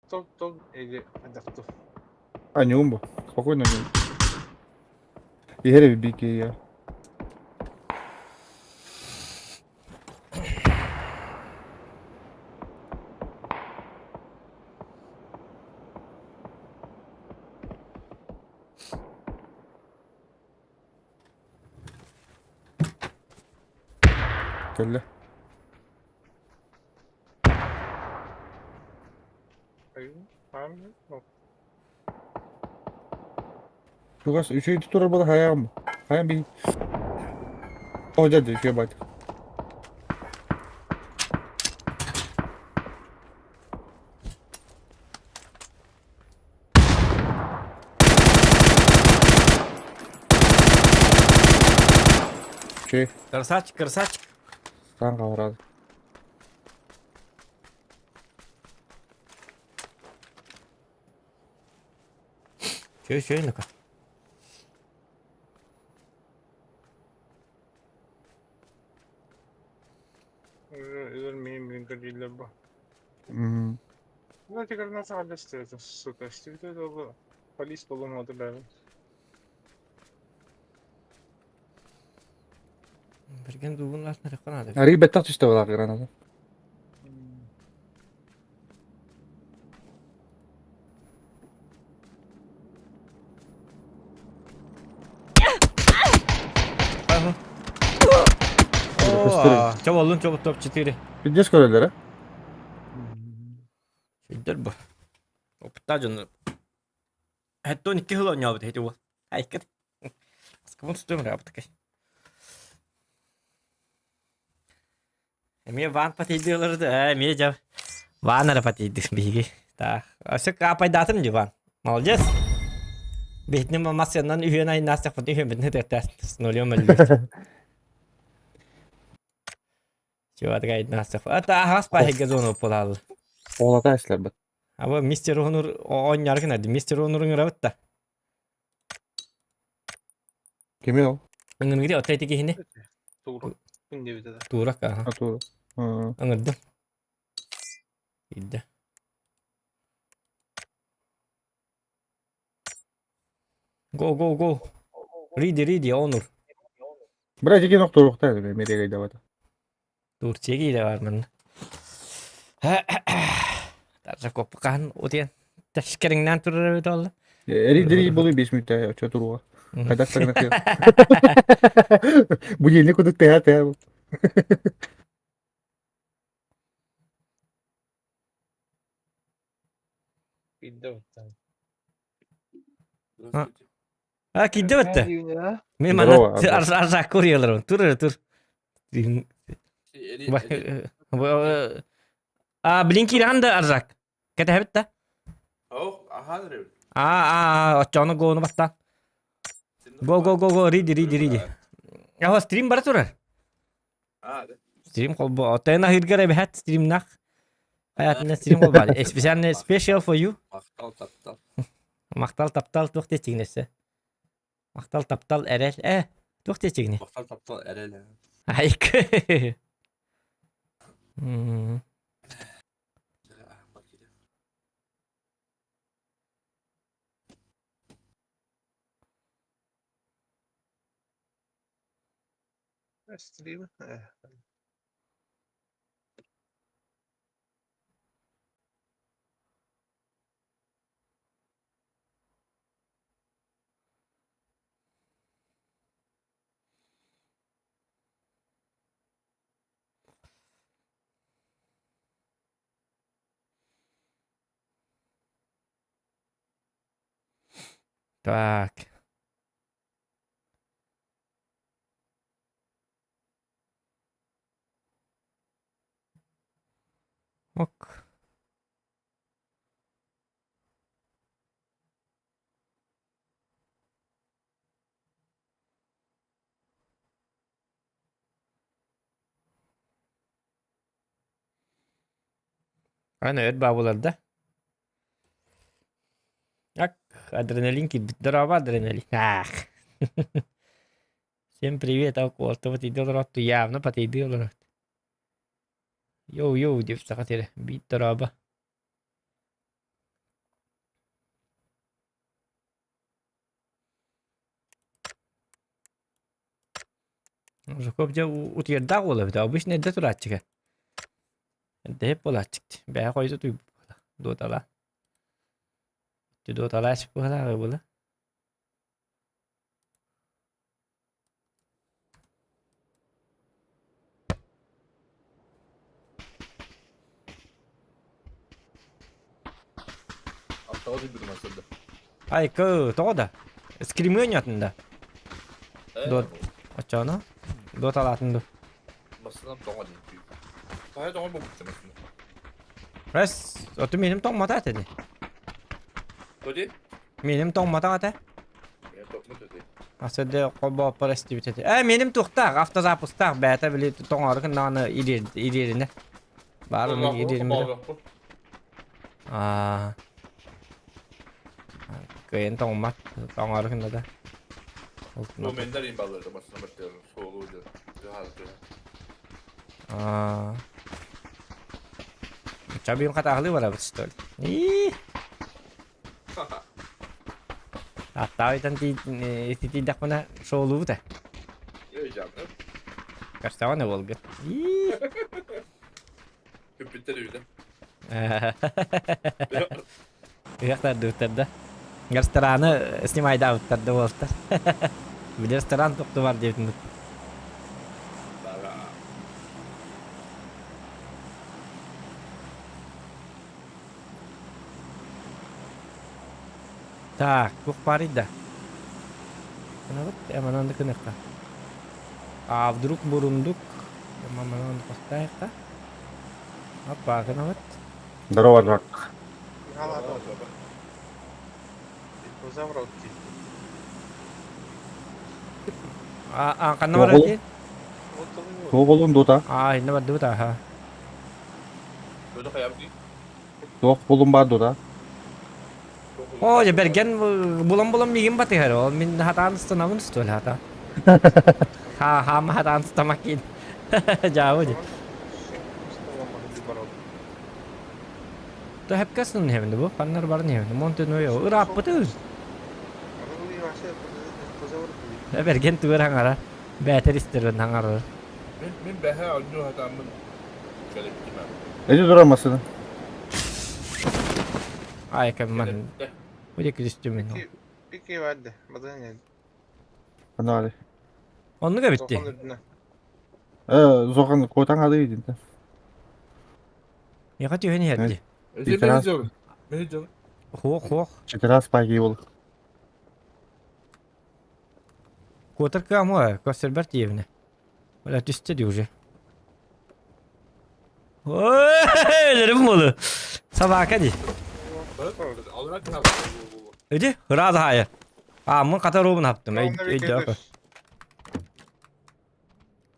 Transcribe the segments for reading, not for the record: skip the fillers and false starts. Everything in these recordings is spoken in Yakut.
Топ-топ или хайдах А, не умба. Спокойно не Иһэр эбит я. Кэллэ. Чугас үчүгэй турар буола хайаҕым. Хайан би. О, дьэ, үчүгэй баайт. Үчүгэй. Красавчик, красавчик. Саҥ хаалараад. Чөй, чөй, ну-ка. Мм. Берген дубун артына реконады. Арый бэттэх түстэ буолаах граната. Ага. О, чэ боллун, чэ топ 4. Пиздец көрөллөр, э? Сүйдер бу. Опыттаа дьону. Хэттон икки хыл оонньообут эти уол. Айкыт. Аскабын тутуом эрэ абытыкай. Эмиэ ван патейдыылары да, эмиэ дьэ ван эрэ патейды биһиги. Так, өссө каапайдаатым дии ван. Молодец. Биһитини массыаннан үһүөн айнаастахпыт үһүөммүтүн ытыктаат с нулем өллүбүт. Чувак айнаастах. Ата аһаас паһыга зона буолаалла. Оолата эслэрбит. Аба мистер Онур оонньоору гынарды. Мистер Онурун ырабыт да. Кими ол? Ыҥыргыри отто ити киһини. Туурак аха. Атура. Ыҥырдым. Иидэ. Go go go. Риди риди Онур. Бра жеке ноқтуруқта мереге давата. Турция киирэ бар манна. Тарса коппукаан утуйан тэскэриҥнээн турар эбит буолла. Эрий болу 5 мүнөттэ очо туруга. Хайдах тагына Будильник кудук тэһэ тэһэ. А киирдэ бэтте. Мен манна арзак курьерларым. Тур эрэ тур. А блин киирэн да арзак. Кэтэһэбит да. А а оччону гону бастаан. Го го го го риди риди риди. Аха стрим бара турар. Стрим холбо. Оттон аһыыргар эбэһэт стримнах. Хаятына стрим холбаады. Специально special for you. Махтал таптал. Махтал таптал туох диэччигинэсэ? Махтал таптал эрэл э туох диэччигини? Махтал таптал эрэл. Айк. М. Так. Ок. Аны өр баабылар да. Ак, адреналин киирбит. Здорово, адреналин. Ах. Всем привет, алкоголь патыйды олорот, явно патыйды олорот. Йоу-йоу деп саха сирэ, биир дорообо. Жуков дьэ утуйардаах уол эбит. Обычно эрдэ турааччыга. Эрдэ иһip буолааччык. Бэйэ хойут утуйбут буола. Дуотала. Дуоталааччык буолааҕы була. Алтаҕа утуйбутум астырда. Айкы, тоҕо да? Скримы ойнотун да? Дот. Оччоно? Дот алаатын ду. Массынам тоҕо диэн түү. Хайа тоҕо бобучча массына. Рес, оту меним тоҥмата этэ ди. Тоди? Меним тоҥматах этэ. Мен токмут эти. Асыды холбооппор эстибит этэ. Э, меним туохтаах, автозапустаах бэйэтэ били тоҥоору гыннаҕына ириэринэ. Баар оннук ириэриммитэ. Аа. Кыайан тоҥмат, тоҥоору гынна да. Бу мендер имбалларда басына баттыыр суолу дьаһалты. Аа. Чабин хатаахлыы барабыт что ли? Ии. Аттаабытан тиийдэхпинэ шоулуубут ээ. Көрсөҕүн уолгун. Күппүттэр үһү да. Ыһыах тардыбыттар да. Рестораны снимайдаабыттар да уолаттар. Били ресторан туохту бар диэбитин Так, туох баарый да? Гынабыт, эманан да гыныахха. А вдруг бурундук? Эманан хостаайахха. Аппа гынабыт. Здорово, Жак. А, ханна барар дии? Туох болуун дута? А, инне бардыбыт аха. Туох булун баар дута? Оо, дьэ бэргэн булан-булан миигин батыһар. Ол мин хатаан ыстанабын что ли хата. Ха-хаама хатаан ыстамакин. Дьаабы дии. Төһөпкө астын иһэбин бу? Ханнар баран иһэбин? Монте-Нуэво. Ырааппытын. Бэргэн тугар хаҥара. Бээтэр истэрин хаҥарар. Мин мин бэһэ онньуу хатааммын кэлэптим Эти турар массыына. Ай кэммэн. Бу күстүмүн. Пики vardı. Бадын Анары. Оннук эбитти. Э, зохан котан ады видин. Яха түһэн иһэрди. Хуох хуох. Четырас пайги бол. Куотар кыамуа, көстөрбөр тиэбинэ. Бля, түстэ дии уже. Өлөрүм буолу. Собака дии. Иди, ыраас аайы. Ааммын хата руубун хаптым. Өйдөөх.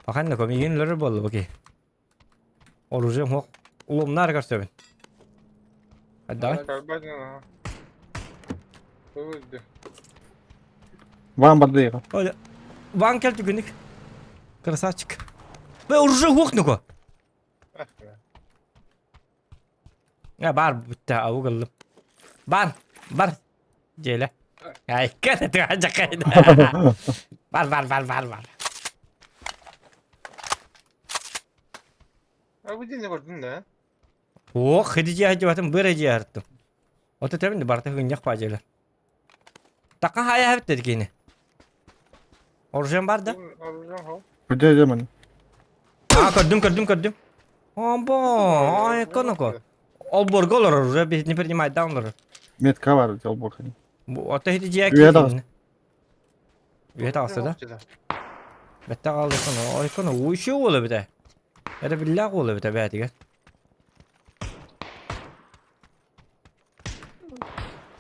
Паханна комигин өлөрөр буолла бу киһи. Оружием суох. Улумнаар көрсөбүн. Давай. Ван бардыга. Ван кел түгүнүк. Красавчик. Бе оружие суох нуко. Я бар бүтте ауг ыллым. Бар, бар. Дьиэлэ. Айка Бар, бар, бар, бар, бар. А вы день көрдүн да? Ох, хидиже хадьыбатын быр эдьиэ артым. Ото тэбин барта хынньах баажылар. Такка хая хабит деді кини. Оружием бар да? Оружием хол. Күдэ демон. А, көрдүм, көрдүм, көрдүм. Амбо, ай, коноко. Олборго олорор уже не принимает да олорор. Метка бар олбор. Ото хити дьиэ Үйэ таҕыс. Үйэ таҕыста да? Бэтте хаалды коно. Ой коно уйшу уола битэ. Эрэ биллээх уола битэ бээтигэр.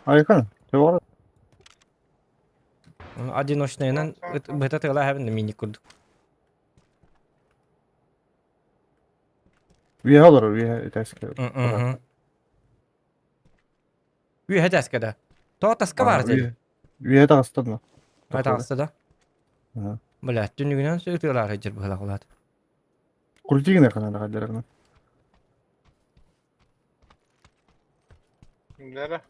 Айкан. Тевар. Одиночныйынан быта тыала хэбин мини курдук. Үйэ олорор үйэ этээскэ. Үөһэ таска да. Тоҕо таска баар дии. Үөһэ таҕыста да. Үөһэ таҕыста да. Бля, түннүгүнэн ытыалаары дьэр быһалаах улаат. Крутигина канада хаддарагна. Лера,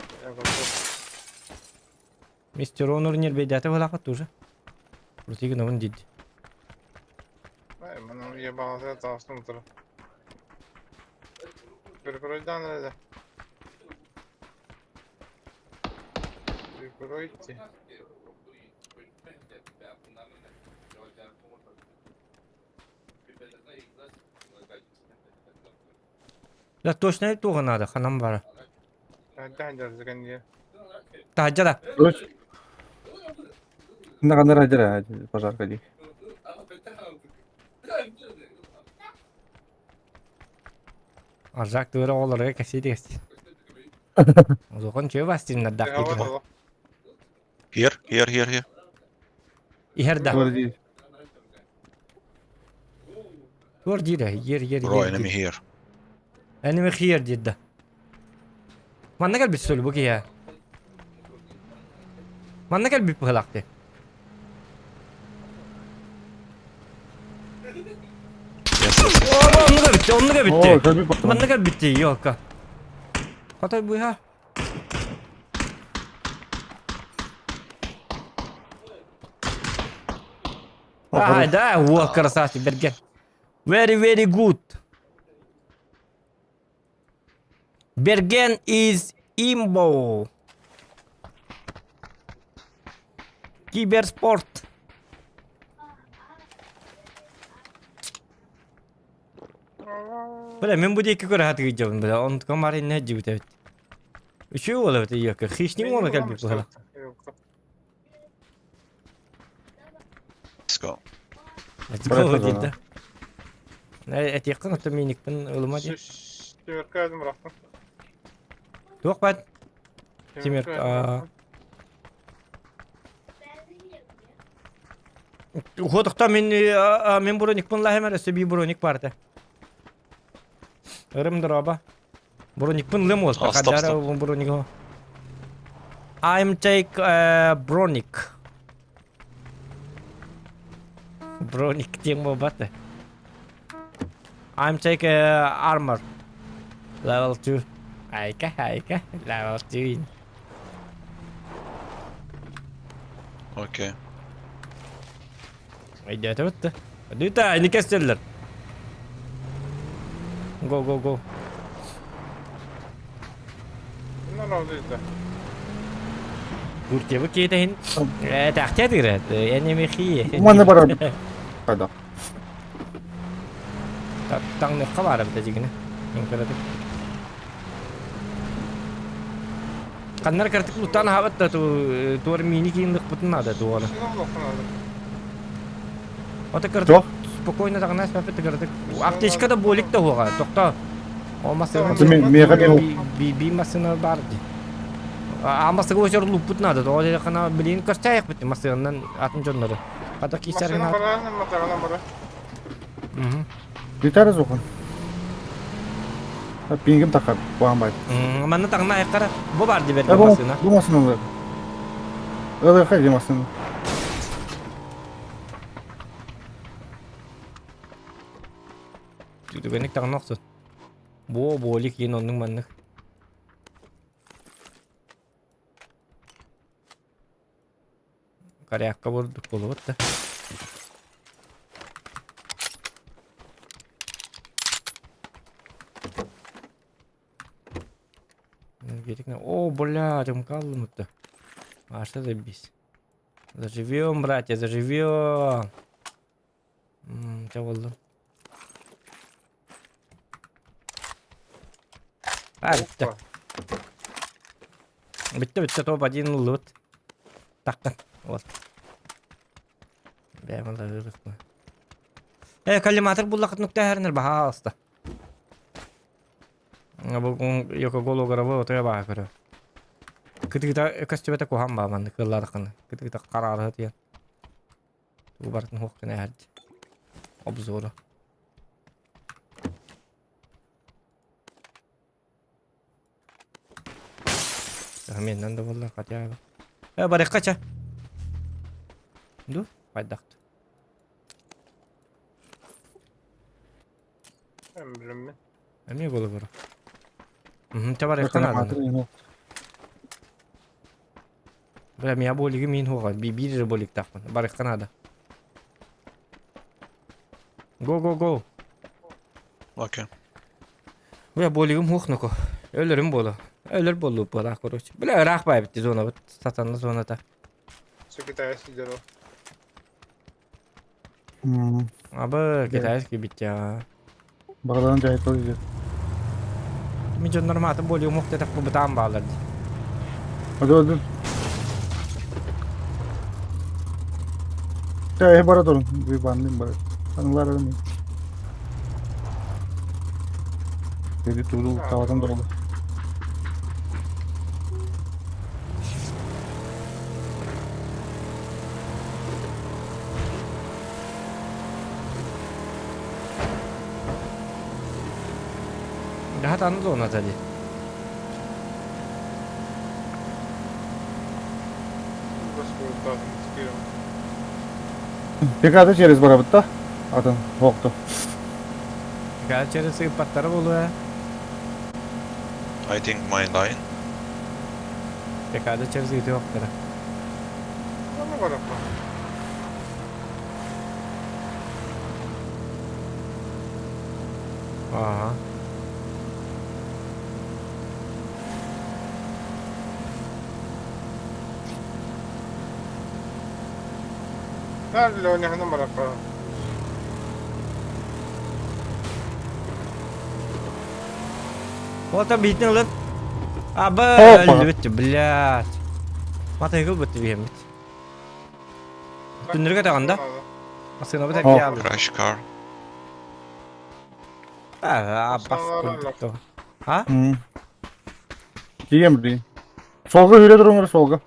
Мистер Онор нербейдәте быһалаахпат уже. Крутигина он дид. Ебаный таҕыстым утары. Прикройдан эрэ. Прикройте. Да точно туоҕа наада, ханан бара. Таһырдьа Таһырдьа да. Короче, Наганар адера пожарка дии. Аржак туора оҕолорго кэсии кэсии. Улахан чүө бастыҥнардаах киһи. Here, here, here, here. Иһэр да. Туора дии. Туор диир ер ер Bro, ер enemy диир. here. Enemy here диир да. Манна кэлбит сөл бу киһи. Манна кэлбит быһылаах дии. Yes, yes, yes. О, оннуга бүтте, оннуга О, бүтте. кэлбит Манна кэлбит дии, ёлка. Хотой быһа. А, да, вот красавчик, Берген. Very, very good. Берген is имбо. Киберспорт. Бля, мин бу диэки көрө сатыгыйдьабын, бля, онтукам баар иннэ дьибит эбит. Үчүгэй уол эбит ийэкэ, хищник уола кэлбит быһыла. Let's go. Let's go диир да. Этиэххин оттон мииникпин ылыма дии. Семерка өзүм бырахтым. Туох баат? Семерка. Уходохто мин мин броникпын лаһым эрэ сөби броник бар этэ. Ырым дороба. Броникпын лым уол. А, стоп, стоп. Броник. I'm take броник. Броник диэн буолбат. I'm take armor. Level 2. Айка, айка. Level 2. Окей. Өйдөөтөбүт да. Дүтэ, ини кэстэллэр. Go, go, go. Туртебы киэтэһин таахтия тыгыра. Энемихи. Манна барар. Хайда. Таҥныхха баар эбитэ дьигинэ. Кыратык. Ханнар картык луттаан аһабат да туор мини киинлыкпытын наада туора. Ото кырдык спокойно таҕына спаппыт кырдык. Аптечка да болик да хуоҕа. Тохто. Ол массыына би массыына бар ди. А массыга өсөр луппут надо. Тоҕо диэххэ билин көрсөөйөхпүт массыыннан атын дьоннору. Хата киисэргин Гитара сухан. Пингим тахар, буамай. Манна таҥна айкара. Бу бар ди берген массыына. Бу массыына. Ылы хай массыына. Түгенник таҥна охсун. Бу болик иин оннук маннык. Корякка бурдук буолубут да. О, бля, рюмка А что за бись? Заживем, братья, заживем. Чэ буоллун. А, бүттэ. Бүттэ, бүттэ, топ один ыллыбыт. Таххан. Вот. Бэйэм ылларыырыкпын. Э, коллиматор буллахыт нуктаһарынар баһаалыста. Бу йоко гологоровой отуя баҕа көрө. Кытыыта көстүбэтэ куһаҕан баа маннык кыыллаатаххына. Кытыыта хараарыһа тиийэн. Тугу барытын суох гына иһэрди. Обзору. Менен да буолла хотя бы. Э, барыахха чэ. Ду, хайдахт. Билиммин. Эмиэ буола Чэ барыахха наада. Бля, меня болиги мин хуга. Биир же боликтаахпын. Барыахха наада. Go go go. Okay. Бля, болигым хуох ноко. Өлөрүм буолу. Өлөр буоллу буолаах короче. Бля, ыраах баайбыт зонабыт. Сатанна зоната. Китайский дьоро. Абы, китайский битя. Бағаларын жайытыл дейді. Мин дьоннорум атын болигым хуох дэтэх бытаан баалар дии. Hadi hadi. Ya бара durun. Bir banlayayım bari. Anılar aramayın. Dedi durdu, tavadan durdu. Daha tanıdı ona tabii. Декада через барабыт да? Атын, хоқты. Декада через сыпаттары болуа. I think my line. Декада через ыты хоқтары. Ага. Вот обидно лын. Аба, өлбүт, блядь. Матайгыл бытты биһэммит. Түннүргэ таганда. Асына бу тәкки Crash car. А, бас курдук. А? Тием дей. Солға жүре тұрыңыр солға.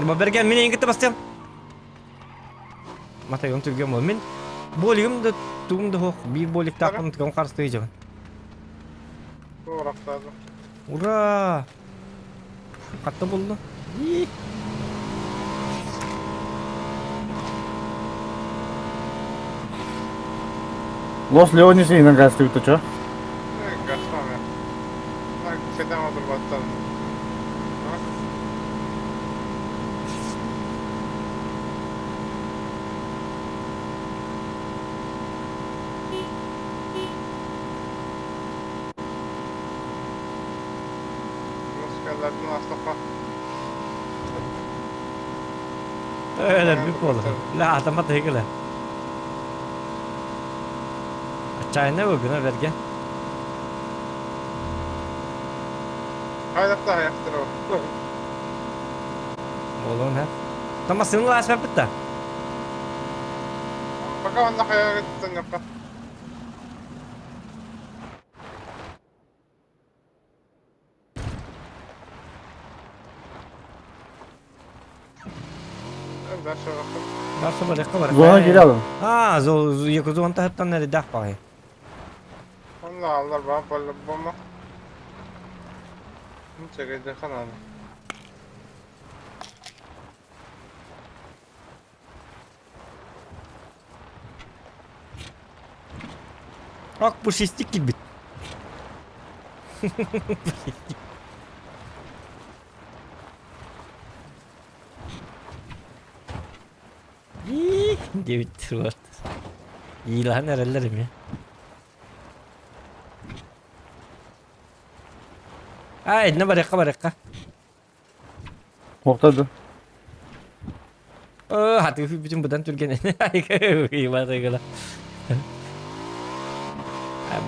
Берген мен эңгитте бастым. Матайгым түргөн бол. Мен болигим да тугум да хох. Бир болик тақым түгөм карсы жабын. Ура! Катты болду. Лос Леонис инен гасты бит чо? Öyle bir kolu. La adama da hegele. Чайна өгнө берген. Болон хэ. Тама сынла асып битта. Дарсы бар, бар. Зона кире алым. А, зо екі зон тахаттан нәре дақ бай. Ак пушистик килбит. Пушистик. Девять вот. Илан эрелер Ай, не барыққа барыққа. Тоқтады. О, хаты бүтүн бұдан түрген. Ай,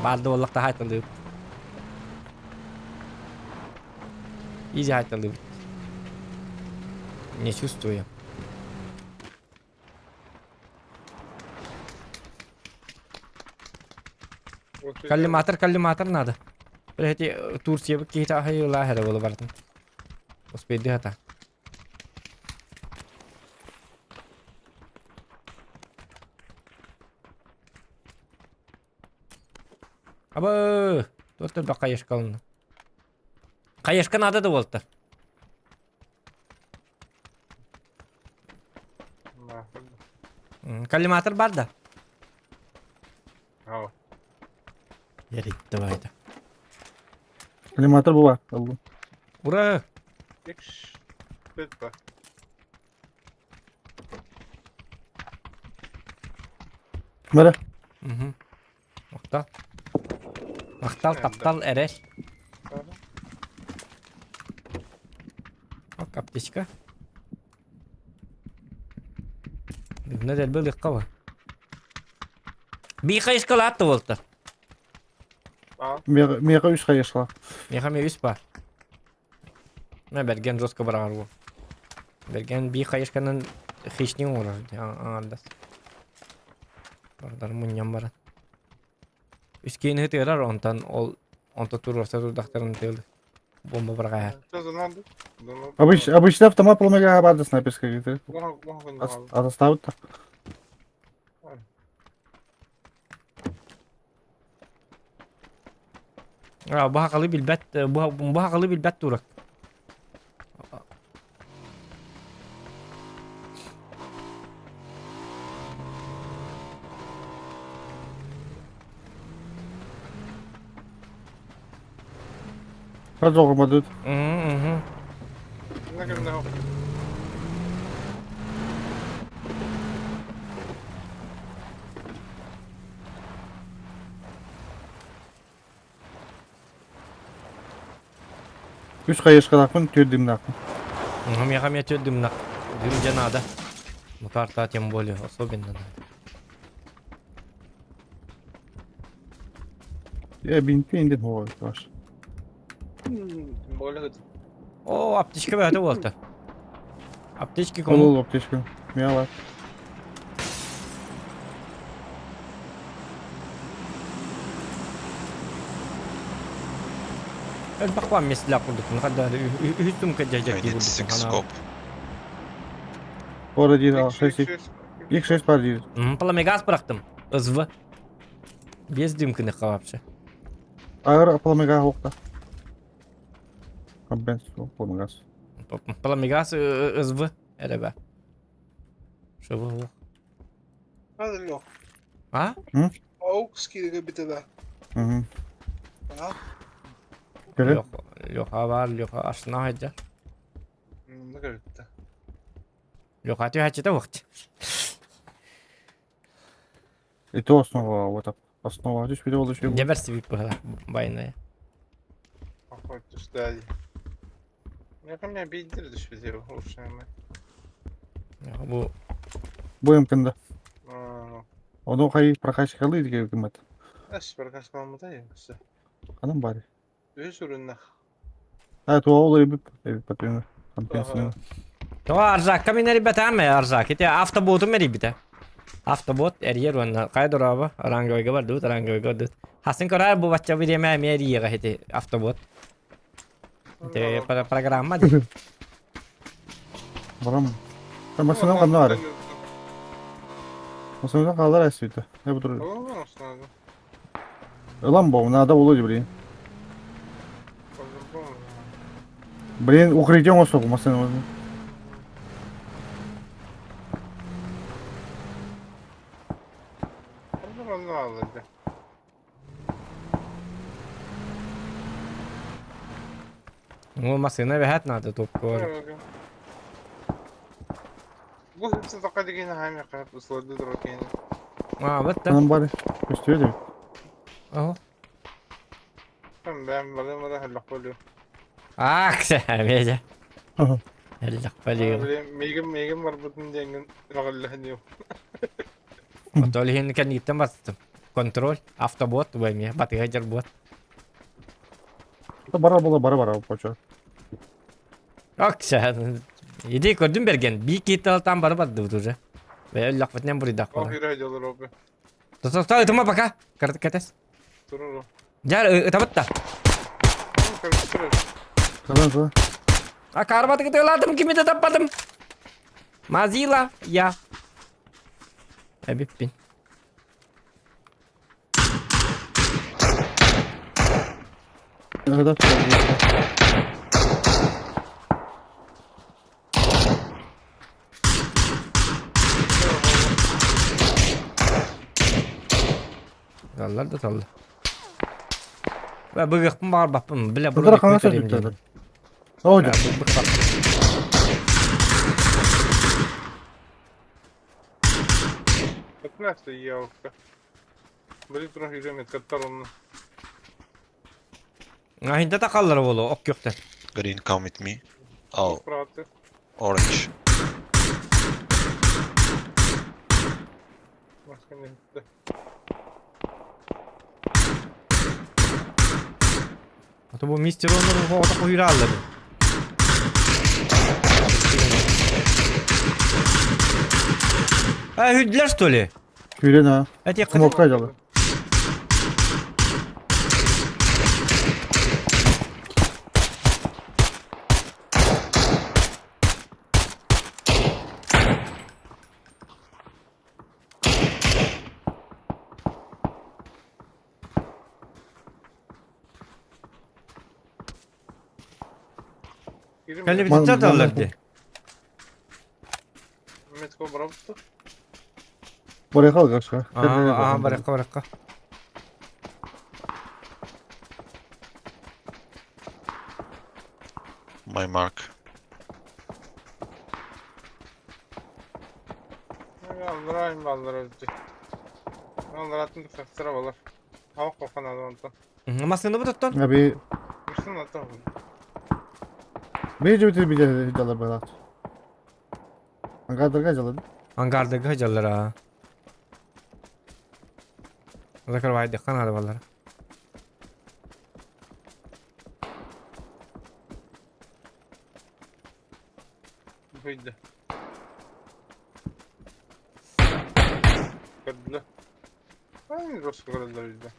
Барды боллақта хайтылды. Изи хайтылды. Не чувствую. Коллиматор, коллиматор надо. Эти Турция какие-то лагеря было бартын. Успейди это. Абы, тут да каешка алынды. Каешка надо да болду. Коллиматор бар да. Ярит, давай да. Коллиматор була. Алды. Ура! Бары. Махтал. Махтал, таптал, эрэл. Ок, аптечка. Бүгүнэ дэлби ылыахха ба. Бии хайыскалаат да буолта. Миэхэ үс хайыскалаах. Миэхэ эмиэ үс баар. Мэ бэргэн жестко быраҕар буол. Бэргэн бии хайысканан хищник оҥорор аҥардас. Бардар мунньан баран. Үс киһини ытыарар онтон ол онто туруорса турдахтарын тыал бомба быраҕаһар. Обычно автомат поломега баар да снайперская где Атастаабыт да. А, бу хакалы билбэт, бу, бу хакалы билбэт турак. Продолжим Угу, Үс хайысхалаахпын, түөрт дымнаахпын. Миэхэ эмиэ түөрт дымнах. Дым дьэ наада. Ну карта тем более особенно надо. Э, бинти индин хуой ваш. О, аптечка бөҕөтө буолта. Аптечки кому? Ол аптечка. Мяла. Элбэх баар миэстэлээх курдук. Хадда үһүс сумка I дьэдьэкки need курдук. six scope. Пора диир, 6 X6 бар диир. Пламегаз бырахтым. СВ. Без дымкыныхха вообще. Агыр пламегаз уохта. Компенс пламегаз. Пламегаз СВ эрэ Шыбы Hadi А? Aux кииргэ битэ Угу. А? Кэлэ. Леха бар, Леха ашна хайдьа. Онно көрүттэ. Леха түһээччитэ уохт. И то основа вот основа. Здесь видео еще. Дьэ бэрсибит быһыла байная. Охой түстэ. Миэхэ эмиэ биирдэр түспүтэ ушами. Бу Будем кында. Ону хай прокачкалы диге кымат. Эс прокачкаламмыта я. Анам бары. Үс уруннах. А то ол эбип эбип компенсия. Тоҕо Аржакка мин эрийбэтэҕим ээ Аржак. Ити автоботум эрийбитэ. Автобот эрийэр уонна хайа дорообо ранговойга бардыбыт ранговойга бардыбыт. Хасын көрөр бу бачча бириэмэ эмиэ эрийиэҕэ ити автобот. Ити программа дии. Барам. Машина ханна бары. Машина хаалар эсүтэ. Не бу Ылан бу, надо было блин. Блин, укрытие оҥостуох машина. Ну массыына эбэһээт наада топкор. Бу хипсин тоққа деген хаами қап услады дрокен. А, вот да. Анам бары. Көстүө дии. Ого. Бэм балым бара халлах болу. Ах, эмиэ Эллэх Мигим мигим барбытын денген рогаллахын Отол иһин кэнниттэн бастым. Контроль, автобот, бу эмиэ, батыга дьарбот. Бара була бара бара почо. Ок, иди көрдүм берген. Би китталтан бары бардыбыт уже. Бе өллөхпүтүнэн буруйдах Ох була. ирэ жолор опы. Тосто ытыма пока. Карт кэтес. Туруру. Жар ытабыт да. Кадан да. А карбаты кытыладым, кими да таппадым. Мазила, я. Эбиппин. Да. Таллар да талла. Бе быгыхпын баар баппын. Биле Тутара канаса жүктөдө. О, жа. 15 елка. Били туран жүрөм эткаттар онно. Ахинта такаллар болу, ок көктөр. Green, come with me. Oh, Правды. orange. Başka ne gitti? Ата бу мистер Онор оҕото куйрааллар. А, хүдлер что ли? Күүрэн ha. Эти Смокка дьалы. Кэлли бититтер даллар ди. Метко барабытты. Барыха алгашка. Аа, баракка баракка. My mark. Алларайм аллар өтті. Аллар атын састыра болар. Хава қоқан адамтан. Масканы бу тоттон. Abi Мышын атын. bir bitir bir жалар байлак. Ангардырга жалар. Ангардыга жаллар аа. Закрывай дыхан ады баллар. Выйди. Көрдүлэр. Ай, жестко көрдүлэр үйдө.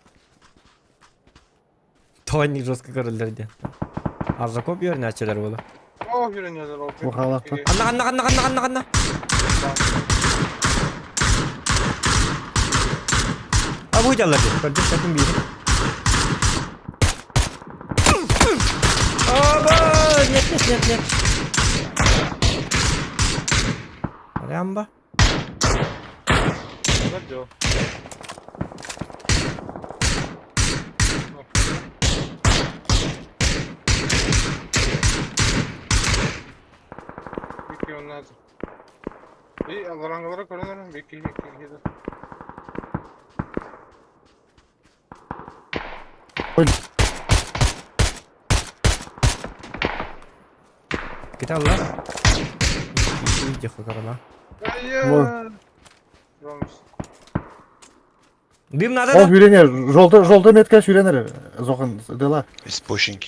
Тони жестко көрөллөр ди. Арзакоп үйөрүнээчилер болу. О, үйрөнөлөр ол. Бухалакта. Анна анна анна анна анна анна. А бу жаллар ди. Көрдүм, көрдүм бири. Аба, нет, нет, нет, нет. Арямба. Жо. Бики онназы. И алараңгалара көрөнөр, бики бики кеди. Кете алла. Иди хакарала. Айя. Ромс. Дым надо Ол да? үйренер. Жолда жолда метка үйренер. Зохан дела. He's pushing.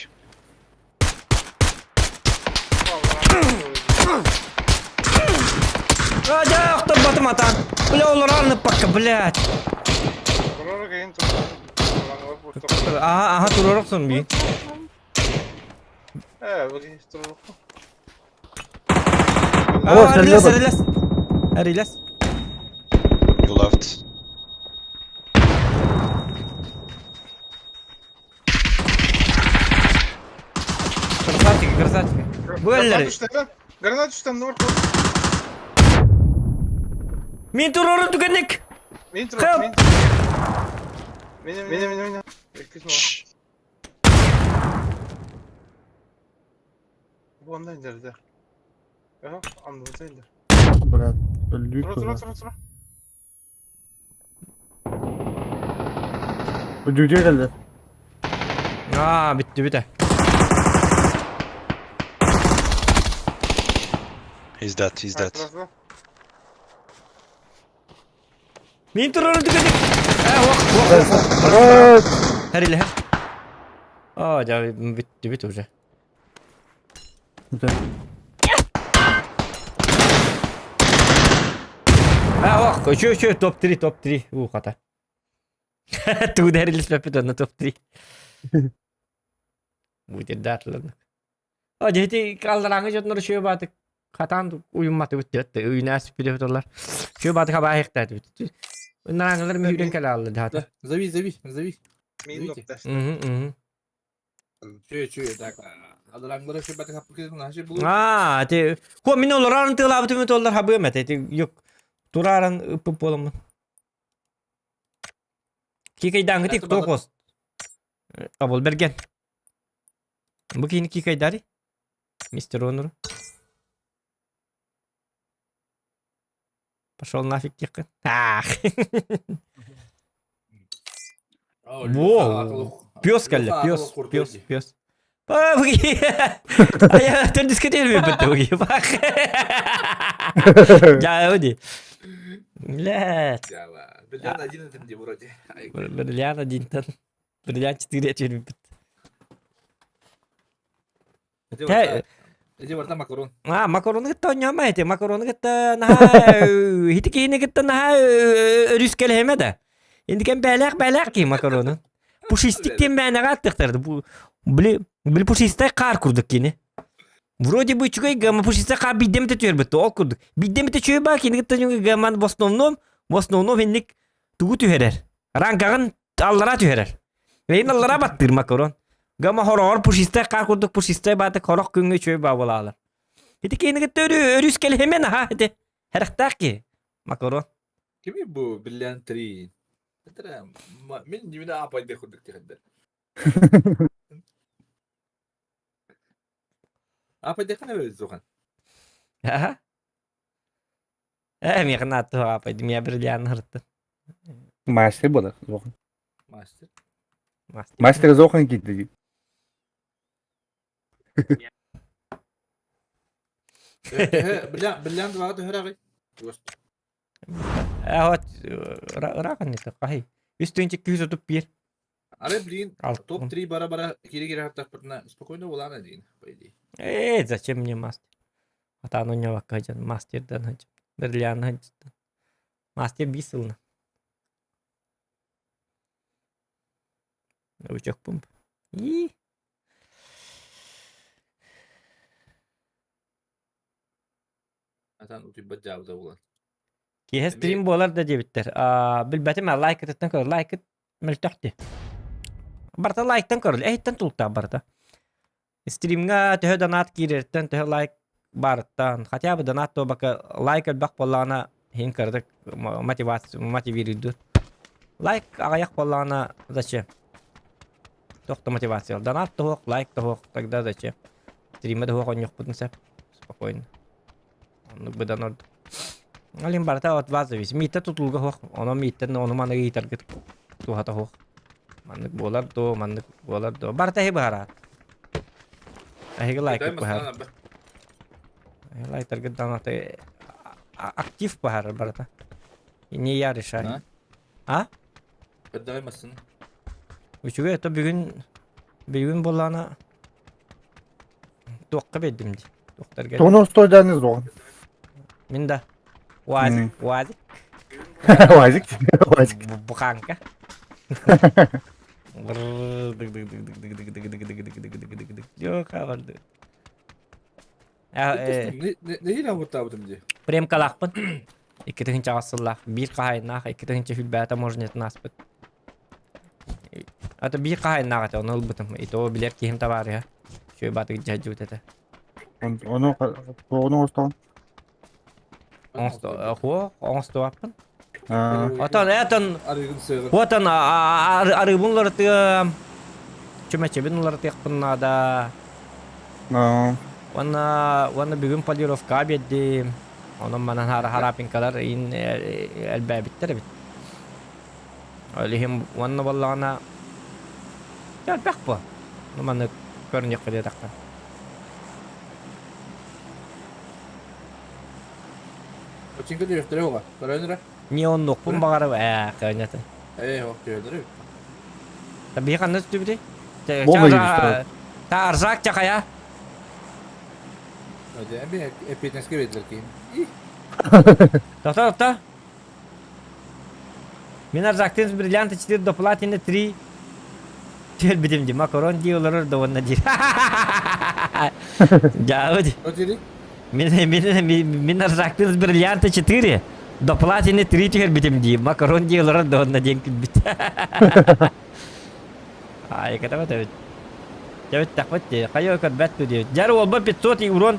Адя, охтор батым атан. Бля, олар арнып бакка, блядь. Көрөр кейін тур. Аха, аха, туророксун би. Э, бу тур. О, Арилас, сәлем. арилас. Арилас. You left. Красавчики, красавчики. Бу эллер. Гранат түштен нор. Мин турорун түгенник. Мен тур. Help. Мен тур. Мен мен мен мен. Excuse me. Shh. Бу андай жерде. Aha, anladın Брат, өлдүк. Тура тура тура тура. Дүдө келди. Аа, битти бите. He's dead. He's dead. Тура. Мин турорун түгенник. Э, ох, ох, ох. Хариле. Аа, жа битти бит уже. А, ох, еще, еще, топ-3, топ-3. У, хата. Ты ударили с на топ-3. Будет датлан. А, дети калдараңы жотнор шөй баты. Хатан уйумматы бүтті. Үйнәс билеп олар. Шөй баты хаба хектат бүтті. Нараңылар мүйрен кәлә алды хата. Да, зови, зови, зови. Мен Видите? нокташ. Мгм, мгм. Чү, чү, так. Адараңлара шөй баты хаппы кедин, ашы булу. А, те, ко мин олар тылап түмөт олар хабы мәт. Те, юк. Тураран ыпып боламын. Кикайдаңы тик токос. Абыл берген. Бу кийин кикайдари? Мистер Онор. Пошел нафиг диэххин. Ах. Во, пес кэллэ, пес, пес, пес. А я дискотею бит бах. Я оди. Блядь. Бриллиант один это где вроде. Бриллиант один тан. Бриллиант четыре бит. Эти барта макарон. А, макароны кытта оонньомо эти, макароны кытта наһаа ити киһини кытта наһаа өрүскэлэһимэ да. Инди бээлээх бээлээх киһи макарону. Пушистик диэн мээнэҕэ аттыктарды. Били, били пушистай хаар курдук кини. Вроде бы үчүгэй гамма пушистай хаар биирдэ эмитэ түһэрбит ол курдук. Биирдэ эмитэ үчүгэй баа кини кытта гамман в основном, в основном инник тугу түһэрэр. Рангаҕын аллара түһэрэр. Эйин аллара баттыыр макарон. Гама хороҕор пушистай хаар курдук пушистай бааты хорох күҥҥэ үчүгэй баа буолаалар. Ити киһини кытта өрү өрүс кэлиһимэн аха ити. Хэрэхтээх киһи. Макарон. Кими бу Бриллиант 3? Это мин димина апайды курдук тиһэрдэр. Апайды хана зохан. Аха. Э, миэхэ нааттыһа апайды, миэ бриллиант хырыттын. Мастер буолар зохан. Мастер. Мастер. Мастер зохан киирди. Бриллиант 2 төһөрәгый. Э, вот ыраах хаһый. Үс тыһыынча 231. Ары, блин, топ-3 бара-бара кире-кире хаттахпытына спокойно булаана диин, по идее. Э, зачем мне мастер? Атаан онньообакка сылдьан, мастердан сылдьан, бриллиант сылдьан. Мастер биир сылына. Новичокпун. И Атан утуйбат дьаабыта буолан. Киэһэ стрим буолар да диэбиттэр. Аа, билбэтим, лайкытыттан көр, лайкыт мөлтөх дии. Барыта лайктан көрөл, эһиттэн тулуктаах барыта. Стримҥа төһө донат киирэртэн, төһө лайк баарыттан, хотя бы донат туобака лайк элбэх буоллаҕына иһин кыратык мотивация мотивируйдуур. Лайк аҕыйах буоллаҕына зачем? Туох да мотивация. Донат туһуох, лайк туһуох, тогда зачем? Стриммэ туһуох оонньуохпутун сөп. Спокойно. Оннук быдан ордук. Алин барыта от вас зависит. Мииттэ тутулга суох. Онон мииттэн ону маны ыйытаргыт туһата суох. Маннык буолар дуо, маннык буолар дуо. Барыта эһи быһараат. Эһиги лайкыт быһаар. Эһиги лайктаргыт даҕаны актив быһаарар барыта. Не я решаю. А? Көрдөҕүй массыына. Үчүгэй, это бүгүн бүгүн буоллаҕына туохха биэрдим дии. Туохтарга. Тону стой данный зохан. Мин да. Уазик, уазик. Уазик. Уазик. Буханка. Yok барды. Нэһиилэ оҥортообутум дии. Премкалаахпын. Икки тыһыынча аҕыс сыллаах. Биир хаһаайыннаах, икки тыһыынча хүлбээтэ можнетын ааспыт. Ата биир хаһаайыннаах этэ, ону ылбытым. И то билэр киһим табаарыһа. Үчүгэй баатыгы дьаһдьыбыт этэ. Ону ону оҥостоҕун? Оҥосто оҥостубаппын. Аа. Отон этон Арыгын сыаҕын. Отон арыыбын уларытыам. Чүмэчэбин уларытыахпын наада. Аа. Уонна уонна бүгүн полировкаҕа биэрдим. Онон манан харапинкалар ин элбээбиттэр эбит. Ол иһин уонна буоллаҕына элбэх буо. Ну маннык көрүнүөххэ диэтэххэ. Очинка диэхтэрэ оҕо. Көрөн эрэ. Не оннукпун баҕараб ээ көнөтө. Ээ, ох түһэлэр. Биһи ханна түстүбүтүй? Бомба киирбит. Та арзак чахая. Эми эппиэтинэскэ биэрдилэр киһим. Тоқта, тоқта. Мин арзактын бриллианты 4 до платины 3 түһэрбитим дии. Макарон дии олорор да уонна диир. Дьаабы О дири? Мин, мин, мин арзактын бриллианты 4 до платины 3 түһэрбитим дии. Макарон дии олорор да уонна диэн күлбүт. Ай, катабат эбит. Дьэбит тахпыт дии. Хайа көрбөт дуу диэбит. Дьэр уолба 500 и урон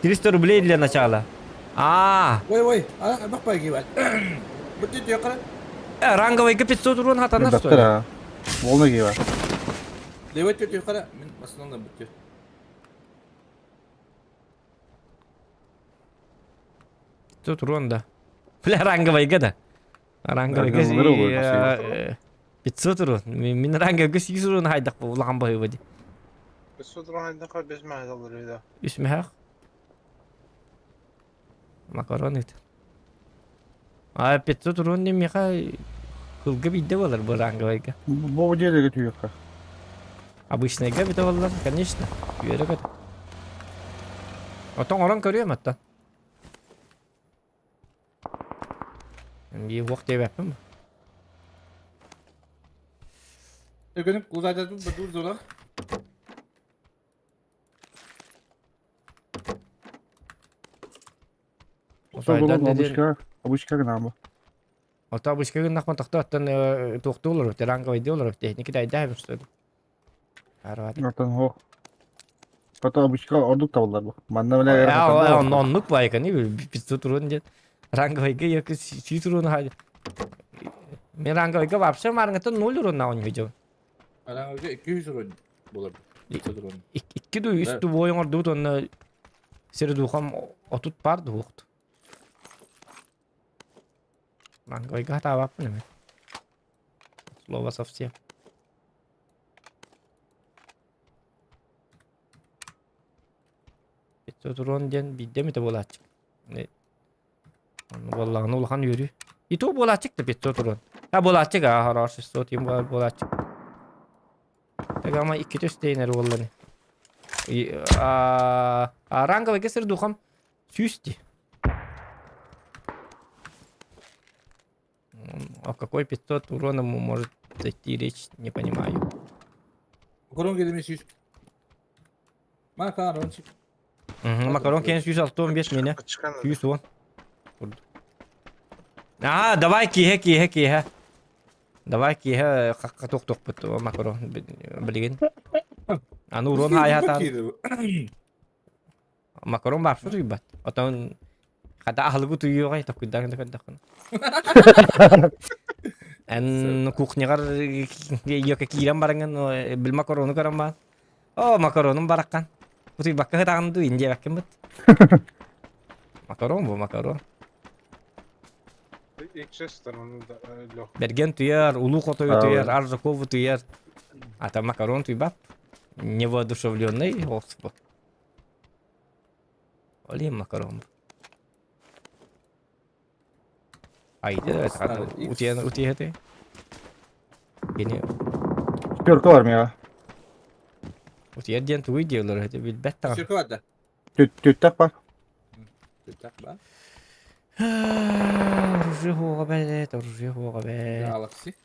300 рублей для начала. А, Ой, ой, а, бак бай Бу ти кара. Ранговыйга 500 урон хатанар что ли? Доктора. Волна киирэ. Левой ти кара. Мин основном бу. 500 урон да. Бля, ранговайга да. Ранговайга Ранговый 500 урун. Мин ранговайга 8 урун хайдах бу улахан баһыыба ди. 500 урун хайдах 5 мөһө алыр үйде. 3 мөһөх. Макарон ыт. А 500 урун не меха кылга бидде болар бу ранговайга. Бу дьиэлэргэ түһүөххэ. Обычныйга бүтэ боллар, конечно. Үөрэ көт. Отон орон көрүөм оттон. Бии уох диэбэппин. Өкөнүп кузайдатып бадур зора. Отайдан дедин. Обычка гынамы. Ото обычка гыннахман тохто оттон туохтуу олорор, ранговайдыы олорор, техники дайда хабыр. Оттон хо. Потом обычка ордук табыллар бу. Манна биле Оннук байканы 500 урун диэн. Ранговайга яки сүүс урун хай. Мен ранговайга вообще марыңыттан 0 урун на ойнойдум. Ранговайга 200 урун болар. 500 урун. Икки ду үс ду бойын ордубут онно сири духам отут бар дуухт. Ранговайга хатаабаппын эме. Слово совсем. Петротрон диэн биирдэ эмитэ буолааччы. Буоллаҕына улахан үөрүү. И то буолааччык да 500 урон. А буолааччык аа хорош 600 тиим буолааччык. Так ама икки түс дейнер буолланы. А ранговый кесер духам сүүс дии. О какой 500 урона может зайти речь, не понимаю. Макарон келеме сүүс. Макарон. Макарон кенс 165 меня. 110. А, давай киһэ, киһэ, киһэ. Давай киһэ хаққа туох-туохпут макарон билигин. Аны урон хаайатаан. Макарон баапсыр уйбат. Отон хата аһылыгы туйуоҕай токуйдаан да көрдөххүнэ. Эн кухняҕар йока киирэн бараҥын бил макарону көрөн баан. О, макаронум бараккан. Утуйбакка сытаҕын дуу индиэбэккин быт. Макарон бу макарон. Бэргэн туйар, улуу хотою туйар, Аржакову туйар. Ата макарон туйбат. Невоодушевленный господи. Олим макарон. Айды, утиэн утиэти. Кини Пёрка бар миэхэ. Утиэр диэн тугуй диэллэр этэ билбэт даҕаны. Пёрка бар да. Түттэх бар. Түттэх бар. Оружие хуоҕа бэт, оружие хуоҕа бэт. Galaxy.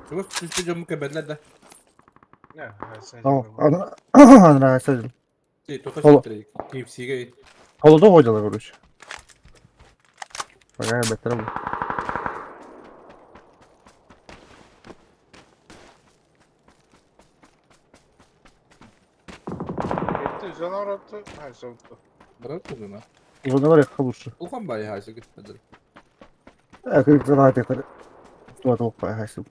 Чугас түспүт дьоммут кэлбэтилэр да. Анараа сылдьар. KFC-ге Холодок ойдалар короче. Пока бэттэрэ бу. Ивана бар лучше. Улахан баайы хайсы күтпэдэр. Кыргыздар Туа хайсы.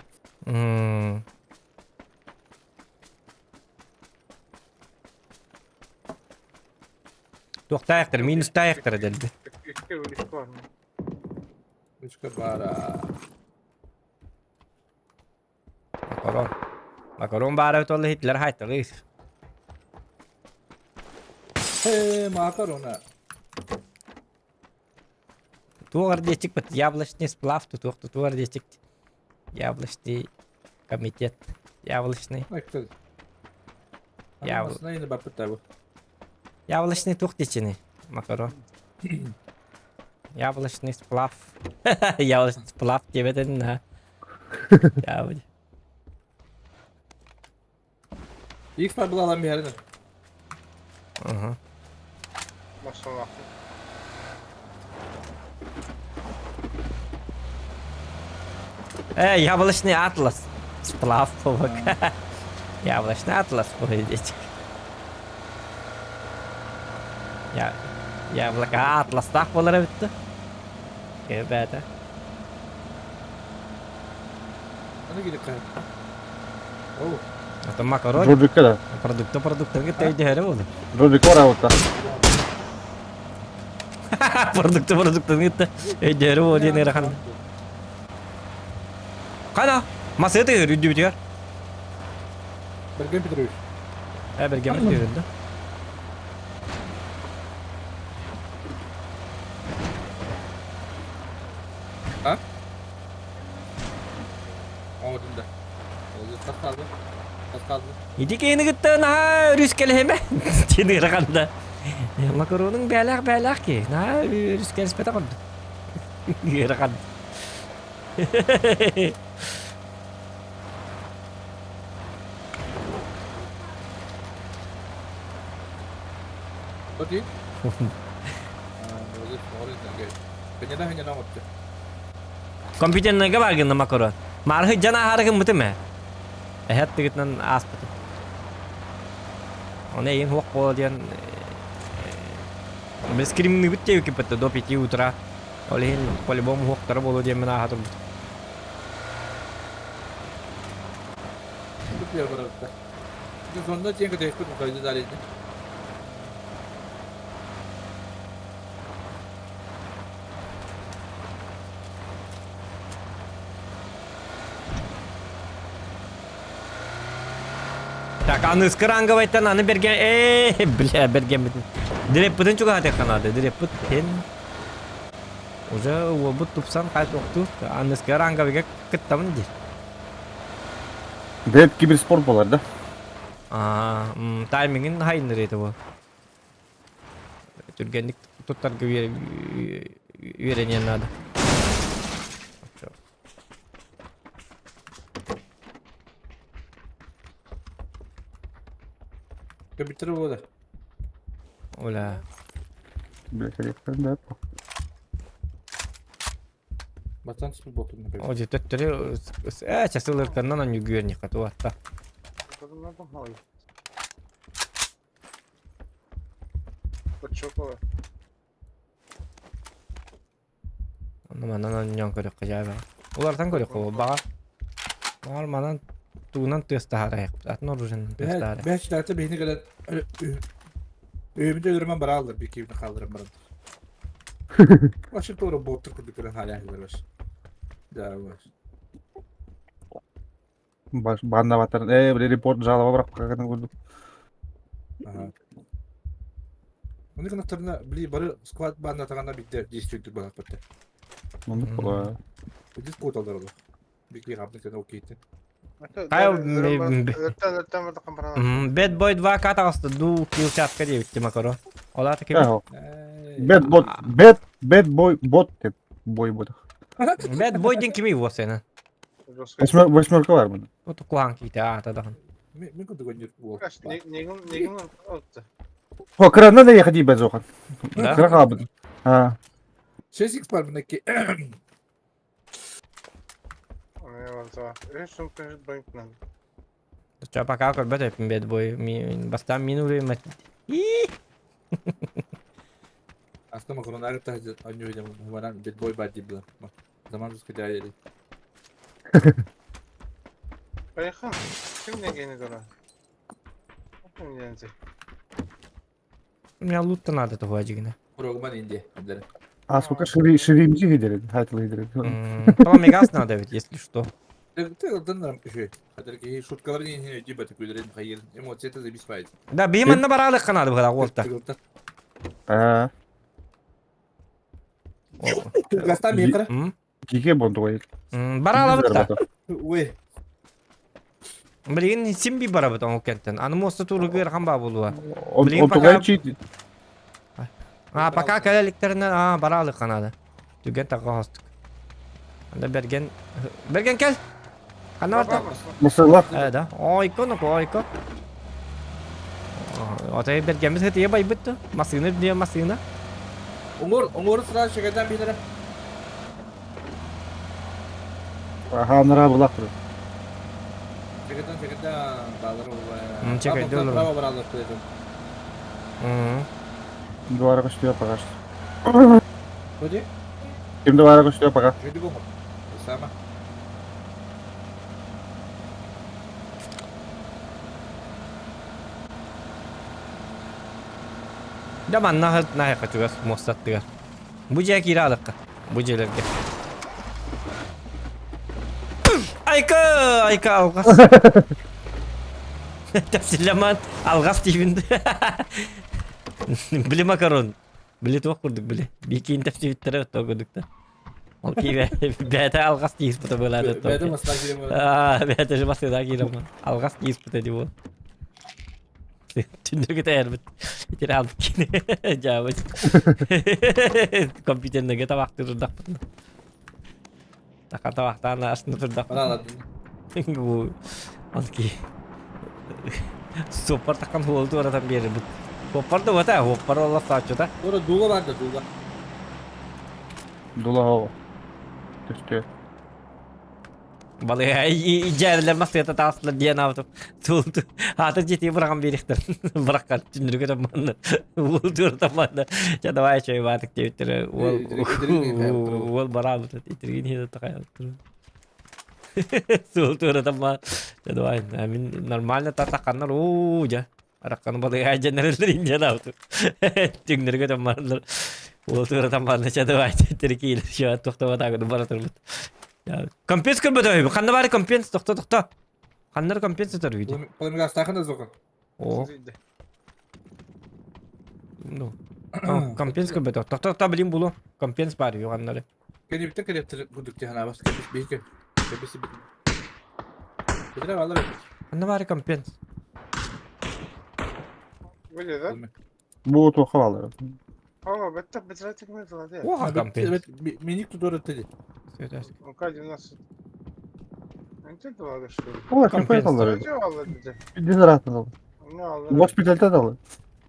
Туохтаахтар, минустаахтар дэлби. Үчкэ баара. Макарон. Макарон баара толла Хитлер хайталыыр. Э, макарона. Туох диэчик бит яблочный сплав туох туох диэчик. Яблочный комитет. Яблочный. Яблочный туох диэчини макарон. Яблочный сплав. Яблочный сплав диэбэтин на. Яблочный. Икс бар булалан биһэрин. Ага. Яблочный атлас. Сплав повок. Яблочный атлас поведеть. Я яблоко атластаах буолара бүттэ. Кэбээтэ. Аны кири кай. Оу. Это макарон. Жоржикка да. Продукты продуктарга тэйдэһэрэ буолар. Жоржик бар ауытта. Продукты продуктын ытта. Өйдөрү ол диэн ыарахан. Қана, масыты үрдүбүтүгэр. Берген Петрович. Ә, Берген Петрович да. А? Оҥордум да. Хас хаалла? Хас хаалла? Ити киһини кытта наһаа өрүскэлэһимэ диэн ыараханда. Макаронуҥ бээлээх бээлээх киһи. Наһаа өрүскэлэспэтэх ордук. Ыарахан. Оти? Ханьана оҥордо. Компьютерныйга бар гынна макарон. Мархы дьан аһары гыммытым ээ. Эһэт тыгытынан ааспытым. Оны эйин хуох буола диэн Бескримныбыт диэбиккиппит до 5 утра. Ол иһин по-любому хуохтара буолуо диэммин ааһа турбут. Сонно тиэн көтөйүкпүт мухайды далейді. Так, аныскы ранговайтан аны берген... Э, бля, бергенмитин. Диреппытын чугаһатыахха наада. Диреппит эн уже уолбут тупсан хайт охтуур. Аныскы ранговыйга кыттабын диир. Дед киберспорт болар да? Аа, таймингин хайынныр это бу. Түргэнник туттарга үөрэниэн наада. Компьютер буолар. Оля. Да. Батан түспүт буолтун. О, төттөрү э часылырканнан аньюгүөрнихха туатта. Чокола. Онно манан онньоон көрүөххэ дьаабаҕа. Улартан көрүөххэ буолбаҕа. Баҕар манан тугунан тыас таһаарайахпыт, атын оружиенан тыас таһаарай. Бэс дата биһини кэлэн өйөмүтэ өлөрүмэн барааллар би киһини хаалларан баран. Вообще туора боттур курдук көрөн хаалаахылар бас. Да, бас. Банда батар. Э, били репорт жалоба барап какатын курдук. Ага. Оны гынаттарына били бары склад бааннатаҕына биирдэ действуйдур балаппатта. Оннук була. Үдүс куоталлар олох. Бикли хабны кene окейтин. Bad Boy 2 К таҕыста дуу килчатка диэбитти макаро. Ол аата ким? Bad bot, bad, bad boy, bot деп бой ботах. Bad Boy диэн кимий буолсайна? Восьмерка бар мында. Оту куһаан киитэ аата даҕан. Мен курдук уол. О, кыранна да ехать ебать зохан. Да? Кыра хаалбыт. А, 6x бар мына ки. Ча пока көрбөт эппин Bad Boy. Бастаан мин уруйум Аста макаронары тахжа аню хидем. Манан Bad Boy бар дип билан. Заман русский дайри. Байхан, ким гени дора? Ким гензи? У меня лут-то надо того ажигина. Прогман инде. Дere. а сколько шири ширимчи хидерет, хайтл хидерет. Тома мегас надо ведь, если что. Ты дыннарам үшө. Хатер ки шуткалар не дип бат күлдерин хайыр. Эмоция забиспайт. Да, бейманна баралык канады бугада уолта. А, Гаста мекра. кике бонду Баралабыт да. Ой. Билигин син би барабыт оҥу кэнтэн. Аны муоста туругар хан баа буолуо. Он пока- чит. А, пока кэлэликтеринэн а бараалык канады. Түгэн таға хостук. Анда Берген Берген кел. Ханна барда? Мысыллар. Э, да. Ойко, ну ойко. Отай Бергенбит хытыйа байбыт Масыны диye масыны. Оңор, оңор сразу шегеден билere. Ага, булак. Шегеден, шегеден далыр ол. Чекайды олар. Право баралар дедим. Двара көстүө пока. Ходи? Ким двара көстүө пока. Жөйдү бу. Сама. Да манна на хачугас мостаттыгар. Бу дьиэ киирэ алыкка. Бу дьиэлэргэ. Айка! Айка алҕас. Тэпсиллэман алҕас диибин. Били макарон. Били туох курдук били. Бикиин тэпсибиттэрэ тоҕо курдук Ол киирэ бэйэтэ алҕас тииспитэ буолаата. Бэйэтэ массыына киирэн баран. Аа, бэйэтэ же массыына киирэн баран. Алҕас тииспитэ дии буол. Түннүгү тэйэрбит. Итини албыт кини. Дьаабыт. Компьютерныга табахтыы турдахпытына. Таха табахтаан астына турдахпытына. Аналадын. Бу ол ки Суоппар такан хуолу туоратан биэрбит. Суоппар да бата, суоппар олох сааччыта. Тура дуула бар да дуула. Дула Түстү. Балыга дьээрилэр масыата таастылар диэн аабытым. Туул аата дьиэтигэр быраҕан биэриэхтэр. Быраххан түннүрүгэ тамманна. Уол туора тамманна. Чэ давай чэй баатык диэбиттэрэ. Уол уол бараабыт. Итиргин иһин тахайбыттар. Суол туора тамман. Чэ давай. Мин нормально татаханнар уу дьэ. Арахханы балыга дьэнэрэллэр индиан аабытым. Түҥнүрүгэ тамманнар. Уол туора тамманна чэ давай тирикиилэр чэ тохтобатаагыны бара турбут. Компенс көрбөтө Ханна баары компенс тохто тохто. Ханнары компенс өтөр үйдө. Полымигастаахын да зоқын. О, ну. Компенс көрбөтө. Тохто тохто билим булу. Компенс бар үй ханнары. Кенибиттен келептер курдук тихана бас кебис бейке. Кебис бит. Битре балар. Ханна баары компенс. Были, да? Бу туохха баалар. О, беттэх битретик мы тулады. Оха компенс. Миник тудор өттеди. Ну-ка, 90. Энте тулады, что ли? Ол Компенс. компенс алар. Что алды? Биз ыраатан алар. Ну, алды. Госпитальда алар.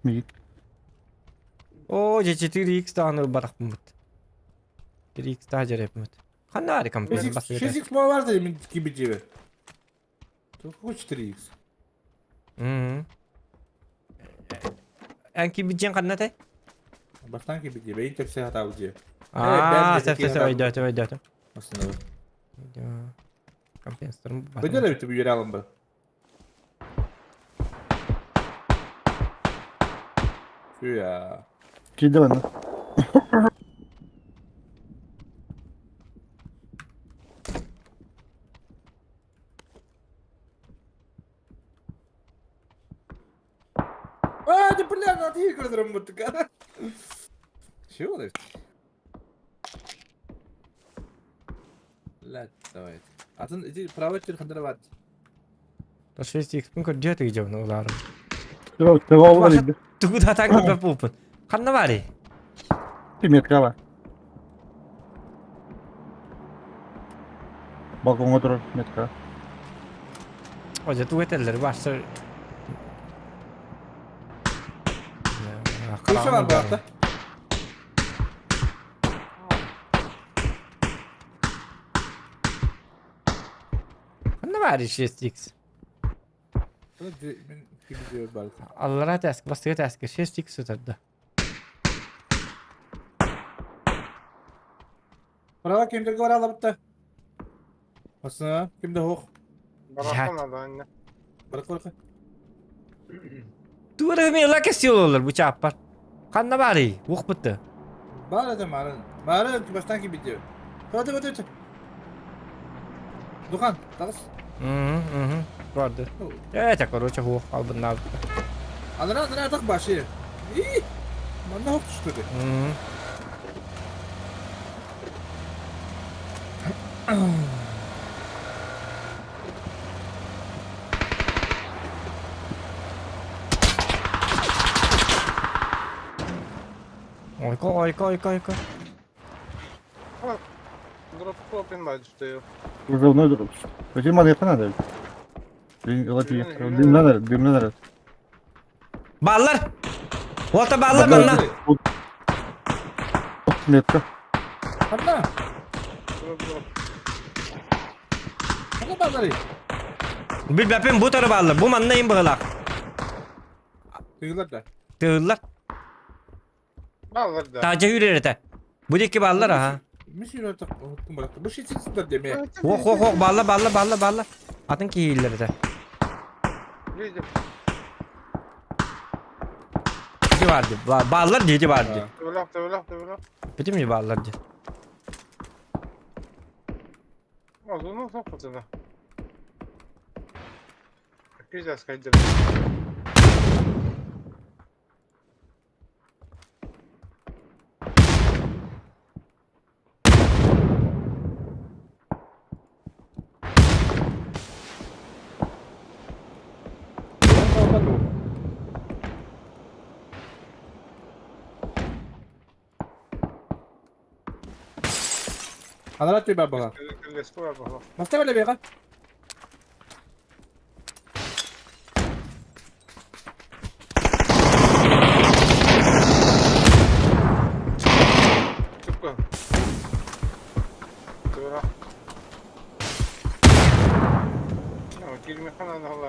Мигит. О, же 4x дааны барахпын бут. 4x та жерепмит. Ханна баары компенс бас. 6x ма бар да мен кибит жебе. Какой 4x? Мм. Эн кибиджен ханна те? Бастан кибит жебе, ин тепсе хатабы же. Аа, сәп сәп өйдөтө өйдөтө. Басында. Компенсторым бар. Бөдө бит бу йөрө алын ба. Я. Киирдэ манна. А, да бля, надо игры заработать. Чего ты? Ля, давай. Атын иди право тир хандыра 6x пын көрдүө тыгы уларым. Төбө олар иди. Тугу татан көрбөп буупун. Ханна баары? Метка бар. Балконго турар метка. Оже тугу этеллер барса. Кыша бар бакта. Ханна баары 6x? Мен кибит бар. Аллара тәск, бастыга тәск 6x өтөрдө. Право кимде бар алабытта. Басына кимде хох. Барахтан надо, анне. Барак барак. Тугу мен лакес олар бу чаппар. Ханна баары? Ук бутты. Бар это марын. Марын бастан кибит. Hadi hadi hadi. Духан, тагыс. Мм, Барды. Это, короче, хух албынна. Анара анара так башы. И! Манна хоп түштү. Мм. Ойко, ойко, ойко, ойко. Дроп копин байды, что я. Узовной дроп. Зачем маны надо? Дымнан дымнан. Баллар! Ота баллар манна! Метка. Ханна. Дроп, дроп. Ханна базары. Билбәппин бу тары баллар. Бу манна им быгылак. Тыгылар да. Тыыллар. Баллар да. Тажа үререте. Бу деки баллар аха. Мишин өтө кум барак. Бу шитсиздер деме. Ох, ох, ох, баллар, баллар, баллар, баллар. Атын кийиллер Видим. Дети барды. Баллар дети барды. Төбелек, төбелек, төбелек. Эппитим дии бааллар диэн. Озуну соппутуна. Пиздец хайдыр. Анараа түбэ баҕа. Маста бэлэ бэҕэ.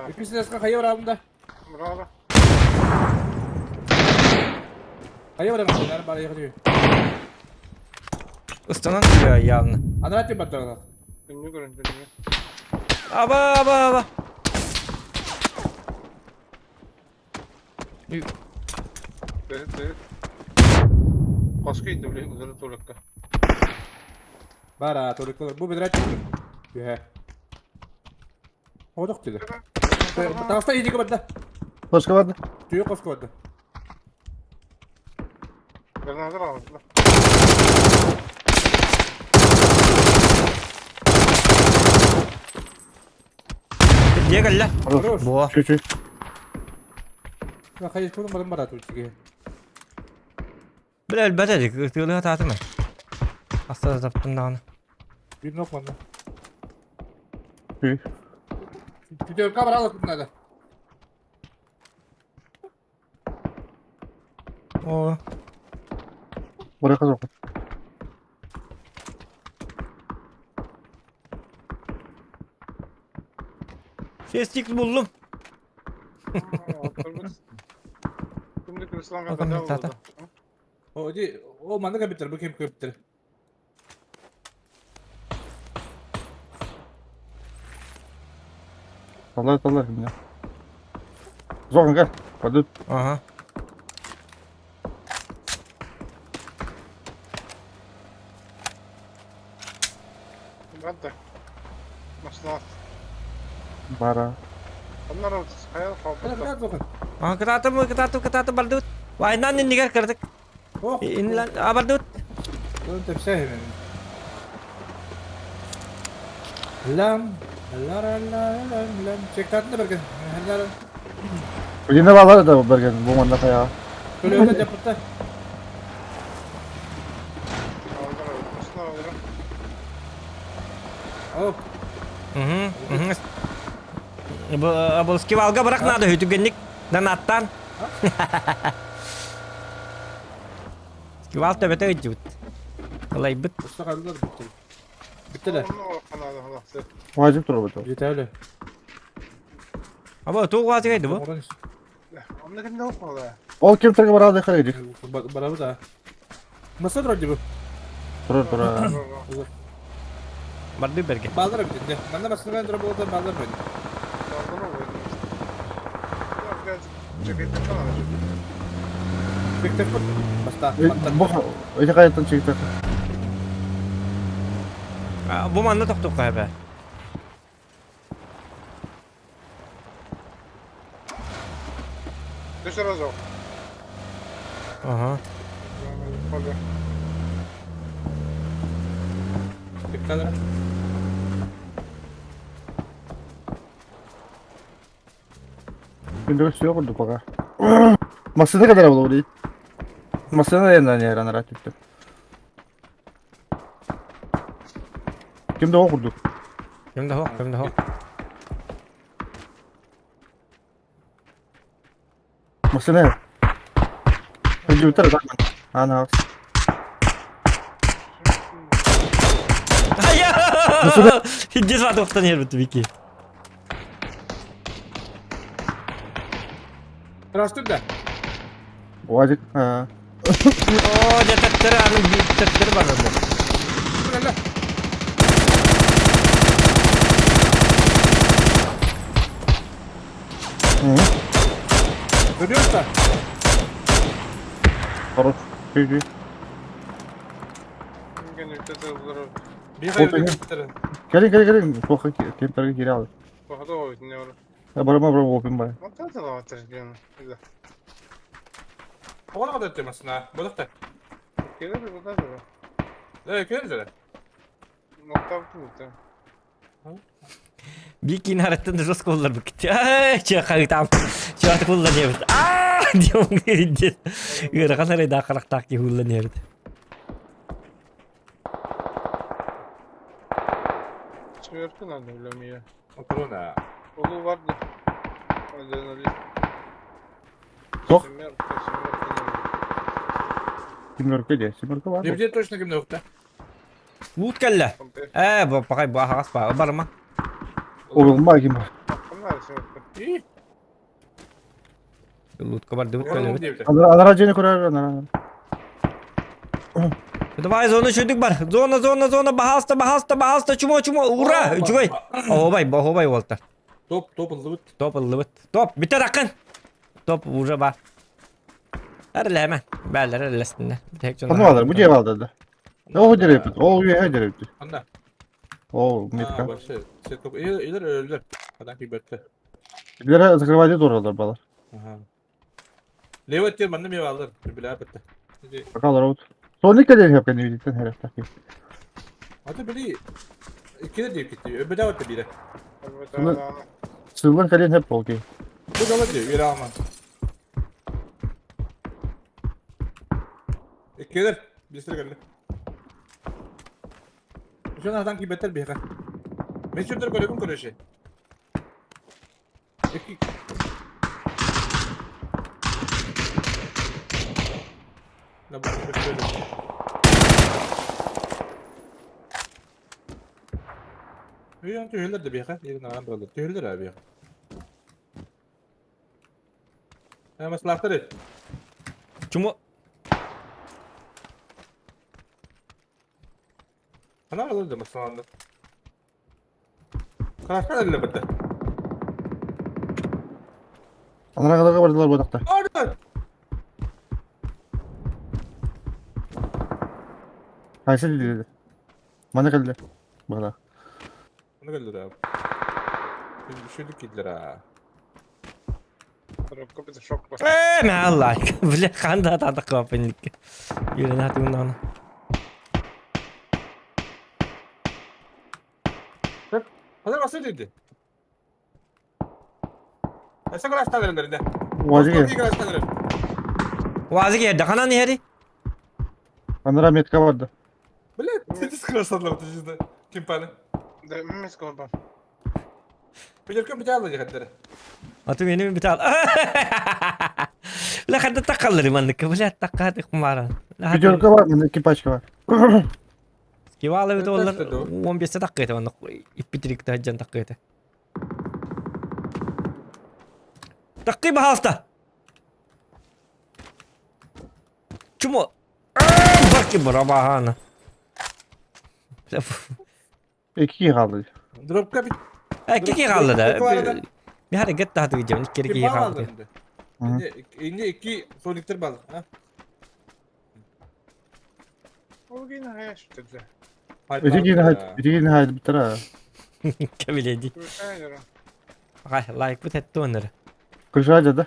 Иккис хайа барабын да? Хайа барабын да? Бар Ыстанан киирэ явно. Анараа түбэ баттарана. Аба аба аба. Бара, только бу бедрә түгел. Үһә. Одох түгел. Таста иди кабатта. Қосқа барды. Түйе қос кабатта. Дьиэ кэллэ. Хорош. Буо. Чуть-чуть. Хайы чуның барым бара түгел. Бля өлбөтө дии, ытыалыа таатым. Аста таптым даҕаны. Bir nok manна. Ү. Түтөркө бара алып надо. О, Oraya kadar. Seslik буллум. О, ди, о манна компьютер, бу кем компьютер. Талай талай меня. Зохан gel. Hadi. Ага. Бара. А, кытаатым, кытаатым, кытаатым бардыбыт. Вайнан иннигэр кырдык. О, Инлан, а бардыбыт. Лам, ла ла ла лам лам. Чектатны берген. Ла. Yine bağlar da bergen. Bu manda kaya. Көлөдө жапырта. О, Угу, угу. Бұл скивалга бірақ надо хүтүгенник донаттан. Скивал төбөтө ыдьыбыт. Ылайбыт. Уста калдылар битти. Битти да. Vacip tur bu. Жетелі. Аба тугу азыгайды бу. Ол ким terге барады хайды. Барабы да. Маса вроде бы. Тура тура. Барды берге. Балдар битти. Манда басынан тура болду балдар битти. Бектеп Баста. Бу эти кайттан чыкты. Бу манна токтук кайба. Ага. Бекталар. Şimdi yok oldu baka. Masada kadar oldu orayı. Masada yeniden yer anar atıktı. Kimde o kurdu? Ким да хок, ким да хок. Masada. Önce biter zaten. Ana. Ая! Хиддес ватуктан ербит вики. Растыр да. Vacip. Ha. О, дәтәттер аны биттер бар бу. Бу Hı. Görüyorsa. Хорош. Чуть-чуть. Кэлин, кэлин, кэлин. Туохха кемперге киирэ аҕалар. Барыма, барыма, опин бар. Биир киин арыттан жестко булларбыт. Чэ хаһыытаам. Чэ куллан иһэбит. Аа диэн ыарахан арайдаах харахтаах киһи ууллан иһэбит. Сверху надо үлэмиэ. Улуу бар да. Тох. Семерка де, семерка бар. Где точно кимде укта? Лут кэллэ. Ээ, бу пахай бу аһаҕас баа. Барыма. Урулма ким бар. Лутка бардыбыт кэлэбит. Анара дьиэни көрөр, анара. Давай зона чөдүк бар. Зона, зона, зона, баһаалыста, баһаалыста, баһаалыста, чумо, чумо, ура! Үчүгэй. Оһуобай, оһуобай уолтар. Топ, топ ыллыбыт. Топ ыллыбыт. Топ, бүтэр акын. Топ уже бар. Эрлээмэ. Бээлэр эрлэстиннэр. Ханна баалар, бу дьиэ баалдар да. Ол дереппит, ол үөһэ дереппит. Ханна? Ол метка. Вообще, илер өлөр. Адам кийбэттэ. Билere закрывать туралар балар. Ага. Лево тер манна ме балар. Билэ битте. Бакалар вот. Соник кэлэр хепкен видитен хэрэг Аты били иккилер диэп китти. Өбөдө отта бире. Сыллан кэлин хеп болки. Бу дала диэ, үөрэ алман. Иккилер, бистер кэллэ. Үсөн атан кийбэттэр биһиэхэ. Мен сүрдэр көрөбүн көрөшө. Икки Үйөн түһүллэр да биһиэхэ, иирин аҕан бараллар. Түһүллэр аа биһиэхэ. Э, маслаахтар эт. Чумо Хана алыр да маслаанды. Краска элле битте. Анарағыдарға бардылар бодақта. Ордер! Қайсы деді. Мана келді. Бағда. Мына келдер а. Үшөдүк кийдилер а. Ээ, мэ лайк. Бля, ханда тадық капынник. Юрен хатымын Hazır basın dedi. Эсэ красталар да. Уазы Красталар. Уазы келді, қанан ери? Анара метка барды. Блядь, ты красталар ты Кимпаны. Да, миска бар. Билеркен бите алды дегендер. Аты мени бите ал. Бля, ханда таққалыр маннык. Бля, таққа кумаран. Пятерка бар, мында екі пачка бар. Кивалы бит олар Это что? 15 таққа ете, онны иппитрикте хаджан таққа ете. Таққи бахалста. Чумо. Барки барабахана. Екі қалды. Дропка бит. Кики қалды да. Bir hareket daha duyacağım. İlk kere ki kaldı. Инде iki сониктер бар. Ол кейін аяш өтеді. Өтеген хайд біттір а. Кемиледи. Ай, лайк бит этти онары. Күлші да.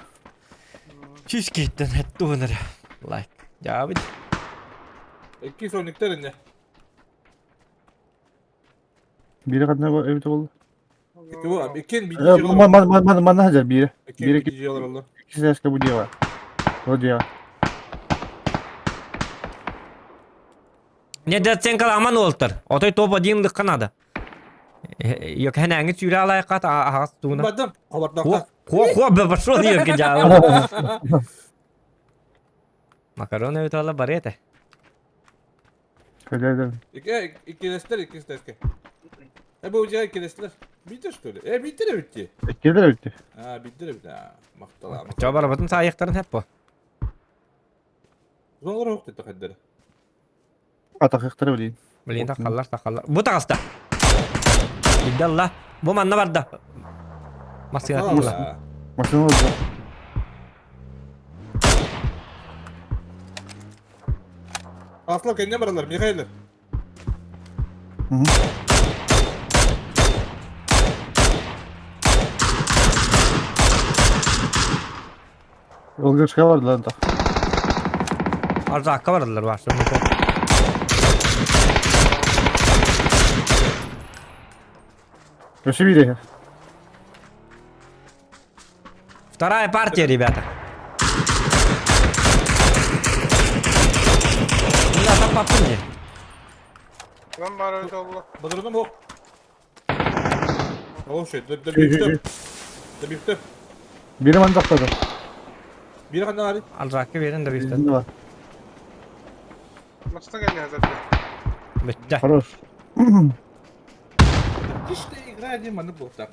Чүс киттен этти онары. Лайк. Жабыт. Iki сониктер инде. Бири қандай эбити болды? Iki bu iki bir Мана хажар бири. İki Бири bir oldu. iki сәске bu дела. О дела. Не дәтсен аман олтыр. Отой топ один лыққанады. Yok хәнәңе сүйрә алайқат ағас туына. Бадым. Хо, Хабар хо, хо, бе пошел yok жабы. Макарон өтө ала бар ете. Көдәдім. İki iki destler iki deske. E bu ucağı iki destler. Bitti что ли? E bitti de bitti. Еккелер бітті. Ha bitti de bitti. Ha. Maqtala. Жабар батын саяқтарын хеп бу. Зоңгыр yok dedi kadar. Атақықтары білейін. Блин, тақаллар, тақаллар. Бу тағаста. Идалла. Бу манна барда. Масыға тула. Машина oldu. Aslan kendine baralar Mihail. Ылгышка бардылар да. Арзакка бардылар башта. Өсө биир Вторая партия, ребята. Мында таппаппын не? Lan bari öyle oldu. Badırdım hop. Oh şey, dur dur bir Dur bir Biri mandakladı. Bir kandan abi. Алжакка берин да бифтен. Birinde var. Maçta geldi zaten. Бітті. Хорош. İşte игра değil mi bu так.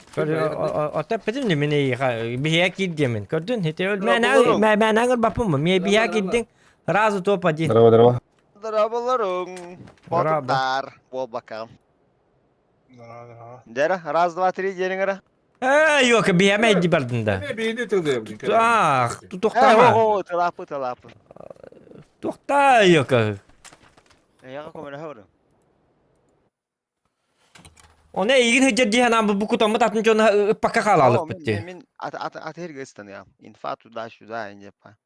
Ота петим не мені бия киддемин. Көрдүн? Хете өл мен мен мен аңыр бапым. Ме бия киддин. Разу топ один. Здорово, здорово. Здраволарым. Здраво. Батыптар. Бол бакам. Здорово, здорово. Дера, раз, два, три, дерин Э, yok, бия ди бардын да. Ne beyni tıldı блин. Ах, Э, тохтама. о, тылапы, тылапы. Тохта, yok. Я көмөр хөрү. Оны игин хыджар дихан бу бу кутаммыт атын жона пока халалык битти. Мен ат ат ат hergестен я. Инфа туда сюда инде па.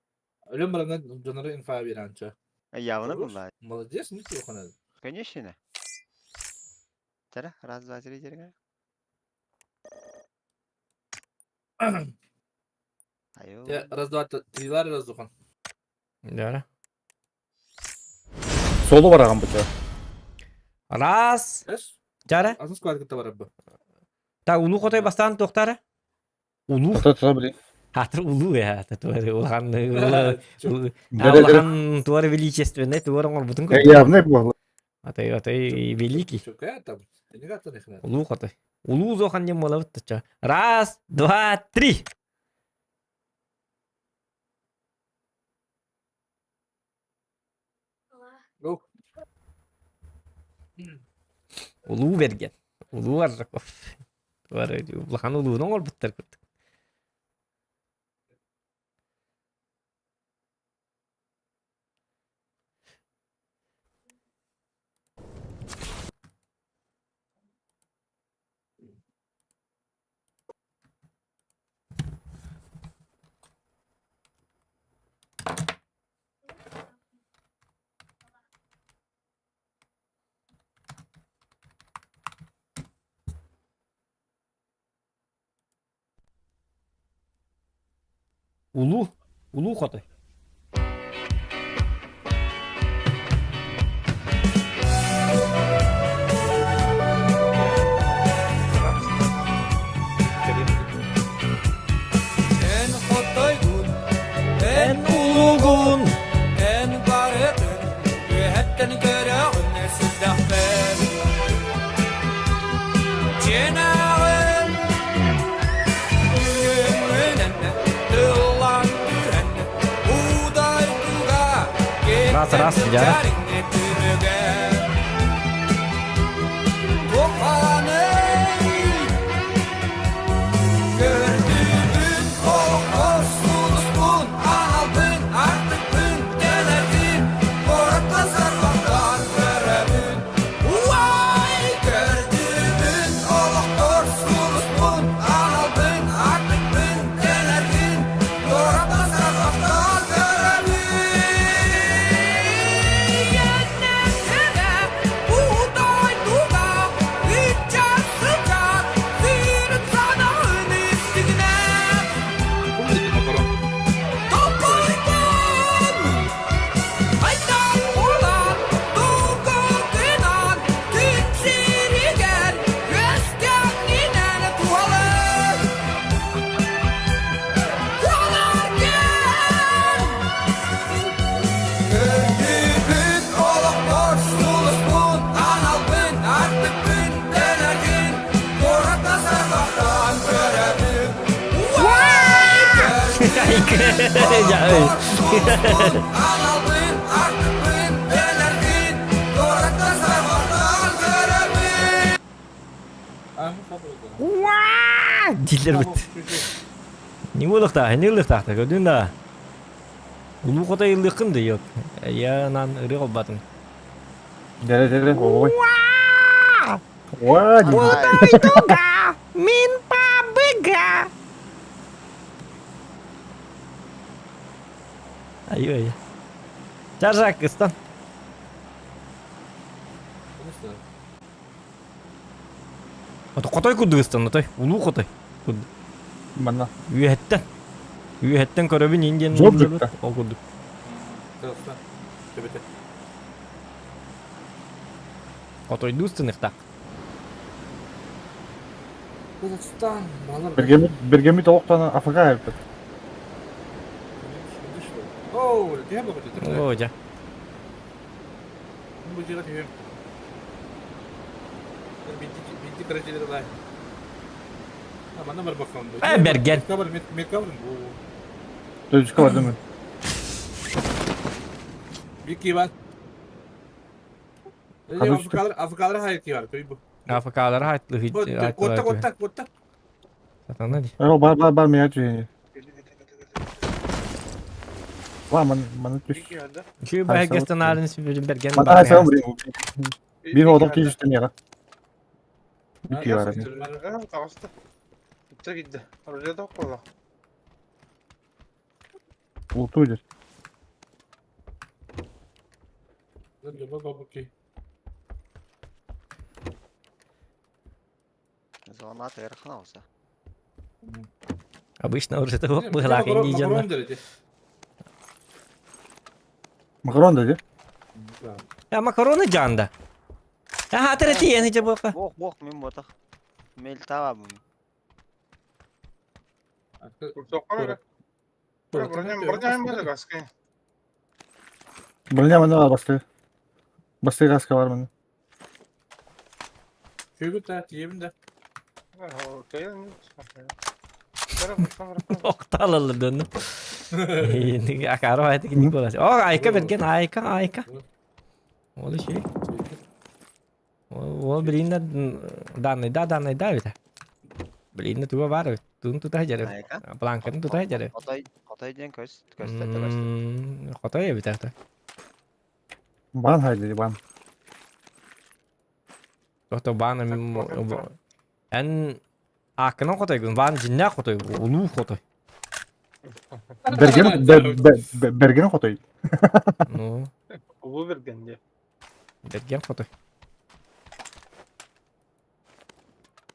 Ölüm барандан доноры инфа беранча. Явно булла. Молодец, не ты хана. Конечно. Дера, раз, два, три, дерин. Айо. Я раз два три лар раз духан. Да. Солу бар ағам бұта. Раз. Эс? Жара. Азын склад кытта бар бу. Та улу котой бастан тохтара. Улу. Тоқта тоқта білейін. Хатыр улу я, туары улахан Э, Дere, дere. улахан туары величественный, туары оңор бутун Явно бұл. Атай атай великий. Чөкә там. Не гата не хана. Улуу хотой. Улуу зохан дем болабыт тача. Раз, два, три. Го. Улуу берген. Улуу Аржаков. Туары улахан улуун оңор буттар курдук. Улуу. Улуу хотой. Эн хотойгун, Эн улугун. эн барытын, үһэттэн көрөҕүн сылдахпын. Дьиэнээҕин үҥүнэн тыллан түһэн, удайдуга Раз, раз, я. түмүгэ. Туханый Көрдүбүн оҕос сулуспун, аналбын, артыкпын, тэлэрбин, куоракка сарбахтаан көрөбүн. Уай! Көрдүбүн олохтор сулуспун, аналбын, артыкпын, тэлэрбин, куоракка сарбахтаан көрөбүн. Yenнэтигэ удайдуга иччат сычат, сирин санаын истигинэ. Топпойгон! Айдан булан, тугутунан, күн сиригэр, көскөҥҥүнэн туһалар. Туһаларгын! Көрдүбүт олохтор сулуспун, аналбын, артыкпын, тэлэргин, куоракка сарбахтаан көрөбүн. Уай! Я, Аналбын, артыкпын, тэлэргин, куоракка сарбахтаан көрөбүн. А, ну Уа! Дилер бит. Не болуқта, не болуқта, көрдүн да. Улуу хотой ыллыккын да yok. Я нан ыры болбатым. Dere dere. Ой. Кутай мин пабыга. Ай-ой. Чажак ыстан. Ото хотой курдук ыстан, отой. Улуу хотой. Курдук. Манна. Үөһэттэн. Үөһэттэн көрөбүн индиан Жоржикта. Ол курдук. Төбөтө. Хотойдуу ыстыныхтаах. Казахстан, балар. Бергемит, бергемит олохтон АФК эппит. Оо, төһө бөҕөтө Оо, дьэ. Бу дьиэҕэ түһүөм. Биирдии кыра дьиэлэр ылай. Манна барбаккам. Э, бэргэн. Метка бар, Төжүскө бардым. Бики бар. Африкалар, Африкалар хайты бар, той бу. Африкалар хайтлы Котта, котта, котта. Сатана ди. Э, бар, бар, бар, меня түһүн. Ва, ман, маны түс. Şu бәһгестен арын сүбүрүн берген. Мана айсам бир. Бир одок кийиштен яра. Бики бар. Таҕыста. Итте киирдэ. Оружие да Ултуйдер. Зона тыгырхана olsa. Обычно уже того быһылаах инди дьонно. Макарон да, Я макароны жанда. Я хатыр тиен хиче бока. Бох, бох, мен ботах. Мел таба бу. Броня мана басты. Басты гаска бар мана. Шөгүт та тиебин да. Окталалы дөннү. Акаро айтык Николас. О, айка берген, айка, айка. Ол şey. Ол билинде данный да, данный да бит. Билинде туга бар. Тун тута жары. Айка. Бланканы тута жары. Хотой, хотой диэн көс, көстө көстө. Хотой бит. Бан хайды, бан. Тохто баны Эн акынан хотой гын, бан жинна хотой, улуу хотой. Берген, берген хотой. Ну, Улуу берген де. берген хотой.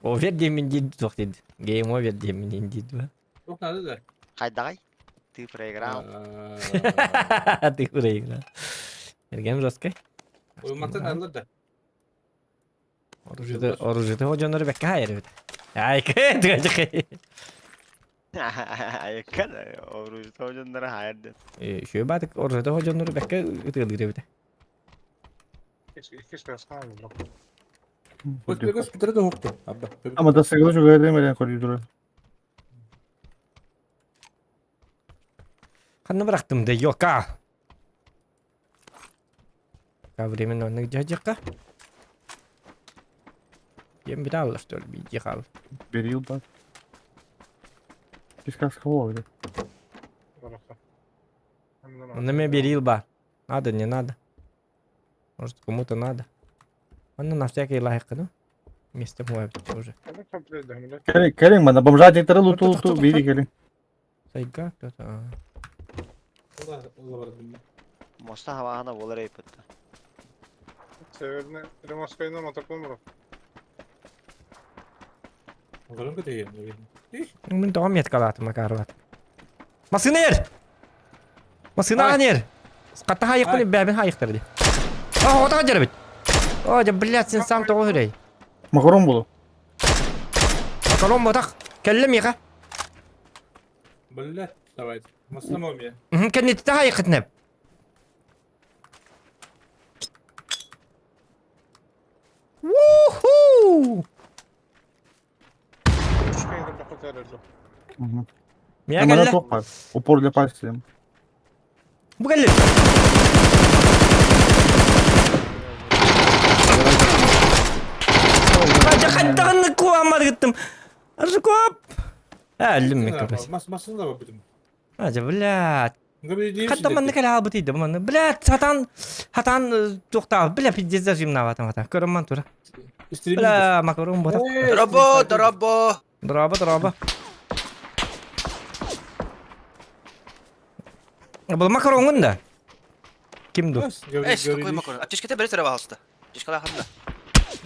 Овер деймин дейді тоқ дейді. Гейм овер деймин дейді. Ох, надо да. Хайдагай. Ты проиграл. Ты проиграл. Берген жесткой. Уйматтан алыр да. Оружие, оружие хожонор бекке хайыр бит. Ай, кэ, Айка да, оружие хожоннор хайыр деп. Шөй батык оружие хожонор бекке ытылыр бит. Иккис каскан бирок. Госпитальда хокту. Абба. Ама да сыгылы жүгерден берен коридору. Ханны бырактым да йока. Ка временно онны жажыкка. Ем бит алла что ли, биди хал. Берил бар. Иккис каска болот. Онны берил ба. Надо, не надо. Может, кому-то надо. Онны на всякий лайк, ну. Место мой уже. Келин, келин мана бомжа декторы луту луту бири келин. Сайга кто-то. Моста хавахана болар эйпетте. Северный Приморскайна мотоклон бирок. Громко деген. Мен тоҕо меткалаатым макарбат. Масынер! Масына анер! Катта хайықпын бәбін хайықтыр ди. А, отаға жербит. О, да, блядь, сен сам тоҕо хүрей. Макарон болу. Макарон ботақ. Кәллем еға. Блядь, давай. Маслама мне. Кәннетті хайықытнып. Вуху! Мия Мана кәлле. тоқ бар. Упор для пальца. Бу кәлле. Қача қаттағынны куамады кеттім. Аржыкоп. Әлім мен көпес. Мас маслана бар бүтүм. Ажа, блядь. Хатта манны кәле албыт иде манны. Блядь, сатан, хатан тоқта. Бля, пиздец зажим наватам хатан. Көрім ман тура. Бля, макарон ботак. Дорообо, дорообо. Дорообо, дорообо. Бұл макаронгун да? Ким ду? Эс, какой макарон? Аптечката бери сара пожалуйста. Аптечкала ханна.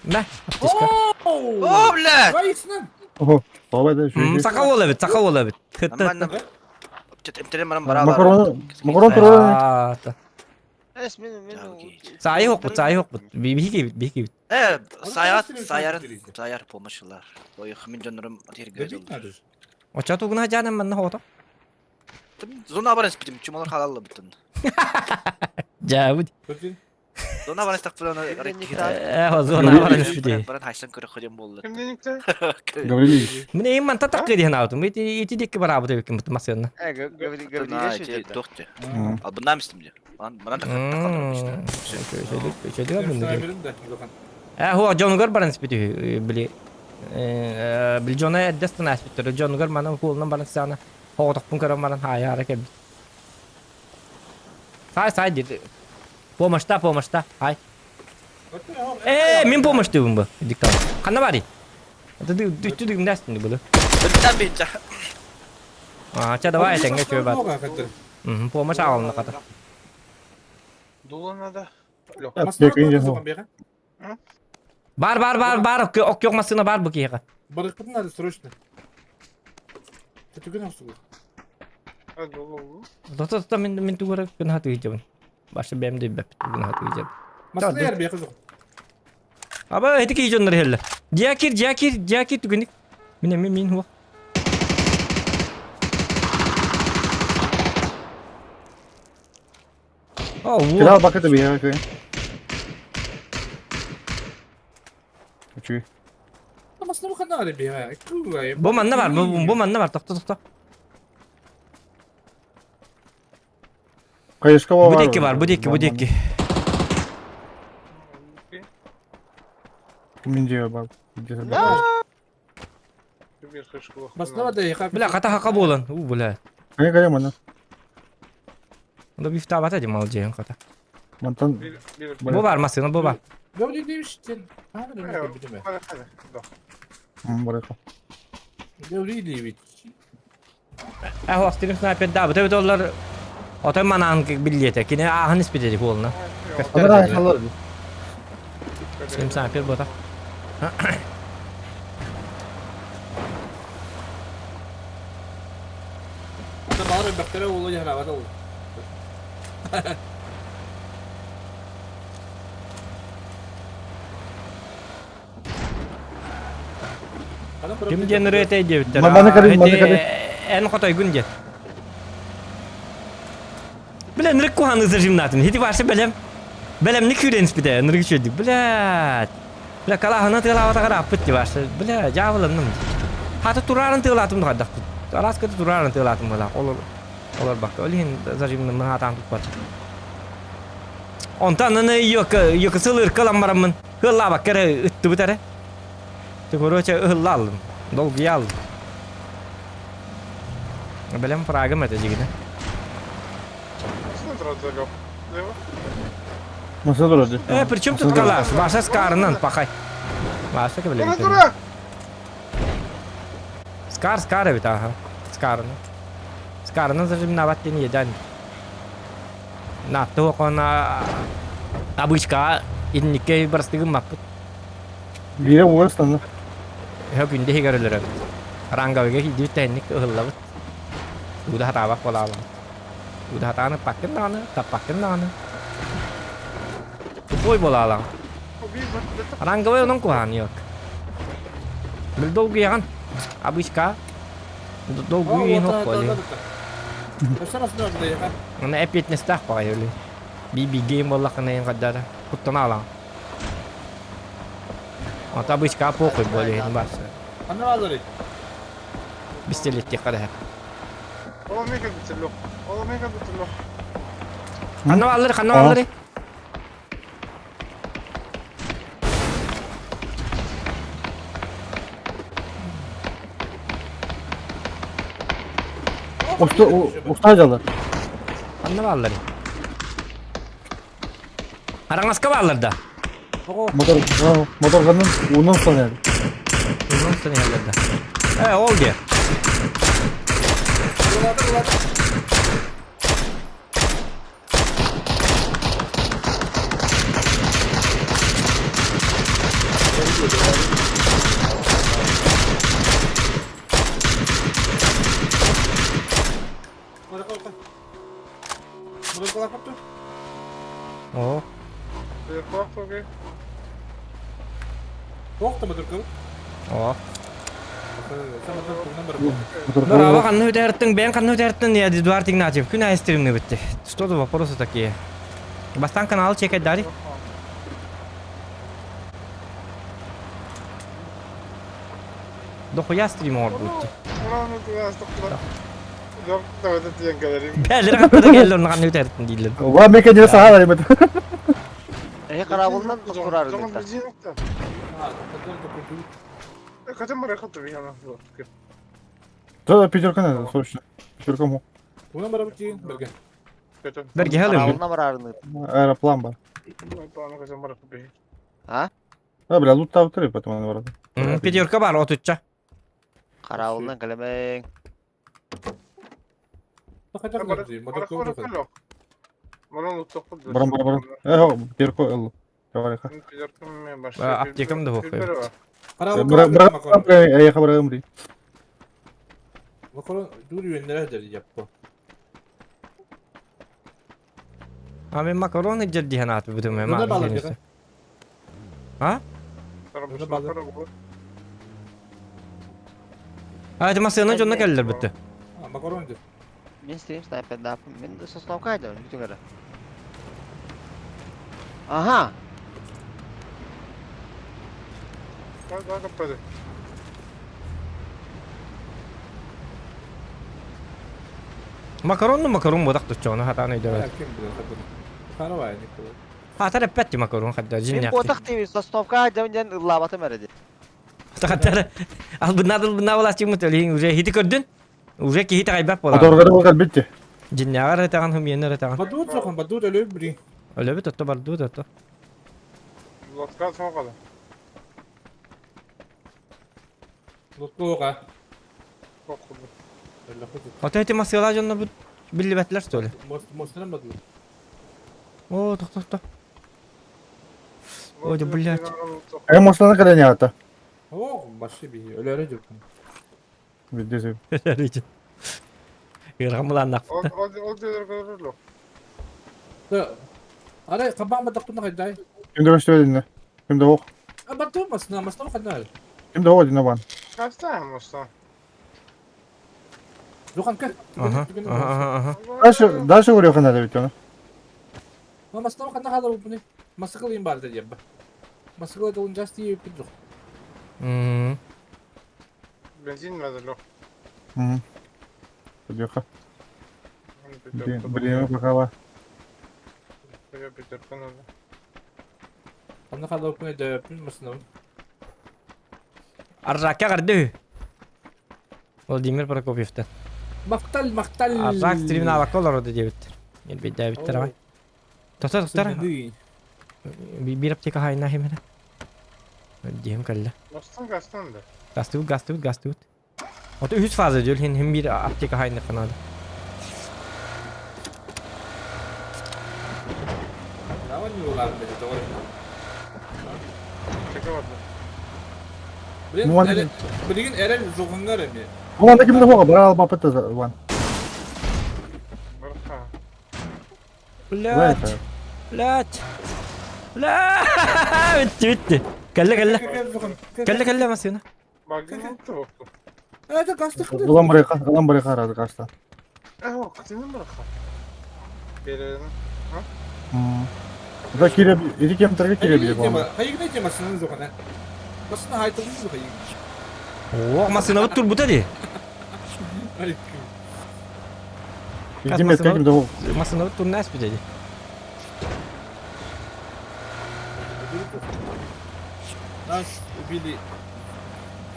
Мә, аптечка. О, блядь! Ого, давай да еще. Сака бола бит, сака бола бит. Нормально. Эмтерен баран бара. Макарон, макарон турар. Эс, мен, мен. Саайы хокпут, саайы хокпут. Бихи бит, бихи бит. Э, саяр, саяр, саяр помощьлар. Ой, мен жонорум терге жол. Оча тугуна жаным манна хото. Зона баран спитим, чумалар халалла бүтүн. Жабыт. Зона баран стак Э, зона баран спити. Баран хайсан көрө ходем болду. Кимденикте? Гаврилович. Міне иман татак кыдыһын аутум. Ити ити дикки барабыт эбиккин бут масыны. Э, Гаврилович. Тохте. Ал bundan истим Манан да Э, хуа Джонгор баран спити били. Э, бил Джона эддестен аспиттер. Джонгор манан кулунан баран сана. Хоотокпун көрөн баран хаяра кебит. Сай сай дит. Помощта, помощта. Хай. Э, мин помощь дыбын бу. Диктан. Ханна бари. Это ды ды ды ды нэстин булы. Биртен бинча. А, ча давай теңге чөй бар. Помощь алына ката. Дула надо. Бар бар бар бар ок yok masına бар бу киһиэхэ. Барыкпытын надо срочно. Түгін асугу. Дула. Дота дота мин мин тугара күн хаты гижебин. Башы бэм де бэп күн хаты гижебин. Масына яр бияқы жоқ. Аба эти кижоннор хелле. Жакир жакир жакир түгүнүк. Мине мин мин хуа. О, Кида бакыты бия кö. Үчү. Масына бу қандай бия. Бу манна бар, бу бу манна бар. Токто токто. Кайышка Бу декки бар, бу декки, бу декки. Мен же бар. Масына да яқа. Бля, ката хака болан. У, бля. Кая кая мана. Онда бифта бата дем ал жейин ката. Мантан Бу бар масына, бу бар. Гаврилович Барыка. Гаврилович. Э, хостирим снайпер да, бу төбөт олар Отой манан биллиете. Кине ахын испитеди болна. Ана халар. Сим снайпер бота. Балар бактера олы яна бата ол. Ким генерете дебиттер. Маны карын, маны карын. Эн хотой күн дет. Бля, нырык куханы зажимнатым. Хити башы белем. Белем не күренс бите, нырык чөдүк. Бля. Бля, калахына тылава тагара аппыт ди башы. Бля, жабылынным. Хаты турарын тылатым да Арас кыты турарын тылатым бала. Олор олор бак. Олин зажимны хатан туппат. Онтан аны yok yok сылыр калам барамын. Хылла бак кере үттү битере. Короче, ылла алдым. Долгий алдым. Белем фрагым это жигине. Масына турады. Э, при чем тут калаш? Ваша скарынан, пахай. Ваша кабеле. Скар, скар бит, ага. Скарны. Скарны зажимнават ден едан. На, то кона обычка инникке барстыгым маппыт. Бире угастан. Хөкүндө хигерелер. Рангавыга хидибит тэнник ыһыллабыт. Уда хатаабак болаалан. Уда хатааны паккын дааны, таппаккын дааны. Тупой болаалан. Ранговый онон куһаан yok. Бил долгуяган. Обычка. Долгуйын хопполи. Аны эпетнестах багай Би гейм боллакына ең каддара. Куттана алан. Ата обычка похуй более барсы. Бистелетти кара. Ханна алыр, ханна алыр. Уста уста жалар. Ханна алыр. Араңаска баллар да. Мотор, моторганын уунан устан Уунан устан иһэллэр да. Э, ол диэ. Оо. Оо. Браво, ханна үтэртиң, бэйэҥ ханна үтэртиң, я Эдуард Игнатьев. Күн аайы стримны битти. Что за вопросы такие? Бастан канал чекайдари. Дохуя стрим оҥорбут. Бээлери хаттара келлер, онно ханна үтэртин дииллэр. Ва мекенere саха барымыт. Эһи карабылынан турар ыгытта. Да, пятерка надо, срочно. Пятерка му. Бэргэһэ ылыҥ. Карабылынан барарыны. Аэроплан бар. А? А, бля, лут таптыры, потом она барады. Пятерка бар, отучча. Карабылынан кэлэмэҥ. Барам, барам, барам. Э, пятерка, эл. Давай, ха. Аптекам да хуй. Бра, бра, я хабар ымри. А мен макароны дьэрдиһэн аатыбытым ээ А? А, это массыына дьонно кэллэр бүтте. Мин стрим снайпердааппын. Мин сосновка айдабын бүтүн эрэ. Аха! Макарон ну макарон бодах туччоҕуна хатаан өйдөбөт. Хатар эппэт ти макарон хадда Мин дьиннээх. буотах тиби сосновка айдабын диэн ыллаабатым эрэ дии. Хаттар албыннаа албыннаа булааччыммыт өлүһүн уже хити көрдүн. Уже киһи таҕайбат буолаҕын. Моторгары был битти. Дьиннээҕэр этаҕын хумиенер этаҕын. Бадуут сохон, бадуут өлөй бри. Өлөбүт отто бардыбыт отто. Лоткоға. Ото эти масыала дьонно биллибэтлэр что ли? Мостынан бадуут. О, тохто тохто. Ой, да блядь. Э, мослана когда не ата. О, башы би, өлөрө жүркүн. Видите. Ырамыланнах. Ара, кабан бадактын кайдай. Кимде көстө Кимде ок. Бадуут масына, масына кайдай. Кимде ок дина бан. Жухан кел. Ага, ага, ага. Дальше, дальше говорю, надо ведь он. Масына кайда калып буны. Масыкыл им бар деп. Масыкыл дылын жасты пиджух. Бензин надо, Угу. Подъехал. Время пока. Пятерка надо. Анда калып буны деп масына. Аржакка карды. Владимир Прокопьевтен. Мактал, мактал. Аржак стримин алакка олорду диэбиттер. Элбейдээбиттер аҕай. Тохтор, тохтор. Биир аптека хайна химена. Диэм кэллэ. Бастан гастан да. Гастыбыт, гастыбыт, гастыбыт. Ото үһүс фаза дьүл хин хим биир аптека хайна канада. Давай не улар бе, давай. Чека барда. Блин, билигин эрен жугуңар эми. Вон кимде ок, бара алып апты ван. Барха. Блядь, блядь. Бля, битти, битти. Кэллэ, кэллэ. Кэллэ, кэллэ масына. Багын отты боқты. Это гастык. Улан барыка, улан барыка разы кашта. Э, кытының барха. Берені. Да кире, иди кем торга кире бир. Хайыгына темасының жоғына. Басына айтылды жоқ О, масына вот турбута ди. Иди метка кимде ок. Масына вот турнас бит ди. Нас убили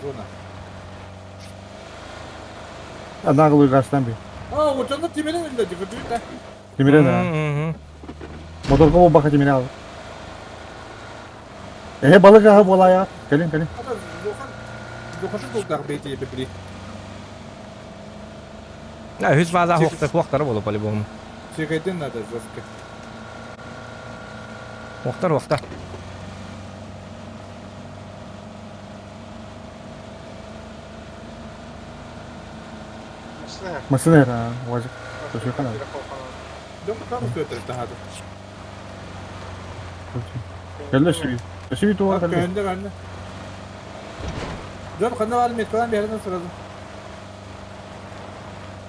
Жона. А наглый гаштан би. А, вот он темелен эле деп өтүп Темире да. Моторга бу бака темире ал. Эһэ балык аһа буолаайаҕыт. Кэлин, кэлин. Үһүс фаза хуохтара буолу по-любому. Чекайден надо жестко. Уохтар, уохтар. Массыына эр, уазик. Кэллэ сүбүй. Сүбүй туға кэллэ. Көнде көнде. Дьон ханна баар меткалан биэрэн сразу.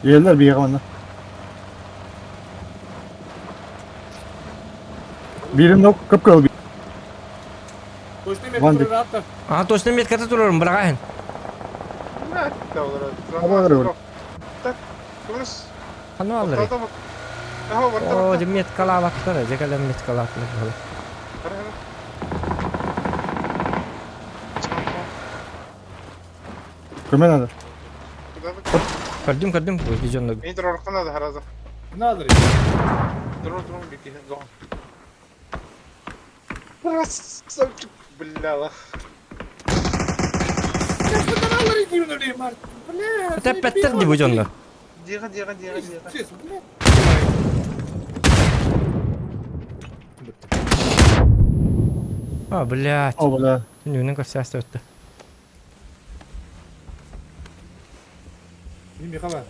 Иһэллэр биһиэхэ манна. Биирин нок кып-кыһыл Точно метка турар аатта. А, точно метката турарым, быраҕаһын. Ханна бааллар? Оо, дьэ меткалаабаттар, дьэ кэлэн меткалаатылар буолар. Көмө надо. Көрдүм, көрдүм, бу дьонно. Надо. Бля, Тэппэттэр дии бу дьоннор. Дига, дига, дига, дига. А, блядь. О, бля. Түннүгүнэн көрсөөстө өттө. Михала.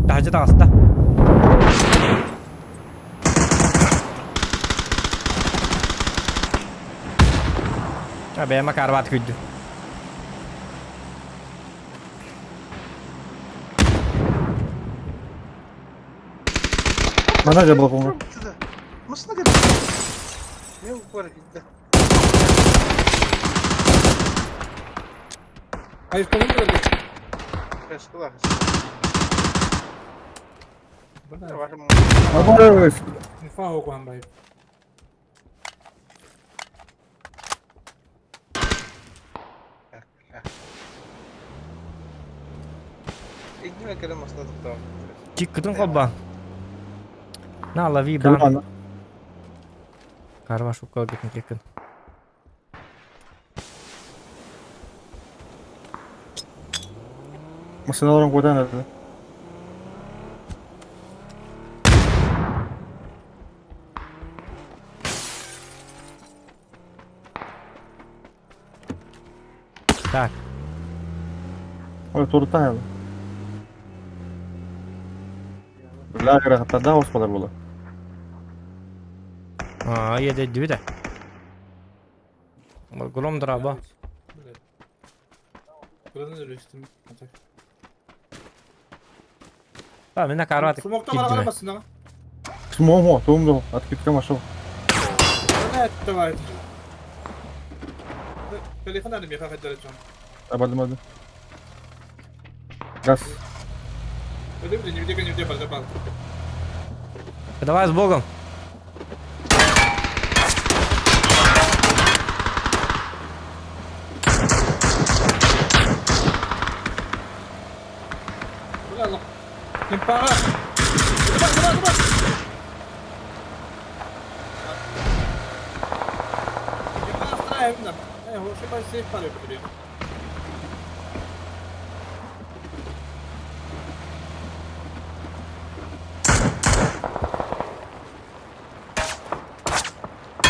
Таһдьа таҕыста. А, бэйэм акаарбаат күйдүм. Мана дьэ балкоҥҥа. Абарыс. Чиккытын холбаан. На, лови бан. Карва шукка гытын кекин. Машиналарын куотан эрдэ. Так. Ой, туртайл. Бля, грахтарда оспалар була. Аа, едеддибит ээ. Гром драба. Buranı ölüştüm. А, мен карват. Смокта бара барамасын ага. Смомо, туум откидка машел. Ана давай. Телефон аны меха хаддар чон. Абадым ады. Газ. Öyle bir не где бар бар. Давай с Богом. Ким пара? Давай, давай, давай.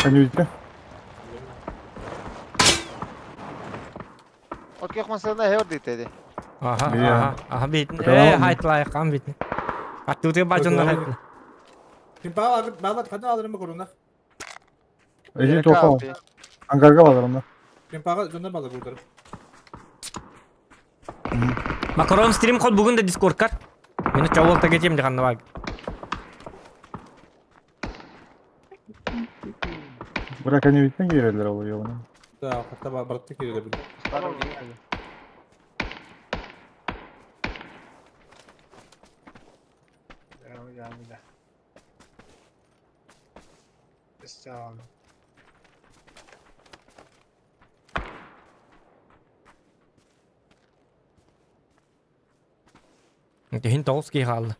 Они видите? От масына хер дитэди. Аха, аха, аха бит. Э, хайтлай кам бит. Аттуты бажонна хайт. Ким пара бала кана алырым корона. Эжи тоқал. Ангарга балар онда. Ким пара жонда бала булдар. Макарон стрим хол бүгүн да Дискорд кар. Мени чаволта кетем деган бар. Бірақ они видите кирелер ол ёбана. Да, хатта баратты кирелер бил. Хин тоғыз хаалла.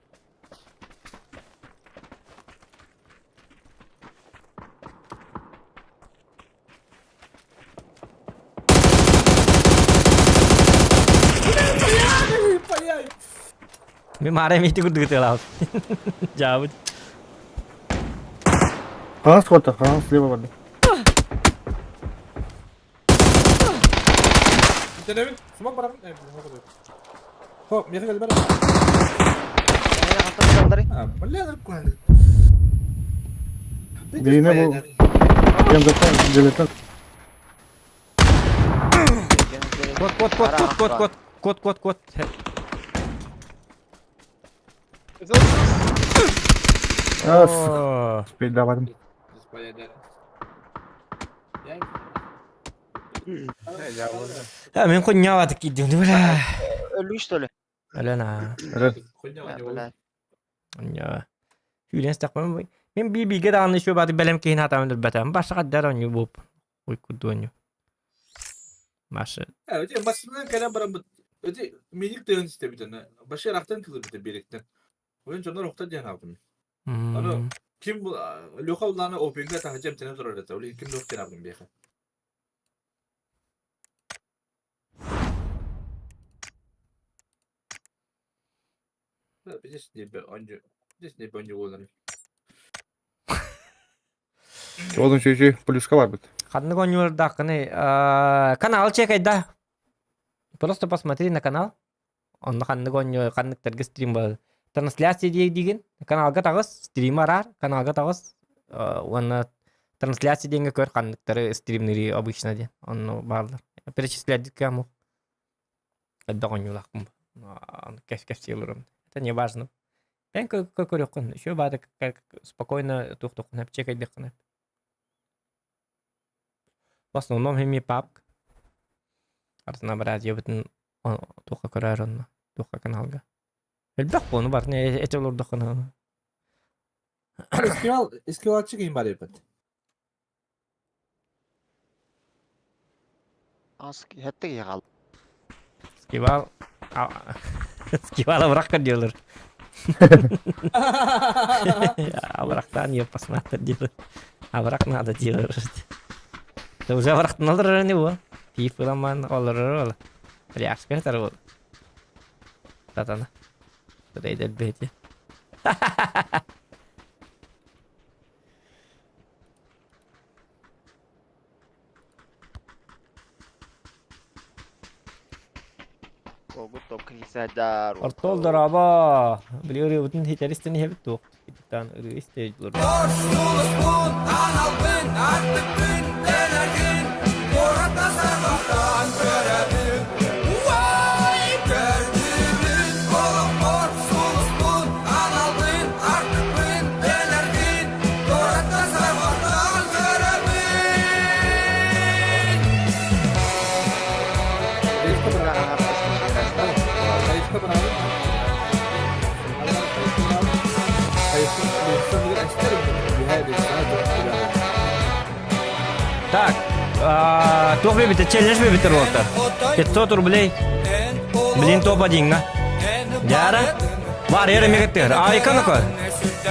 Мен маара эмиэ курдук ытыалаабыт. Дьаабыт. Хаҥас куота, хаҥас слева барды. Интернет, смог барабын. Хоп, миэхэ кэлбэр. Бля, Билине бу Гемдеттен, Гемдеттен. Кот, кот, кот, кот, кот, кот, кот, кот, кот. А, спидавадым. А, мен хуйня кидим, бля. Өлүү что ли? Алена. Бля. Хуйня. Хүлен стакман. Мен би-биге даҕаны еще баты бэлэм киһин хатаан өлбөтөм. Баша каддар онньу буп. Уй кудуонньу. Маша. Эти массыына кэлэн бараммыт эти миник тыгын истэбит аны. Башир ахтан кылырбыта биэрэктэн. Ойон дьоннор охтор диэн аабытым. Аны ким Леха улаана опинга таһырдьа эмтэнэ турар этэ. Ол ким да диэн аабытым биэхэ. Здесь не Здесь не буолар. Олун чүчү плюска барбыт. Ханнык оонньуулардааххыный? Канал чекайда. Просто посмотри на канал. Онно ханнык оонньуу, ханныктарга стрим бар. Трансляция диигин. Каналга таҕыс, стрим араар, каналга таҕыс. Уонна трансляция диэҥҥэ көр ханныктары стримныри обычно диэн. Онно бааллар. Перечислять кому. Элбэх оонньуулаахпын. Кэпсии олором. Это не важно. Эн көрүөххүн, еще баары спокойно туохтуоххун сөп, чекайдыаххын сөп. В основном эмиэ папк. Разнообразиебытын туохха көрөр онно, туохха каналга. Элбэх буону барытын эти олордоххуна. Эскивал, эскивалчы ким бар эбит? Хэтте киһи хаалла. Скивал. Скивал абырахка диэлэр. Абырахтаан ее посмотреть диэлэр. Абырах надо делать. Да уже абырахтан олорор не бу. Тиип ыламан олорор ол. Пляжка этэр ол. Сатана. Рейдер бэти. Ортол дорообо. Били ырыабытын хитэристэн иһэбит туох. Итиктаан ырыа истээдилэр. Так, туох бэбитэ, челлендж бэбитэр уолтар. 500 рублей. Блин, топ-1-ҥа. Дяра? Бар, эрэ мегеттер. Айка ну-ка.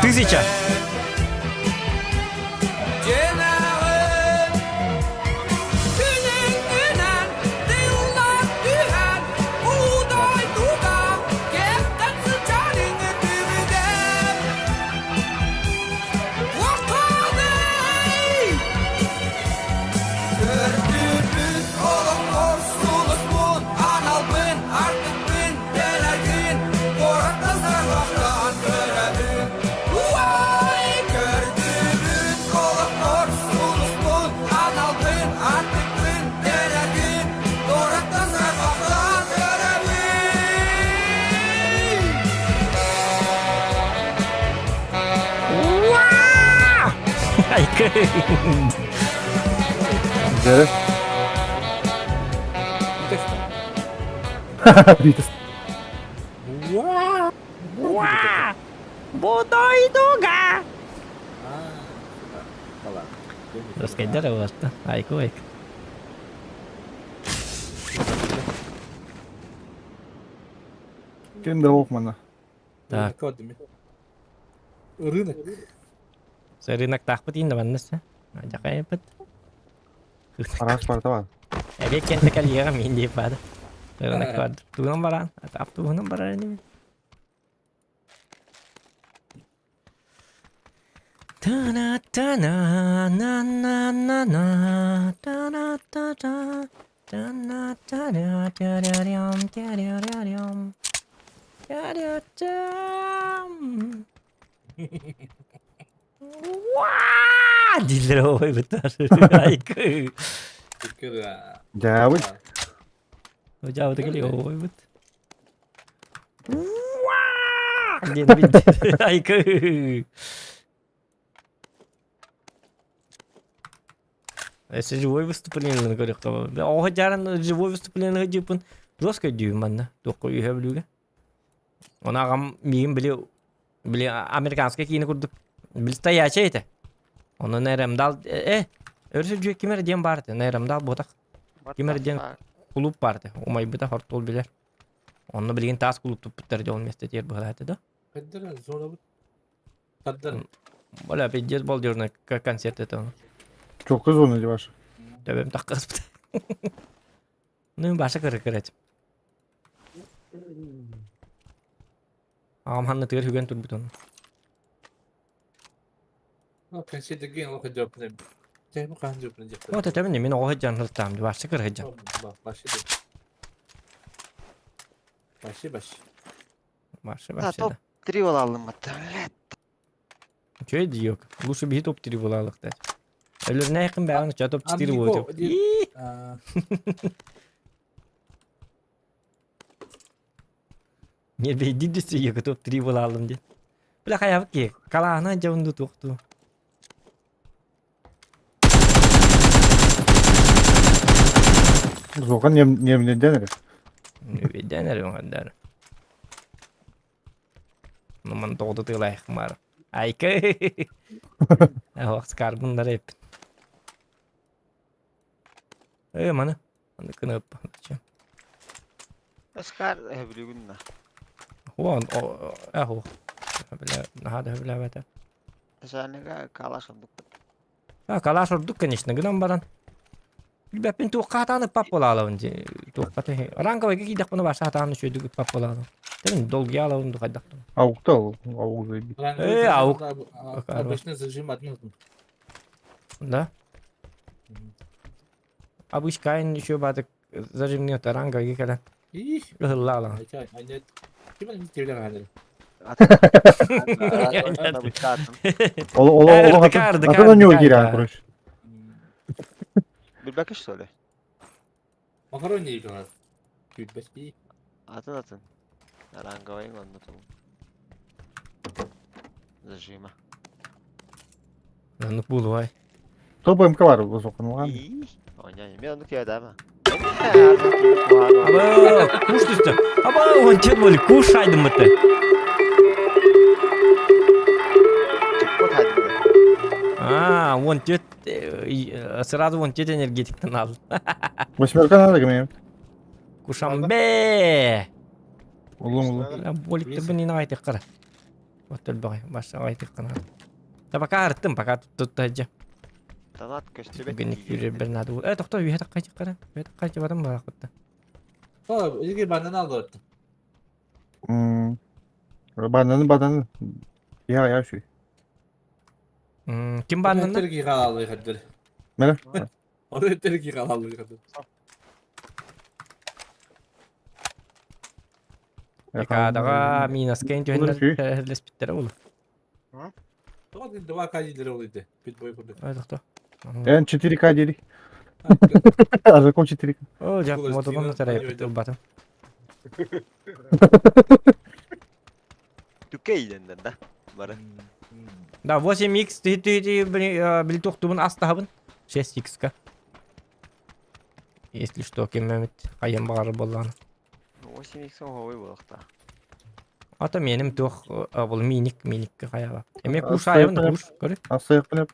Тысяча. Дьэ. Витас. Бодойдуга! Раскайдара барта. Айку айк. Ким да ох мана. Так. Рынок. Рынок таахпыт иин да маннас. Дьакайпыт. Араас барта бар. Эбиэт кэнтэ кэлиэҕэ миин диэп баада. Рынок бар. Тугунан бараан. Атаап тугунан барар инибин. Та-на-та-на, на-на-на-на, та-на-та-та, та-на-та-ра-та-ра-рям, та-ра-ра-рям, та-ра-там. Уа! Дииллэр ой бытар. Айкы. Дьаабыт. Дьаабыт кели ой быт. Уа! Диэн билдир. Айкы. Если живой выступление көрөххө. Оҕо дьааран живой выступление дьыппын жестко дьүүм манна. Туохха үһэ бүлүүгэ. Оны аҕам миигин били били американскай киинэ курдук били стоячай этэ. Онон эремдал э өрүс дьүө ким эрэ диэн баар этэ. Эремдал буотах ким эрэ диэн кулууп баар этэ. Умайбыта хортуол билэр. Онно билигин таас кулууп туппуттар дьон миэстэтигэр быһалаата да. Хайдара зонабыт. Тардар. Бля, пиздец балдежный концерт это. Чокка зона дии ваша. Төбөм таккаспыт. Ну, баша кыры этим. Аҕам ханна тыгар хүгэн турбутун. Вот это мин оҕо сылдьан сылтаам баша кыр сылдьан. Баша баша Топ 3 буолаллым блядь. Че диок? Лучше биһи топ 3 буолалык да. Өлөрнээхин бэҕэн ча топ 4 буолуо. Не бейди десе екі топ 3 бола алдым де. Бля хаябыт ки. Калаана жабынды туохту. Зохан немнеден эрэ. Небеден эрэ оҥордар. Ну ман тоҕду тыылайхмар. Айка. Ох, скарбындар эп. Э, маны. Аны кынып. Оскар өбүлүгүн на. Хуан, аху. Бля, наһаа да өбүлээбэтэ. Сааныга калаш ордук. А, калаш ордук, конечно, гынан баран. Билбэппин туохха хатаан ыппап буолаалабын дии. Туохха тэһи. Ранговайга киирдэхпинэ баша хатаан үчүгэйдик ыппап буолаалабын. Тэн долгуйаалабын ду хайдах. Аугта ол, ауг заебись. Э, ауг. Обычно зажим одну. Да? Абыч кайын еще батык зажимный ранговайга кэлэн. Их. Ыһыллаалаҕын. Ким Ол ол ол атын у него киирэн короче. Билбэккэ что ли? Макарони играет. Күүтбэс Атын атын. Ранговый онно туу. Зажима. Ну булуай. Топ МК бар Зохан оған. Оня, мен оннук киэдама. Аба, куш түстэ. Аба, он чет боли, куш айдым быты. А, вон тет, сразу вон тет энергетиктен ал. Восьмерка надо кем Кушам бе. Улум улум. Боликті бұны айтық қара. Вот төлбағай, баша айтық қана. Да пока арттым, пока тут тут Танат көстүбэт. Генник юрер бір надо. Э, тоқта, үйе таққа қара. Үйе таққа барам бара қытты. Иги банан алды. Бананы бананы. Я я шүй. Ким бананы? Терги халалы хаддыр. Мene. Оны терги халалы хаддыр. Декадаға минас кен түйіндер ол. Тоға два К дилер ол иде. Бит бой курдук. Ай, тоқта. Эн 4К дедик. А закон 4К. О, жак, мотодан тарайып батым. Түкейден да. Бары. Да, 8x ты ты ты били тоқтубын астабын. 6x-ка. Если что, кем қайын бағары болған. 8x оҕой буолуохта. Ата меним туох бұл миник миник қаяба. Эме куш айбын куш, көрі. Асайық біліп.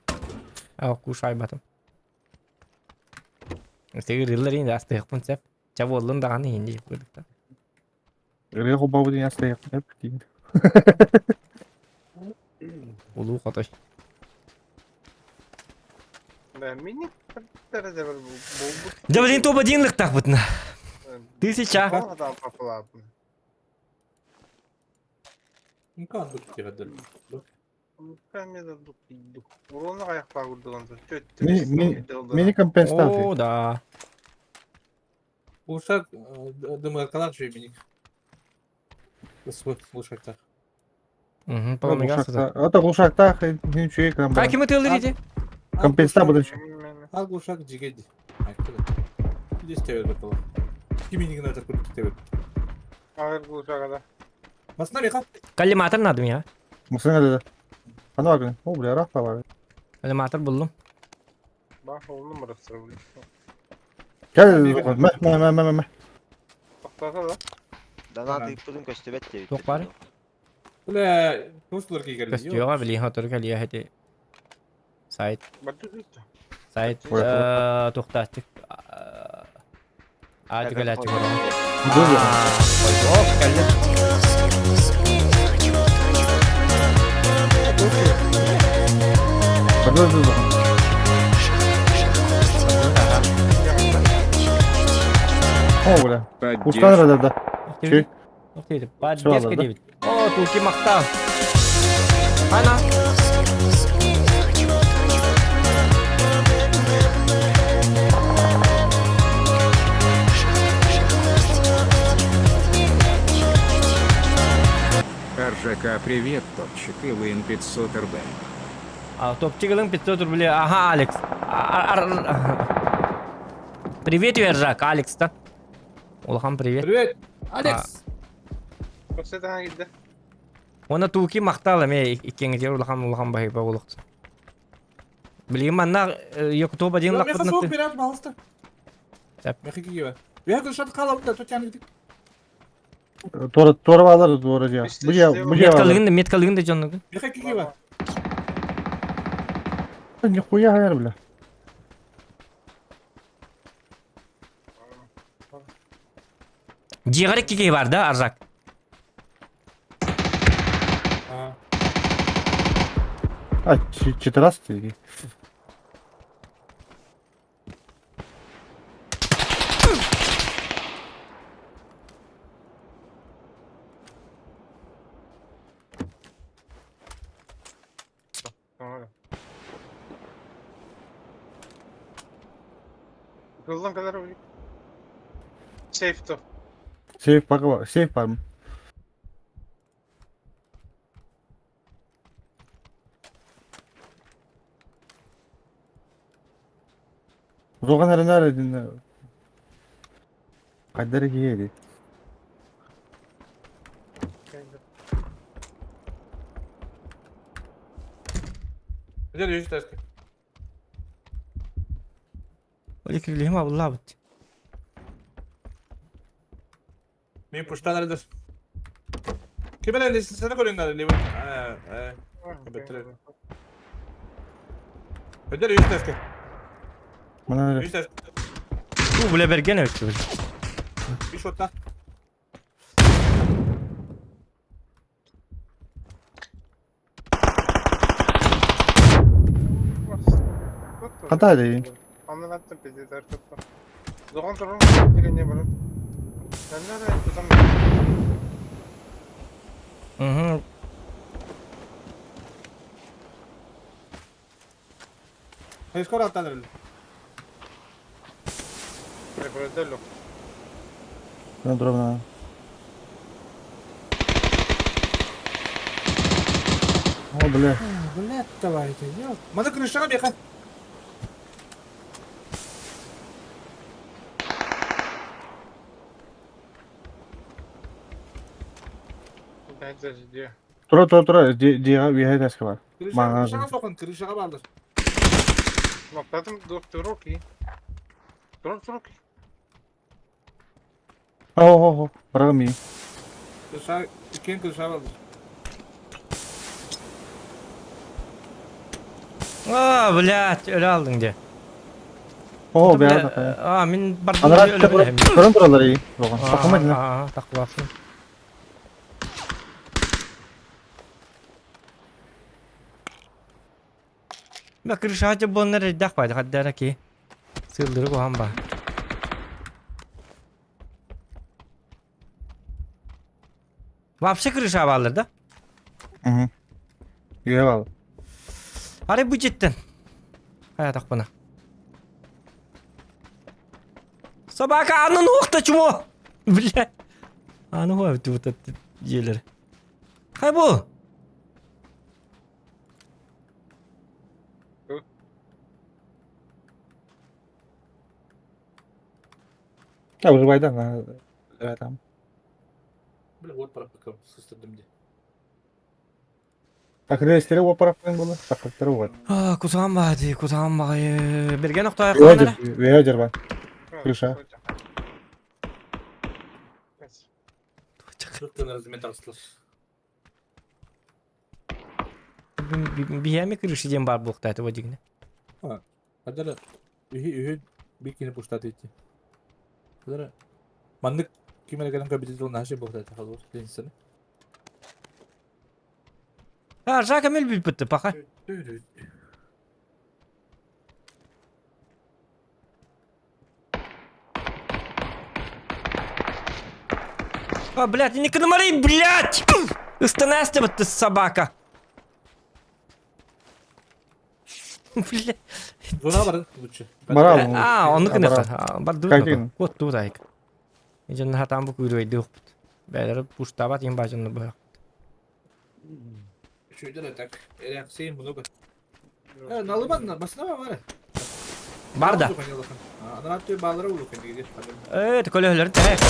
А куш айбатым. Сегир ыллар енді астайықпын сәп. Чаболлун дағаны енді жеп көрдік та. Ырыя қобабы деген астайық біліп. Деймін. Улуу қотой. Да, миник дәрәҗә бер булды. Жабылин тоба динлік тақ бұтына. Тысяча. Адам папалапын. Мкан бу кити хаддыр. Мини компенсация. О, да. Глушак дымаркалаах үчүгэй миник. Ысбыт глушактаах. Угу, полный Это глушактаах үчүгэй кынан Как ким ытыалыр ити? Компенсация будан үчүгэй. Ал глушак дьигэйди. Здесь тебе готово. Киминигин атар курдук тебе. Ağır глушак да. Масына меха. Коллиматор надо мне. Мусына да. Ана бар. О, бля, рафа бар. Коллиматор буллум. Бах, oldu burası. Кел, мә, мә, мә, мә, мә. Тоқтаса да. Донат ыыппытын көстүбэт диэбит. Туох баар? Бля, туслар кигерли. Көстүөҕэ билии хотору кэлиэ эти. Сайт. Сайт. Туохтааччык. Ааты кэлээччик. Ох, кэллэ. О, бля. Устан да. Чүй. Поддержка 9. О, туки махта. Ана. РЖК привет, топчик и Лын 500 рб. А, топчик ылын 500 рублей. Ага, Алекс. Привет, Ржак, Алекс-то. Улахан привет. Привет, Алекс. Уонна Туки махтал эмиэ иккиэҥҥитигэр улахан улахан баһыйба буолуохтун. Билигин манна Якутоба диэн Меха лаппытын суох берет, пожалуйста. Сәп. Меха киева. Я говорю, қалап да, тут яны Туора туора баалар туора дьиэ. Бу дьиэ бу дьиэ баалар. Меткалыгын да меткалыгын да дьоннугун. Меха киева. Нихуя хайар бля. Дьиэҕэр икки киһи бар да Аржак? А, 14 Hızlan kadar Safe to. Сейф пока сейф бар. Зоған әрін әрін Қайдар киеді. Где лежит таска? Оликрилиһим абыллаабыт. Мен пуштан әрдір. Ким әлі сені көрген әлі Бітірі. Где лежит таска? Мына Лежит таска. Бу бля берген өттү. Үш отта. Қандай дейін? Anlattım bizi tarafta. Doğan durun ne var? Sen nereye tutam? Угу. Скоро аттан әлі. Rekordello. Мына тұра мына. О, бля. Блядь, давайте. Мана крышаға беха. Тұра тұра тұра дияға үйе тәскі бар. Маған. Крышаға соқын, крышаға бардыр. Noktadım dur ki. Dur ki. О, о, о, барағым ей. Крышаға, үлкен крышаға бардыр. А, блядь, өлө алдың де. О, бля. А, мен бардым. Анара көрін тұралар ей. Жоған. Тақымайды. Аа, тақыласың. Бә крышаға боннар дақ байды хаддара ки. Сылдыры кохан ба. Вообще крыша балыр да? Угу. Үйэ бал. Арай бу дьиттэн. Хайатахпына. Собака анын уохта чмо! Бля. Аны хуа бит дьиэлэр. Хай бу! А выживай да, там. Бля, вот параппыкам сыстырдым дии. Акрестере опараппын була, сакаттары вот. А, кусаан баadi, кусаан баҕайы. Берген охтоойох Вея бар. Крыша. Сырттан размет арслар. Биһиэми крыши диэн баар буолуохтаата бу дигинэ. Хадара үһү үһү бир кини пуштат ити. Хадара маннык ким эрэ кэлэн көрбүтэ дыл наша буолуохтаата халур линсаны. А, Жака мел билбитти паха. А, блядь, не канамари, блядь! Ыстанасты ты собака. Блядь. Зона бар лучше. Бара. А, онну Бара. кыныкка. Бар Кайдын. Кот туурайк. Ижен хатан бу күйрөйдү укпут. Бәлер пуштабат им бажынны бу. Şöyle так. Реакция много. Э, налыман басына бар. Бар да. Анан тү балары улу кенди. Э, көлөһөлөр тәк.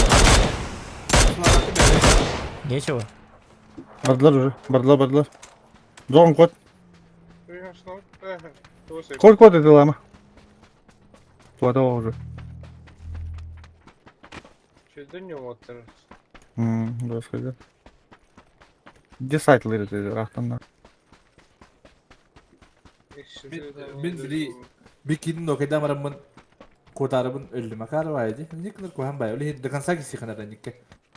Нечего. Бардылар уже, бардылар, бардылар. Зон кот. Кот кот это лама. Туата уже. Господи. Где сайт лырит рахтан Мен били бикин но кайда марамын котарыбын өлдүм акар байды. Никнер кохан бай. Оле до конца киси ханада никке.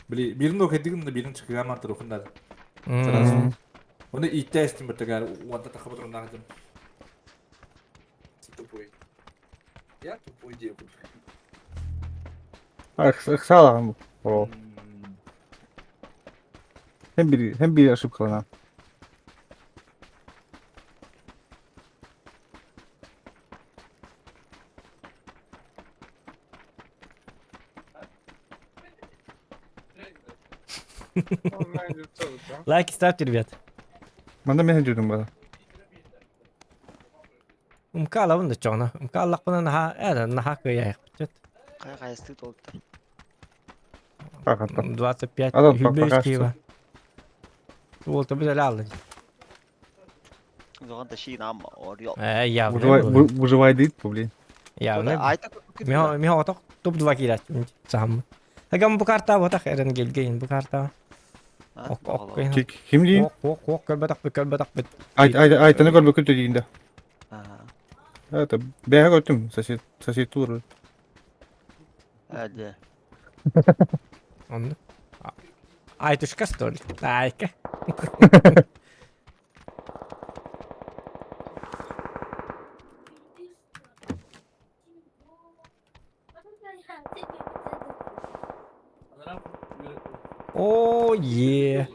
Били бирин но кайдыгын бирин чыгыга мартыр ухундар. Оны итте эстим биртегер уанта тахабы турунда Тупой. Я тупой девку. Ыксалаган бу. Hem bir hem bir ошибкалана. Лайки ставьте, ребят. Манда мен жүрдүм бара. Умка алабын да чоңна. Умка аллакпынан наха, э, наха кыяйык. Кай кайсты толуптар. Пакатта. 25 Адам Хүлбөс пока Киева. Ол тобы эле алды. Зоган да шиин ам орьол. Э, явно. Выживай дейт бу, блин. Явно. Айта Миха миха оток топ 2 кират. Сам. Агам бу карта ботак эрен келген бу карта. Ок ок. Ким дейин? Ок ок ок көрбөтак бит көрбөтак бит. Ай ай айтаны көрбө күтө дейин да. Это бэһэ көрдүм сосед сосед тур. Әде. Онду. Айтушка что ли? Айка. О, е.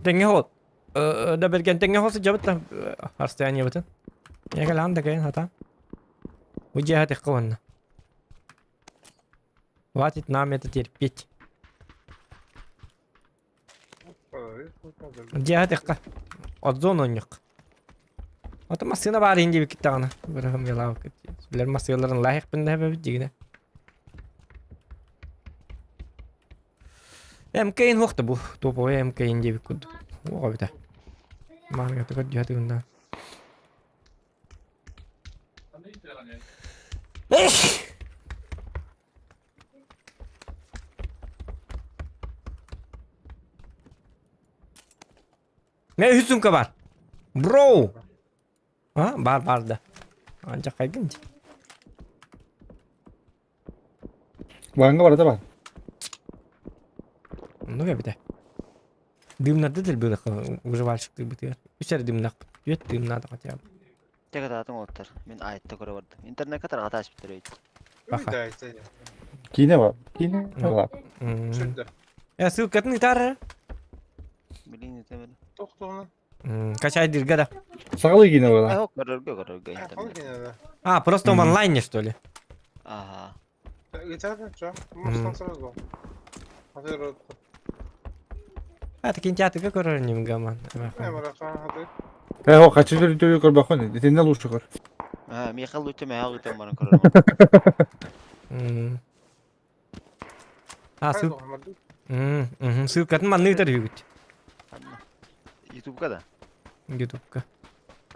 Тэҥҥэ хол. Да берген тэҥҥэ хол сылдьабыт да расстояниебытын. Эгэлээн да кэйэн хата. Бу дьиэҕэ тиххэ уонна. Хватит нам это терпеть. Дьиэҕэ тиххэ. Отзон оонньуох. Ото массыына баар иһин диэбиккит даҕаны. Бырахым ялаабыккыт. Билэр массыыларын лаһыахпын да эбэбит дьигинэ. МК-ин суох да бу. Топовый МК-ин диэбит курдук. Уоҕа эбитэ. Маарга көрдүһэ тыгынна. Мэ үс сумка бар. Бро! А, бар бар да. Анча хайгын. Ванга барата бар. Ну эбитэ. Дымнарды дил было выживальщик бытыгар. Үсэр дымнах. Үөт дымнады хотя бы. Теге таатын оттар. Мен айтты көрө бардым. Интернетке таргата аспыттар өйт. Баха. Киинэ бар. Киинэ бар. Сүрдэ. Э, ссылкатын ытаар. Билин үтэмэн. Тохтугунан. Качайдырга да. Сахалыы киинэ буолар. Э, көрөргө көрөргө Хал интернет. киинэ да. А, просто в онлайне, что ли? Ага. Ытаар чо. Мустан сразу. Хатыр. А, так кинотеатрга көрөр немгаман. Э, бараха хатыр. Э, о, хачы төрү көрбөхөн. Итиннэ лучше көр. А, Михаил үтэмэ хал үтэн баран көрөр. А, ссылка. Ссылкатын манны ытар үгүт. Ютубка да. Ютубка.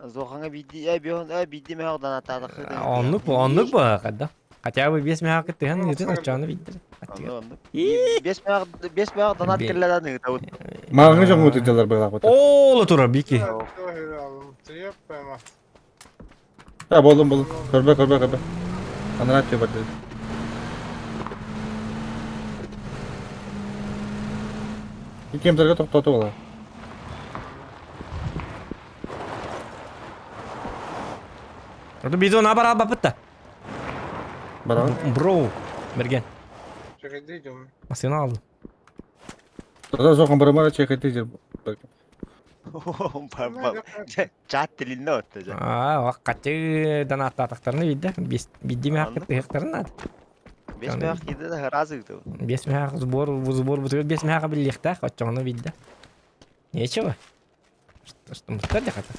Зоханга бидди, э, бион, э, бидди мехал данатадах. Оннук бу, оннук бу, кадда. Хотя бы бес мехал кыттыһан ытын оччону биддер. Бес мехал донат кэллэдан ыытабыт. Маңы жоңгу тыдылар быйлак бу. Оолу турар бики. А, болдум, болдум. Көрбө, көрбө, көрбө. Анара атıyor бар dedi. Кемтерге токтотуп алар. Орду бизон абар албапыт да. Барабы. Бро. Берген. Машина алдым. Тогда зохан барамара чекайте жер. Чат тилинде отты жа. А, качы донаттатактарны бидде. Бидди мехак кыттыктарын надо. Бес мехал киде да разы ыытабыт. Бес мехак сбор, сбор бутыр бес мехак биллихтах, оччону бидде. Нечего. Что, что муттар дехата.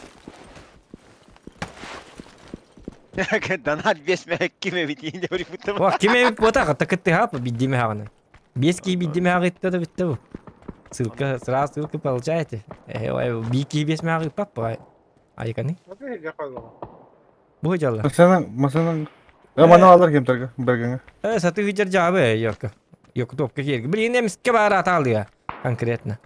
Донат бес мехал киме битиин деп бутта. О, киме бота кытты кыттыха бидди мехаганы. Бес ки бидди мехак итте да битте бу. Ссылка, сразу ссылку получаете. Э, ой, бики бес мехак папа. Айканы. Бу жала. Масанан, масанан. Э, мана алар кемтерге, бергенге. Э, саты хыджар жабы, йока. Йока топка керге. Блин, эмске бар аталды конкретно.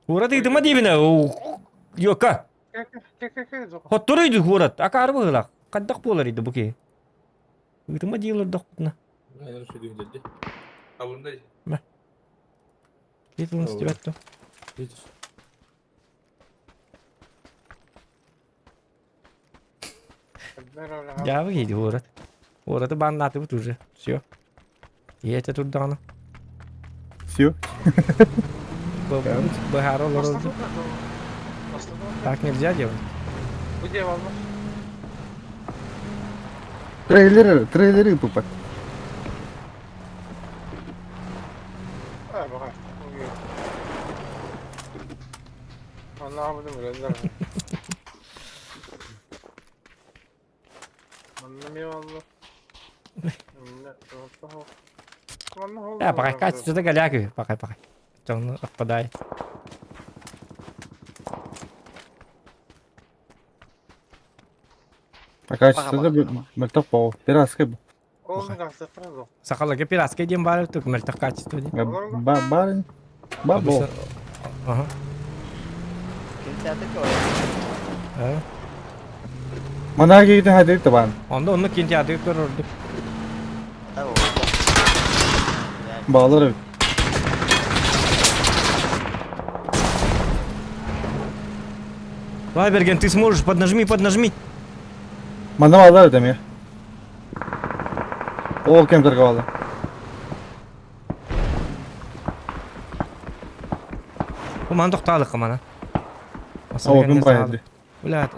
Урат ыдыма дибине, йока. Хотторуйду урат, акар быгылак. Каддак болар иди буки. Ыдыма дийлер докутна. Бит стебетто. Я выйди урат. Ураты баннаты вот уже. Все. И это тут дано. Все. Так нельзя делать. Трейлеры, трейлеры тупо. Э, пока качество голяк, пока пока. Он отпадает. А качество мөлтөх боо. Пираска. Сахалага пираска дем бар, только мөлтөх качество. Ба бар. Ба бо. Ага. Мана кийитин хадыр табан. Онда оны кинотеатрга көрөрдүк. Балар. Давай, Берген, ты сможешь, поднажми, поднажми. Мана балар деме. Ол кемтерге балы. Ман тоқталык мана. О, ким байды. Бля.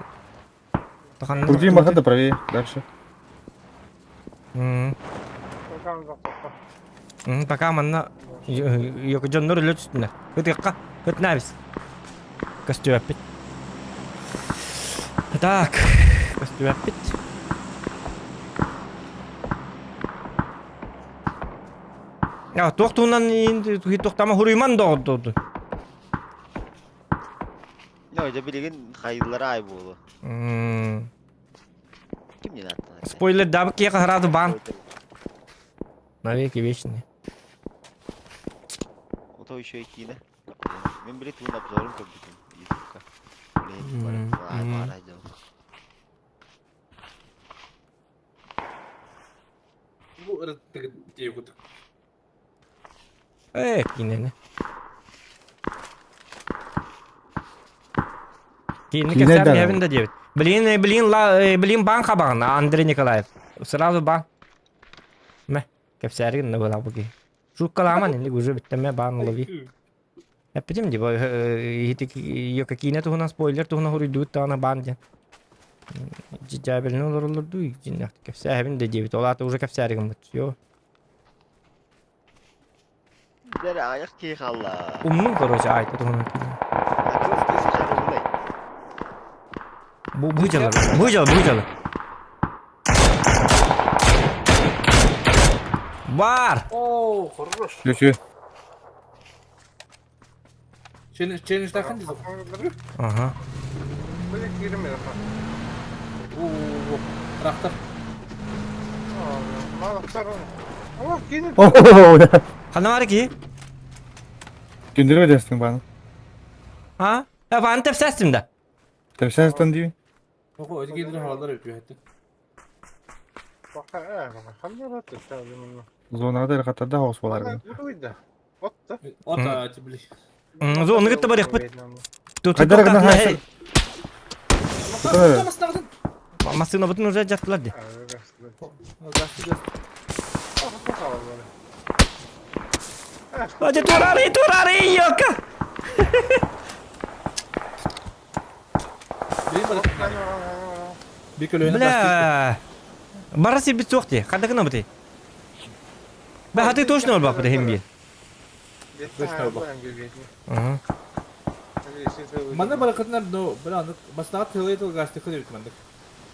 Крути махата правее, дальше. Пока манна йока жоннор үлө түстүнө. Хытыкка, хытнабис. Костюм Так, костюм Я тоқтуынан енді тоқтама хуруйман доғды. No, же билигин хайыллара ай болу. Ким не аттан? Спойлер дабы кия сразу бан. Навеки вечные. Ото еще и кине. Мен билет туун обзорун көрбүтүм ютубка. Билет бар, бар айдым. Бу ырыттыгы диэбит. Э, кинени. Киинни Киинэ кэпсээн да. биһэбин да диэбит. Блин, блин, ла, блин, баан хабаҕын, Андрей Николаев. Сразу баан. Мэ, кэпсээригин да была буги. Шуткаламан, инник уже бүттэмэ баан лови. Эппитим ди, ее киинэ туһунан спойлер туһунан хуруйдугут даҕаны баан диэн. Дьээбэлин олороллор дуу, кэпсээһэбин да диэбит. Ол аата уже кэпсээригин бут. Все. Дэр аҕыйах киһи хаалла. Умнум, короче, айта туһунан. Бу бу дьалар, бу дьал, бу дьал. Бар! О, хорош. Үчү. Челленджтахан дизел. Ага. Böyle girmiyor. О, трактор. Ama yine Ханна бар ки? Күндүрү дэстиң баны. А? Я баны тэпсәстим да. Тэпсәстен дии. Ого, эти гидри халалар өпү хәтта. Зонада хатарда хаус болар. Ота, эти бли. Зоны кытта бар яқпыт. Тут Хайдар гына хайсы. Машина бутын уже жаттылар ди. Hadi турары, турары, ёлка! Бля. Бара сирбит суох дии. Ханна гына бутый. Бә хаты точно ол баппыта хим биир. Ага. Манна баракытнар, но, бля, бастаға тылай тылгасты хыды бит мандык.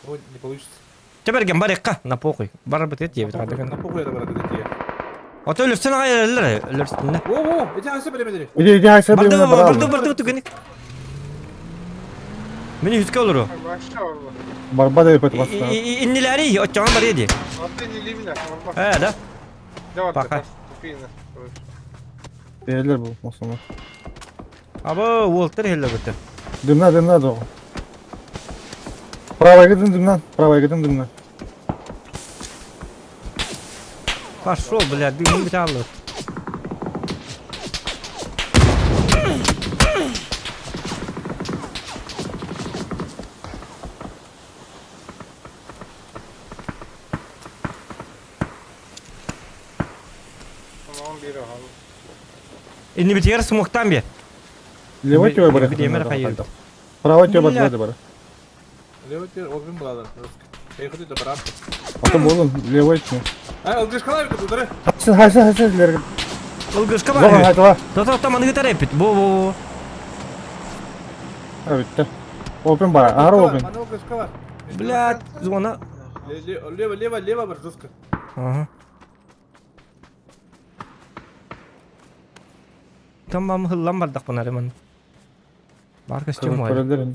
Ой, не получится. Чэбэрген барыахха, на похуй. Бар бытыт диэбит ханна гына. На похуй это баракыт тие. Ото өлөрсөн аҕай эрэллэр, өлөрсүннэ. О, о, эти асы билемедери. Иди, иди, хайсы Барды, билеме барды, баралы. барды түгеник. Мени үскэ олору. Барба да өпөт баста. Иннилэри, оччоҕон барыа дии. Э, да? Пока. Бээлер бу мосуна. Абы, уолтер хелле бутта. Дымна, дымна доо. Правая гидин дымнан, правая гидин дымнан. Пошел, блядь, дымын бит алды. Иннибитигэр смоктан бе. Левой тебе бар. Бириэмэр хайыр. Правой тебе бар, бар. Левой тебе обвин балалар. Эйхыты да барап. Ата болун, левой тебе. Ай, ылгышкалай бит удары. Хайсы, хайсы, хайсы, лерге. Ылгышка Зоға бар. хайтыла. Тота маныгы тарепит. Бо бо. Бүттэ. Опен бар, ары опен. Мана ылгышка бар. Блядь, зона. Лево, лево, лево бар жестко. Ага. Tamam hıllan bardak bunlar hemen. Бар костюм var. Көрөлөр.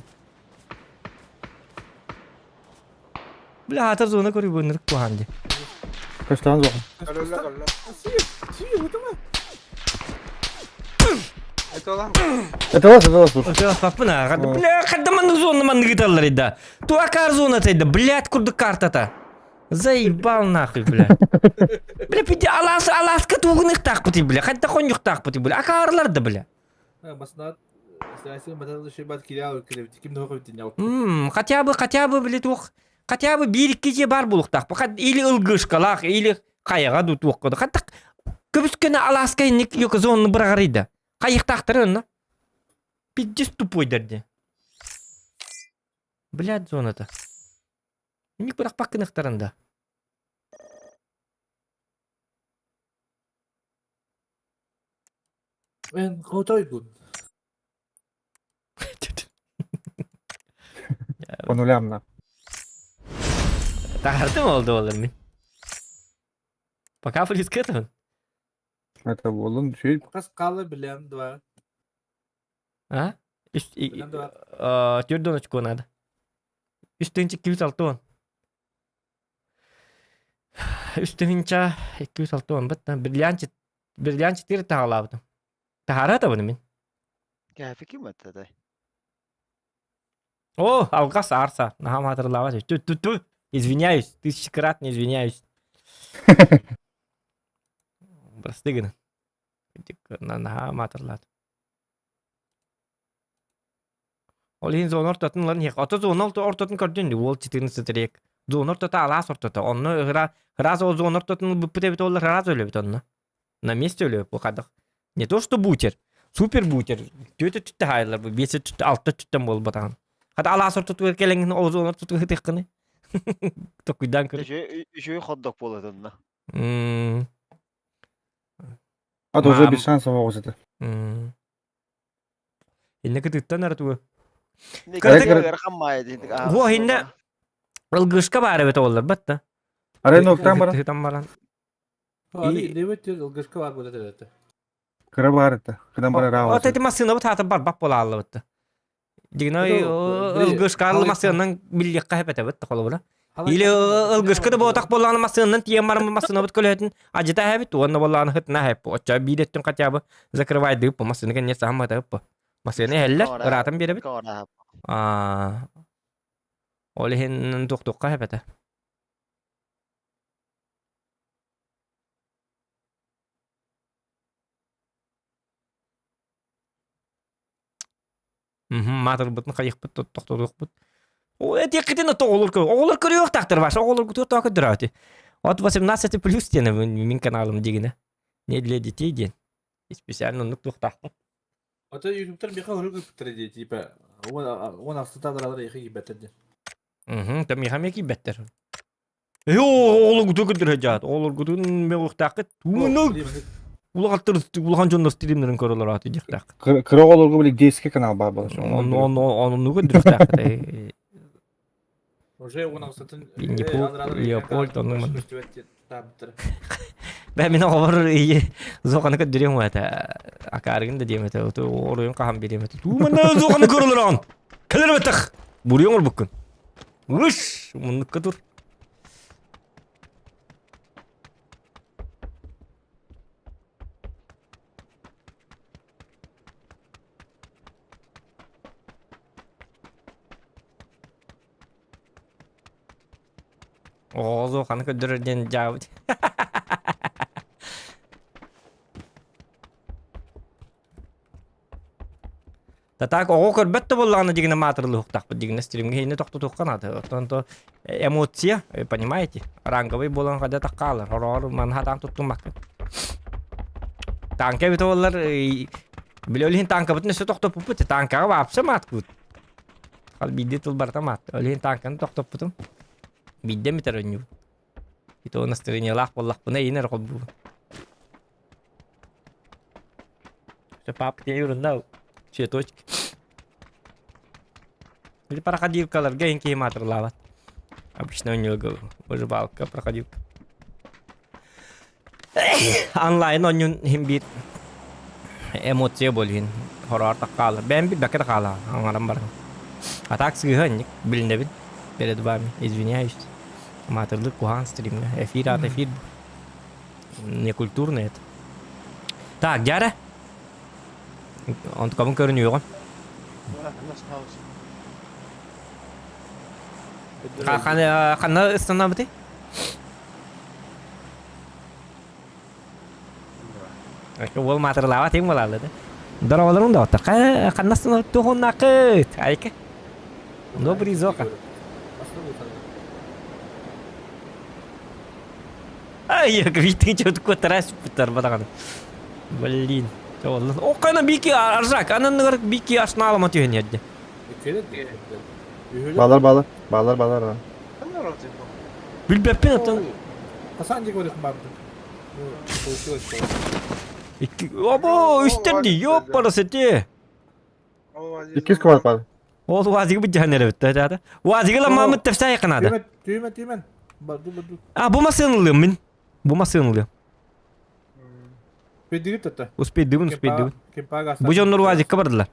Бля, хатыр зона көрү бу нырк кухан ди. Көстөн зоға. Это вас, это вас, слушай. Өтө папына, бля, кадаман зона ман гиталлар ида. Туакар зона тайда, блядь, курду картата. Заебал нахуй, бля. Бля, пиди алас аласка тугуных так пути, бля. Хатта конюх так пути, бля. Акарлар да, бля. Баснат Хотя бы, хотя бы, блядь, ух, хотя бы бир киче бар булуктак. Или ылгышкалах, или каяга ду туох коду. Хатта көбүскөнө аласка инник yok зонны бырагарыйда. Кайыктактыр онна. Пиздец тупой дерди. Блядь, зоната. Ник бирак паккыныктарында. Мен готойгун. По нулям на. Тахартым oldu olur mi? Пока близко это. Это болун şey. Кас калы билем два. А? Билем два. Төрдөн надо. Үстүнче 206. Үстүнче 206 бит. Бриллиант бриллиант 4 тагалабытым. Тахара да буну мен. Кәфи ким атты О, алгас арса. Нахам хатырлабат. Ту ту ту. Извиняюсь, тысячекратно извиняюсь. Просты гына. Нахам хатырлат. Ол иһин зона ортотун ылан иһиэх. Ото зона ортотун көрдүн дии, уол 14 рек. Зона ортото алаас ортото. Онно ыраас ол зона ортотун ылбыппыт эбит оллар ыраас өлөбүт онно. На месте өлөбүт бу хадах. Не то что бутер, супер бутер. Түөтө түттэ хаайылар бу, биэс түттэ, алта түттэн буолбатаҕын. Хата алаас ортотугар кэлэҥҥин ол зона ортотугар ытыаххыный. Токуйдаан көр. Үчүгэй хот-дог буолар онно. А то уже без шансов оҕус этэ. Инне кытыттан ара тугу. Ыарахан Во инне ылгышка баар эбит оллар батта. Арай ноктан баран. Тытан баран. Ылгышка бар буолар этэ. Кыра баар этэ. Кыдан барар аҕа. От эти массыына бут хаата барбак буола аллыбытта. Дигиной ылгышка массыынанан биллиэххэ хэпэтэбит холобура. Или ылгышка да буотах буоллаҕына массыынанан тиийэн баран массыынабыт көлөһөтүн адьыта эһэбит уонна буоллаҕына хытына эһэппит. Оччо биир өттүн хотя бы закрывайдыып массыына кэннэ саамматыып. Массыына иһэллэр, ыраатан биэрэбит. Аа ол иһин туохтуохха эһэпэтэ. Маатырбытын хайыхпыт тохтотуохпут. Этиэххитин оҕолор оҕолор көрүөхтаахтар ваша оҕолоргутугар тоҕо көрдөрөөтү. От 18 плюс диэн мин каналым дигинэ. Не для детей диэн. Специально оннук туохтаахпын. Ото ютубтар миэхэ ору кыппыттара дии типа уон ахсыта ары эхи киирбэттэр диэн. Мм, там миэхэ эмиэ киирбэттэр. Ээ, оҕолоргутун көрдөрө дьаат. Оҕолоргутун мөҕүөхтээххит. Уунук! Улахаттар улахан дьоннор стримнэрин көрөлөр ааты диэхтээх. Кыра оҕолорго били детский канал баар буолар. Ону ону ону көрдөрүөхтээххит. Уже уон ахсытын Леопольд ону манна. Бэ мин оҕобор зоқаны көрдөрүөм этэ. Акаарыгын да диэм этэ. Оруйун хаһан бириэм этэ. Туумана зоқаны көрөлөр Кэлэр бэтэх. Буруйуҥ орбуккун. Выш! Муннукка тур. Оҕо ханы көрдөрөр диэн дьаабыт. Да так оҕо көрбөт да буоллаҕына дигинэ маатырылыһыктаахпыт дигинэ стримҥэ иһинэ тохтотуохха наада. Оттон то эмоция, понимаете, ранговый буолан хада таххаалар. Хороҕор маны хатаан туттуммаккын. Танка эбитэ буоллар, били ол иһин танкабытын өссө тохтоппуппут. Танкаҕа вообще маткыбыт. Хал биирдии тыл барыта маат. Ол иһин танканы тохтоппутум. Биирдэ эмит эрэ онньубут. И то настроениелаах буоллахпына иин эрэ холбуубун. Все, папа, тебе ерунда. Цветочки. Или проходилкаларга эн киһи маатырлаабат. Обычно у него выживалка, проходилка. Онлайн онньун иһин биир эмоция буолуһун хороор таххаалар. Бэйэм билбэккэ да хаалаҕын, аҥаран баран. А так сыыһа инник билинэбин. Перед вами извиняюсь. Маатырлык куһаҕан стримҥэ. Эфир аата эфир. Некультурный это. Так, дьара. Онтукабын көрүнүөҕүм. Ханна ыстанабытый? Уол маатырылаабат им буолааллы да. Дороголорун да оттор. Ханна туһуннакыт? Айка. Добрый зока. Ай, витки чөтүккө тарас путар батаган. Блин. О, кана бики аржак, анан бики ашналама түһен ерде. Балар балар, балар балар. Билбэппин оттон. Хасан диэки барыах барды. Икки... Обо, үстэр дии, ёппарасы те. Иккис кварт бар. Ол уазигы быдьаһан эрэбит да Уазигы ламмамыт тепсай канада. Түүмэн, түүмэн. Барду, барду. А, бу масыынылыым мин. Бу масыынылыым. Успейдигит тата. Успейдыбын, успейдыбын. Бу дьоннор уазикка бардылар.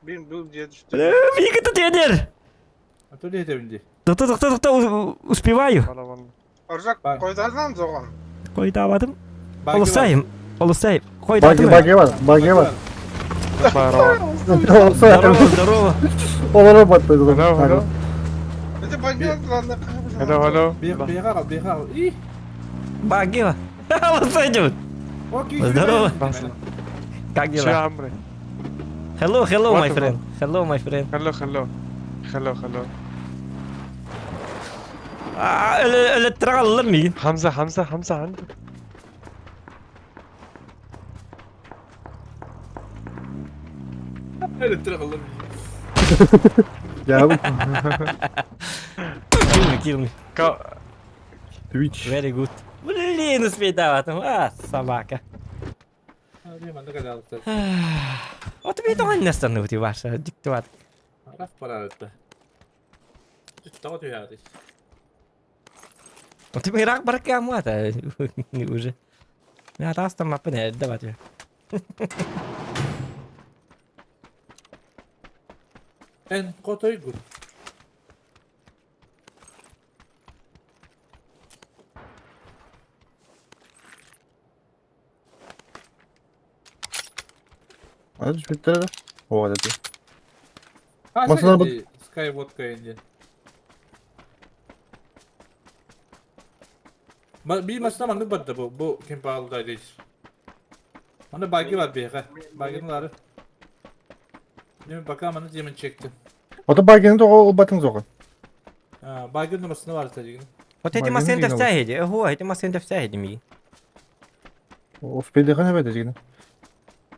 Бин бу дьиэ түстэ. Миигин тетер. А то диэтэбин дии. Тохто, тохто, тохто, успеваю. Аржак койдардан зоҕон. Койдаабатым. Олусайым, олусайым. Койдаатым. Баги бар, баги бар. Здорово, здорово. Олоро батты. Это бандит ладно. Hello, hello. Бега, бега. И. Баги. Олусайым. Здорово. Как дела? Hello, hello, my What friend. Hello, my friend. Hello, hello. Hello, hello. Өлөттөрө миигин. Хамза, Хамза, Хамза анды. Өлөттөрө аллар Я Kill me, kill me. Twitch. Very good. Блин, успейдаватым. А, собака. Вот тебе тоҕо анньастанныбыт Ваша, диктоват. Раф парарытта. Тоҕо түһээри. Вот тебе ирак баракамата уже. Я тастаммаппын эрдэ бат. Эн хотойгун. Hadi şu да. О, dedi. Masada bu- Sky vodka indi. Bir masada mandık battı bu. Bu kim pahalı da değil. Onda bagi var bir ha. Baginin Değil mi? Bakalım anı yemin çekti. O da bagini de o batın zoğun. Ha, bagin numarasını var sadece. Вот эти Магазин масен деген ол. тәфсәһиди. Ого, эти масен тәфсәһиди ми. Of belli ne bedecegini.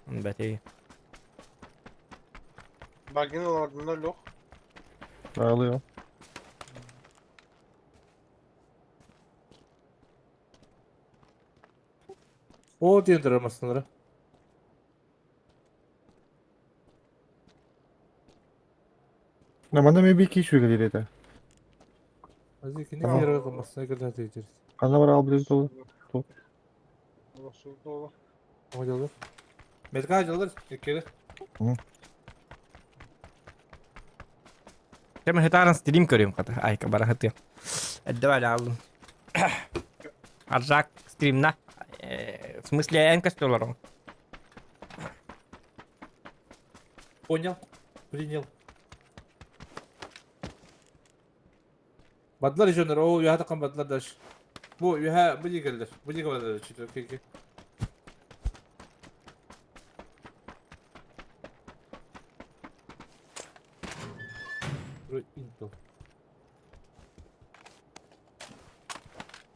Бәти. Bagin olardında loh. Dağılıyor. O diye masınları. Namanda me bir kişi gelir edi. Azıcık ne Tamam. yere masına kadar diyeceğiz. Kanla var al bir dolu. Nasıl dolu? Hocalar. Metka hocalar. Kere. Кем хетаран стрим көрүм ката. Айка бара хаты. Эддебали алдым. Аржак стримна. В смысле, эн костюларым. Понял. Принял. Бадлар жонор, о, юха такан бадлар даш. Бу юха бу дигелдер. Бу дигелдер чүтө кеке. Intel.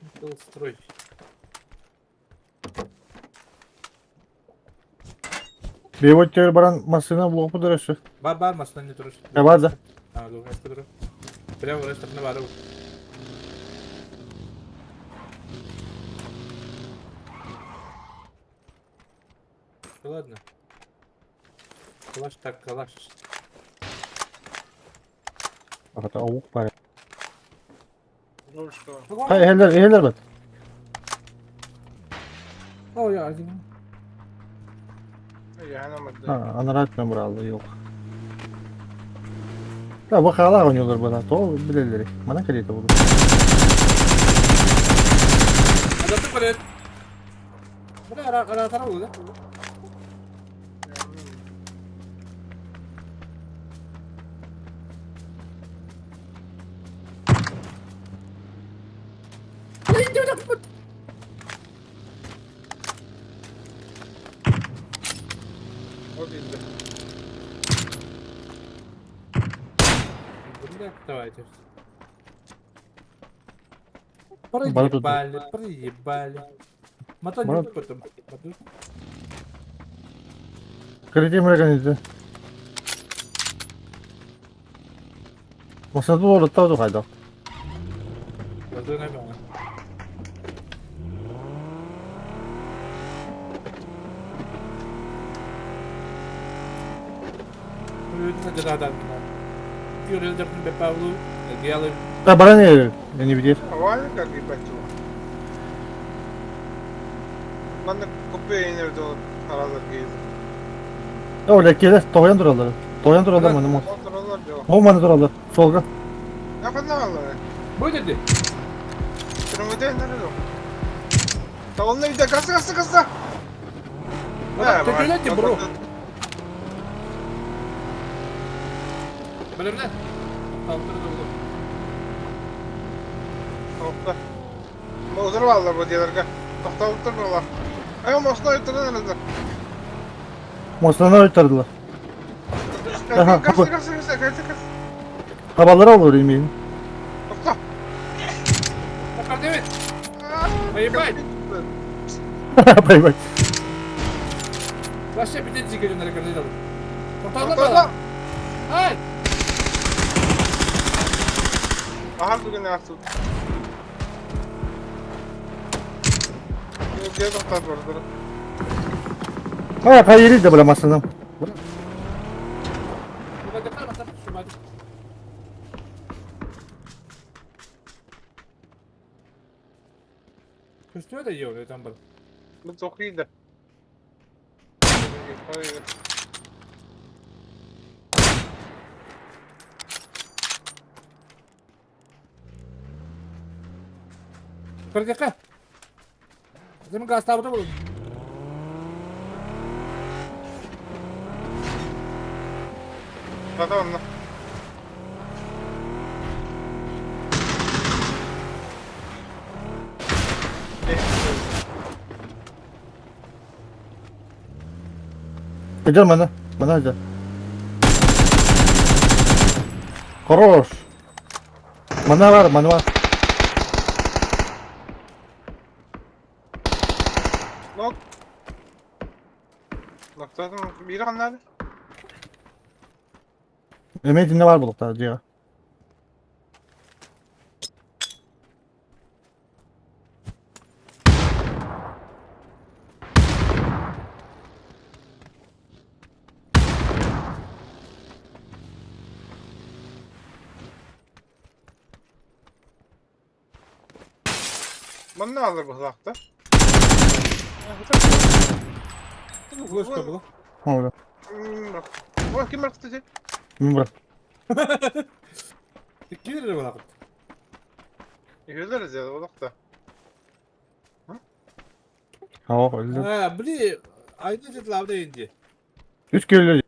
Intel строй. Bir votter baran masına bloku durası. Бар бар masına ne durur? Ne var da? Ha, dur, durur. Прямо orası ne var bu? Ладно. Калаш так, калаш. Hakikaten avuk var. Doğru. Ha eller eller bak. Oh ya, Yani Ha anarat memur aldı yok. Ya bak hala oynuyorlar bana. To bilirleri. Bana kredi buldu. Adamı böyle. Bu ne ara ara ara oldu? O değildi. Давайте. Барат Проебали, проебали. Мотор Барат. потом. Kredi mi rekanıydı? Masada doğru tadı kaydı. Ha bana ne? Ne bilir? Havaya как ебать его. Manna kopya inirdi o aralar giydi. Öyle gelir. Toyan durallar. Toyan durallar mı? Otururlar diyor. O manı durallar. Solga. Ne kadar alır? Bu dedi. Kırmızı nerede o? Tavonla bir de kası kası kası. Tökületti bro. Bölümde. Kaldırdı oğlum. Tavukta. Ozur varlar bu diyorlar. Toxta otururlar. Ay o mosna otururlar herhalde. Moslanı öldürdüler. Аха, Карсы, карсы, карсы, карсы, карсы. Хабаллара олор имеин. Тохто. Девять! Поебать! Поебать. Вообще пятидесяти на рекорде. Тоқтолла! Ай! Аһар түгэн аахсыбыт. Дьэ тохтоот бардылар. А, хайыри да бля масынам. Көстүө да ел, там бар. Бу тохуйда. Көрдекке. Zemin gaz tabutu bulun. Хата онно. Идем, мана. Мана идем. Хорош. Мана бар, мана бар. Нок. Ноктадым биир ханнаады? Эмиэ итиннэ баар буолуохтаах дьиэҕэ. Манна алар быһылаахта. Флешка была. Оля. Ой, ким барахты Мин бар. Киирэр была. Үһүлэр дьэ олохто. Оо, өллө. А, били, айны дед лавда инди. Үс көллө.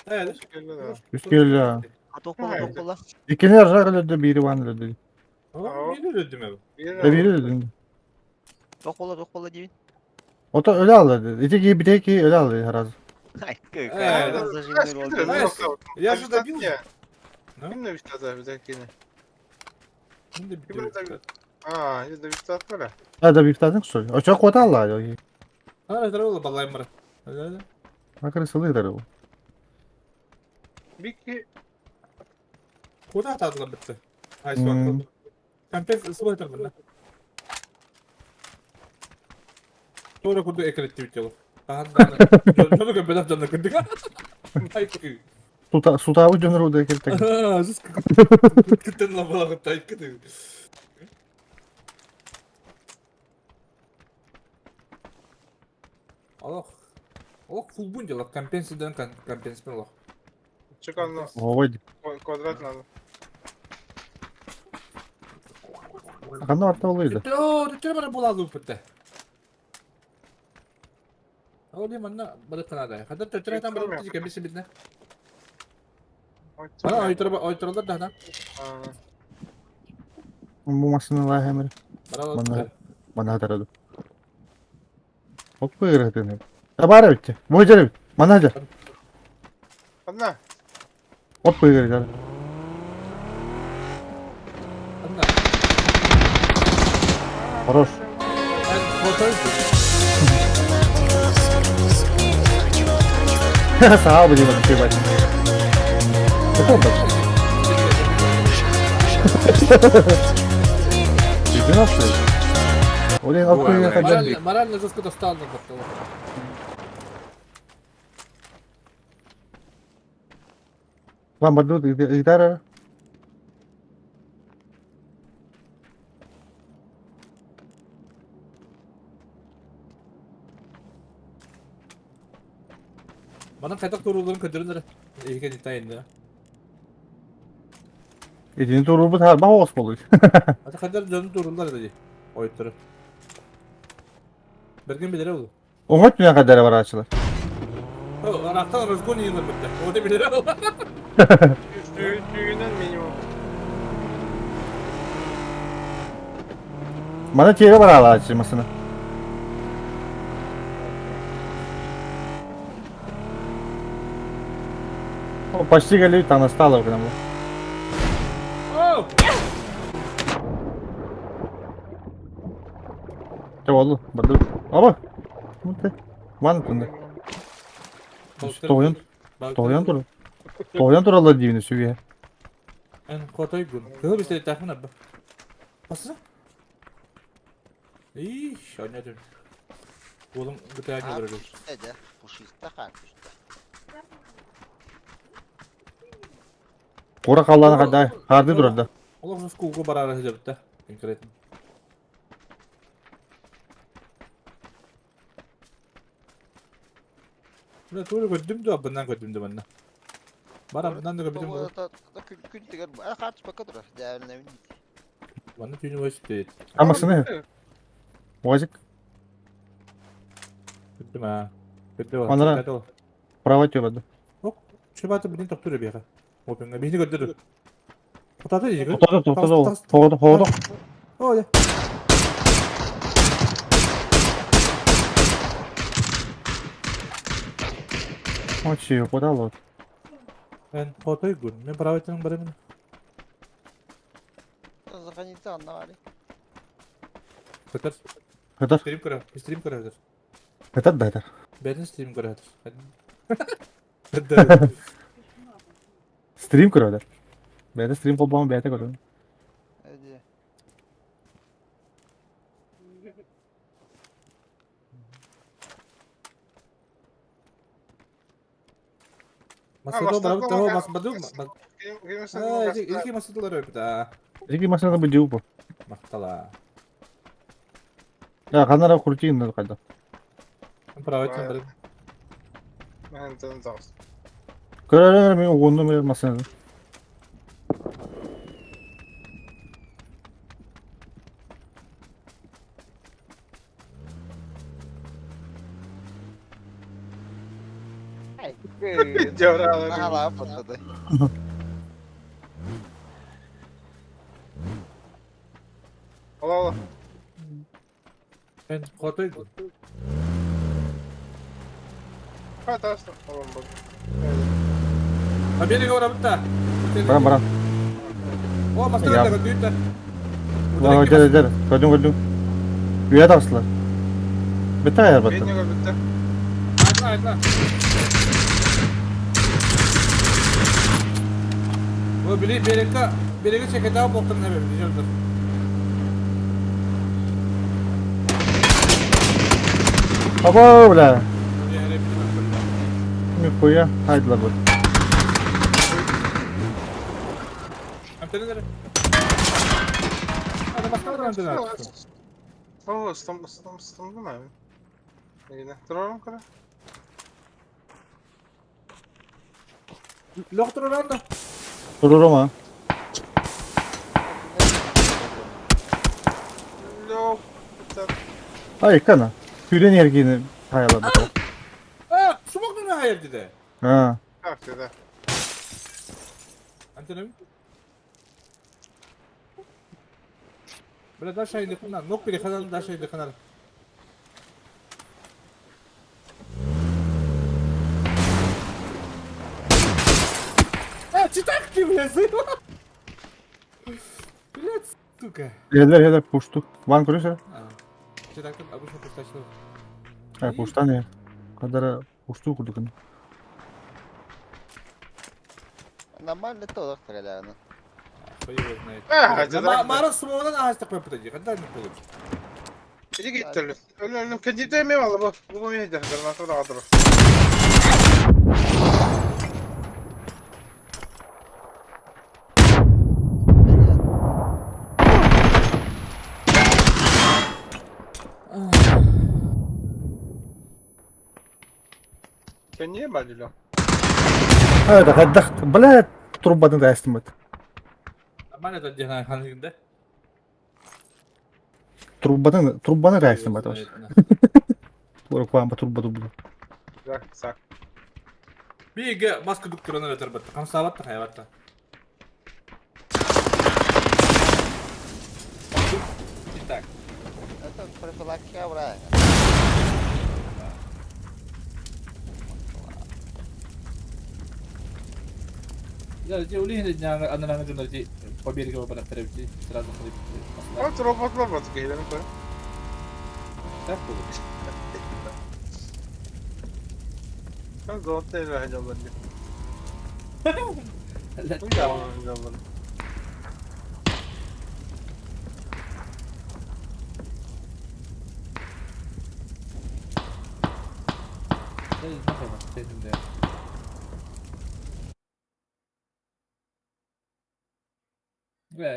Э, Үс көллө. Тоқ бола, тоқ бола. Икини аржак өлөрдө, биири баан өлөрдө. Мин өлөдүм эбит. Э, биири өлөрдү. Тоқ бола, тоқ бола деймін. Ото өлө алды. Ити кии бите кии өлө алды сразу. Ай, Э, Я же добил. Ким да бистата бизекини? Мин да Ким да А, я да бистата А, да бифтадың что ли? Очо куота алла. А, это было балаймар. Акыры сылыйдар ол. Бикки Куда атадылар бітті? Ай, М. суак. Компенс сылайтар мына. Тура курду экретти бит Жону көпөдө жана күндүк. Ай, Сута сутабы жөнөр уда киртек. Жүз күттен лабалагы тайкы. Аллах. Аллах фулбун делах, компенсиядан компенсия аллах. чыканны Ой. квадрат надо. Кандай арта болуйду? О, төттөр бара булалы битте. Ол не манна бара канада. Хадar төттөр айтан бара битте компенсия битне. Ана ойтор ойторлар да Бу машиналар хемер. Бара Мана мана тарады. Оп кыйрытын. Бар битте. Бу жер бит. Мана жер. Анна. Оп кыйрытын. Анна. Хорош. Саа бу дима пибать. Это да. Девяностые. Блин, оп кыйрытын. Морально жестко достал на борту. Вам бардут гитара. Манан кайтак туруларын көдөрүнөр. Эген итайын да. Итини турубут харба оғыз болуй. Ата кайдар жонун турулар деди. Ойтору. Берген билер ол. Оңот түнә кадәр барачылар. О, арактан разгон йылыр битте. О да билер ол. Сүйінен минимум. Мана тире бара алачы масына. Оп. Почти кэлли таҥастаалар гынан. Оу! Чэ болду, барды. Аба. Ван тунда. Тоҕуйан, тоҕуйан тур. Тоҕуйан тураллар диибин сүгэ. Эн хотойгун. Кыһыл бистэлиттээхпин арба. Басса. Иш, ойнадым. Уолум гытааньа олорор. Дьэ, пушиста хаан түстэ. Кура халлаана хайдай, хаарды турар да. Олох школга бараары сылдьабыт да. Конкретно. Мына тугу көрдүм да, бынан көрдүм да манна. Бар бынан да көрбүтүм буолуо. Күн тигэр хаартыспакка турар. Дээбинэбин. Манна түүнү бой сүттэ. Амасыны. Уазик. Көрдүм аа. Көрдүм. Манара. Право тёбады. Ок, чебаты билин токтур биэхэ. Опинга бихини көрдөрү. Хотаты дии. Тоқтады, тоқтады ол. Тоғыды, тоғыды. О, я. Очи, куда лот? Мен хотой гүн. Мен право тының барамын. Заханица анна бары. Көтөр. Көтөр. Стрим көрө. Стрим көрө. Көтөр да көтөр. Бәрін стрим көрө. Стрим көрө. Бәрі стрим қолбамы бәйті көрө. Масадо барабыт того масбаду. Ики масадылар өпүт аа. Ики масадылар бу диу бу. Мактала. Я канара крутин кайда. Право бар. Мен тын Көрөр мен угунду мен масадылар. Ала ала. Мен хотой. Хатасты. Алам бу. А бери орабытта. Барам барам. О, мастер да дүйт. Ла жер жер. Көрдүм көрдүм. Үйе тасылар. Бітті аяр бітті. Бейне бітті. Айтла, айтла. Бу били берекке береге чекете боктун небе дижелдер. Аба, бля. Нихуя, хайдла бу. Амтенер. Ана басталар амтенер. О, стом стом стом дымайм. Неге турарым кара? Лох тураранда. Турурум а. Лох. Ай, кана. Күрен ергені хаялады. А, сумок не хайыр деди. А. Так, деди. Антенер. Бля, дальше айды кына. Нок переходил, дальше айды кына. А, читак блядь, Блядь, сука. Елер, елер, пушту. Ван көресер? Читак, обычно пустачный. А, пуштан я. Кадара пушту курдукын. Нормально то, доктор, Хуй его знает. А, Мара сумодан ағаш тақпай пытайды. Қандай не қойып? Иди гиттерлі. Өлі, кәдейді еме бала бұл. Бұл мен еді. Граната да қадыры. Кәне бәлілі? Это қаддақ. Бля, трубадан да әстім бат. Нормально это дегенә ханигінде. Трубадан, трубаны да әстім бат. Руквам по труба дубlu. Так, сак. Биге маска дуктураны өтер бат. Камсабат та хайватта. Так. Это профилактика, бра. Дьэ, ол иһин анараҥы дьоннор ити побега барахтар эбит сразу Вот роботлар вот киһилэрин көр. Так буолур. Sen zorta elve дьоллор дии. Дьоллор.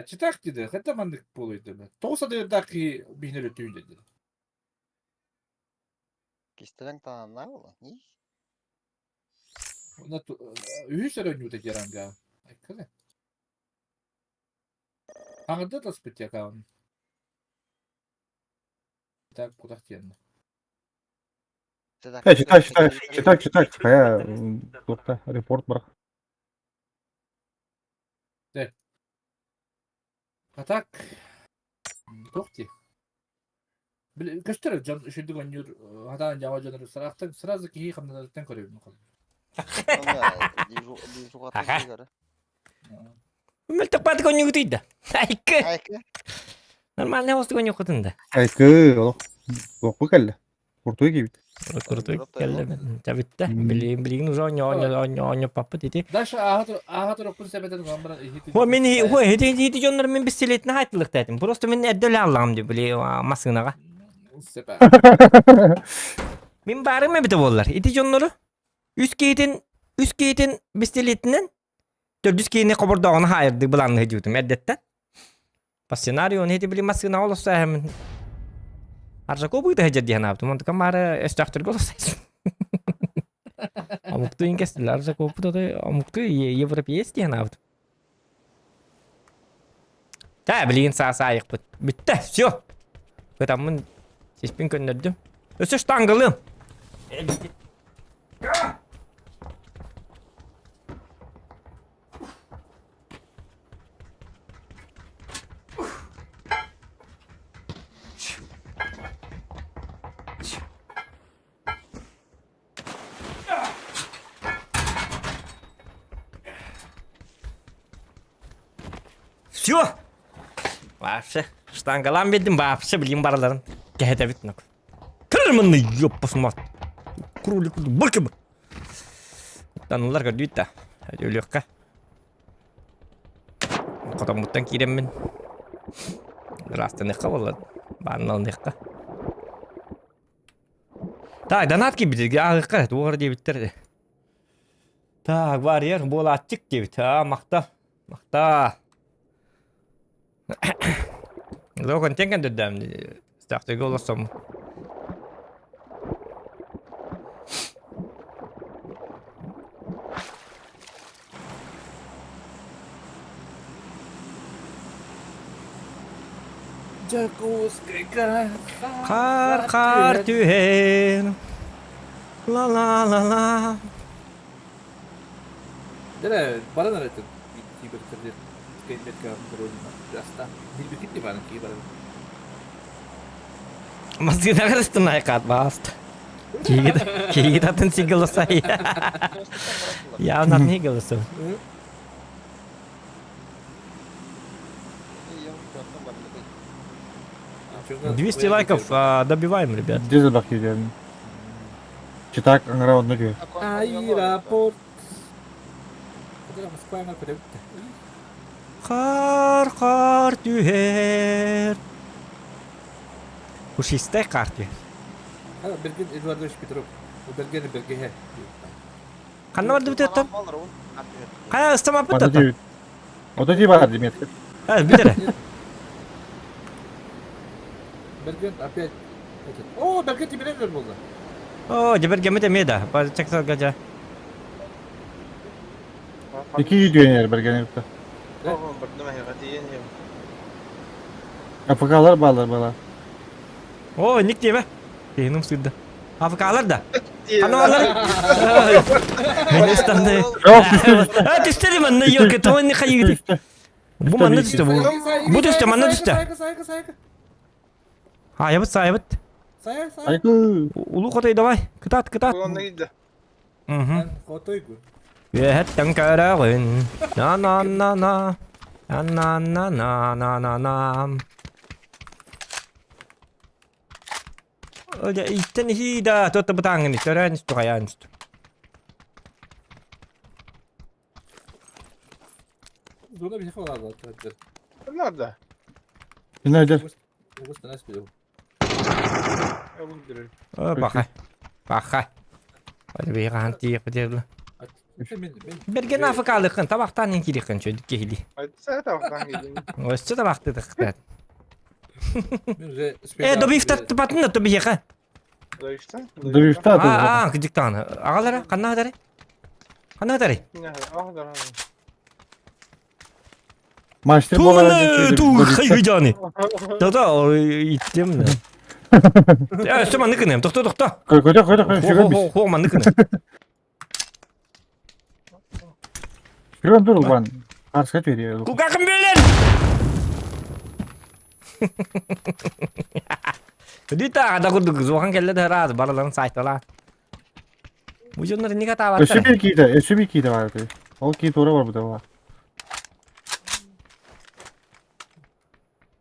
Читак диде, хата маннык буолуйда. Тоҕус адыырдаах киһи биһинэр өтүүн деді. Кистэлэҥ тааннаа буолла. Үһүс эрэ ойнуута диэранга. Айкале. Аҥарда таспыт аккаунт. Так, куда диэн. Э, читай, читай, читай, читай. Хайа, туохта, репорт бар. А так, туох дии. Көстөр дьон үчүгдүк оонньуур хатаан дьаҥа дьоннору сараахтан сразу киһи хамнанарыттан көрөбүн хол. Мөлтөх онньугутуйда. Айкы. Нормальный остук онньукутун да. Айкы, олох. Туохпу кэллэ. Куртуй киибит. Куртуй кэллэ. Табитта. Билигин билигин уже онньо онньо онньо онньо паппыт ити. Дальше ааха турукпун сэбэтэн ган баран ихити. О мен ой хити хити дьоннор мен бистилетин хайтылыктаатым. Просто мен эрдэ аллаҕым ди били массыынаҕа. Сепа. Мин баарым эбитэ буоллар. Ити дьоннору үс киһитин үс киһитин бистилетинэн төрдүс киһини хобордооҕуна хаайырдыы былаанныһы дьуутум эрдэттэн. По сценарию он эти били массыына олосса эһэмин Аржако быыта сылдьар дии санаабытым. Онтукам баары өстөөхтөргө олосса Омуктуу иҥкэстилэр Аржаковпут ото омуктуу европеец дии санаабытым. Та билигин саас аайыкпыт. Бүттэ, все. Ытаммын сиспин көннөрдүм. Өссө штангалыам. Все! Вообще, штангалаан биэрдим, вообще билигин барыларын кэһэтэбит нок. Кырмынны ёппус мат. Кролик быкыбы. Танулар көрдүүт да. Өлүөххэ. Хотоммуттан киирэммин. Ырастаныахха буолла. Баанналыныахха. Так, донат киирбит. Ааҕыахха, туох эрэ диэбиттэр. Так, барьер буолааччык диэбит. Аа, махта. Махта. Ло контент кендердем. Стахтыга олорсом. Дьокуускайга Хаар хаар түһэн ла ла ла ла Дэрэ баран эрэ киберкэрдир кэлбэккэ родина Билбикит баран ки баран. Массыынаҕар ыстын айкаат бааст. Киигит киигит атын сигаласай. Явно атын сигаласай. 200 лайков а, добиваем, ребят. Где забах киирэн? Читак аңара онно киир. Аэропорт. Москва Хаар хаар түһэр. Пушистай хаар түһэр. Берген Эдуардович Петров. Берген Бергеһэ. Ханна бардыбыт оттон? Хайа ыстамаппыт оттон? Ото ти бар Дмитрий. А, бүтэрэ. Берген опять этот. О, Берген тебе болды. О, дебергемит эмиэ да. Чаксарга жа. Ики үйдүөнер Берген ытта. АФКлар баалар бала. О, ник диэбэ. Киһиним сыырда. АФКлар да. Ханалар. Министрны. А, түстэ манна ёлка, то не хайыгы. Бу манна түстэ бу. Бу түстэ, манна түстэ. Айабыт, сайабыт. Айгы. Улуу хотой давай. Кытаат, кытаат. Уланна киирдэ. Угу. Хотойгу. Үөһэттэн көрөҕүн, на-на-на-на, на-на-на-на-на-на-на. Дьэ, иттэн иһии да, туотта бытааҥҥын төрөөн исту хайаан исту. Зона биһиэхэ баар Nerede? Nerede? О, баха. Баха. Биһиэхэ тиийиэхпит Бэргэн афыкаалыххын табахтаан ин киириххин чөйдүк киһилии. Өссө табахтыытыхтаат. Э, добивтаттыбатын да биһиэхэ. Добивта Аа, кыдьыктаҕына. Аҕалара, ханна адарый? Ханна адарый? Мастер Туганы тугхайгыжаны. Да-да, иттем. Э, өссө маннык гыныам. Тохто, тохто. Көтө, көтө, көтө, сүгэн бис. Хо, маннык гыныам. Сүгэн тур улбан. Арска түөрүйэ. Кукакым бөлен! Дита, да курдук зухан келле да раз бараларын сайтала. Бу дьоннор инник Өссө атаабаттар. биир киитэ, өссө биир киитэ баар этэ. Ол кии туора барбыта баар.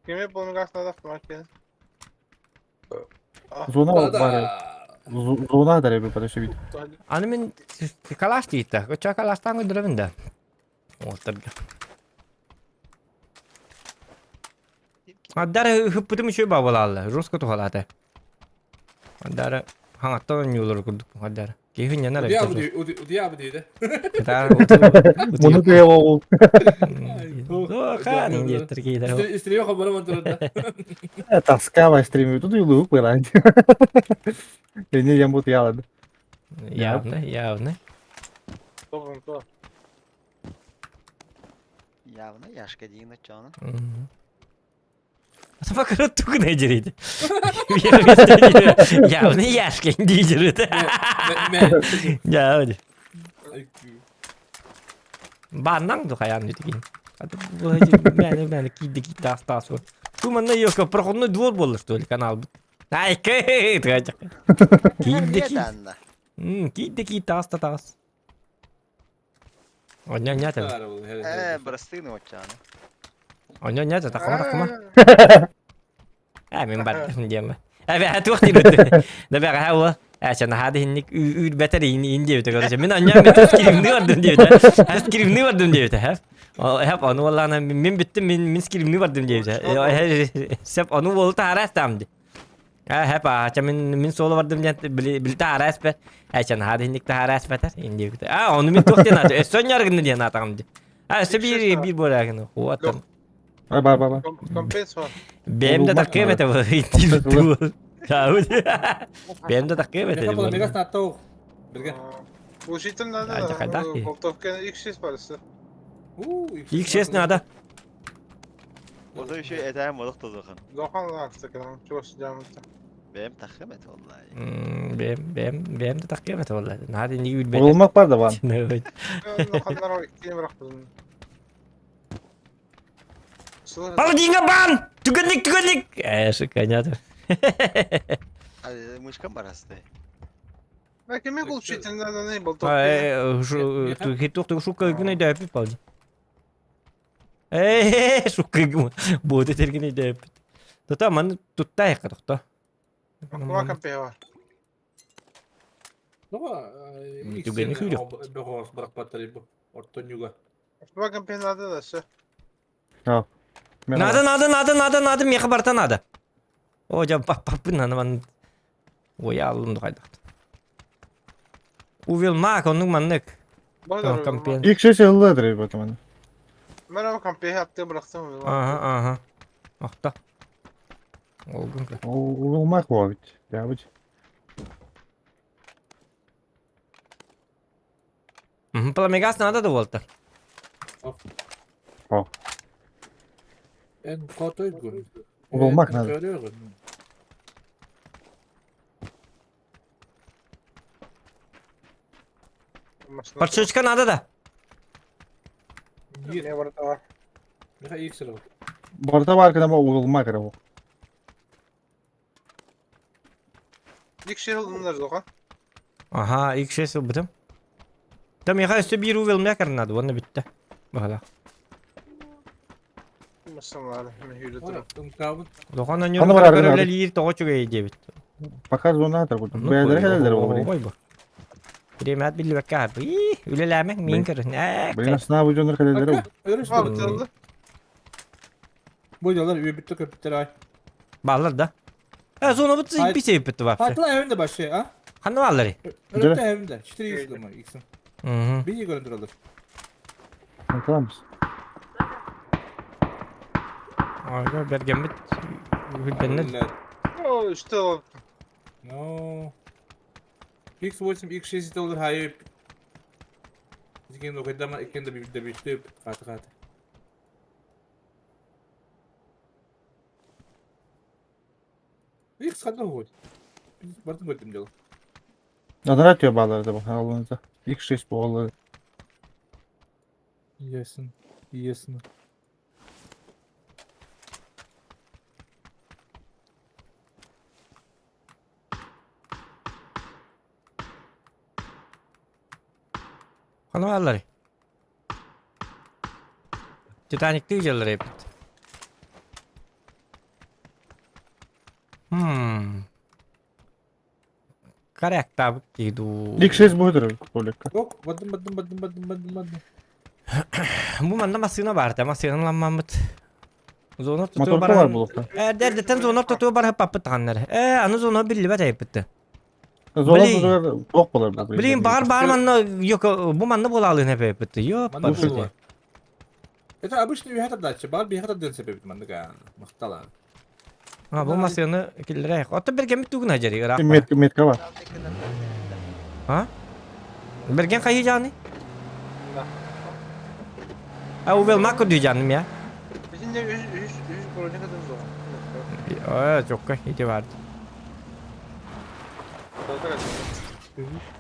Кими полногас надо автомат Зона баар. Зона адар эбит бата өссө биир. Аны мин калаш тиийдэ. Көчө калаштан көдөрөбүн да. Уолтарга. Аддар ыһыппытым үчүгэй баабылаалла. Жестко туһалаата. Аддара хаҥаттан оонньуулар курдук аддара. Киһи ньанар эбит. Удуйа диде. Муну кыйа ол. Хаан диэттэр киһилэр. Истриё хабара мантырда. Тоска стримю. Тут юлу пылань. Не я буду я ладно. Явно, явно. Явно Яшка диин оччоҕуна. Сафа тугунай дьириит. Явно Яшка диирит. Явно. Бааннаҥ ду хайаан бүтүгин. Мэне мэне киирдэ киирдэ астаас вот. Ту манна ёка проходной двор буолла что ли канал. Ай кэй Киирдэ киирдэ. Киирдэ киирдэ аста таас. Онньо-ньата. Ээ, бырастыыны оччоҕуна. Онньо-ньата, тахама тахама. Ээ, мин бардым диэмэ. Эбэ, туох диэбит. Дэбэҕэ уо. Ээ, чэ, наһаа да иһинник үүрбэтэр иин иин диэбитэ, короче. Мин онньо мин скримни бардым диэбитэ. Скримни бардым диэбитэ, хэп. Хэп, ону уоллаана мин бүттүм, мин мин скримни бардым диэбитэ. Сэп, ону уолу таһаараа астаам ди. Ээ, хэп, аача мин мин суола бардым диэн били били таһаараа эспэ. Ээ, чэ, наһаа да иһинник таһаараа эспэтэр. Иин диэбитэ. Аа, ону мин туох диэн аата? Өссө онньо гынна диэн аатаҕым ди. Аа, өссө биир биир буолаа гына. Хуаттан. Ба ба ба. Компенсо. Бэйэм да таккыам этэ бу. Бэйэм да таккыам этэ. Мегас нааттау. Билген. Учитель надо. Болтовка X6 барысы. X6 надо. Ота еще этään молох тозохан. Дохан лаакса кэлэн чугас дьаамыта. Бэйэм таххым эт валлаhi. Бэйэм бэйэм бэйэм да таккыам этэ валлаhi. Наһаа да инники үүрбэт. Улмак бар да бан. Ханнар иккиэн бырахпытын. Паладинга бан! Түгэнник түгэнник! Э, шиканята. Мышкам барасты. Кими учитель надо не был. Хитух шука гүнэ дөпүт палди. Ээ, шука буота тергин өйдөөппүт. Тута маны туттаайыкка тохто. Куака пева. Түгэни күүрүк. Бөҕөс бырахпаттар бу. Ортонньуга. Куака пе надо да все. Надо, надо, надо, надо, надо, меха барта надо. О, жа паппын аны ман. Ой, алым духайдахт. Увел мак, оннук маннык. Компен. X6 ыллыдыр бу Мен компе атты бырахтым. Ага, ага. Ахта. Олгун. Улмак бу бит. Я бит. Пламегас надо да болта. О. Эн котойгун. Улмак надо. Подшечка надо да. Не барта. Барта бар кына улмак эрэ бу. Ик шерил дыннар доға. Ага, X6 бутым. Та миэхэ өссө биир увелмя карнады, уонна бүттэ. Баһалаах. Улахан аньыр Ханна барар гынабыт? үлэлиир тоҕо үчүгэй диэбит. Пока зона атар курдук. Бэйэлэрэ кэлэллэр буолар. Ой бу. Бириэмэт биллибэккэ аарбы. Үлэлээмэҥ миин көрүн. Блин, астына бу дьоннор кэлэллэр. Бу дьоллор үөбүттэ көпүттэр ай. Бааллар да. Э, зонабыт писейппит вообще. Хатла эвинде башы, а? Ханна бааллар? Өрөттө эвинде. 4 думаю, иксин. Бии көрөн туралар. Антамс. Ага, бергеммит хүлбэннер. О, что? Ну. X8, X6 доллар хайы. Иккен окайдама, иккен да бибитеп, каты каты. X ханна хуй. Бартын көрдүм дьол. Анара тüyo bağları da bak. X6 буолла. Ясно. Ясно. Ханна бааллар? Титаниктыы дьаллар эбит. Хм. Корректабыт дии дуу. X6 буһутур Колекка. Ок, бардым бардым бардым бардым бардым бардым. Бу манна массыына баар да, массыынаны ламмаммыт. Зона тутуо Моторка бар баран... булукта. Эрдэттэн зона тутуо барыппаппыт таҕаннар. Э, аны зона биллибэт эйпитти. Зона Блин. тутугар туох болар бу. Блин, баар баар манна yok бу манна буолаалыын эппитти. Ёп, Манна буолуо. Это обычный үһэ тардаччы, бар биһэ тардыан сөп эбит маннык махтала. А, бу массыыны киллэрэ. Оттон бергеммит тугуна дьэри ыраах. Метка метка бар. А? Берген хайы жааны? Да. А увел маку дүү жаным я. Bizim de 3 3 3 броня kadar zor. Э, жокка ити бар.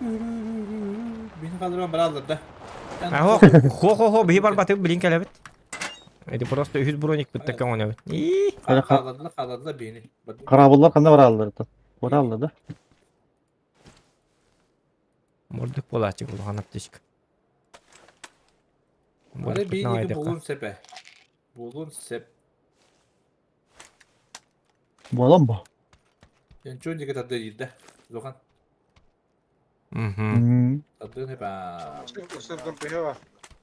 Бини калдырман бараллар да. А хо хо хо хо биһи барбаты билин кэлэбит. Эти просто үһүс броник бытта көҥөнөбүт. И Хаалладылар, хаалладылар бини. Карабыллар канда бараллар да. Бараллар да. Мордук буолааччы улахан аптечка. Ары бини булун сепе. Булун сеп. Буолан бу. Янчон диге тады дейді. Зохан. Мгм. Тады не ба.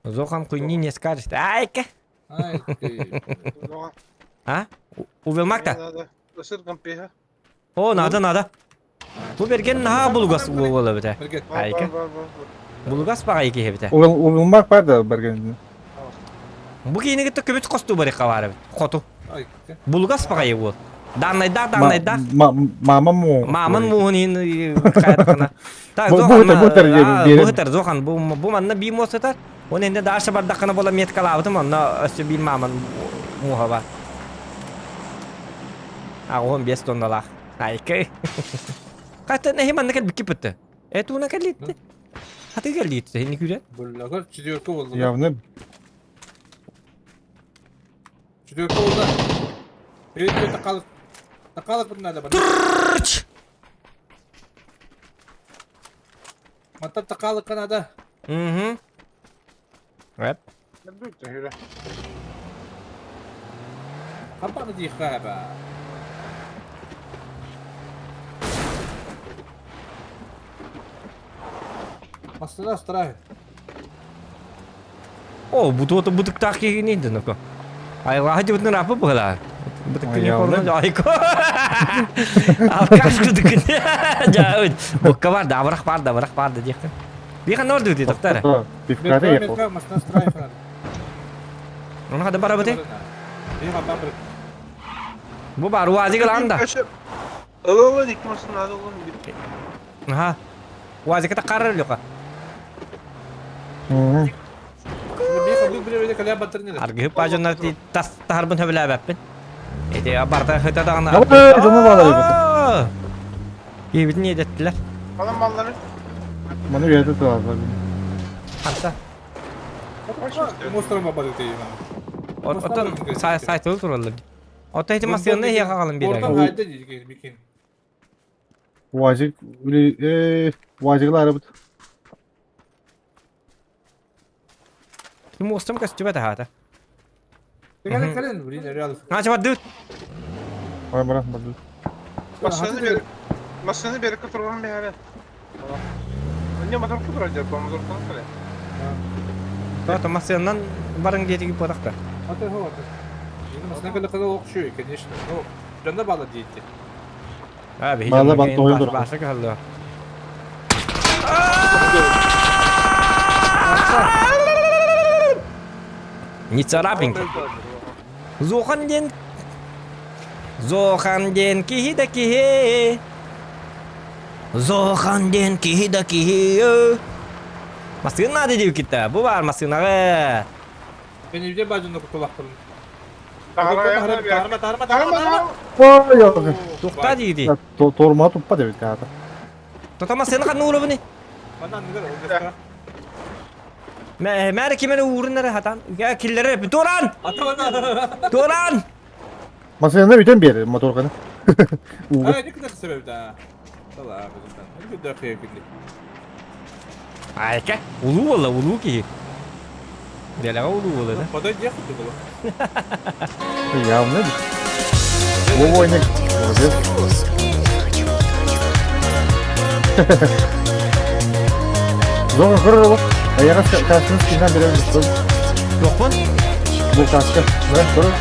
Зохан хуйни не скажет. Айка. Ай. А? Увелмакта? О, надо, надо. Бу берген наһаа булугас буола битэ. Айка. Булугас баҕайы киһи эбитэ. Увелмак бар да берген. Бу киһини кытта көмүс хостуу барыхха баар эбит. Хоту. Булугас баҕайы буол. Даннайдаах, даннайдаах. Мама му. Мааман мууһун иһин хайатахына. Так, Бу Зохан, бу бу хытар, Зохан, бу бу манна бии муос сытар. Оны инде дааша бардаххына буола меткалаабытым, онно өссө биир мааман мууһа бар. 85 тонналаах. Айкай. Хата нэһи манна кэлбикки пытты. Э тууна кэллитти. Хаты кэллитти, хинни күрэ. Буллагар четверка болду. Явно. Четверка болду. Привет, такалык. Такалык бу надо. Трррч! Маттан такалык надо. Угу. Эп. Хапаны диха ба. Масына страй. О, бутуота бутуктаах киһини дыноко. Айылааһы дьыбытын рапы быһыла. Бутуккини холно айко. Алкаш кудуккини. Жа, букка бар да, абырах бар да, абырах бар да диэхтэн. Биха нор дути токтара. Пивкары ехал. Масына страй. Оны хада бара бute. Бу бар уазик ылаанда. Ылы икки масына надо улун. Аха. Уазиката карыр лёка. Аргы пажонар ти тас тарбын хөбүлээбэппин. Эти барта хыта даҕаны. Дьону баалар Киһибитин иэдэттилэр. Алан маллары. Маны үйәтэ туалар. Ханта. Мостро бабады дейм. Оттон сайтылы тураллар. Оттон ити массыынаны иһиэхэ хаалан биэрэр. Ортон хайда дейм. Уазик э уазиклар бут. Муостам көстүбэт аһаата. Кэлин кэлин, блин, реал. Нача бардыбыт. Ой, баран бардыбыт. Машина бер. Машина берекке турган бэһэрэ. Не мотор кутура дьэ, мотор кутура. То массыыннан барың диэтиги буотахта. Аты хо аты. Машина кэлэ кэлэ охшуй, конечно. Ну, дьонно баала диэти. А, биһи Баала дьонно бан кэлин тоһуйан турар. бааса кыһаллыа. Не царапинка. Зохан диэн Зохан диэн киһи да киһи Зохан диэн киһи да киһи Массыына наада диэбиккит Бу баар массыынаҕа. Мен үйде бажынны кутулахтым. Тарма, Тарма, тарма, тарма. Ой, ой. Тухта диигити. Тормаа туппа дебит аата. Тота массыына ханна уурабыны? Манан ныгар Мээр кимere уурун эрэ хатан. Киллere Туран! Туран! Массыына бүтэн биэр моторганы. Ууга. Ай, не себебі Тала, Айка, улуу буолла, улуу киһи. Дэлэҕэ улуу буолла да. Подай деху было. Явно. Вовой не. Молодец. Зоға көрөр олох. Аяға каскын скиннан беремін. Туохпун? Бу каска. Да, көрөр.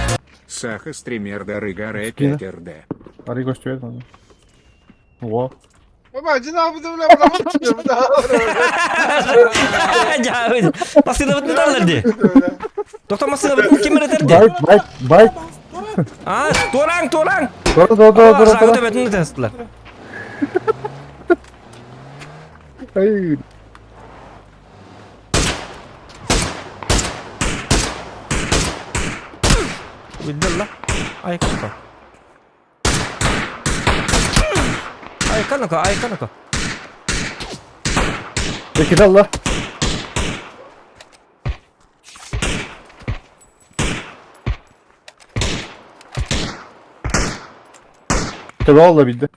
Саха стример Дарыга Скина. 5 РД. Ары көстүбэт оны. Во. Баба, жина бу бля, бля, Дьаабын. Массыынабытын таллар дии. Тоқта массыынабытын ким эрэтэр дии? Байт, байт, байт. А, туораҥ, туораҥ! Тора, тора, тора, тора, Сааҕы тора. төбөтүн ытастылар. Ай. Билдилла. Ай, канака. Ай, канака, ай, канака. Экиде алла. Төбө алла билди.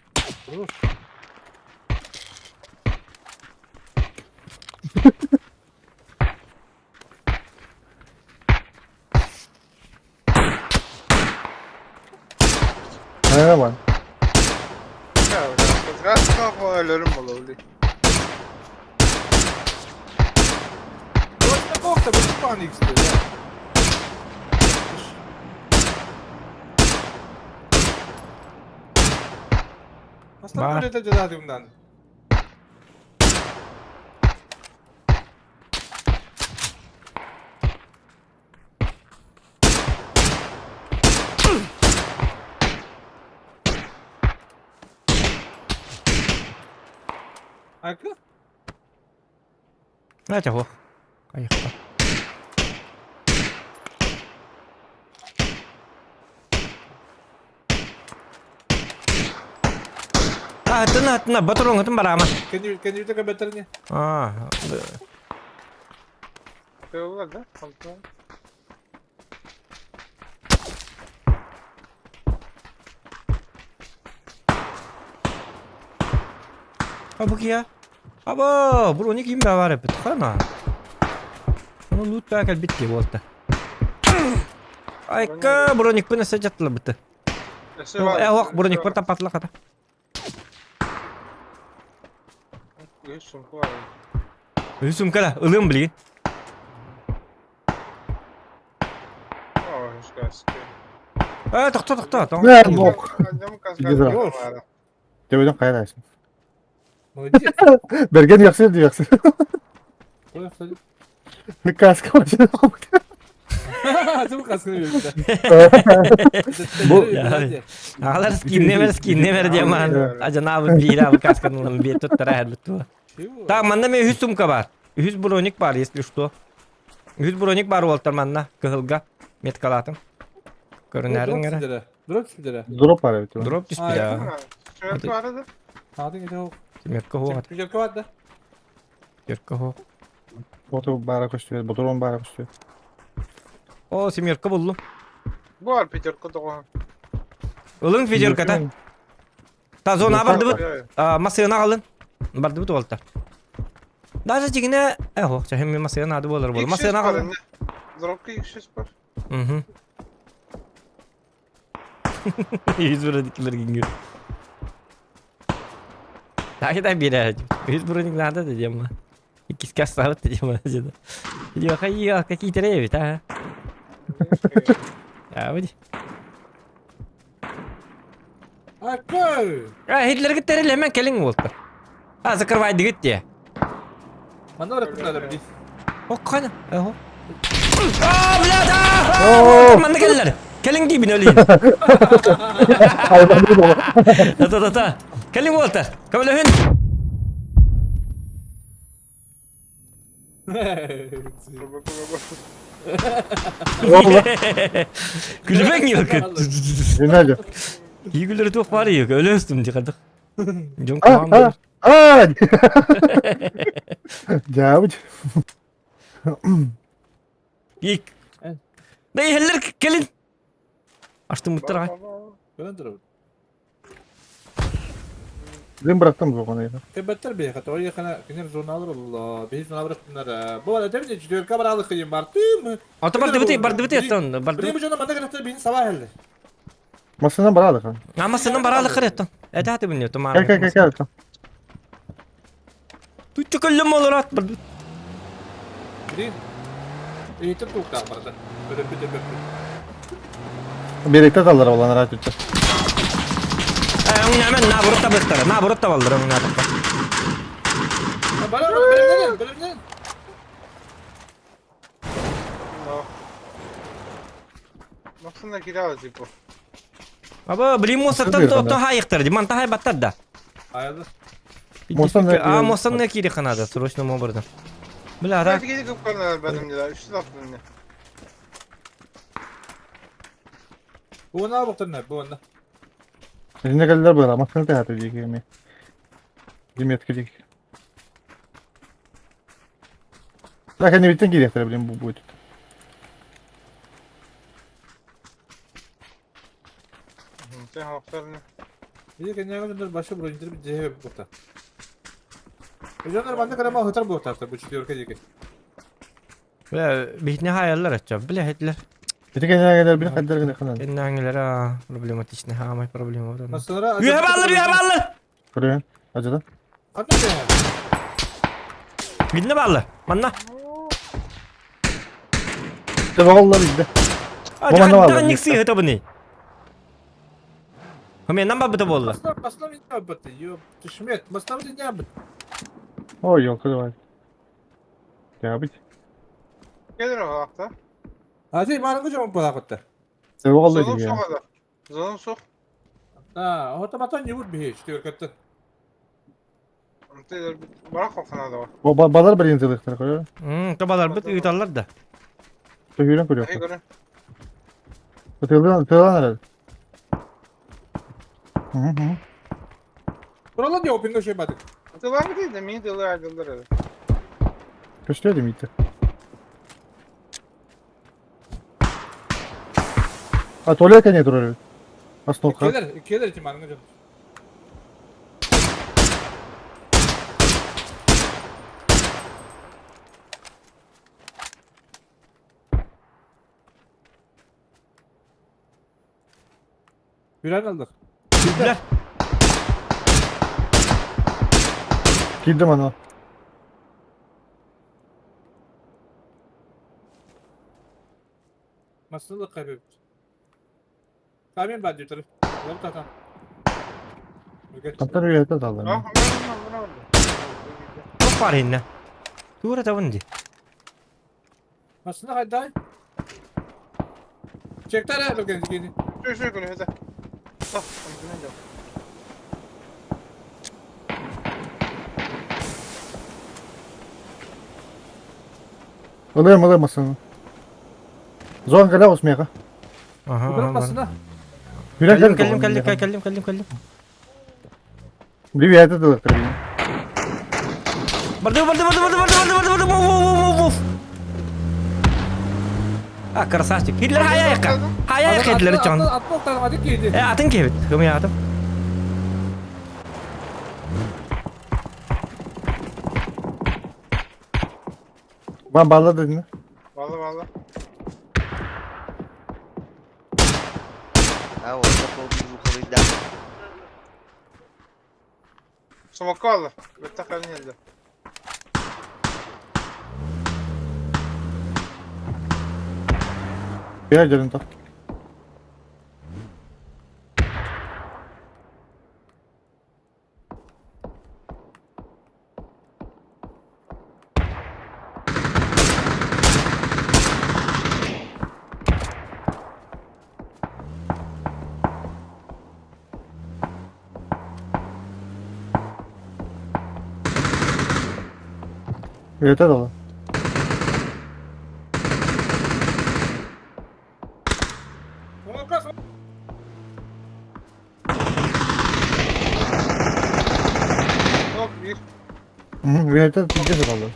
He var. Өлөрүм болобули. Просто bu panik istiyor ya. Aslında Бар. böyle de ceza bundan. Arka? Знаете, го. Поехали. А, тына, тына, батырон, тын барама. Can you, can you take a better ne? А, да? А, бу кия? Аба, броник ким бар эпит, хана. Оны лут бәкәл битти болта. Айка, броник бу нәрсә жаттыла битте. Э, ок, броник бар тапатла ката. Сумка бар. Үсүм кала, ылым билген. О, каска. Э, тохто, тохто, Не, тохто. бок. Төбөдөн кайрайсың. Молодец. Берген жакшы, жакшы. Ой, кстати. Каска машина. Ты каскını verdi. Бу Алар скиннемер, скиннемер диаман. Ажана бу бира бу касканын бир туттара хәр биту. Так, манда мен 100 сумка бар. 100 броник бар, если что. 100 броник бар уолтар манна, кыһылга меткалатым. Көрүнәрин гәрә. Дроп түспүдөрө. дроп бар бит. Дроп түспүдэ. Сүрәт бар иде. Адың эте ок. Метка хуа, Пүжөркө бар да. терка хуа. Ото бара көстүбөт, ботурон бара көстүбөт. О, семерка буллум. Бар пятерка догон. Ылың пятерка та. Та зона барды бит. Масыына алын. Барды бит уолтар. Даже жигине, э, хо, чахем масыына ады болар бол. Масыына алын. Дропка 200 бар. Угу. Үс брониклар гингер. Так да берет. Үс броник надо да дема. Иккиске астаабыт да дема. Йо, какие теребит, а? А, выйди. Аккой! А, Хитлерге терелемен келиң болду. А, закрывай дигит де. Манна барып туталар бит. О, кана. Ого. А, бля, да! Манна келлер. Келиң дейбин өлейін. Айбан değil oğlum. Та та та. Келиң болтар. Көмөлөһүн. Күлбең yok. Геннадий. Игүлер туох бар yok. Өлөстүм ди кадык. Жон А, куам. а, а! Дявыч. Ик. Да ихеллер келин. Аштым муттар. Көрөн турабыт. Дым бырахтым зоғын айға. Кебеттер бейхат, ой яхана кинер зоналар олла, бей зоналар кыннар. Бу ара демне четверка баралы кыйын бар тым. Ата бардыбыты бардыбыты аттан Бир бардыбыты. жона манда керектер бейин саба хелде. Масынан барады қан. Амасынан баралы кыреттан. Это хаты билне тумар. Кел, кел, кел, кел. Тут көllüm olur at бардыбыт. Бир. Эйтип туктак барды. Бир бир бир. Birlikte kalır olan rahat ütü. Hemen наоборот табыктар. Наоборот табалдар оңна. Бара бир бир бир. Baksana kira типа. Аба билим саттан то то хайыктар. Диман та хай баттар да. Аялы. Мостан не А, мостан не кири ханада, срочно образом. Бля, Так. так. Gidip kıpkarlar benim de. 300 attım ne. Бу на бактыр бу на. Ne kadar böyle ama sen de hayat edecek yemeği. Bizim etkileyecek. Zaten ne bittin ki bileyim bu bu. Sen halklarını. Бир кенеге жондар башы бронь бир жебе букта. Жондар манда карама хатар букта бу четверка деке. Бля, битне хаяллар атча. Бля, хетлер. Bir kere kadar bir kadar kadar kadar. Кеннәңләр а, проблематичный хамай проблема. Масалара. Үйә баллар, үйә баллар. Көрөйүн. Ажыда. Кандай? Бидне баллар. Манна. Te bağlar bizde. А, Бу манна баллар. ник сыйы табыны. Хме нам бабы болла. Масла не бат. Ё, түшмет. Масла не бат. Ой, yok давай. Ya bit. Gelir o halkta. Hadi барыңгы жаман балакытта. Te bağlar Zonum ya. sok ada. Zonum sok. А, автоматтан не будет бе четверкаттан. Барак kokana da var. O bağlar bir incelikler koyuyor. Табалар бит ыйталлар да. Tüyürün koyuyor. Hey görün. Tığlan tığlan herhalde. Hı hı. Buralar не опинге şey бадык. Dılar mı değil de mini dılar ayrılır öyle. Köşte mi gitti? А туалет не турар. Основка. Келер, келер тим барыңгы жон. Бирен алдык. Бля. Girdim ana. Масылы кайбеп. Камен ба дип Лап тата. Kaptan üyete daldı. Ah, ben bunu aldım. Топ бар инне. Тура табын ди. Масына кайда? Чектар берген дигени. Şu şu günü hadi. Ah, bunu da. Alıyorum alıyorum masanı. Zon gele osmaya. Ага. Бирок масына. Yürek Кэллим, кэллим, кэллим, кэллим, кэллим, кэллим. Bir üyete daldı. Барды, барды, барды, барды, барды, барды, барды, барды, вуф, вуф, вуф, вуф. А, красавчик. Хитлер хаяйка. Хаяйка Хитлер чон. Атны октармады кейди. Э, атын кебит. Кым я атым? Ben bağladı dedin. Vallahi vallahi. А, вот такой звуковый да. Смока алла. Беттах кэлин Я дьэрин тах. Это дала. Это где дала?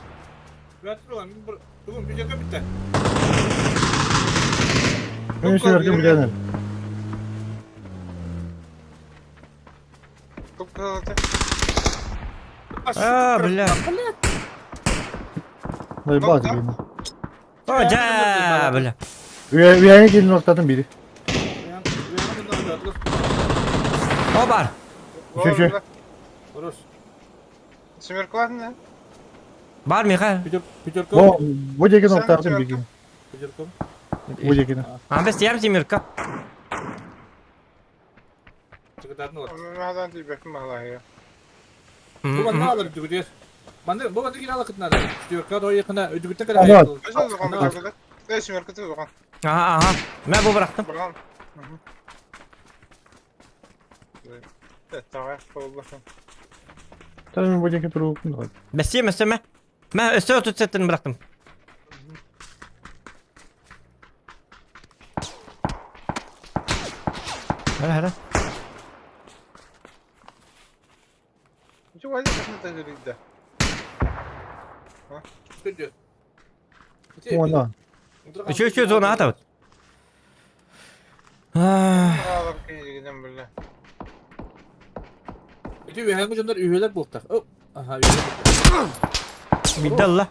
Мен силерге билемин. А, бля. Заебал тебе. О, дя, бля. Үйәңе келин ортатын бири. О, бар. Үчү, үчү. Бар, Михаил. Бу бу деген ортатын бири. Бу деген. А, без тиям Тимирка. Ага, ага. Мен бу бырахтым. Та бу деген туруп. Бәсте, бәсте, мә. Мә, өстө 37-ін бырахтым. Хара, хара. Она. Үчү, үчү, зона атабыт. Бидалла.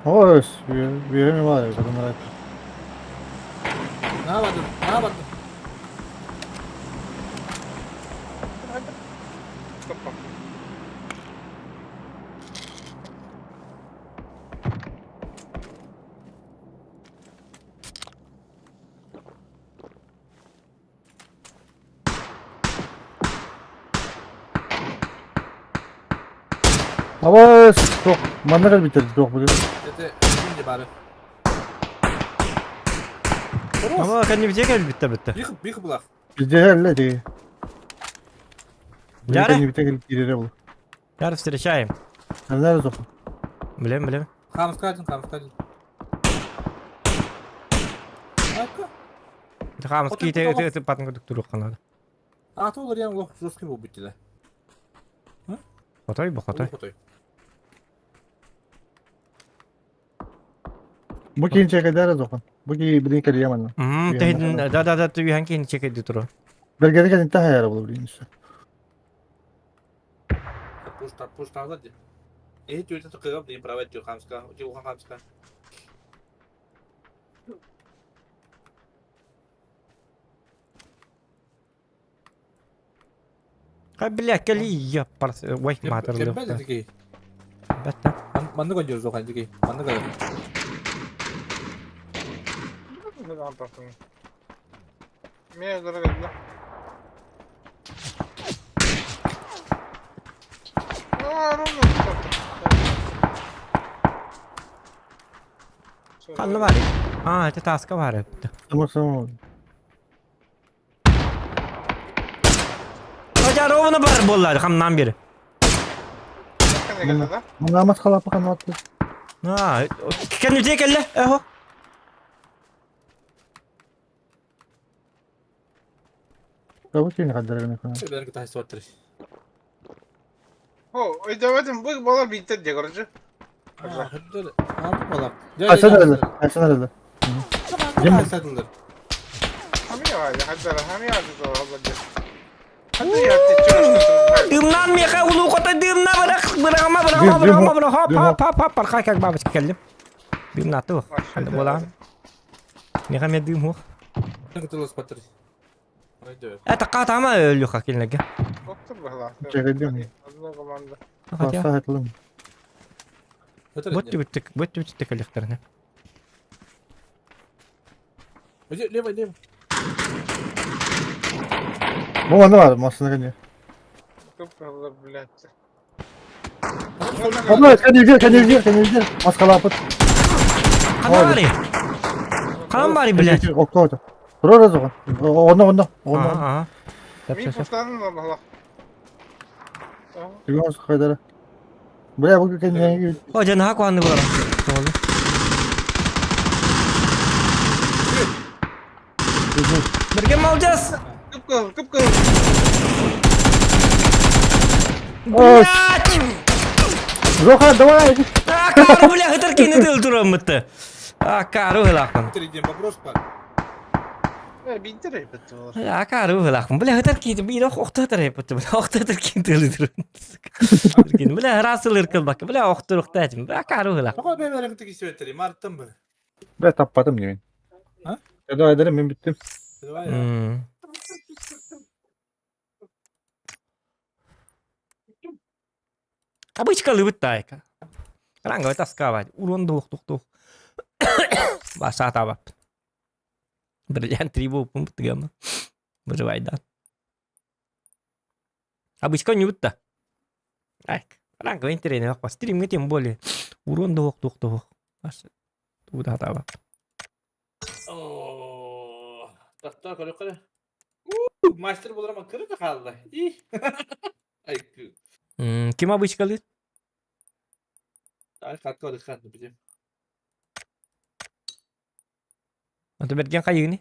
Ой, үйәме бар, адамдар айтты. Аба, жоқ, манна кел битер, жоқ бұл. Ама кәдімгі бітте бітті бітті. Бізде әлі деге. Яры? Не бітер келіп кирере бұл. Яры встречаем. Әлі жоқ. Білем, білем. Хамский те патын көтік тұруқ қанады. Хотой бу, хотой. Бу кейін чекедер жоқ. Бу кейін бірден келе яман. Мм, да да да, түйен кейін чекеді тұру. Бергені келін та хайар бұл білейін. Хай, бля, кели я парс, ой, матерлы. Бәтті. Қанны бар. А, это таска бар. Самар самар. Hoca ровно бар боллар, хамнан бері. Мына қалапы қанатты. А, кәдімгі келі, эхо. Бу кейін қадырғын екен. Асан әлі, асан әлі. Дымнан меха улу кота дымна бырак, бырагама, бырагама, бырагама, бырагама, хоп, хоп, хоп, хоп, парка как бабочка келдим. Дым нааты Ханна буолаҕын? Миэхэ эмиэ дым суох. Э, такка атаама Леха кинилэргэ. Чэгэдим. Хотя. Саһытылым. Бот түбүттүк, бот түбүттүк кэлиэхтэринэ. Лево, лево. Бу манна бар, массына кэннэ. блядь. Онно кэннигэр, кэннигэр, кэннигэр маскалаапыт. Ханна барый? Ханан барый, блядь? Окко. Тура разоҕа. Онно, онно, онно. Ага, ага. Мин кустаным бала. Түгэн хайдара. Бля, бу кэннигэр. О, дьэ, наһаа куһаҕаннык буолар. Бэргэн малдьас! Кып-кызыл, кып-кызыл. Блядь! Жоха, давай! Акары, бля, хытыр кини тыл тураммытты. Акары ыһылаахпын. Вопрос бар. Э, биитер эппит болар. Акары ыһылаахпын. Бля, хытыр кини биир охто хытыр эппит. Бля, охто хытыр кини тыл туран. Бля, расыл ыркылбакка. Бля, охтур охто этим. Акары ыһылаах. Тоҕо бэйэлэрин тиксибэттэрий? Мартан бу. Бля, таппатым дии мин. А? Давай, давай, мин бүттүм. Давай. Обычкалыыбыт таайка. Ранговый тасковать. Урон дух тух тух. Баша табап. Бриллиант три бууппун бутыгама. Выживай, да. Обычка не бутта. Айк. Ранговый интерес Стримге тем более. Урон дух тух тух. Тугу табап. Тахта көрө-көрө. Мастер буларма кыры да хаалла. Ай, Ким обычкалыыр? Ай, хатка барыххан билим. Ото бэргэн хайыгыны?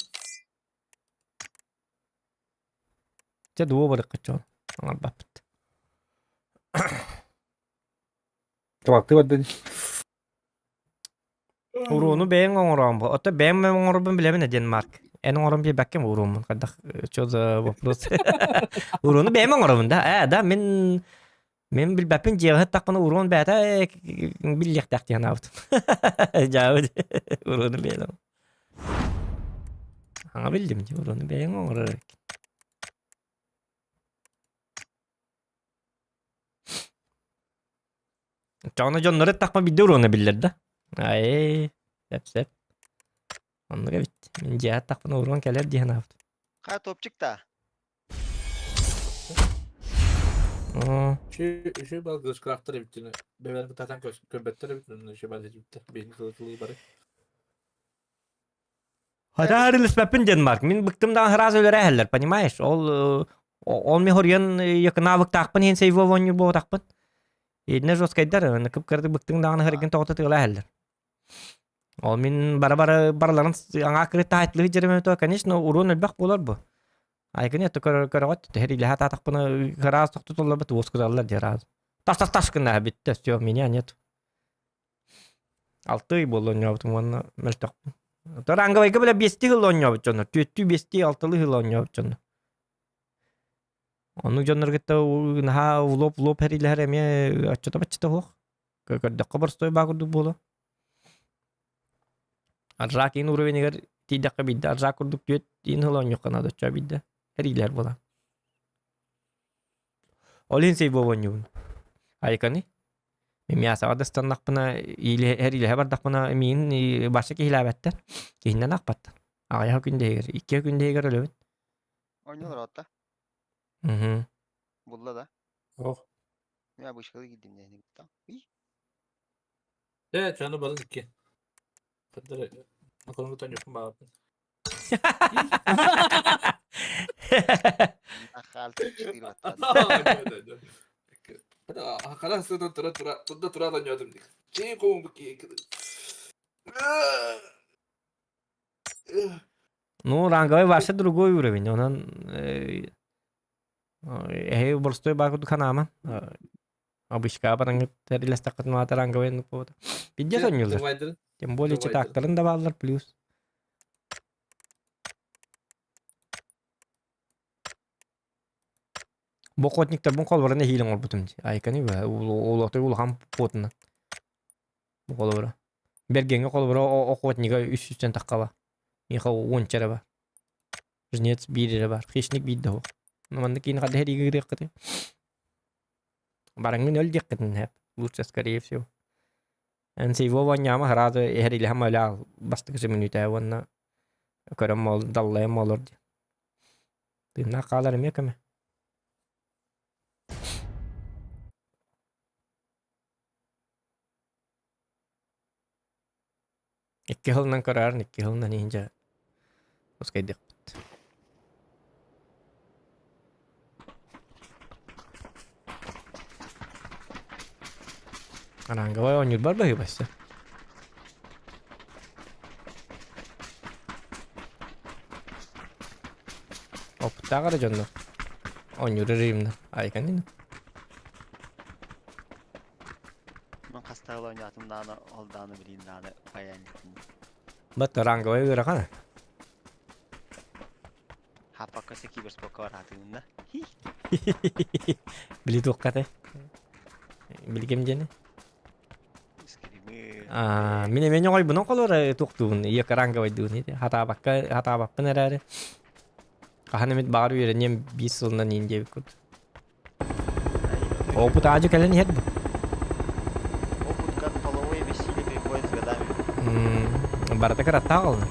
Чэ дуо барыкка чон. Оҥорбаппыт. Табактыы бардын. Урууну бэйэҥ оҥороон бу. Ото бэйэм оҥорбун билэбин диэн Марк. Эн оҥорон биэрбэккин урууммун. Хайдах что за вопрос? Урууну бэйэм оҥоробун да. Ээ да мин мин билбэппин дьиэҕэ сыттахпына уруун бэйэтэ биллиэхтээх диэн аабытым. Дьаабыт урууну бэйэм. Аҥа биллим дии урууну бэйэҥ оҥорор эбиккин. Оччоҕуна дьоннору эттэхпинэ биирдэ уруона биллэр да. Айыы, сөп-сөп. Оннук эбит. Мин дьиэҕэ аттахпына уруон кэлэр дии санаабыт. Хаа топчик да. Үчү бал гышкаахтар эбиттин. Бэбэр кытаатан көрбөттөр эбит. Үчү бал эбиттер. Бейин тылы бары. Хотя арылыспаппын диэн Марк. Мин быктым даҕаны сразу өлөрө иһэллэр, понимаешь? Ол ол мен хоруйан навыктаахпын иһин сейвов оонньуур буолбатахпын. Итиннэ жесткайдар, кып-кыратык быктыҥ даҕаны харгын тоҕото тыала иһэллэр. Ол мин бара-бара барыларын аҥаа кырыт таһайтылыы дьэрэмэ то, конечно, уруон элбэх буолар бу. Айгын это көрөҕөт түһэр илэһэ таатахпына ыраас тохтотуллар уоскуталлар дии ыраас. Тас-тас-тас гына бүттэ, все, меня нет. Алты ый буолла оонньообутум уонна мөлтөхпүн. Ранговайга бile биэстии сыл оонньообут дьоннор. Түөттүү, биэстии, алталыы сыл оонньообут дьоннор. Оннук дьоннор кытта наһаа улуоп-улуоп эриилэһэр эмиэ оччото-баччата суох. Көрдөххө боростуой баа курдук буолуо. Аржак иин уровенигэр тиийдэххэ биирдэ аржак курдук түөт иин сыл оонньуохха наада оччо биирдэ эриилэһэр буолаа. Ол иһин сей буолуо оонньуубун. Айканы Мясоҕа да ыстаннахпына, эриилэһэ бардахпына миигин барса киһилээбэттэр, киһиннэн аахпаттар. Аҕыйах күн иһигэр, икки күн иһигэр өлөбүн. Оонньуулар отта. Мгм. Булла да. Ох. Мен обычкалы киирдим дээни кытта. Э, чаны барын икки. Каддар наколонгу тоньоппун баҕарбын. Хара сытан тура тура туда тура тоньотум дик. Чей кому Ну, ранговый вообще другой уровень. Онон эһи боростой баар курдук ханаама. Обычка бараҥҥыт тэрилэстэххитин маата ранговый оннук буолуо. Пиздец оонньууллар. Тем более читактарын да бааллар плюс. Бу охотниктарбын холборон эһиил оҥорбутум дии. Айканы улахан пуотунан. Бу холобура. Бэргэҥҥэ холобура охотнига үс сүүстэн тахха ба. Миэхэ уонча эрэ бар. Жнец биир эрэ бар. Хищник биир да суох. Маннык киин хадда сэриигэ ыырыаххытый? Бараҥҥын өл диэххитин сөп. Лучше скорее всего. Эн сейво оонньомо сразу эһэрилэһэн мөлөөл бастакы мүнүүтэ уонна көрөн моол даллайан моолор диэн. Тыыннаах хаалар эмиэ көмө. Икки сылынан көрөөрүн, икки сылынан иһин дьэ ускайдыахпыт. Аранговай оонньуурбар быһыыбасса. Опыттаах эрэ дьоннор оонньуур режимнэр айканин. Мин хастаҕыл оонньоотум даҕаны, ол даҕаны билигин даҕаны хайаан иликтим. Бат ранговай ыарахан. Хаппакка өссө киберспорка бараатыгын да. Били туоххатай? Билгем диэни. Скримы. Аа, мин эмиэ ньоҕойбунан холор туохтуубун, ийэ ранговайдыыбын ити. Хатаабакка, хатаабаппын эрээри. Хаһан эмит баҕар үөрэниэм биир сылынан иин диэбит курдук. Опыт аадьы кэлэн иһэр бу. Опыт как половое бессилие приходит с годами. Барыта кыраттаах олно.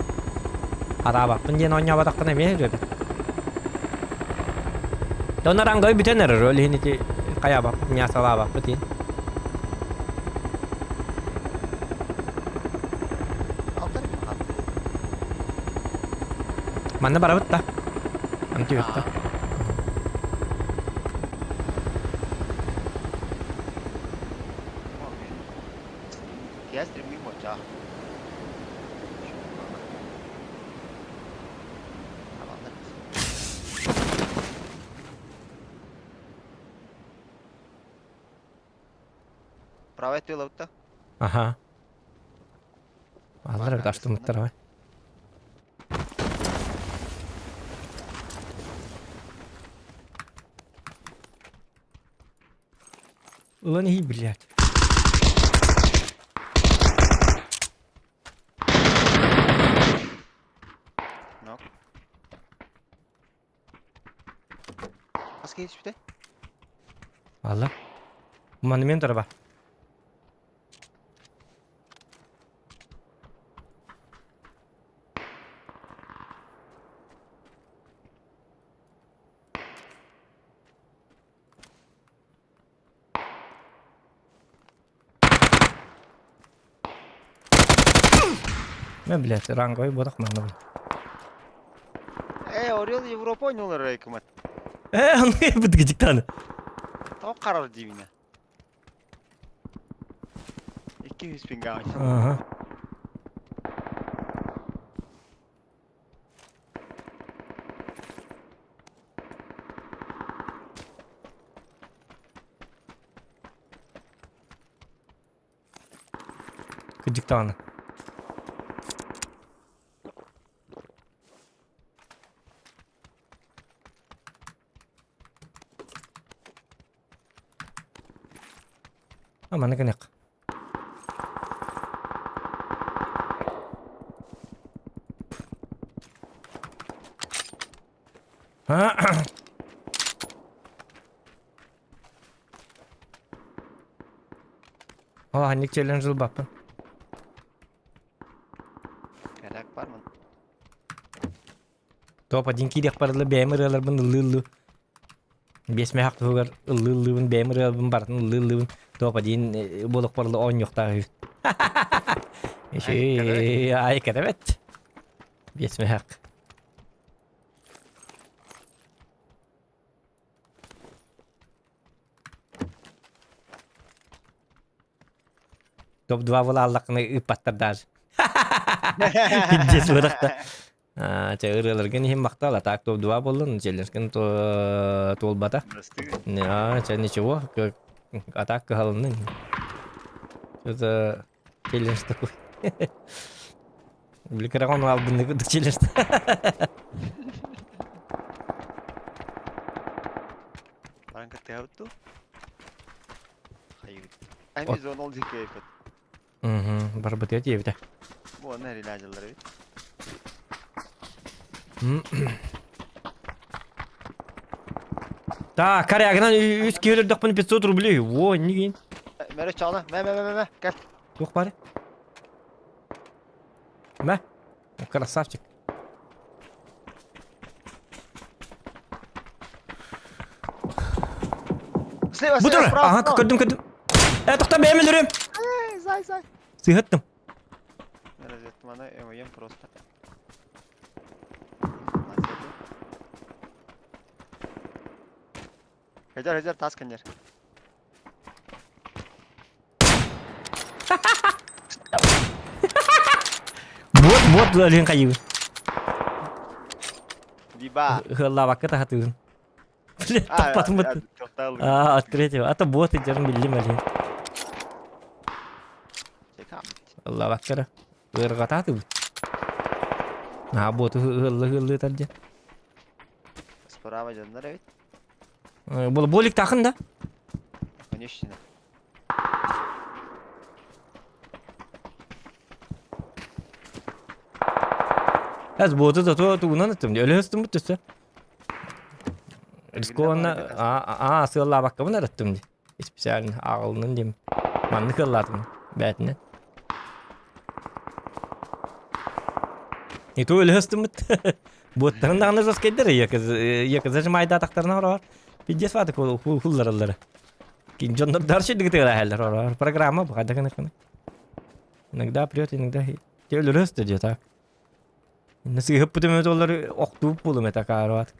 Араабаппын диэн оонньооботохпун эмиэ үрөбүт. Дон ранговый бүтэн эрэр, ол иһин ити хайаабаппыт, мясолаабаппыт иһин. Манна барабыт да. Антиюкта. Я стремлю моча. Правая тыла Аха. Аллар эбит аштымыттар Ылан иһий, блядь. Нок. Хас киһи түспүтэй? Алла. Монумент арба. Мен, блядь, ранговый бодох манна, блядь. Э, Орел Европа ойнулар райкымат. Э, аны бытгыжыктаны. Тоқ қарар деймін. 200 пинга. Ага. Кыдьык даҕаны. А маны гыныах. О, ханнык челлендж ылбаппын. Кэрээк бармын. Топ один киириэх барылы бэйэм ырыаларбын ыллыы-ыллыы. Биэс мэһэх туһугар ыллыы-ыллыыбын, бэйэм ырыаларбын барытын ыллыы-ыллыыбын. Топ один буолуох барылы оонньуохтаах үһү. Ай, кэтэбэт. Биэс мэһэх. Топ-2 буолааллаххына ыыппаттар даже. Пиздец бырахта. Чэ ырыаларгын иһин махтал, а так топ-2 буоллун, челленджкин туолбата. Чэ ничего, а так кыһалыннын. Это челлендж такой. Били кыраҕан албыннык челлендж. Баран кыттыһабыт дуу? Хайыгыт. Ами зона ол диэки эпит. Барбытыгар диэбитэ. Бу онно эрилээдьэллэр эбит. Так, корягынан үс киһи өлөрдөхпүнэ 500 рублей. Во, иннигин. Мэрэ чаана, мэ мэ мэ мэ кэл. Туох баар? Мэ. Красавчик. Слева, Бу слева, тур. справа, Ага, справа. көрдүм, көрдүм. Э, тоқта бэйэм өлөрүм. Эй, зай, зай. Сыһыттым. Разведмана ММ просто. Хедер, хедер, тас конер. Вот, вот, Алин хайыбын. Биба. Ыаллаабакка таһатыыбын. Таппатым быт. А, от третьего. А то боты дьон биллим Алин. Ыаллаабакка эрэ. Ыарҕатаатыбыт. Аа, боты ыалла ыаллыы дьэ. Справа дьоннор эбит. Бұл болик тақын да? Конечно. Әз боты да то тугунан ыттым. Өлөстүм бүт төсө. Рискованно а а сыаллаабаккабын эреттим ди. Специально ағылынын дем. Манны кыллатым. Бәтіне. И то өлөстүм бүт. Боттарын даҕаны жесткайдар, зажимайда атахтарына орор. Пиздец ваты хуллараллара. Дьоннор дальше дыгытыгар орор. Программа бу хайда гына. Иногда прет, иногда өлөрөстө же так. Насыһыппытым олар охтууп булум это карават.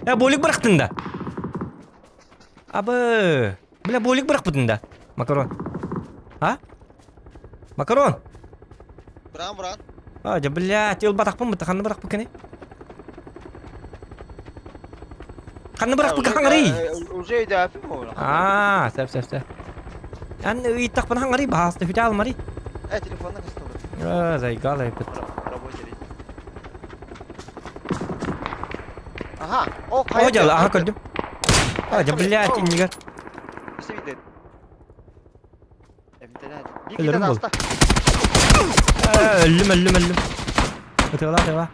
Э, болик бырахтын да. Абы, бля, болик бырахпытын да. Макарон. А? Макарон! Бран, бран. А, дьэ, блядь, ылбатахпын бытта, ханна бырахпыт кини? Ханна бырахпыт хаҥарый? Уже өйдөөпүм ол. Аа, сөп, сөп, сөп. Ан ыйыттахпын хаҥарый, баһаста хүтэ алмарый. Э, телефонна кыстыбыт. А, зайгал айпыт. Рабочий. Ага, о, О, дьэ, аха көрдүм. А, дьэ, блядь, иннигэр. Өлөрүм бол. Өллүм, өллүм, өллүм. Ытыала, ытыала.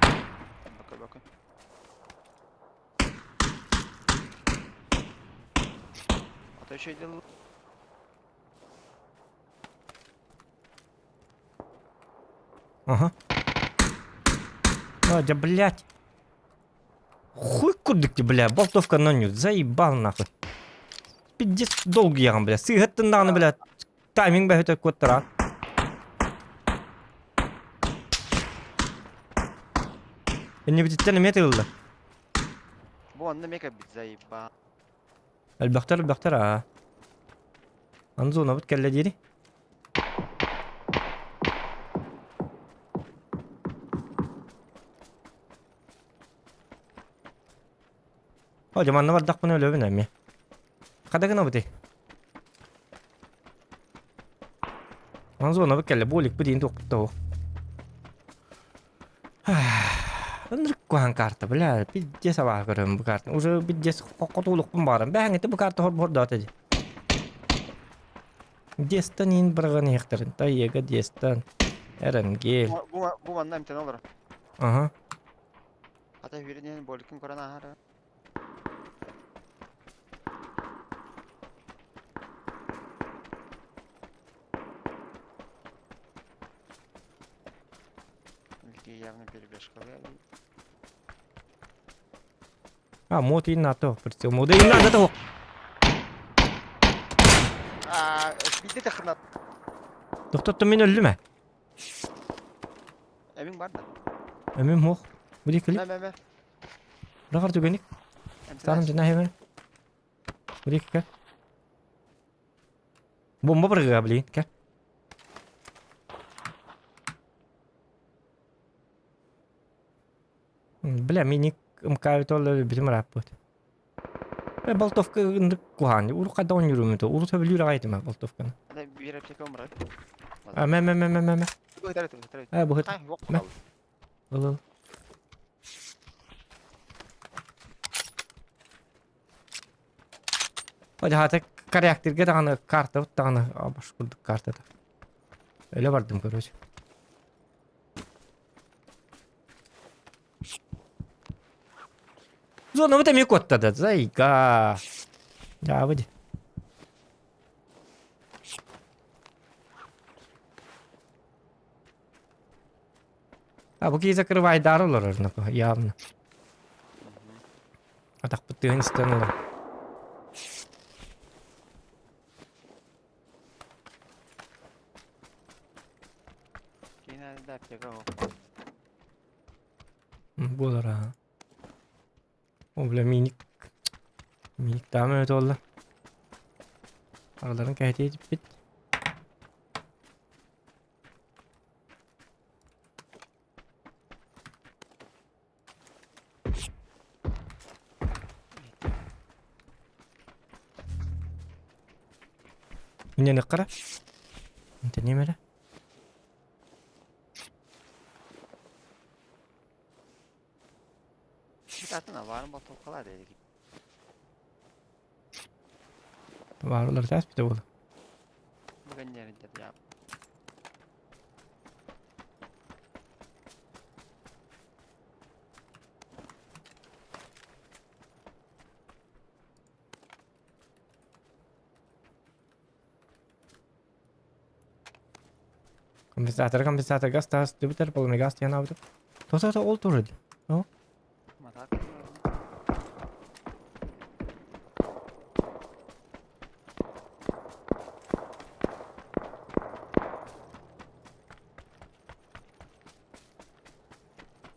Ага. А, да, блядь. Хуй курдук ты, бля, болтовка ноню, заебал нахуй. Пиздец долго яган, бля. Сыгаттын даҕаны, бля. Тайминг бэһүтэ куоттара. Иннибититтэн эмиэ тыылла. Бу онно мека бит заеба. Элбэхтэр, элбэхтэр, аа. Анзонабыт кэллэ диэри. О, дьэ манна бардахпына өлөбүн эмиэ. Хада гынабытый? Анзонабыт кэллэ, боликпыт иин туохпут да Ынырык куһаҕан карта, бля, пиздец абааһы көрөбүн бу картаны. Уже пиздец хотуулукпун баҕарам. Бэһэҥҥитэ бу карта хор-бордоото дии. Дестан иин быраҕан иһиэхтэрин. Тайега Дестан. Эренгел. Бу бу манна эмтэн олор. Ага. Ата хүрен боликин көрөн аһара. Явно перебежка. А, мод иин наата прицел. Мода иин наада того. А, биде тахнат. Доктор мен өллүм ээ. Эмиң бар да. Эмим мох. Бу дикили. Мэ мэ мэ. Рахар түгеник. Станым жана хеме. Бу дикки. Бомба быргыга блин, кэ. Бля, миник МК толлы битим раппыт. Э, болтовка ындык куһаан. Уру хайда оонньуурум этэ. Урут сөбүлүүр аҕай этим болтовканы. Ана бир аптека умрат. А, мэ мэ мэ мэ мэ мэ. Бу хытар хытар. Э, бу хыт. Ай, yok Мэ. kaldı. Ыл ыл. Хата корректорга даҕаны картабыт даҕаны баш курдук картата. Өлө бардым короче. Зонабыт эмиэ куоттада. Зайка. Дьаабы ди. А бу киһи закрывайдаары олорор явно. Атахпыт тыаһын истэн олорор. Киин да аптека ол. Буолар аа. О, бля, миник. Миник таам өтө олла. Араларын кэһэтиэ типпит. Инньэ ныккара. Интэ немере. Атын баарын болтолкалар дедик. Баарылар таас бите буолла. Бүгін неринде я. Компенсатор, компенсатор, газ таас, түбүтэр, полный газ диэн аабытым. То-то-то ол турар дии. О. Матак.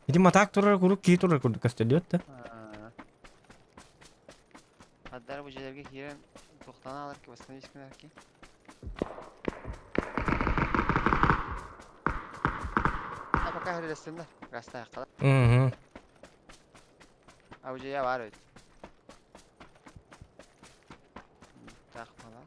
Ити матаак турар куруук киһи турар курдук көстөлүөт да. Аддар бу дьиэлэргэ киирэн туохтан аалар ки восстановить гынар ки. А пока хэрэлэстиннэр. Гастааххала. Мгм. А бу дьиэ баар эбит. Таах мала.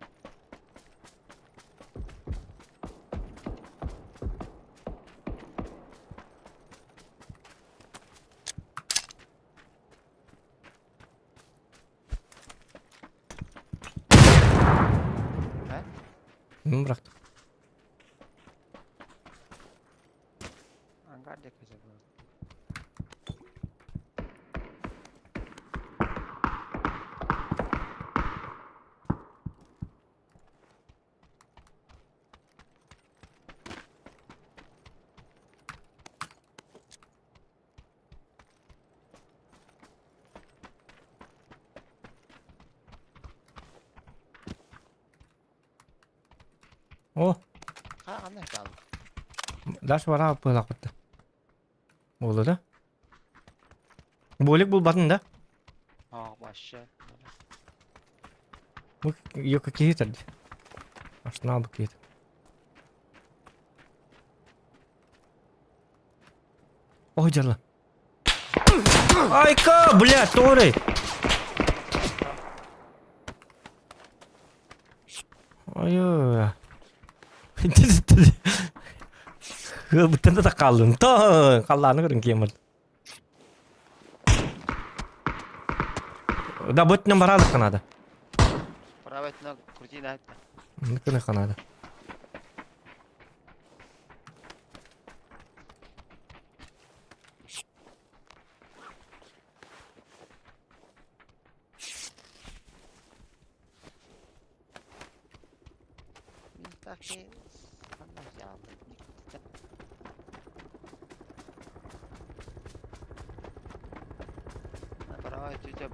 Мин бырахтым. Ангар диэки дьэ О, Ханна хаалла? Даш бараа быһалаахпытта. Буолла да? Болик булбатын да? Aa, вообще. Бу йока киһи тарди. Арсенал бу киһи. Ой, дьалла. Айка, блядь, торый. Ой-ой. Ыалбыттан да хааллым. То халлааны көрүн киэм бар. Да бытынан бараалык надо. Правый ног крути на это. Ныкыныха надо.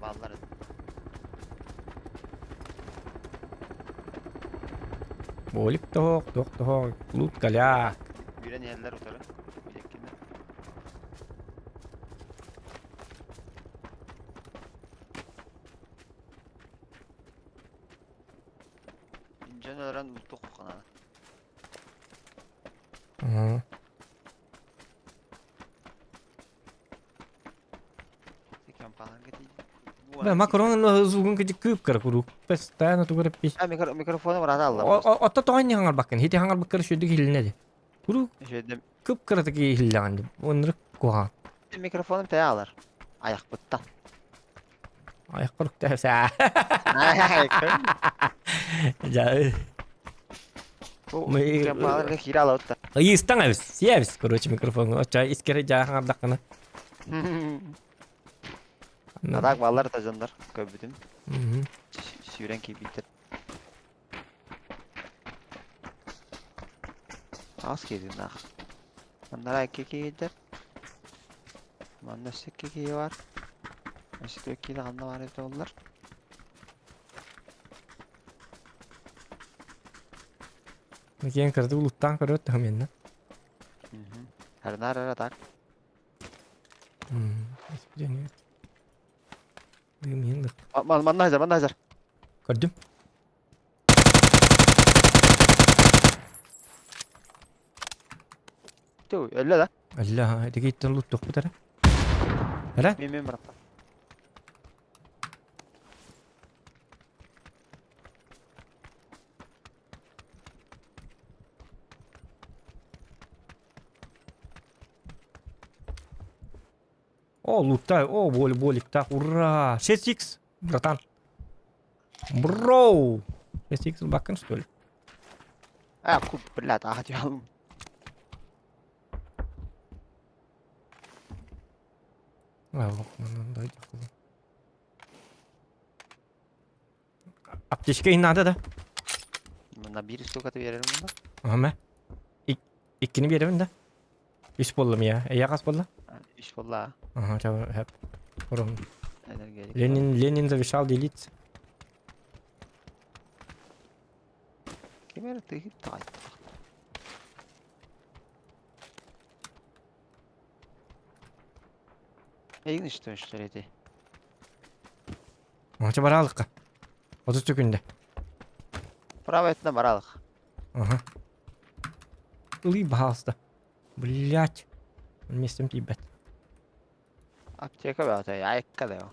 Баллар. Болик тоһоох, туох тоһоох, лут голяк. Үүрэн иһэллэр утары. Билэккинэ. Дьон өлөрөн луту куханана. Бля, макарон звугун кыжы кыып кыра куруук. Постоянно тугу эрэ пи. А микрофону барата алла. Отто тоҕо инни хаҥарбаккын. Хити хаҥарбаккар үчүгэйдик иһилинэ ди. Куруук кып кыратык иһиллэҕин ди. Оннук куһаҕан. Микрофонум тэйэ алар. Аяқпыттан. Айах курукта саа. Жа. Кемпаларга киирэ алабыт Ыйыстаң эбис, сиэбис, короче, микрофон. Оча искере жаахан ардаққана. Атак баллар да дьоннор көрбүтүм. Сүүрэн киирбиттэр. Аас киирдин аах. Маннара икки киирдэр. Манна өссө икки киһи бар. Өссө түөрт киһи ханна баар эбитэ буоллар. Киэн кырды улуттаан көрөт тахаменна. Харнар ара так. Манна хазар, манна хазар. Көрдүм. Ту, өллө да. Өллө, ha, итиги иттен луттук бутара. Эре? Мен мен бараппа. О, луттай, о, боль, болик, так, ура! 6х, братан. Броу! 6х бакын, что ли? А, куп, блядь, ага, дьялым. А, вот, ну, давайте. Аптечка и надо, да? На бир штукаты берерим bunda. Ага, Иккини биэрэбин да? Үс буоллум я. Эйэ хас буолла? Үс буолла. Ага, ча хэп. Урум. Ленин, Ленин завещал делиться. Ким эрэ тыһыт таай. Эйигин үстүн эти. Ача баралыкка. 30 күндө. Право өттүнэн баралык. Ага. Ылый, пожалуйста. Блять. Местем тиийбэт. Аптека баата, айыкка да.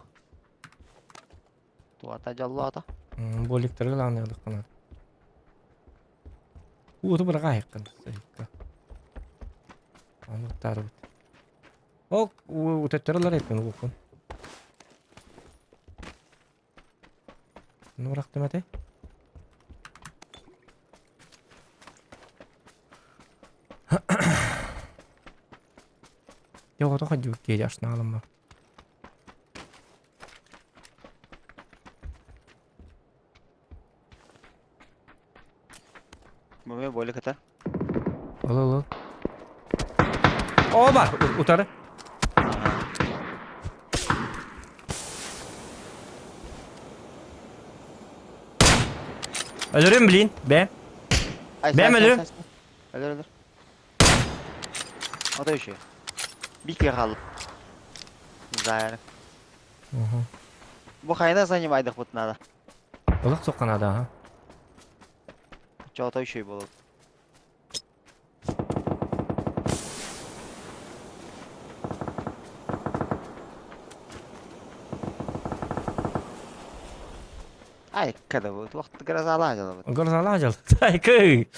Туата дьоллоото. Боликтары главное ылыккана. Уоту быраға айыккан. Анықтары бит. Ол утеттер эппин улукун. Ну бырактым эте. Yok o da кейде ашына алым. Мөмө болик ата. Ал ал ал. О бар, утары. Өлөрүм блин, бе. Бэм өлөрүм. Өлөр өлөр. Ото еще. Бикке калып. Зайр. Бу хайна занимайдык бут надо. Олақ соққан ада, ха. Чото еще болот. Ай, когда вот вакыт грозала жала. Грозала жал. Ай, кый.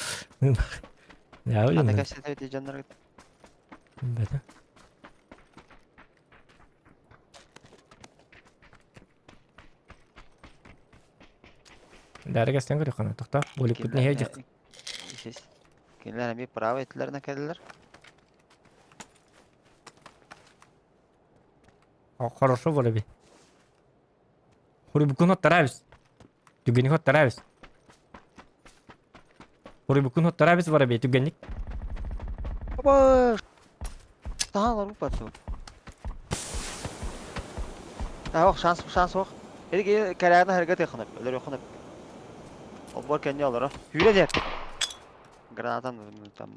Я Анда уйдum. кәсәтә жаннар. Бәті. Дәрі кәстен көрі қана тоқта. Бөлік бүтіне хейдік. Исес. Кинилер эми право этилерine келдилер. Хорошо болы би. Хури бүкін хоттарабыз. Түгенік хоттарабыз. Хури бүкін хоттарабыз бар би түгенік. Оба! Таалар упату. Ох, шанс, шанс ох. Эдик кәрәгін хәрәкәт якынып, өлөр якынып. Обор кәнне алар. Хүрә дер. Гранатам там.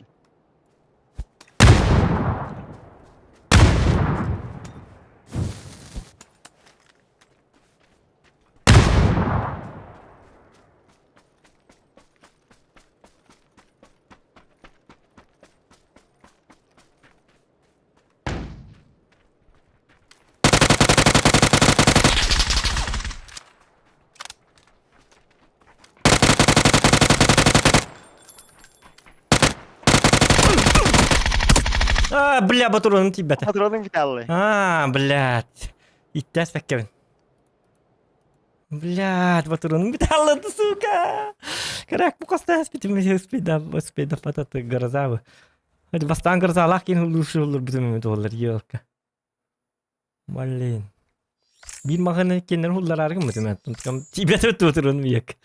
А, бля, батуронун тиббәті. Патроның бит алды. А, блядь. Иттәс бәккәбин. Блядь, батырын биталлады, сука! Коряк, бу коста спитим спида спида пататы грозавы. Hadi бастаан грозалаах киин улуушуллар бүтүн туоллар елка. Блин. Биир маҕаны кинилэр хулларааргын бүтүн тибет туутурун миек.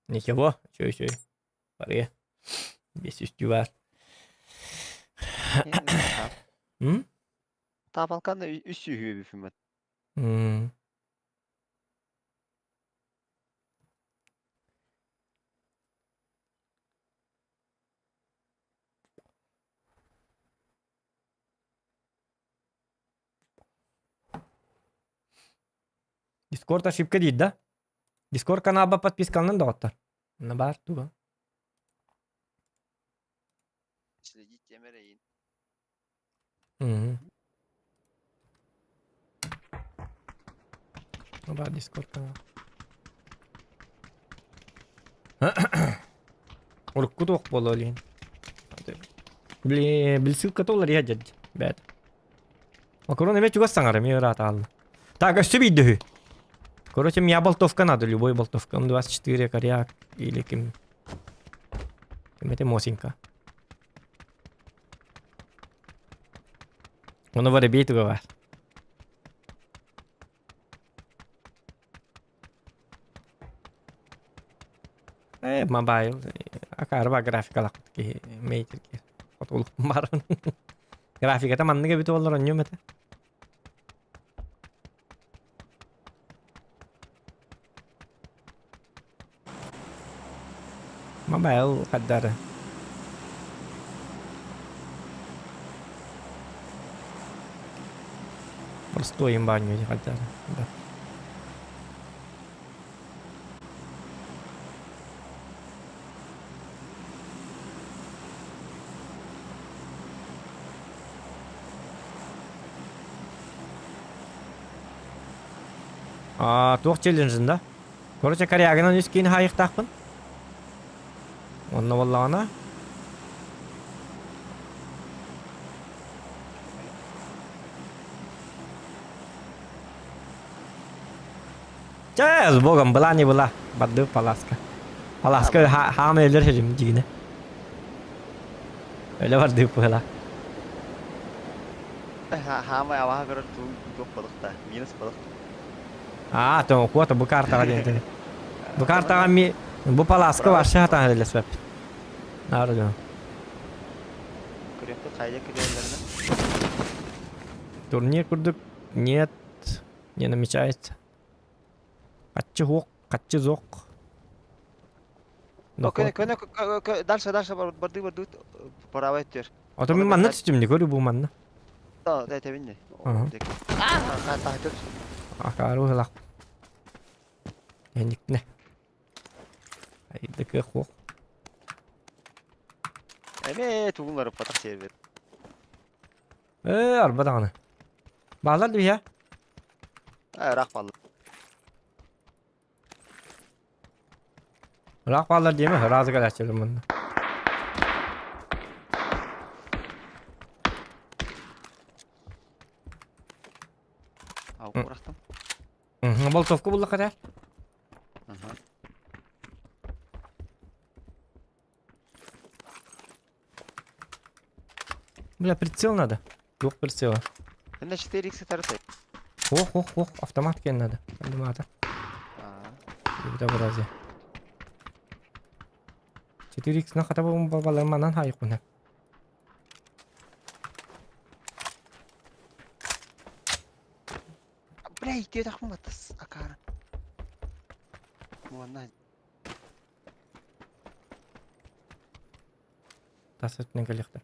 Ничего, үчүгэй үчүгэй. Барыа. Биэс үстүү баар. М? Таапалканы үс сүүһүө бүфүммэт. М. Дискорд ошибка диир да? Дискорд каналба подпискаланан доҕоттор. Онно баар туга. Следить темерейин. Мгм. Ну баар Дискорд канал. Урукку туох буолуо илин. Блин, билсилка уларыйа дьэ. Бэт. Макарон эмиэ чугас саҥара, эмиэ ыраатаалла. Так, өссө биирдэ үһү. Короче, мне болтовка надо, любой болтовка. М24, коряк или ким. Ким это Мосинка. Оны воробей туга бар. Э, мобайл. Акарба графикалах киһи мейтер ки. Хотулук бар. Графиката маннык эбит олор онньум этэ. Мобайл хаддары. Простой имбаню хаддары. Да. А, туох челленджин да? Короче, корягынан үс киин хаайыктаахпын. Онно буоллаҕына Чэ, с богом, была не была. Барды паласка. Паласка хаама өлөр хирим дигине. Өлө барды пыла. Хаамай аваха көрөр туун туох балыкта. Минус балык. Аа, то куота бу картаҕа диэн. Бу картаҕа ми бу паласка вообще хатан элэспэп. Наар дьон. Көрүөхпүт хайда кирээллэринэ. Турнир курдук нет, не намечается. Хаччы хуох, хаччы зох. Көнө көнө дальше дальше барды барды правый өттүр. Ото мин манна түстүм не көрү бу манна. Да, да тебинне. Акаару хылах. Эникне. Айдыкы хуох. Эме тугунлары патах сервер. Э, арба даҕаны. Баалар дии Ыраах бааллар. Ыраах бааллар диэмэ, ыраазы кэлээччилэр манна. Ау, курахтым. Болтовка буллахха этэ. Бля, прицел надо. Двух прицела. На 4х тарты. Ох, ох, ох, автомат киэн надо. Автомата. Безобразие. 4х на хотя бы баларманан хайкуна. Бля, иди тахматас акара. Муанна. Тас өттүнэн кэлиэхтэр.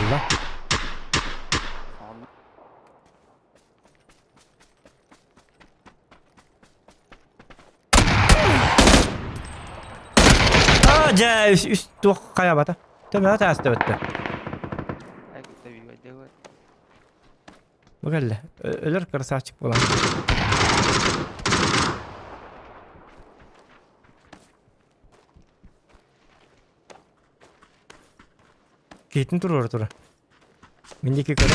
Ылла. Аа, дьэ, үс, үс туох хайабата. Төмөҕө таастыбыттар. Бу кэллэ. Өлөр красавчик буолан. Киһитин туруора тура. Мин диэки көрө.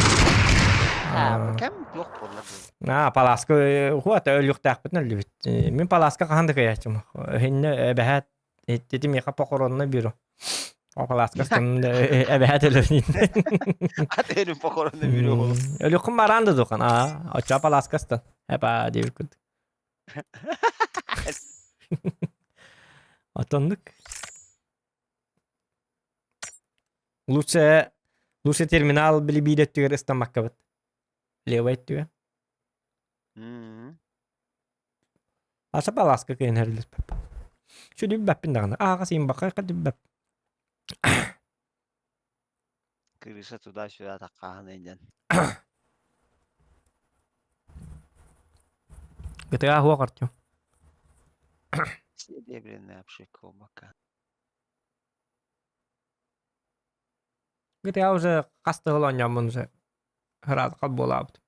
Кэм туох буолла бу? Аа, палааска хуата өлүөхтээхпитин өллүбүт. Мин палааска хаһан да кыайааччым. Өһүннэ эбэһээт Итити миэхэ похоронно бюро. О палааска астым эбэһээт өлөбүн. Ат өлүм похоронно бюро. Өлүөххүн бараан да духан. Аа, оччо палааска астан. Эпа диэбит курдук. Отоннук. Лучше лучше терминал били биир өттүгэр ыстаммаккабыт. Левый өттүгэр. Аса палааска кыйан эрилиспэп. Сүдүббэппин даҕаны. Ааҕа сиин бакка кадүббэп. Крыша туда-сюда таккааһын эйден. GTA хуа Артем. Серебряная обшивка у бока. GTA уже хас тыһыл оонньооммун уже ыраатхал буолаабытым.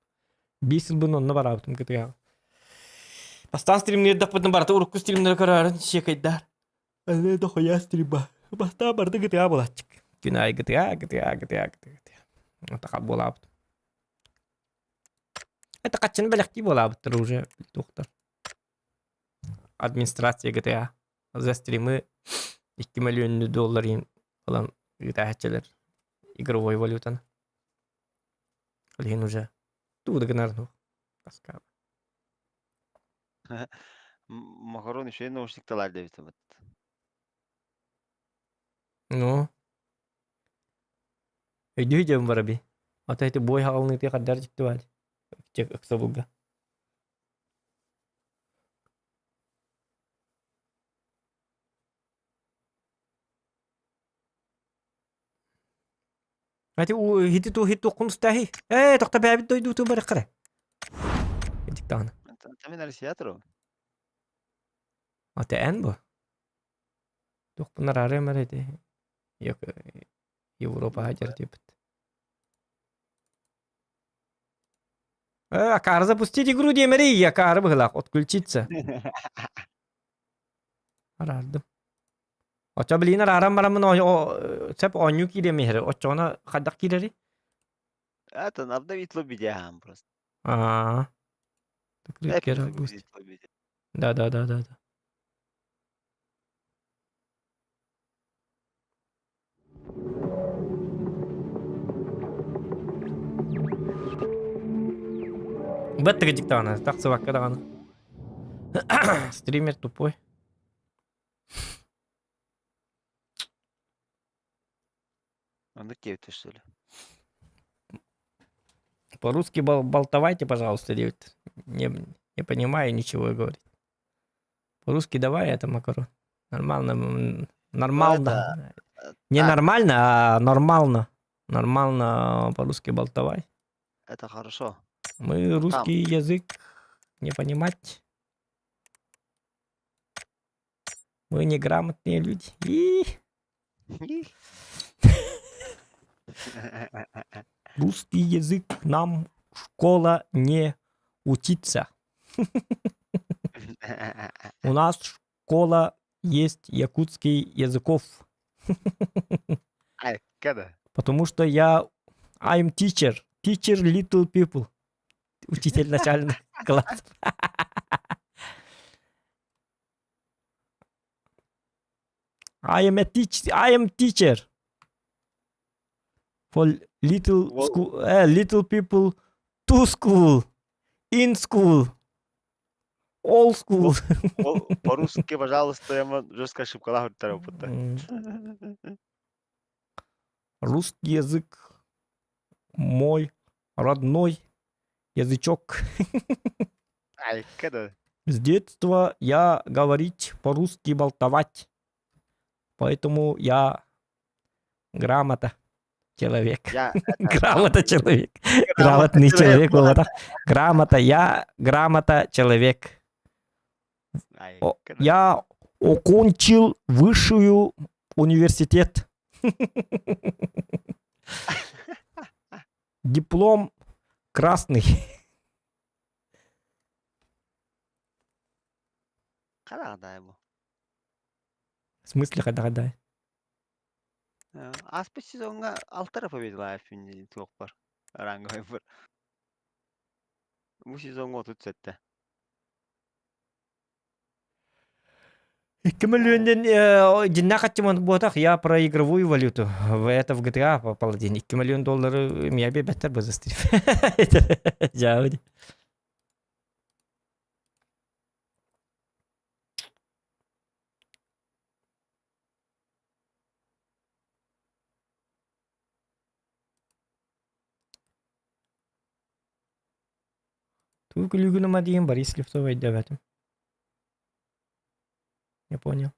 Биир сылбын онно бараабытым GTA. Бастаан стримнирдахпытын барыта урукку стримнери көрөөрүн сиэкэйдээр. Әле дохуя стрима. Бастаан барыта GTA буолааччык. Күн аайы GTA, GTA, GTA, GTA. Отаха буолаабытым. Это хаччыны бэлэхтии буолаабыттар уже туохтар. Администрация GTA за стримы 2 миллион долларын ылан ыытааччылар игровой валютаны. Ол иһин уже тугу да гынар таскаaba. Макарон еще наушникталар диэбит эбит. Ну, өйдүү дьон бараби. Ата ити бой хаҕалныытыа хардар дьикти баар. Ыксабылга. Ати хити ту хит туоххун устааһый? Ээ, тохто бэйэбит дойдубутун барыахха эрэ. Итик даҕаны. Тамин Россия туру. Ата эн бу? Туохпун араарыам эрэ ити. Европаҕа дьардьыппыт. Э, акаары запустить игру диэмэрий, акаары быһылаах, отключиться. Араардым. Оччо билигин арааран бараммын сөп оонньуу киириэм иһэр. Оччоҕуна хайдах киирэрий? Это обновить лобби просто. Аа. Да, да, да, да, да. Баттыгы даҕаны, тахсыбакка даҕаны. Стример тупой. Оннук диэбит что ли? По-русски бол болтовайте, пожалуйста, диэбит. Не, не понимаю ничего говорит. По-русски давай это макарон. Нормально, нормально. Не нормально, а нормально. Нормально по-русски болтовай. Это хорошо. Мы русский язык не понимать. Мы неграмотные люди. И... Русский язык нам школа не учится. У нас школа есть якутский языков. Потому что я I'm teacher. Teacher little people. Учитель начальных классов. I am a teach I am teacher. For little school little people to school. In school. All school. По-русски, пожалуйста, я жестко ошибкалаах үртэр Русский язык мой родной язычок. С детства я говорить по-русски болтовать. Поэтому я грамота человек. Я Грамота человек. Грамотный человек буолбатах. Грамота я грамота человек. Я окончил высшую университет. Диплом красный. Хараҕа бу. В смысле хадаҕадай? Ааспыт сезоҥҥа алта эрэ победилаев туохпар ранговайбар. Бу сезоҥҥа 37. 2 миллионнан дьиннээх хаччыман буотах я про игровую валюту. В это в GTA паладин 2 миллион доллары мия беттер бызыстыр. Жауди. Туу күлүүгүн диэн Борис Слепцов өйдөөбөтүм. Не понял.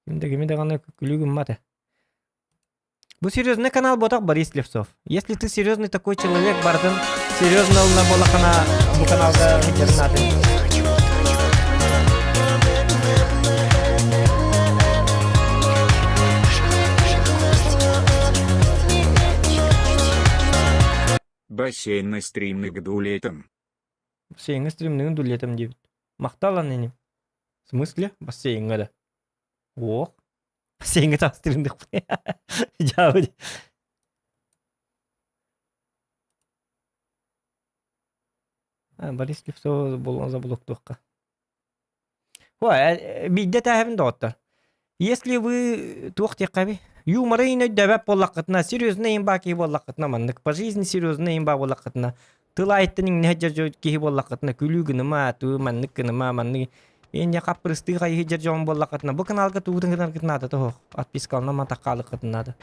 Ким да кими даҕаны күлүү гыммат ээ. Бу серьезный канал буотах Борис Слепцов. Если ты серьезный такой человек, бардын серьезно ылына буоллаххына бу каналга сылдьарын атын. Бассейн стримник дулетом. Бассейҥҥа стримныгын дулетом диэбит. Махтал аноним. В смысле? Бассейҥҥа да. Ох. Бассейҥҥа таастырындык. Дьаабы. Борис Слепцов болон заблоктуохха. Биирдэ этээһэбин доҕоттор. Если вы туох диэххэбий юморы иин өйдөөбөт буоллаххытына, серьезный имба киһи буоллаххытына маннык по жизни серьезный имба буоллаххытына, тыл айыттан иҥнэһэ дьэ киһи буоллаххытына күлүү гыныма, туу маннык гыныма, маннык инньэ хаппырыстыы хайыһы дьэр дьон буоллаххытына бу каналга тугутун гынаргыт наада тоһох отпискалана матаххаалыккытын наада.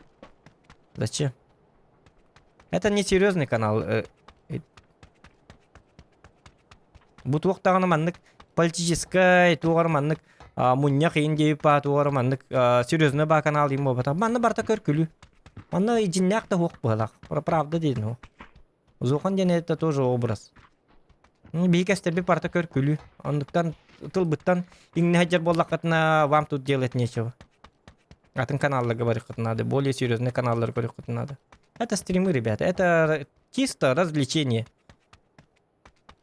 Зачем? Это не серьезный канал. Бу туох даҕаны маннык политическай, туох маннык мунньах иин диэбит баа туох маннык серьезный баа канал диэн буолбатах. Манна барыта көр-күлүү. Манна дьиннээх да суох быһалаах. Правда диэн ол. Зохан диэн это тоже образ. Биһиги кэстэрбит барыта көр-күлүү. Оннуктан тылбыттан иҥнэ сылдьар буоллаххытына вам тут делать нечего. Атын каналларга барыаххытын надо, более серьезный каналлар көрүөххүтүн надо. Это стримы, ребята, это чисто развлечение.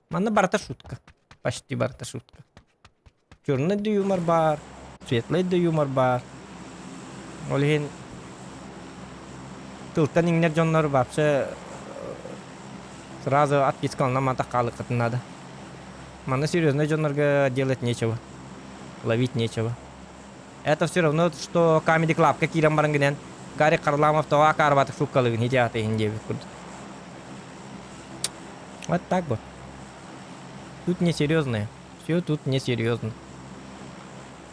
Манна барыта шутка. Почти барыта шутка. Черный да юмор баар, светлый да юмор баар. Ол иһин тылтан иҥнэр дьоннор вообще сразу отпискалана мантах хаалыаххытын надо. Манна серьезный дьоннорго делать нечего. Ловить нечего. Это все равно, что Comedy Club-ка киирэн баран гинэн Гарик Харламов тоҕо акаарбатык шуткалыгын ити иһин диэбит курдук. Вот так вот. Тут несерьезное. Все тут несерьезно.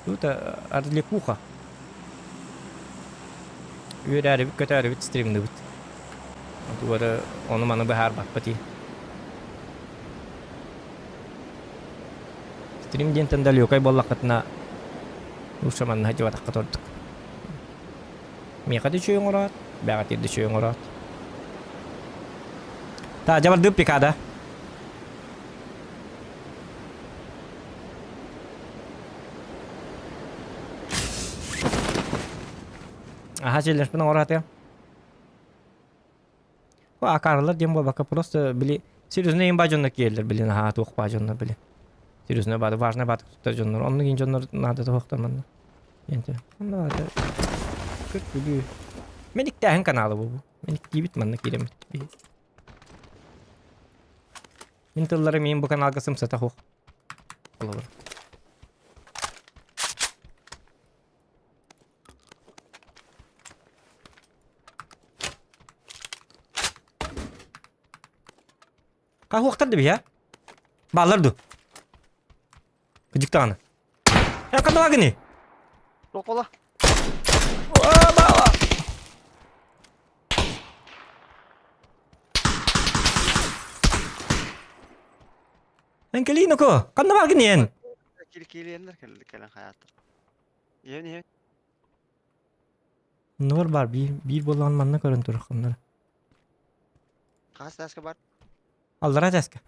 Тут развлекуха. Үөрээрибит, көтөөрүбүт стримныбыт. Тугары ону-маны быһаарбаппыт ии. Стрим диэнтэн далекай буоллаххытына лучше манна сылдьыбатаххыт ордук. Миэхэ да үчүгэй оҥороот, бэҕэтиир да үчүгэй оҥороот. Та дьабардыы пикада. Аха челлендж-пин оҥоро сатыам. Акаарылар диэн буолбакка просто били серьезно им ба дьонно киэллэр били наһаа туох ба дьонно били серьезно баады важный баатык туттар дьоннор оннук ин дьоннор наада туохтар манна диэнте онно это көт бүлүү Мэниктээһин каналы бу Мэниктиибит манна киирэммит Мин тыллары мин бу каналга сымсата хух Олобур Хаһуохтар да биһэ. Бааллар ду. Кыдьыктаҕына. Э, ханна гыны? Туох буола? Эн кэлиин око. Ханна бааргын эн? Кил киилиэннэр кэлэн хайааттар. Иһэн иһэн. Нор бар биир биир буоллаҕын манна көрөн турар Хас тааска бар? Аллараа тааска.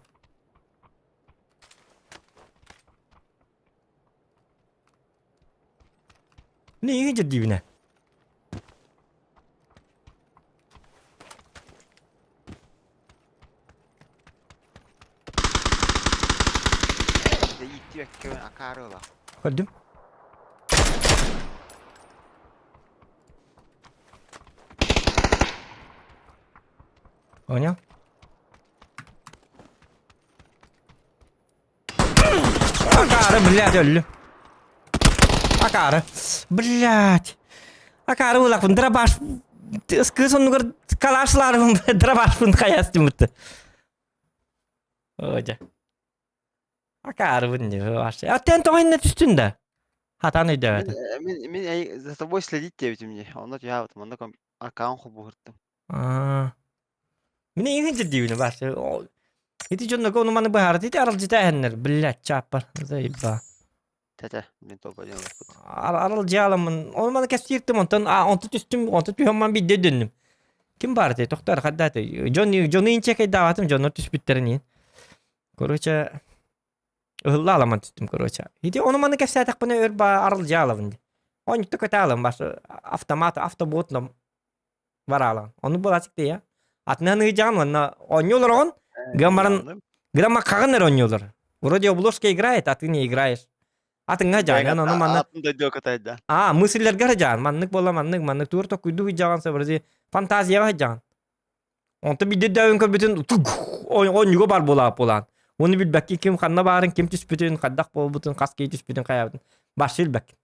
Не иһин дьэрдиибинэ? Иитти. Истибэккэ акаары ыла. Көрдүм. Понял? Акаары, блядь, өллүм. Акаары. Блядь. Акаары булакпын, дробаш. Кыыс оннугар калашларым, дробашпын хайастым бутты. Ожа. Акаарыбын не вообще. А тен тоҕо иннэ түстүн да? Хатан өйдөөбөтүм. Мин мин мин за тобой следить диэбитим дии. Онно түһээбитим, онно аккаунт хобуһуртум. Аа. Мин эйигин дьирдиибин баасы. Ити дьонного ону маны быһаарат ити аралдьыта эһэннэр, блядь, чааппар. Заеба. Тэтэ, мин толкуйдуон олохпут. Аралдьыаламмын, ону маны кэпсииртим, онтон онту түстүм, онту түһэн ман биирдэ өйдөннүм. Ким баар этэй, тохтоор, хайдааты. Дьон дьону инчэкэйдаабатым, дьоннор түспүттэрин иһин. Короче, ыһылла аламан түстүм, короче. Ити ону маны кэпсээтэхпинэ өр ба аралдьыалабын дии. Онньутта көтө бас автомат, автоботном бараалаан. Ону буолаачык я. Атынан ыйдьаҕын уонна оонньуу олороҕун, гынан баран гынан хаҕын эрэ оонньуулар. Вроде обложка играет, а ты не играешь. Атыҥҥа дьаан, ону манна Атын дойдуга кытайда. А, мысльлэргэ дьаан, маннык буола маннык, маннык тур токуйду дьаҕан вроде фантазияҕа дьаҕан. Онто биирдэ дөйөн көрбүтүн оонньууга бар буолаап буолаан. Уну билбэкки ким ханна баарын, ким түспүтүн, хайдах буолбутун, хас киһи түспүтүн хайаабытын башшы билбэккин.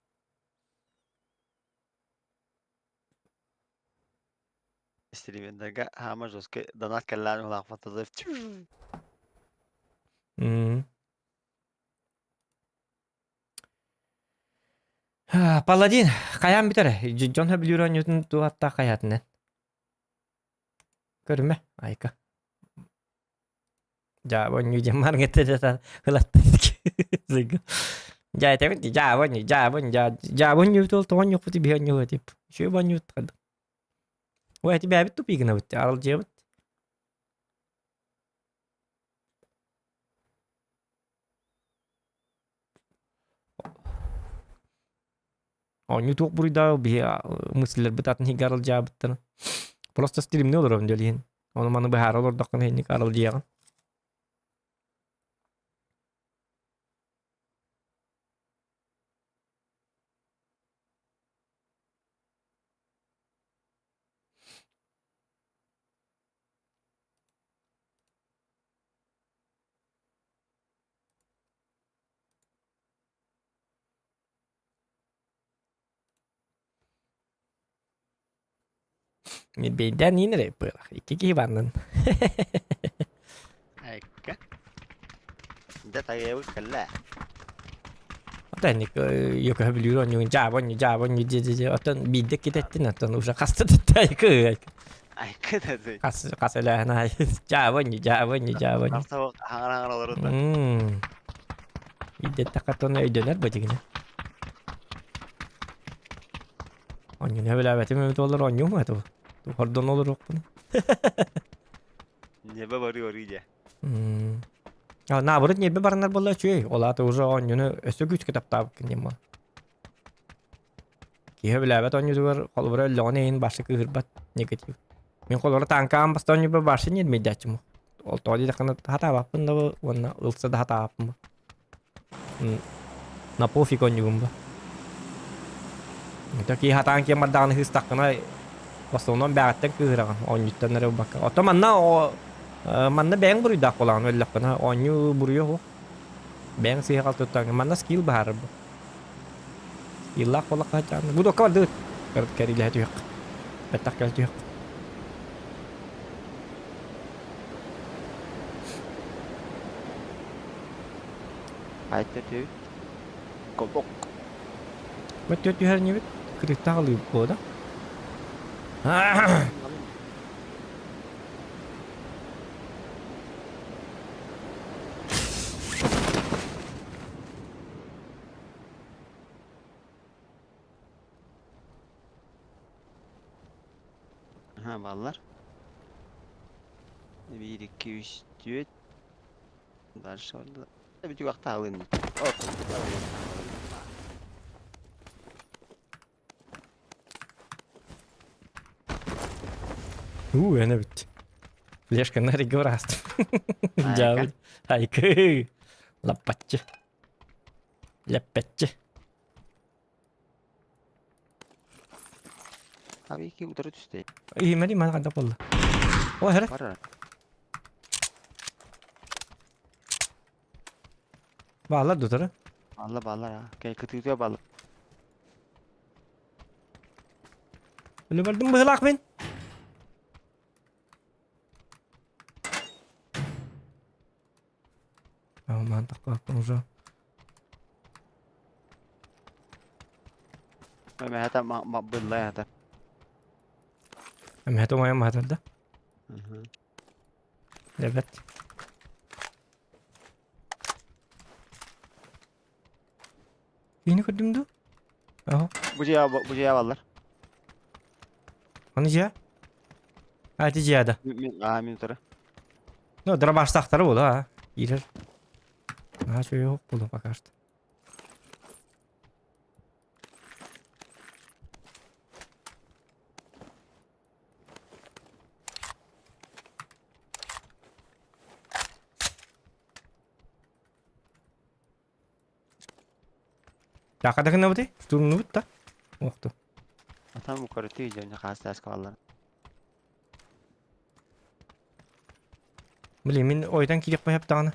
Стримердарга хаама жесткий донат кэллээн улааппатылар. Паладин хайаан бүтэр? Дьон сөбүлүүр оонньуутун туохаттаах хайаатынан? Көрүмэ, айка. Дьаабонньу диэн маргетте дьатан ылаттан Дьаа этэбин дьаабонньу дьаабонньу дьаабонньу тол тоҕонньукпут биһонньуга тип. Үчүгэй бонньут хадда. Ой эти бэйэбит тупигынабыт аралдьыйабыт. Оонньуу туох буруйдааҕый биһи мысллэрбит атын иһигэр аралдьаабыттара. Просто стримни олоробун дьол иһин. Ону маны быһаара олордоххуна иһинник аралдьыйаҕын. Биирдээн иин эрэ быылах. Икки киһи барнын. Айка. Дэ тайабыт кэллэ. Оттон йөкөһө бүлүүр онньугун дьаабонньу дьаабонньу дьи дьи дьи оттон биирдэ китэттин оттон уже хаста тутта айка Айка да хас хас элээһин аай дьаабонньу дьаабонньу дьаабонньу Хаҥара хаҥара олорут. Биирдэттэххэ оттон өйдөнөр бу дьигинэ. Онньуну сөбүлээбэтим эбит буоллар оонньуум этэ. Хордон олоруохпун. Ньиэбэ барыы барыы дьэ. А наоборот ньиэбэ баранар буолла үчүгэй. Ол аата уже оонньууну өссө күүскэ таптаабыккын диэн буолар. Киһи сөбүлээбэт оонньуутугар холобура өллөҕүнэ иһин башы кыыһырбат негатив. Мин холобура тааҥкаан баста оонньуурбар башы ньиэрмэйдээччим. Ол тоҕо диэтэххинэ хатаабаппын да уонна ылса да хатаабаппын. На пофиг оонньуубун бу. Это киһи хатаан киэн бардаҕына ыһыыстаххына в основном бэҕэттэн кыыһыраҕын оонньууттан эрэ ылбакка. Оттон манна манна бэйэҥ буруйдаах буолаҕын өллөххүнэ оонньуу буруйа суох. Бэйэҥ сыыһа-халты туттаҥ. Манна скилл баһаарар бу. Скиллаах буоллахха сатаан. Бу дуокка бардыбыт. Кэриилэһэ түһүөх. Бэттэх кэлэ түһүөх. Айта тү. Кобок. Бөттө түһэр нибит. Кырыктаах ылыы буода. Аха баллар. 1, 2, 3, 4. Дальше орда. Бүтүк ахтаалын. Уу, ene бит. Флешка на регораст. Дьаабыт. Айкы. Лаппаччы. Лэппэччи. Abi iki утары түстэ. Иһимэри маны ханна буолла? О, хара. Бар. Баалар дутары. Алла баллар ha. Кэй кытыытыа баллар. Өлө бардым быһылаах мин. Аман такка уже. Мэ хата ма былла хата. Эмэхэ умайан маатарда. Эбэт. Киһини көрдүм дуу? Аһо. Бу дьиэ бу дьиэ баллар. Аны дьиэ? А, ити дьиэ да. Мин а мин утары. Ну, дробаштахтары буолуо, а. Киирэр. Наһаа үчүгэй оһох буолуо пока что. Таакада гынабытый? Штурмнубут да? Охту. Атам көрүтүү дьон хаас каллар. Блин, мин ойдан кириэхпин сөп даҕаны.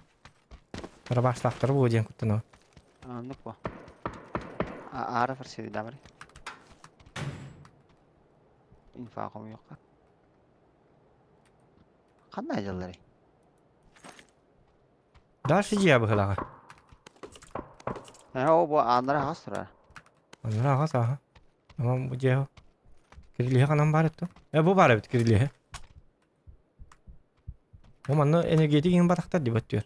Рабаштаахтары буолуо диэн куттанабын. Оннук бу. Аара фарсиди дамари. Инфа хомуйуохха. Ханна дьалларый? Дальше дьиэ быһылаҕа. Э, о бу ааннара аҕас турар. Аннара аҕас аха. Аман бу дьиэ Кирилиһэ ханан баар этто? Э, бу баар эбит кирилиһэ. Бу манна энергетик иһин батахтар дии бөттүөр.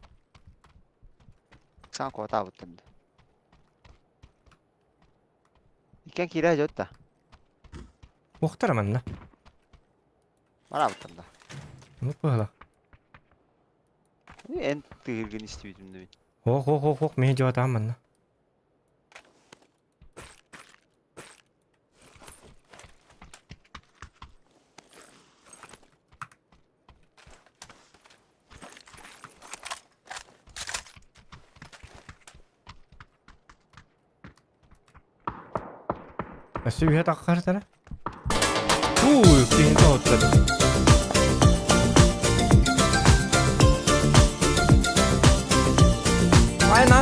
Саҥа куотаабыттан да. Иккен киирэ дьот да. Уохтара манна. Бараабыттан да. Ну быһылах. Эн тыһыргын истибитим да мин. Ох, ох, ох, ох, мин дьуотаам манна. Өссө үһэ таххартара. Ууй, киһи тоһуттар. Айна.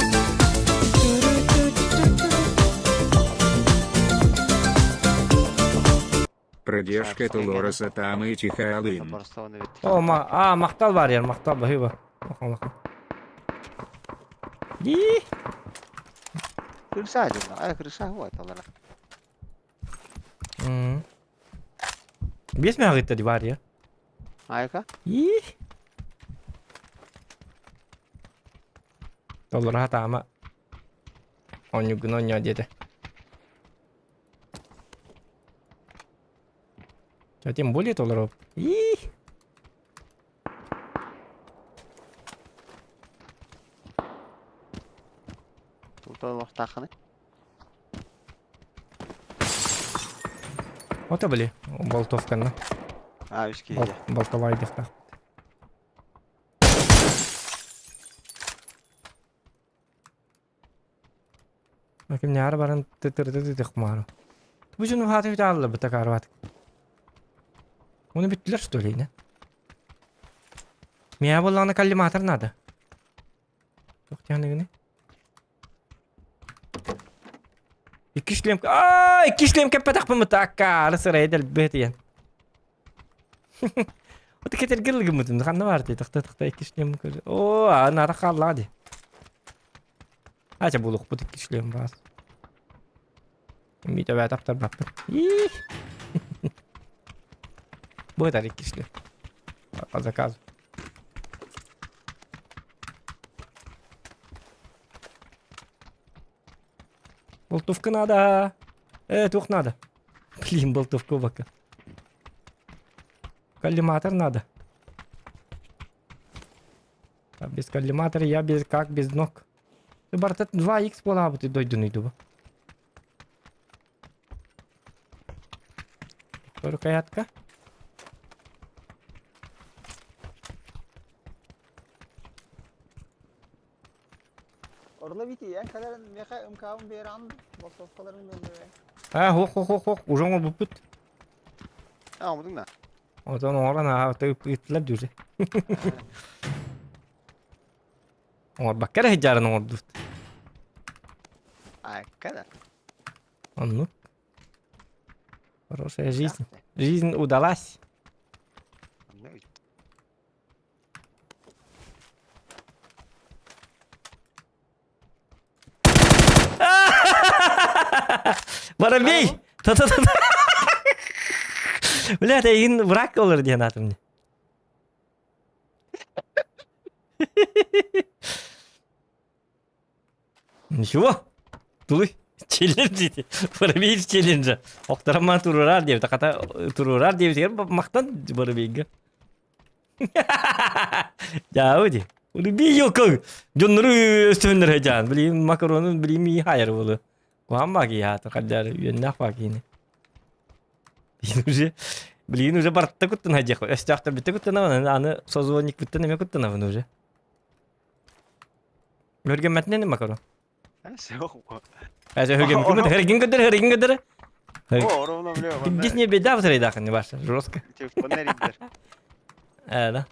Продержка Тулороса там и Тихоалын. О, ма, а, махтал бар яр, махтал баһыба. Ди. Крыша дьонно, ай крыша вот алара. Биэс мэҕитта ди бар я. Айка? Ии. Толлора таама. Онньугун онньоо диэтэ. А тем более толору. Ии. Толлохтааххыный? Ото били болтовканы. А, үс киһи. Болтовайдыхтаах. Кимнээҕэр баран тытырды-тытыхмаары. Бу дьон уһаата бүтэ ааллыбыта карват. Оны бүттүлэр что ли, не? Миа буоллаҕына коллиматор надо. Туох диэхиныгыный? Икки шлем... Аа, икки шлем кэппэтэхпин мытаакка, сырайы дэлбэт диэн. Вот кетерге ылгыммытым, ханна баар дии, тахта-тахта икки шлем көрө. Оо, анаара хааллаҕа дии. Ача булуохпут икки шлем баас. Миитэ бэйэтэ ахтарбаппын. Иих. Бу этэр икки шлем. По заказу. Болтовка надо. Э, туох надо. Блин, болтовка бака. Коллиматор надо. А без коллиматора я без как без ног. Барта 2х буолаабыт дойдуну иду. Рукоятка. Орла бити эн кэлэрин миэхэ МК-бын биэрэҕин болтовкаларын бөллөрө. А, хох хох хох хох, уже оҥорбуппут. А, оҥордуҥ да? Отон оҥорон аа, ыыттылар дүүрэ. Оҥорбакка эрэ сылдьарын оҥордубут. Айка да. Оннук. Хорошая жизнь. Жизнь удалась. Воробей! Та-та-та-та! Бля, эйигин враг олор диэн аатым дии. Ничего. Тулуй. Челлендж ити. Воробей челленджа. Охторомман туруораар диэбитэ. Хата туруораар диэбитигэр махтан Воробейга. Дьаабы дии. Воробей елка. Дьоннору өстөһүннэр дьаан. Билим макаронун билим и хайар болу. Куһаан баки хаата хаддаар үөннээх бакини. Билин уже билин уже барытта куттан хадьах. Өстөөхтөр бүтэ куттанабын. Аны созвонник бүттэн эмэ куттанабын уже. Өргөммөтүнэн макаро. Әже хөргөм хөргин көдөр хөргин көдөр. Здесь не беда в трейдах, не ваша, жестко. Э, да.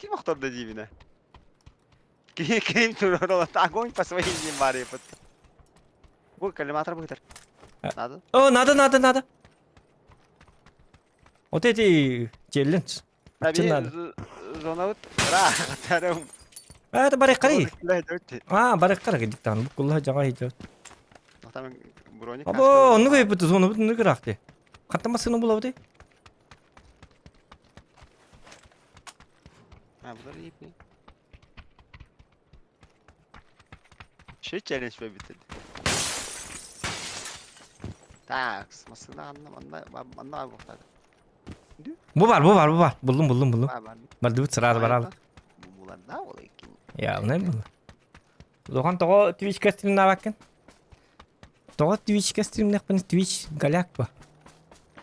Ким охтордо диибинэ? Ким турар огонь по своим не Бу коллиматор быһытар. Надо? О, надо, надо, надо. Вот эти челлендж. Таби зонабыт ра А, это барыккары. А, барыккары диктан. Бу кулла жага идет. Або, онну көйбүт зона бут нугу рахты. Хаттан басыны булабыты. А, булар ипи. Şu челлендж бит. Так, масына анна анна анна бухтады. Бу бар, бу бар, бу бар. Булдум, булдум, булдум. Бардыбыт сразу баралык. Буларда ол экен. Явно было. Улахан тоҕо Twitch-ка стримнаабаккын? Тоҕо Twitch-ка стримнэхпин Twitch голяк па.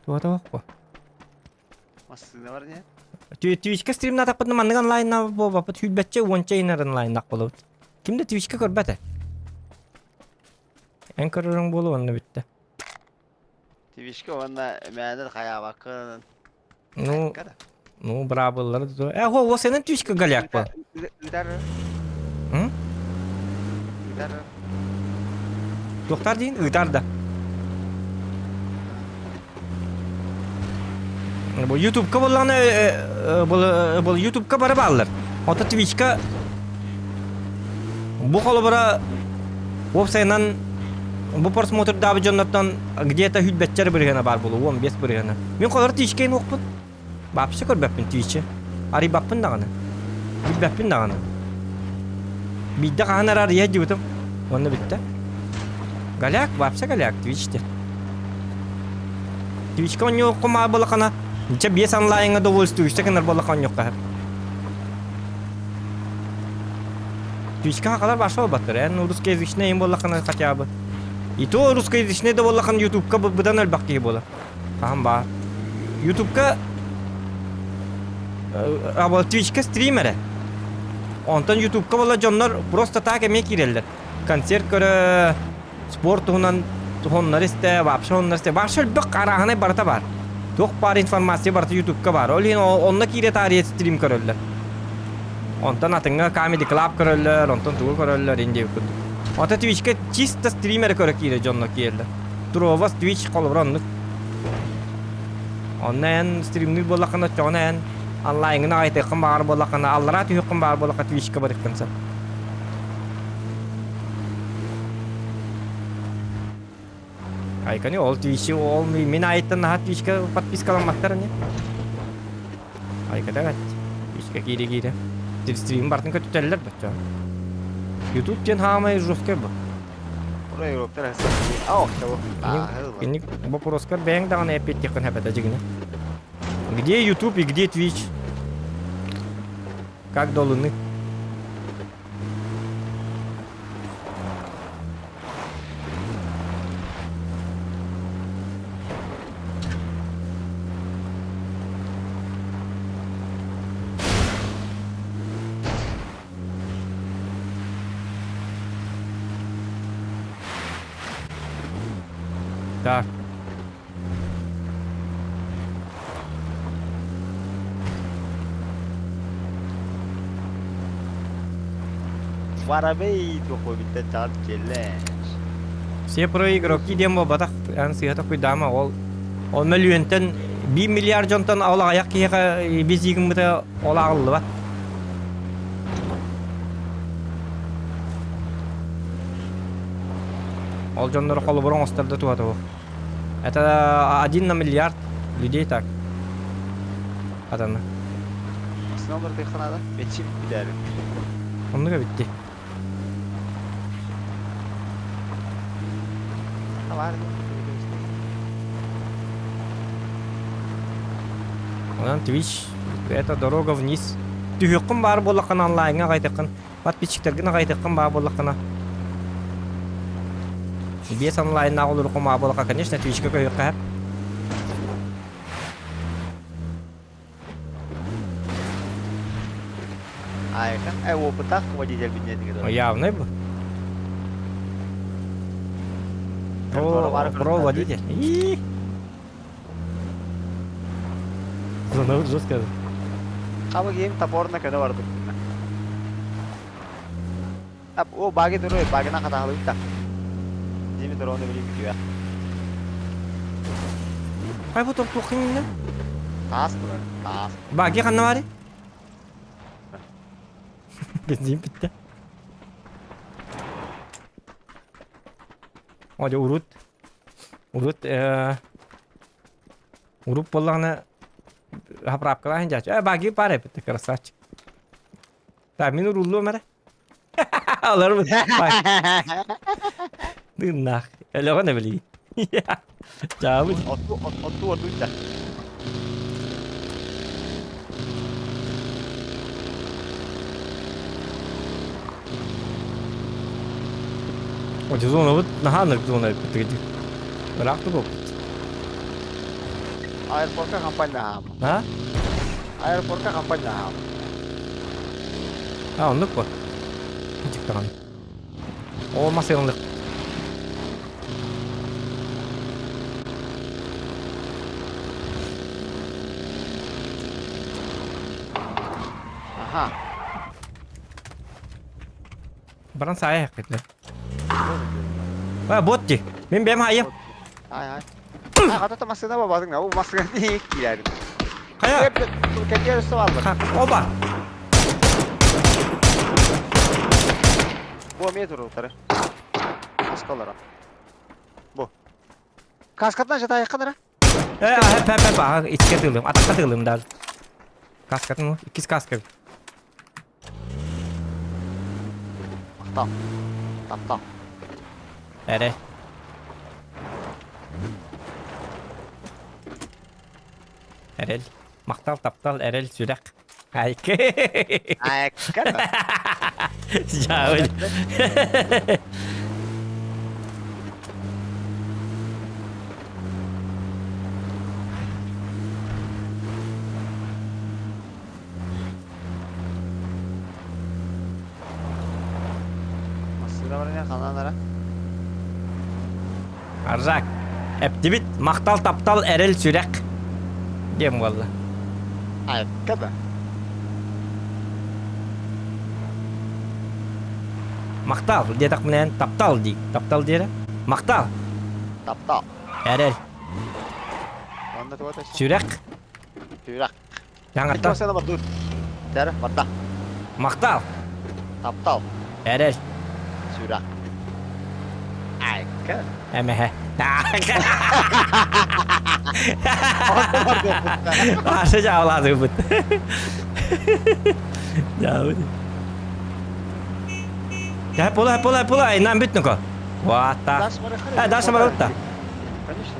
Туга тоҕо па. Массыына бар не? Twitch-ка стримнаатахпытына маннык онлайнна буолбаппыт сүүрбэччэ уонча инар онлайннах буолабыт. Ким да Twitch-ка көрбөт ээ. Эн көрөрүҥ буолуо онно бүттэ. Твичка уонна мээнэ хайаабаккын. Ну, ну, быраабыллары да Э, о, сенен Twitch-ка голяк па. Ыытар. М? Ыытар. Туохтар диин ыытар да. Бу Ютубка буоллаҕына бу Ютубка бары бааллар. Ото Twitch-ка бу холобура уопсайынан бу просмотрдаабы дьоннортон где-то хүлбэччэр бырыһына баар буолуо, 15 бырыһына. Мин холор Twitch-ка инуохпун. Вообще көрбөппүн Twitch-и. Арыйбаппын даҕаны. Билбэппин даҕаны. Биирдэ хаһан эрэ арыйа дьыбытым. Уонна бүттэ. Голяк, вообще голяк, Twitch-те. Twitch-ка онньуохху маа буолахана, дьэ биэс онлайҥҥа довольствуешься гынар буоллаха онньуохха сөп. Twitch-ка хахалар вообще буолбаттар, эн русскоязычный им буоллаххына хотя бы. И то русскоязычный да буоллаххына ютубка быдан элбэх киһи буолар. Хаһан баар. Ютубка а Twitchка стрим эрэ. Онтон Ютубка буолла дьоннор просто так эмиэ киирэллэр. Концерт көрө, спорт туһунан туһуннар истэ, вообще оннор истэ. Вообще элбэх арааһынай барыта баар. Туох баар информация барыта Ютубка баар. Ол иһин онно киирэ таарыйа стрим көрөллөр. Онтон атыҥҥа Comedy Club көрөллөр, онтон тугу көрөллөр индия курдук. Ото Twitchка чисто стример көрө киирэ дьонно киирэллэр. Туруобас Twitch холобура оннук. Онно эн стримнүүр буоллаххына оччоҕуна эн онлайҥҥын аҕайтыаххын баҕар буоллаххына аллараа түһүөххүн баҕар буоллахха Twitchка барыаххын сөп. Айканы ол Twitch'i ол мин айыттан наһаа Twitchка подпискаламматтар ини. Айката эбэт. Twitchка киирэ-киирэ. Стрим бартын көтүтэллэр бачча. YouTube диэн хаамай жесткай бу. Инник вопроскар бэйэҥ даҕаны эппиэттиэххин сөп дьигинэ. Где YouTube и где Twitch? Как до Луны? Так. Воробей туохуобиттэн чаҕын челлендж. Все про игроки диэн буолбатах, эн сыыһа куйдаама ол ол мөлүйүөнтэн 1 миллиард дьонтон ол аҕыйах киһиэхэ биз гыммыта ол ааҕыллыбат. Ол дьоннору холобур оҥостор да туһата суох. Это один на миллиард людей так. Атана. Основнолар тыйхан надо. Бетчи битәри. Оннук эбитти. Бар. Онон Twitch это дорога вниз. Түһүөххүн баар буоллаххына онлайҥҥа аҕайтаххын, подписчиктаргын аҕайтаххын баар буоллаххына без онлайннаах олорукум баар буоллахха, конечно, Twitchка көһүөххэ сөп. Айка, э опытах водитель бинетиге. Явный был. Про, про водитель. И. Зона жестко. Хаба гейм топорна көне бардык. Ап, о баги дуру, багина хатаалык та. Дими дроны билим күтүө. Хай бу топтуох иннэ? Таас булар, таас. Баги ханна бары? Бензин bitti. Hadi урут. Урут урут буоллаҕына заправкалаан дьааччы. Э баги пара эппит красавчик. Так мин урууллуом эрэ. Алар Дыннах. Элэҕин эбили. Чаабыт. Отту отту отту да. О, зона вот наһаа зона эппит. Ыраах тугу. Аэропортка компания. А? Аэропортка компания. А, оннук бу. Дьиктаҕан. О, масыыллык. Аха. Баран саайа хаккытлар. А, бот ди. Мин бэм хайым. Ай ай. Ай, хата машина бабадың, ол машина не киярин. Хайа. Кәкер үсті алды. Оба. Бу эмиэ турултары. Каскалара. Бу. Каскатынан жатайыққын ара. Э, хеп хеп хеп, аха, ичке тыылым, атакка тыылым даже. Каскатын, иккис каска. Мактал. Таптал. Эре. Эрел. Мактал, таптал, эрел, сүрэх. Айкы. Айкы. Жабы. Массыына баран ханан Аржак. Эптибит мактал таптал эрэл сүрэх. Диэн буолла. Айкка да. Мактал диэтэхпинэ таптал дии. Таптал диэрэ. Мактал. Таптал. Эрэл. Онно туга тэс. Сүрэх. Сүрэх. Жаңаттан. Сена бар дур. Тәрі, барда. Мактал. Таптал. Эрэл. Сүрэх. Айка. Эмэһэ. Ашы жаалады быт. Жаабыт. Хэ пола пола пола инан бүтнү Вата. Э, Даша барытта. Конечно.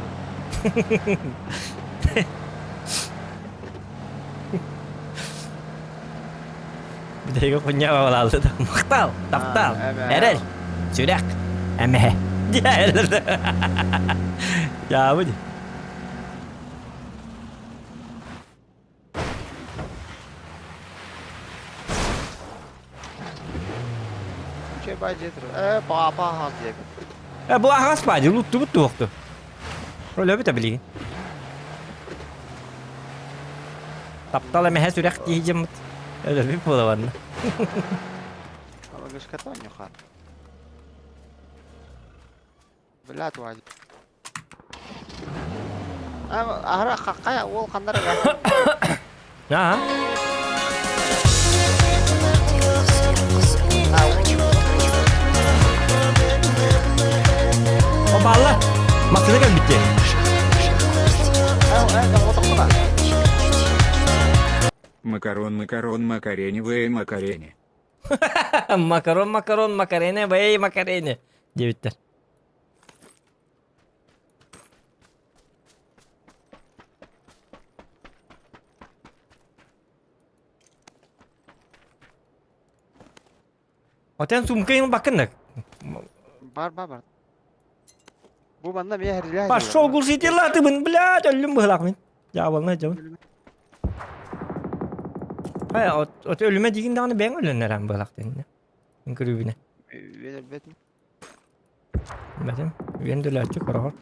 Бүтэйгэ хуйня балалды да. Мактал, таптал, эрэл, сүрэх, эмэһэ. Жаабыт. Че бай жетір. Э, папа хаз диэбит. Э, бу аҕас баадьы, луттубут туохту. Өлөбүт билигин. Таптал эмэһэ сүрэх дии дьыммыт. Өлөбүт буолабанна. Алагышката онньуха. Бля туа. Аһара хаххая уол ханнар эбэ. Аа. Обалла. Массыына кэлбитти. Макарон, макарон, макареневые макарене. Макарон, макарон, макарене, бэй, макарене. Диэбиттэр. Отен сумкайын бакыннык. Бар бар бар. Бу манна мия хэрилээ. Пошел глушителлатыбын, блядь, өллүм быһылаах мин. Дьаабална дьабын. Ай, от от өлүмэ дигин даҕаны бэйэҥ өлөннөрөн быһылаах дэннэ. Мин көрүүбүнэ. Үөн өлбөтүм. Бэтим. Үөн өлөөччү хороҕор.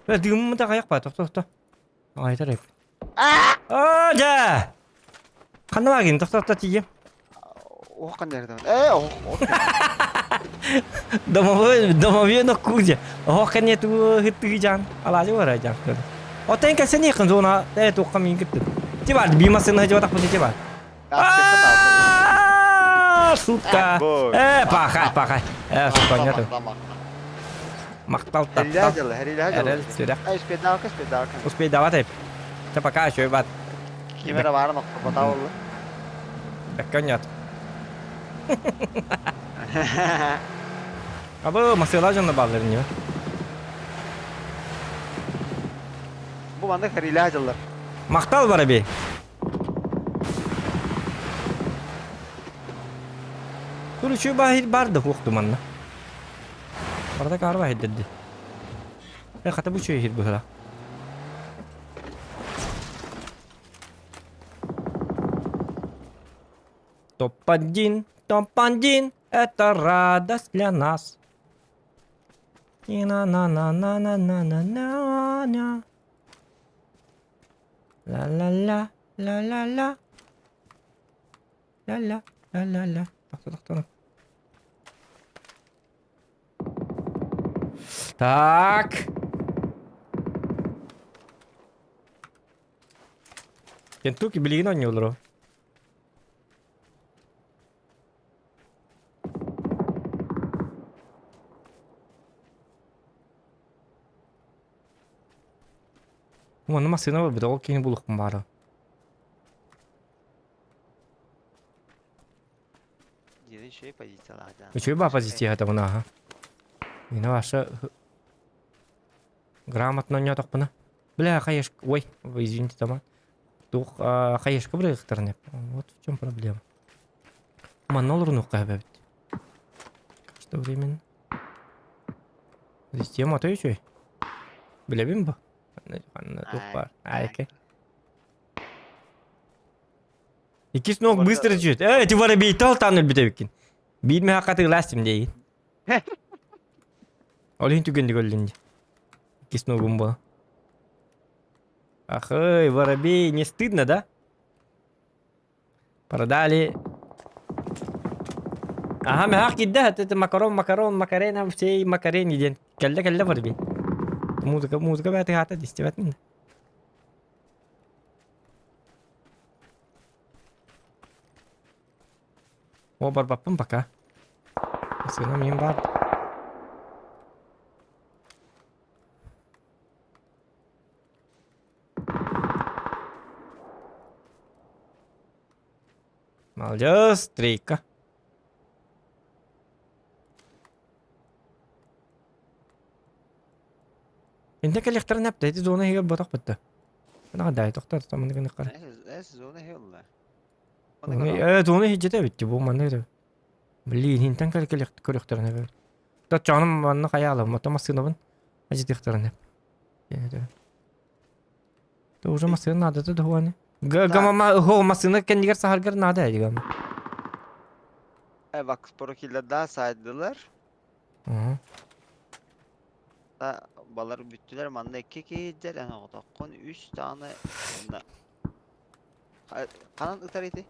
Э, дыыммыта хайах ба, тохто тохто. Айтар эп. Аа, дьэ! Ханна баагин, тохто тохто тиийем. Ох каннерден. Э, ох. Домовой, домовой ноккузе. Ох, кэнне туу хыттыгы жан. Алаажы бара жан. Отен кэлсен якын зона, э, туохха мин кыттым. Ти бар, би масына жабатах бу ти бар. Сука. Э, пахай, пахай. Э, сука, нету. Мактал таптал. Эрэл сүрэх. Успейдавка, успейдавка. Успейдават эп. Ча пока еще бат. Кимера барын оккота болду. Бэккэ нет. Абы масыла жонно баалар не. Бу маннык хэрилээх дьыллар. Махтал бараби. Тур үчү баһир бар да хуохту манна. Барда каар баһирдерди. Э хата бу үчү иһир быһыла. Топ-1, топ-1, это радость для нас. И на на на на на на на на на Ла-ла-ла, ла-ла-ла. Ла-ла, ла-ла-ла. Тохто, тохто. Так. Кентукки билигин оонньууллар. Уонна массыына барбыта, ол киһини булуохпун баара. Диэн үчүгэй позициялаах дьаһан. Үчүгэй баа позиция табына аха. Мина ваша грамотно оонньоотохпуна. Бля, хаешка... Ой, вы извините, томат. Туох хаешка бырыгыктарын Вот в чем проблема. Манна олорунуохха эбэбит. Что временно. Система то үчүгэй. Билэбин бу. Ханна туох баар. Айка. Иккис ног быстро чуть. Эй, ты воробей тал тан өлбүт эбиккин. Биир мөһө хатыылаастым диэйин. Ол иһин түгэнник өллүн дии. Иккис ногум була. Ахый, воробей, не стыдно, да? Продали. Ага, мөһөх киирдэ, это макарон, макарон, макарена, всей макарене диэн. Кэллэ, кэллэ воробей. Музыка, музыка бэйэтэ хаата истибэтин. О, барбаппын пока. Сыном им бар. Молодец, тройка. Инте кэлиэхтэрин эптэ, ити зона иһигэр ботох бытта. Наҕа тохтор, таманы гына қара. Эс зона хелла. Э, зона иһдьэтэ эбит бу манна это. Блин, хинтэн кэл кэлиэх көрүөхтэрин эбит. Таччаҕыным манна хайаалым, ото массыынабын ажытыахтарын эп. То уже массыына наадата да хуаны. Гамама хо массыына кэннигэр саһаргар наада эдигам. Э, bak sporo killerde saydılar. Балар бүттүлэр манна икки киһи эн оҕотоххун үс даҕаны уонна ханан ытар ити?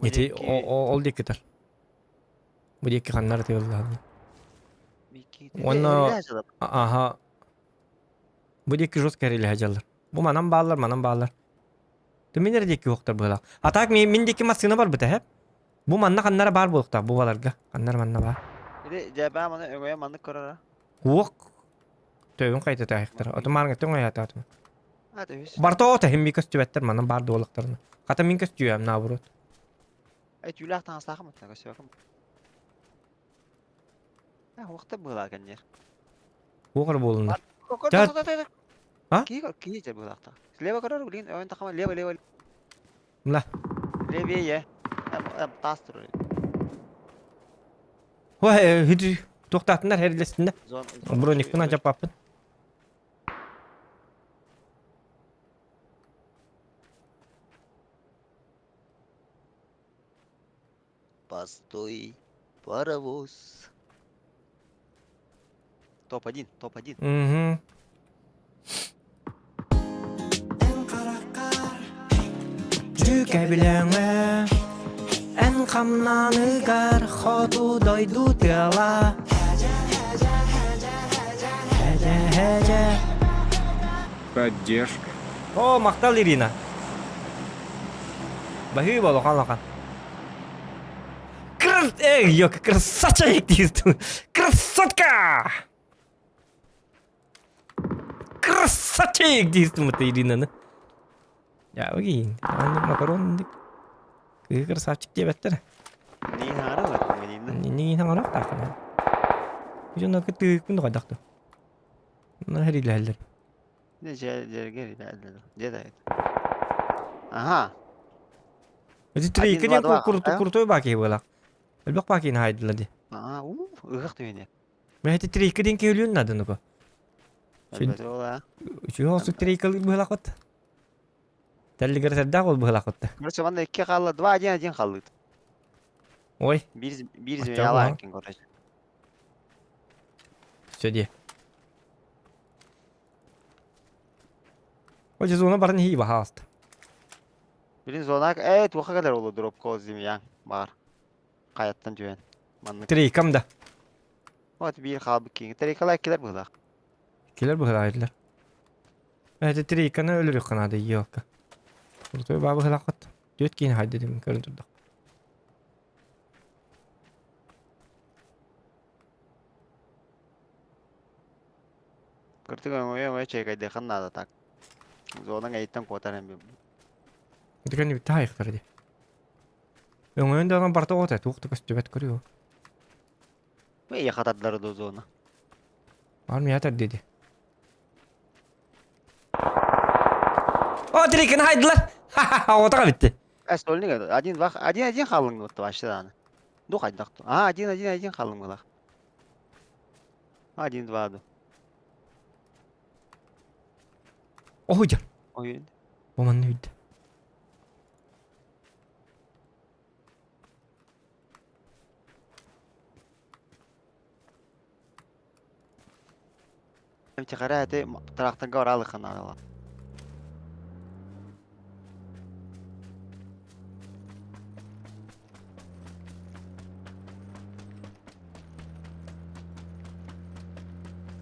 Ити ол диэки ытар. Бу диэки ханнар ытыаллаһаллар. Уонна аха бу диэки жестко эрилэһэ дьаллар. Бу манан бааллар, манан бааллар. Мин эрэ диэки уохтар быһалаах. А так мин диэки массыына барбыта һэп. Бу манна ханнара баар буолуохтаах бу баларга. Ханнара манна баар. Ити дьэбээ маны өҥөйө маннык көрөрө. Уох. Төбүн хайта таахтар. Ото маарга төҥ айаатаатым. Барта ото хим көстүбэттэр манан баар дуолактарына. Хата мин көстүөм наоборот. Эй түүлээх таҥастаахым аттан көстүбэккин. Э уохта быһылаа кэннер. Уохар буолуннар. А? Киһи киһи дьэ быһылаахта. Слева көрөр, блин, ойон тахама лево лево. Мла. Левее. Таас турар. Ой, хүдү туохтаатыннар хэрилэстиннэр. Броникпын ажаппаппын. Постой, паровоз. Топ-1, топ-1. Угу. Дьүкэбилэҥэ эн хамнаныгар хоту дойду тыала Хэдэ-хэдэ Поддержка. О, махтал Ирина. Баһыыба улахан-улахан. Крас... Эй, ёка, красавчик дейсің. Красотка! Красавчик дейсің это Иринаны. Я өгейін. Аны макарон дик. Кыы красавчик диэбэттэр. Нин хаҥара бар, нин. Нин хаҥара таахана. Дьоно кытыыкпын хайдахты. На хэрилэһэллэр. Не жергер дьэ Аха. Эти трейка диэн крутой баки буолар. Элбэх бакины хайдылар ди. Аа, уу, ыһык түһүнэ. Мен эти трейка диэн киһилүүн надо нука. Үчүгэй олсук трейкалыыр быһылахпыт. Тэллигэр сэрдээх ол быһылахпыт. Короче, манна икки хаалла, 2-1-1 хааллыт. Ой. Биир биир змеялаах короче. Все дии. Ой, зона баран хии баһааста. Билин зона э туха кэлэр ол дроп кол змея бар. Хайаттан түһэн. Маннык. Трейкам да. Вот биир хаалбыт киин. Трейкалар килер быһылаах. Килер быһылаах этилэр. Это трейканы өлөрүөх канада елка. Крутой баа быһылааххыт. Түөрт киин хайды дим көрөн турдах. Кыртык өҥөйө-өҥөйө чэйкэйдиэххин наада так. Зонаҥ эйиттэн куотар эн Дикани битте хайыктар ди. Өҥөйөн даҕан барта оҕото туох да көстүбэт көрүө. Бу эйиэхэ хатардылар дуу зона. Армия атар диди. О, Трикин хайдылар! Ха-ха-ха, оҕотоҕо битти. Э, стольник один два один один хааллыҥ вот вообще даҕаны. Ду хайдах А, один один один хааллыҥ былах. Один два ду. Оһуйдьар. Ойун. Бу манна үйдэ. Тихаря эти тракторга оралыха надо.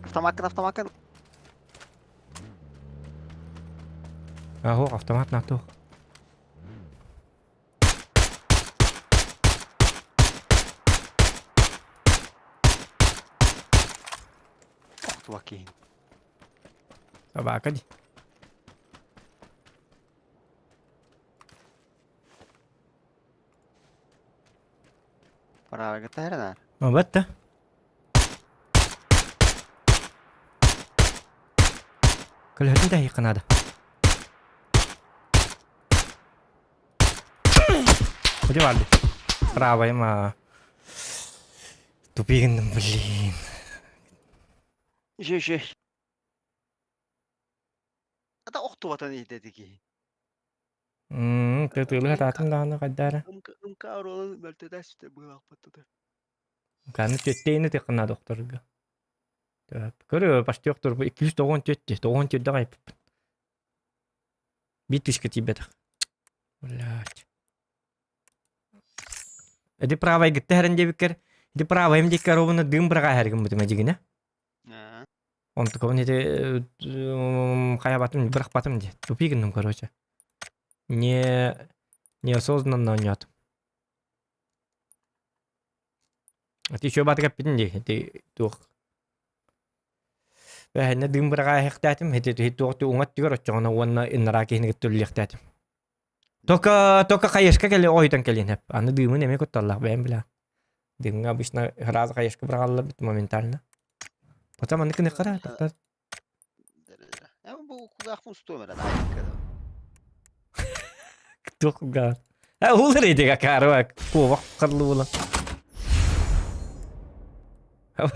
Автомаккын, автомаккын. Аһо, автомат натух. Охтуба киһин. Собака ди. Право гитарина. Албетте. Көлөһөтүн тэһиэххэ наада. Куда барды? Правая ма. Тупигин, блин. Еще, еще. Ата охтубатан иһитэ киһи. Тытыылы хатаатын даҕаны хайдаара. Ымка оруолун мөлтөтө сүтэ быһылаахпыт тута. Каны түөттейини тыххына докторга. Көрө, почти охтор 294 94 айыппыппын. Биир тысяча тиийбэтэх. Блядь. Эди правай гытта хэрэн диэбиккэр, ити правайым диэккэ ровно дым быраҕа хэргин дьигинэ. Онтукабын ити хайабатым, бырахпатым дии. Тупи гынным, короче. Не неосознанно оонньоотум. Ити еще батык эппитин дии, ити туох Бэһэннэ дыым быраҕа эһэхтээтим, ити туох уҥат түгэр оччоҕуна уонна иннараа киһини кытта үллиэхтээтим. Только только хаешка кэле ойутан кэлиэн эп. Аны дыымын эмиэ кутталлаах бэйэм билээ. Дыымҥа обычно сразу хаешка быраҕаллар бит моментально. Потом аны кыныххара тоқтар. Бу кулгаахпын устуом эрэ наайыкка. Туох кулгаах? Э, улар эдига карва куобах карлы була.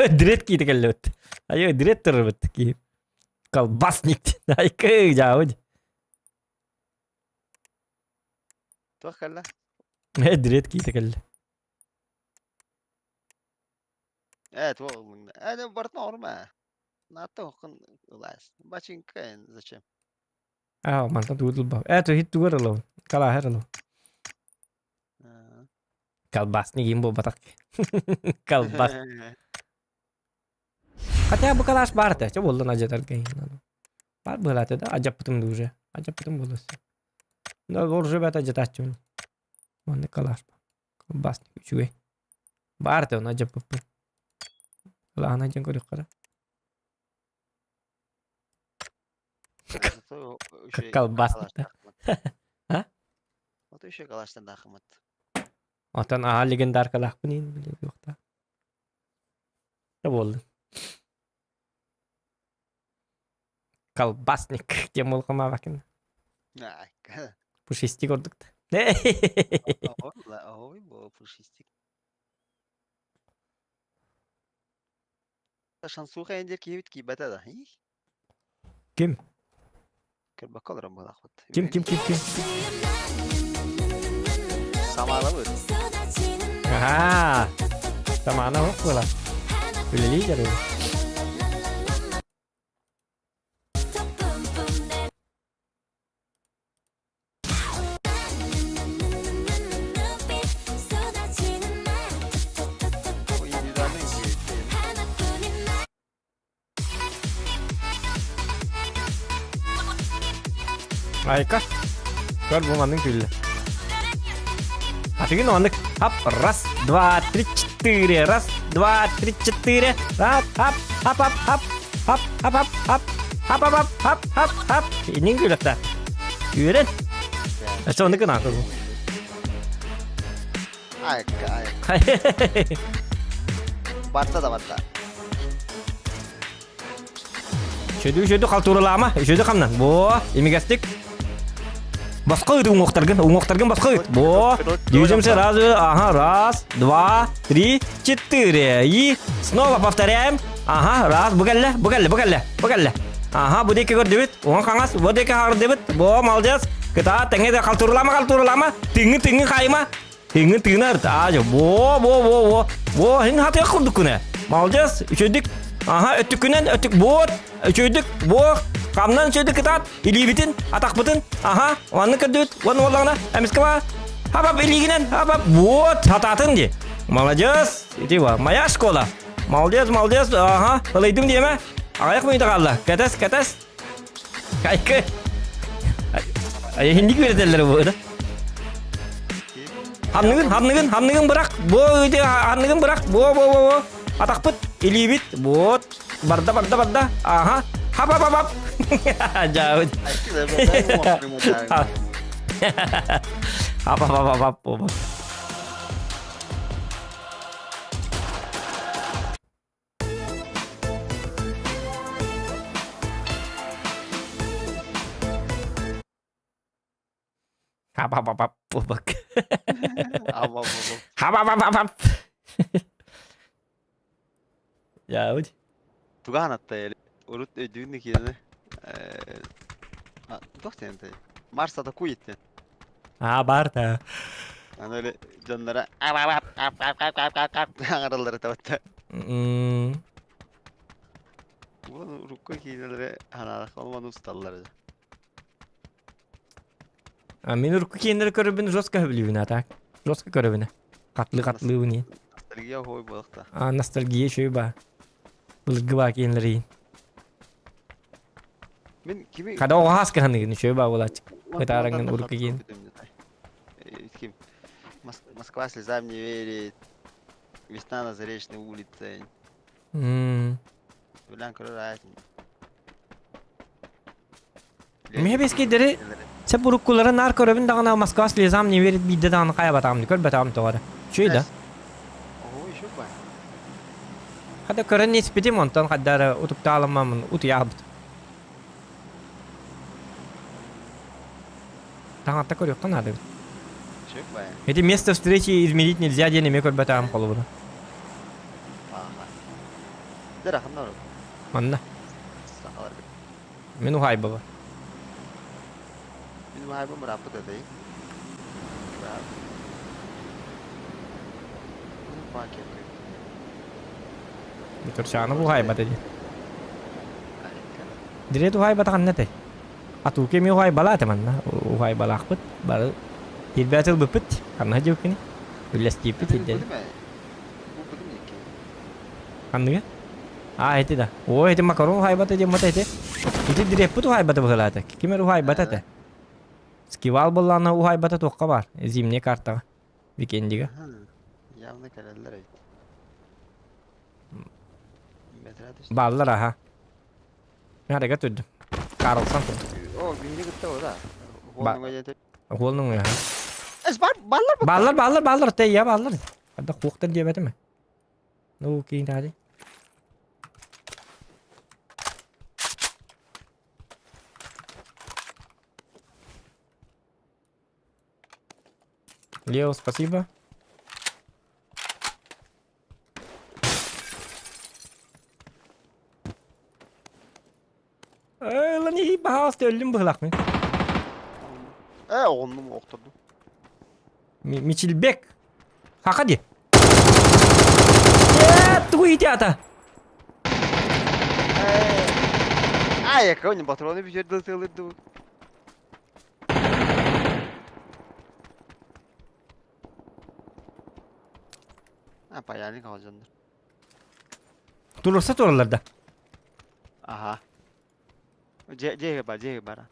Дрет киити келлебит. Айо дрет турбут ки. Колбасник. Айкы жаабыт. Туох кэллэ? Э, дрет киити келле. Э, туох ыллыҥ? Э, барытын оҥорума. Наатта хохкун ылаас. Бачинка зачем? Аа, мантан тугу тылба. Э, то хит тугар ылабын. Калааһар ылабын. Колбасник им буолбатах. Колбас. Хотя бы калаш бар да, чэ буоллун ажатарга. Бар быһалаата да, ажаппытым да уже. Ажаппытым буолуос. Но уже бата ажатааччыбын. Маннык калаш. Колбасник үчүгэй. Баар да, оны ажаппыппын. Лаана дьон көрүөххэ. Колбасник да. А? Вот еще калаштан дахымат. Отон аха легендаркалаахпын иин билиэхтаах. Да буоллун. Колбасник диэн буолхамаабакын. Пушистик ордук да. Ой, бо пушистик. Шансуха эндер киһибит киирбэтэ да. Ким? Көрбөккө олорон буолаахпыт. Ким, ким, ким, ким? Самаалабыт. Аа, самаана ох буола. Үлэлии дьарыгы. Айка. Көр бу маннык күллэ. Атыгын оннук. Хап, раз, два, три, четыре. Раз, два, три, четыре. Раз, хап, хап, хап, хап. Хап, хап, хап, хап. Хап, хап, хап, хап, хап, хап. Иннин күлэхтэ. Үөрэн. Өссө оннук гына Айка, айка. Барта да барта. Шөдү шөдү халтуралаама, шөдү хамнан. Бо, имигастик. Басқа ыт уҥуохтаргын, уҥуохтаргын басқа ыт. Бо, движемся раз, ага, раз, два, три, четыре. И снова повторяем. Ага, раз, бұгәлле, бұгәлле, бұгәлле, бұгәлле. Ага, бу деке көрдүбүт. Оң қаңас, бу деке хардыбыт. Бо, молодец. Кыта, теңе де халтуралама, халтуралама. Тыңы, тыңы хайма. Тыҥын тыынар аа во во во во во хин хатыах курдук күнэ. Молодец, үчүгдүк. Аха, өттүккүнэн өттүк буот, үчүгдүк, буох, хамнан үчүгдүк кытаат, илиибитин, атахпытын, аха, маннык көрдүбүт, уон уоллаҕына, эмискэ ба, хап-хап илиигинэн, хап-хап, буот, хатаатын дии. Молодец, ити ба, моя школа. Молодец, молодец, аха, ылыйдым диэмэ. Аҕыйах мүнүүтэ хаалла. Кэтэс, кэтэс. Кайкы. Хинник үөрэтэллэр бу да. Ханныгын, ханныгын, ханныгын бырах. Бу үйде ханныгын бырах. Бу, бу, бу, бу. Атахпыт, илиибит. Вот. Барда, барда, барда. Ага. Хап, хап, хап, хап. Жаабыт. Хап, хап, хап, хап, хап. Хап-хап-хап буолбакка. Хап-хап-хап. Яабыт. Туга анатта урут өйдүүн киэни туох диэн Марс атакует диэн. Аа баар да. Аны эле дьонноро аҥараллара табатта. Уон урукку киинэлэри ханаалах олмон усталлар этэ. А мин урукку киинэлэри көрөбүн жестко сөбүлүүбүн а так. Жестко көрөбүн. Хатлыы хатлыыбын иин. Ностальгия хоой буолахта. А ностальгия үчүгэй баа. Былыргы баа киинэлэри иин. Мин кими Хада оҕо кыһаныгын үчүгэй баа буолааччы. Ытаараңын урукку киин. Ким? Москва слезам не верит. Весна на Заречной улице. Билэн көрөр аятын. Миһэ бескейдери сеп уруккулары наар көрөбүн даҕаны Москва слезам не верит биирдэ даҕаны хайабатаҕым көрбөтөҕүм тоҕо эрэ. Үчүгэй да. Ого, еще бай. Хата көрөн испитим онтон хайда эрэ утуктааламмаммын утуйаабыт. Таҥатта көрүөххэ наада эбит. Үчүгэй бай. Эти место встречи изменить нельзя диэн эмиэ көрбөтөҕүм холобура. Ага. Дэр ахынна ору. Манна. Сахалар бит. Мин уһаайбабар. Мин уһаайбам ырааппыт этэй. Турчааны уһаайбата дии. Дирет уһаайбатаҕын этэй? Атуука эмиэ уһаайбалаата манна. Уһаайбалаахпыт. Бары киирбэт ылбыппыт. Ханна дьиэккини? Үллэстииппит сирдэн. Ханныга? Аа, ити да. Оо, ити макарон уһаайбата диэн мата ити. Ити диреппит уһаайбата быһыылаата. Ким эрэ уһаайбата этэ. Скивал буоллаҕына уһаайбата туохха баар? Зимняя картаҕа. Викендига. Явно кэлэллэр эбит. Бааллар аха. Мин түрдүм. Карлсон курдук. О, биһиги кытта да. Хуолнуҥ аха. Эс бар баллар Баллар, баллар, баллар, те я баллар. Хадда хуохтан диэбэтим. Ну, киин таadi. Лео, спасибо. Lan iyi пожалуйста өллүм быһылах мин. Э, оҕоннум охтордум. Мичилбек. Хака ди. Э, тугу ити ата? Ай, якого патроны бюджет дылтылырды. А, паяльник алжандар. Турурса тураллар да. Ага. Дьиэ бар, дьиэ бар.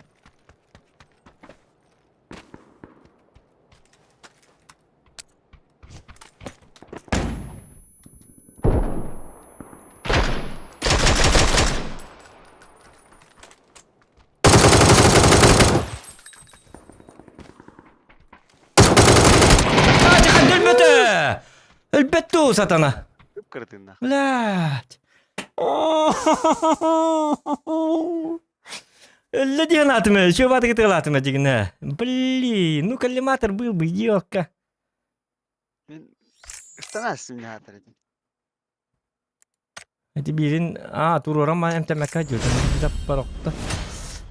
Өлбөтө! Өлбөттү сатана. Кып-кырытынна. Блядь. Өллө диэн атымы, чё батыгы дигинэ. Блин, ну коллиматор был бы, ёлка. Мин ыстанаас мин хаатар этим. Эти биирин аа туруоран маан эмтэмэккэ дьүрдүм даппарохто.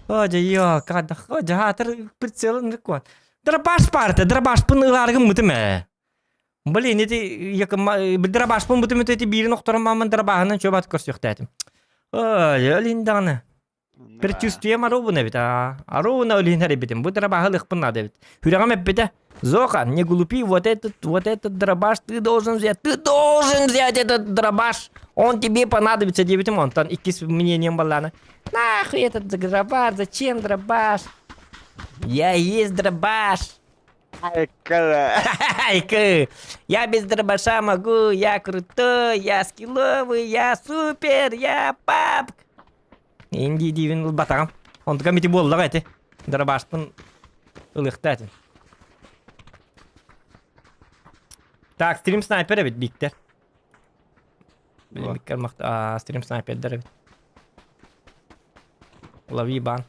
О дьэ ёлка, о дьэ хаатар прицелын рыккуан. Дробаш парта, дробашпын ылааргын мытым ээ. Блин, ити дробашпын бутум эти биирин охторон мааман дробаһынан чё бат көрсүөхтээтим. Ой, өлүн даҕаны. Предчувствием аруубун эбит аа. Аруубуна өлүн эбитим. Бу дробаһы ылыахпын наада эбит. Сүрэҕим эппитэ. Зоха, не глупи, вот этот дробаш ты должен взять. Ты должен взять этот дробаш. Он тебе понадобится диэбитим. Онтон иккис мнением баллана. Нахуй этот дробаш, зачем дробаш? Я есть дробаш. Айкала. Айкы, я без дробаша могу, я крутой, я скилловый, я супер, я папк. Инди диибин ылбатаҕым. Онтукам ити буоллаҕа ити. Дробашпын ылыахта этим. Так, стрим снайпер эбит Биктер. Блин, а, стрим снайпердер эбит. Лови бан.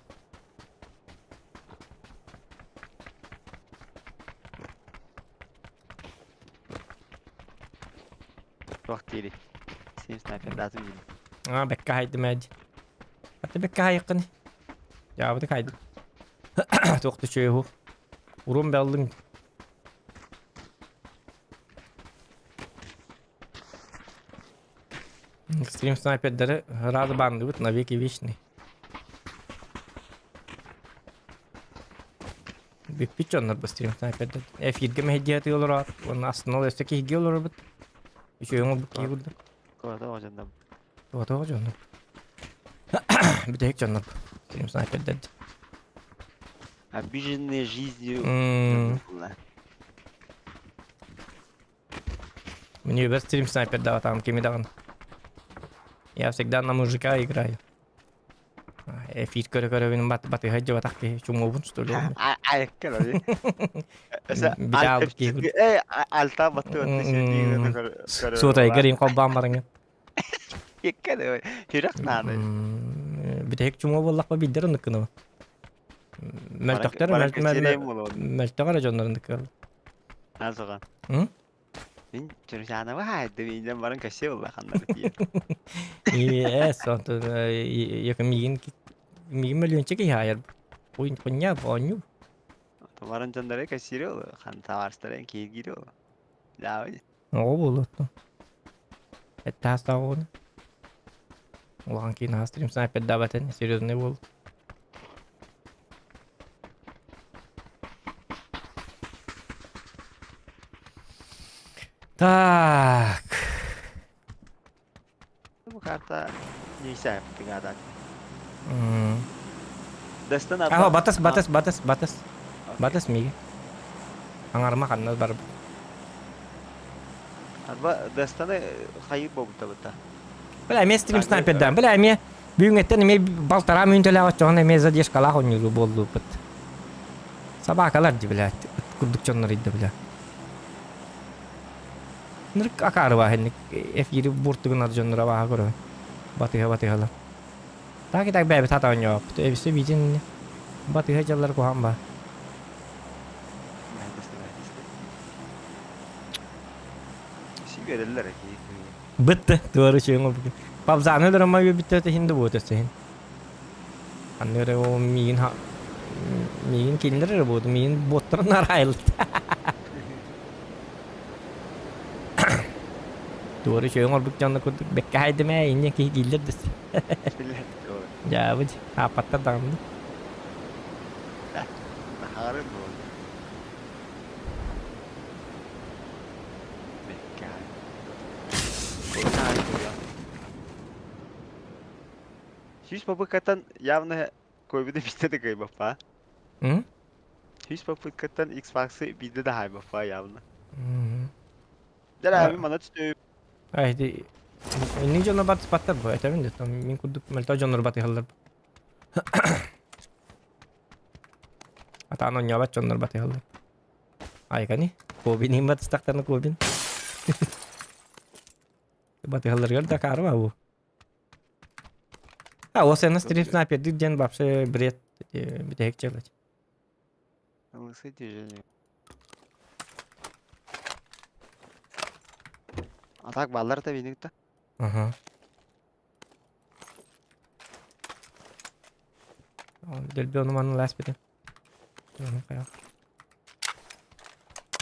Туох диири. Син снайпер даатым диир. А, бэккэ хайдым эдь. Аты бэккэ хайыккын. Жаабыты хайдым. Туох түчөйү Урун бэллиҥ. Стрим снайпердары рады бандыбыт навеки вечный. Бүппүт дьоннор бу стрим снайпердер. Эфиргэ мэһэйдиэ тыалар уонна астына өссө киһигэ олоробут. Үчүгэй оҥорбут киһи курдук. Куота оҕо Куота оҕо дьоннор. Бүтэһик дьоннор. Стрим снайпердер. Обиженные жизнью. Мне без стрим снайпер дал там кими даҕаны. Я всегда на мужика играю. Эфир көрө-көрөбүн бат батыһа дьыбатах киһи чумуобун что ли? Айыккар киһи. Э, алта баттı Суотайгар им холбаан барыңа. Иккер хүрэх наада. Бүтэһик чумуо буоллахпа билдер оннук гынабын. Мөлтөхтөр мөлтөх эрэ дьоннорун кыал. Азыга. Мин Чурчанова хаайдым иинэн баран кэссе буолла ханнары тиийэн. Ие, сонтон якы миигин миигин мөлүөнчэ киһи хаайар. Хуйня оонньуу. Баран дьоннору кэссиири ол хан табаарыстарын кииргири ол. Даа Оҕо буолуоттун. Эттээх оҕону. Улахан киин стрим снайпердаабатын серьезный буол. Так. Бу карта нельзя тыгаадат. М. Дастан Аха, батас, батас, батас, батас. Батас миги. Аңарма ханна бар. Арба Дастаны хайы бобута Бля, эмиэ стрим снайпердаан. Бля, эмиэ бүгүҥҥэттэн эмиэ балтараа мүнтэлээх оччоҕуна эмиэ задержкалаах оонньуур буоллубут. Собакалар дии, блядь, ыт курдук дьоннор ыйда, бля. Нырк акаары бааһыннык эфири буртугунар дьоннор абааһы көрөбүн. Батыһа батыһалар. Так и так бэйэбит хата оонньообуппут. Эбисе биитин батыһа дьаллар куһаҕан баа. Сигареллер Бытты, туары чөйүҥ обугу. Пабзаны өлөрөммө үөбүттэ иһин да буот өссө иһин. Анны эрэ ол миигин миигин кинилэр эрэ буоту, миигин буоттарын арайылт. Туары чөйүҥ орбук дьонно курдук бэккэ хайдым ээ, инньэ киһи дииллэр дэс. Дьаабыт, ааппаттар даҕаны. Нахары буолла. Бэккэ Сүүс попыткаттан явно койбута биирдэ да кыайбаппа. М? Сүүс попыткаттан Xbox-ы биирдэ да хаайбаппа явно. М. Дьэ мин мана түстүм. Ай, ити инник дьоннор батыспаттар бу, этэбин да, там мин курдук мөлтөх дьоннор батыһаллар. Атаан оонньообот дьоннор батыһаллар. Айгани, Кобин иһин батыстахтарына Кобин. Батыһалларыгар да акаары бу. А, ол сен стрим снайпердик диэн вообще бред бүтэһик дьыала. Лысый движение. А так баллар да биник да. Ага. Дэлби ону манна лааспытым.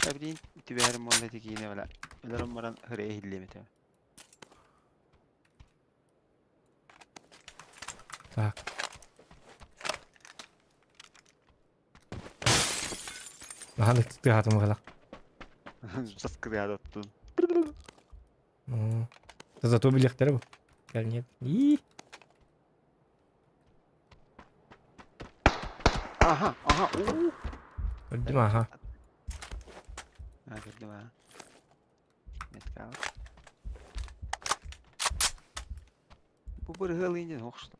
Эбдиин түбэһэрим уонна ити киинэ бала өлөрөн баран ырыа иһиллиэм этэ. Так. Наһаа да тыаһаатым быһалаах. Саскыдыаат оттун. Зато билиэхтэрэ бу. Кэл нет. Ии. Аха, аха, уу. Көрдүм аха. А, көрдүм аха. Меткаҕа. Бу бырыһыал индин охшто.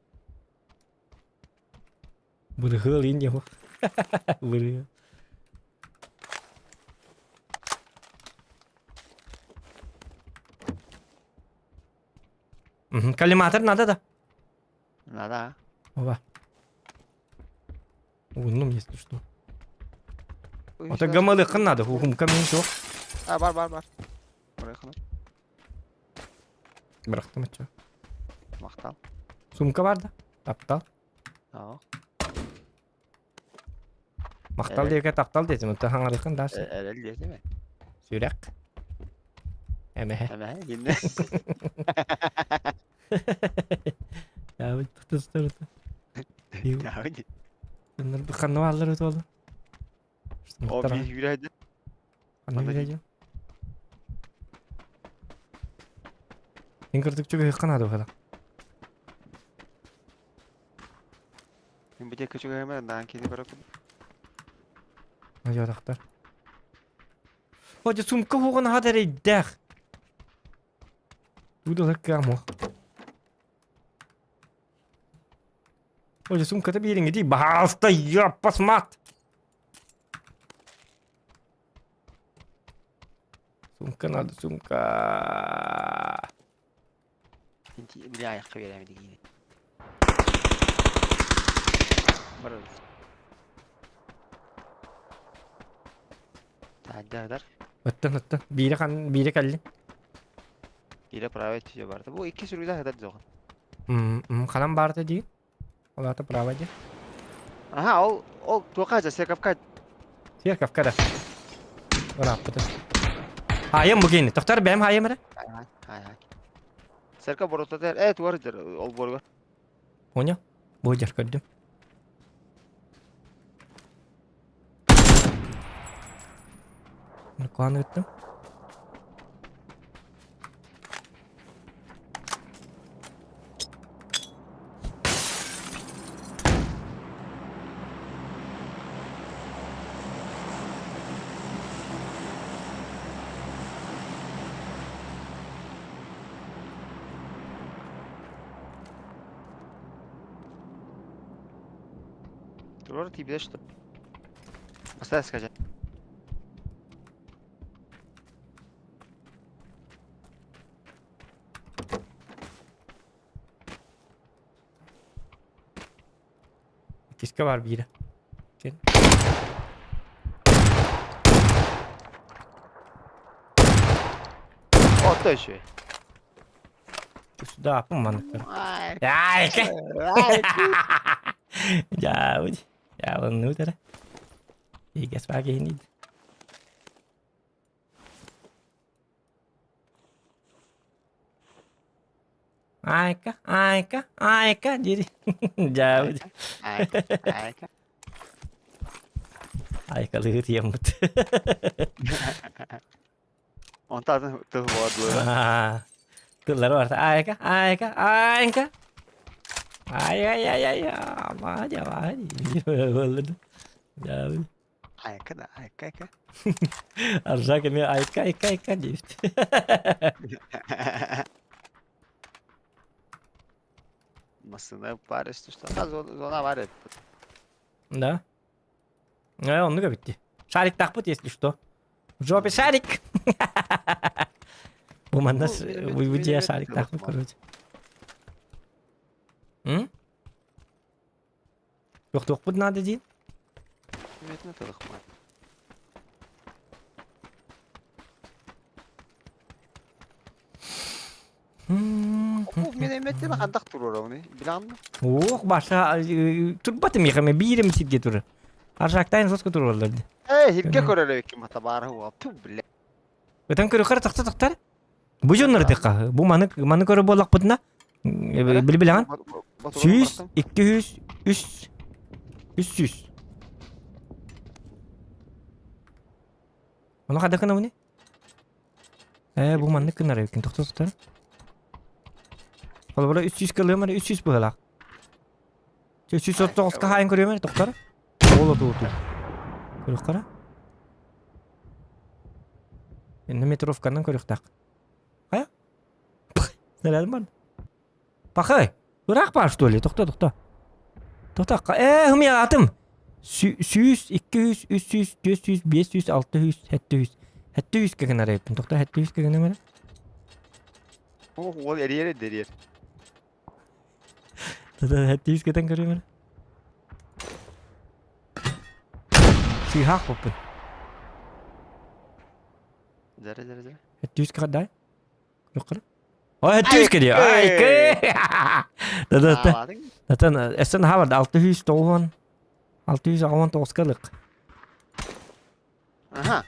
Бырыһыал индин ох. Бырыһыал. Коллиматор надо да? Надо. Оба. Ууннум если что. Ото гамалыхын надо, хухумка мен суох. А, бар, бар, бар. Бырахын. Бырахтым оччо. Махтал. Сумка бар да? Таптал. Аа. Махтал диэки таптал диэтим, оттон хаҥарыхын да. Эрэл диэтим. Сүрэх. Эмэһэ. Эмэһэ, гинне. Яабыт тустарыта. Ханна бааллар өтө олар? О, биир үүрэ Ханна үүрэ Мин кырдык чугаһыахха наада быһыылаах. Мин бу диэки чугаһыма, наан кини көрөкүн. Надьотахтар. О, дьэ сумка хуоҕун аһат эрэйдээх. Туудалар кыамуох. О, дьэ сумката биэриҥ дии. Баһаалыста, ёппас мат. Сумка надо, сумка. Били айахха биэрээми дигиини. Барабыз. Таһырдьа Оттон, оттон. Биирэ хан, биирэ кэллин. Биирэ правый түһэ барда. Бу икки сүрүгүдэ хатар жоҕун. Ханан баарта дии? Ол аата право дии. Аха, ол ол туохха дьа Серковка. Серковка да. Ырааппыта. Хаайым бу киини. Тохтор бэйэм хаайым эрэ. Хай хай хай. Серка боротатар э туар дьар ол боругар. Понял? Бу дьар көрдүм. Куһаҕан ыыттым. Турар тиийбитэ что? Поставь скажи. Иккискэ бар биирэ. Ото еще. Сюда, манныктар. Айка! Дьаабыт. Дьаабынныбыт эрэ. Игэс баа киһини. Айка, айка, айка дири. Дьаабыт. Айка, айка. Айкалыы тиэммит. Онтон тыл буолар. Тыллары барыта айка, айка, айка. Ай ай ай ай амаа дьамаа дии. Дьаабын. Айка да, айка айка. Аржак эмиэ айка айка айка диэбит. Массыына баар что зона бар эбит. Да. Э, оннук эбит дии. Шариктаахпыт, если что. В жопе шарик! Бу манна бу дьиэ шариктаахпыт, короче. М? Тохтуохпут наада диин? Метне тылыхмат. Мин эметтен хандах туруорабыный билаҕын Ох, баша турбат эмиэхэ биирим сиргэ турар. Аржактайн соска тураллар. Э, хирге көрөр эбиккин мата баара уа. Ту бля. Ытан көрөхөр тахта тахтар. Бу дьоннор тыка. Бу маны маны көрө буоллахпытына били билэҕин. Сүүс, 200, үс, 300. Ону хадда кынабыны? Ээ, бу маннык гынар эбиккин тохто тутар. Холобура 300 кылыам эрэ 300 быһалаах. 339 хаайын көрүөм эрэ тохтор. Ол оту оту. Көрүөххэ Инна метровканан көрүөхтээх. Хайа? Снарядым бар. Пахай! Ыраах баар что ли? Тохто, тохто. Тохто. Ээ, хымыйа атым. Сүүс, 200, 300, 400, 500, 600, 700. 700 кэгин арайыппын. Тохто, 700 кэгин эмэрэ. Ол эрийэр дэрийэр. 700 кетен көрүм эрэ. Сыыһаах боппун. Дэрэ, дэрэ, дэрэ. 700 кадай. Юққыр. Ой, 700 кеди. Ай, ке. Да-да. Натан эсен хавар 690 619 кылык. Аха.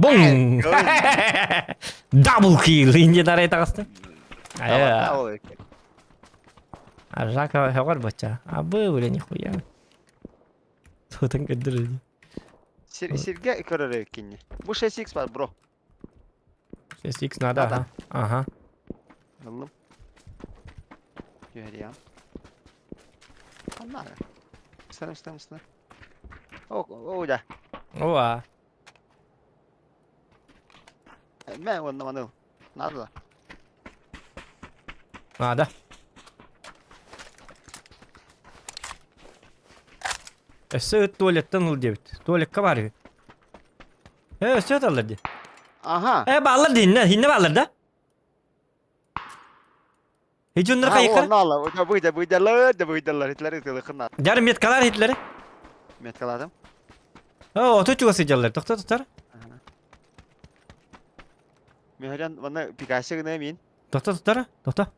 Бум! Double kill! Инде нарай таҕыстым. Аржака хөҕөр бачча. Абы, бля, нихуя. Тотан көрдөрөр. Сир, сиргэ көрөр кинни. Бу 6x бар, бро. 6x надо, ага. Ага. Ыллым. Түһэриэм. Ханна? Ыстан, ыстан, ыстан. О, о, да. Ова. Мэ уонна маны ыл. Надо да. Надо. Өссө ыт туалеттан ыл диэбит. Туалекка бар үһү. Э, өссө ыталлар дии. Аха. Э, бааллар дии, иннэ, иннэ бааллар да? Хижуннар хайыккар? Онна быйда быйдалар да быйдалар итлер ытылыкына. Жар меткалар итлери. Меткаладым. О, оту чугас сыдьаллар. Тохто тутар. Мехрен манна Пикассо гына мин. Тохто тутар. Тохто.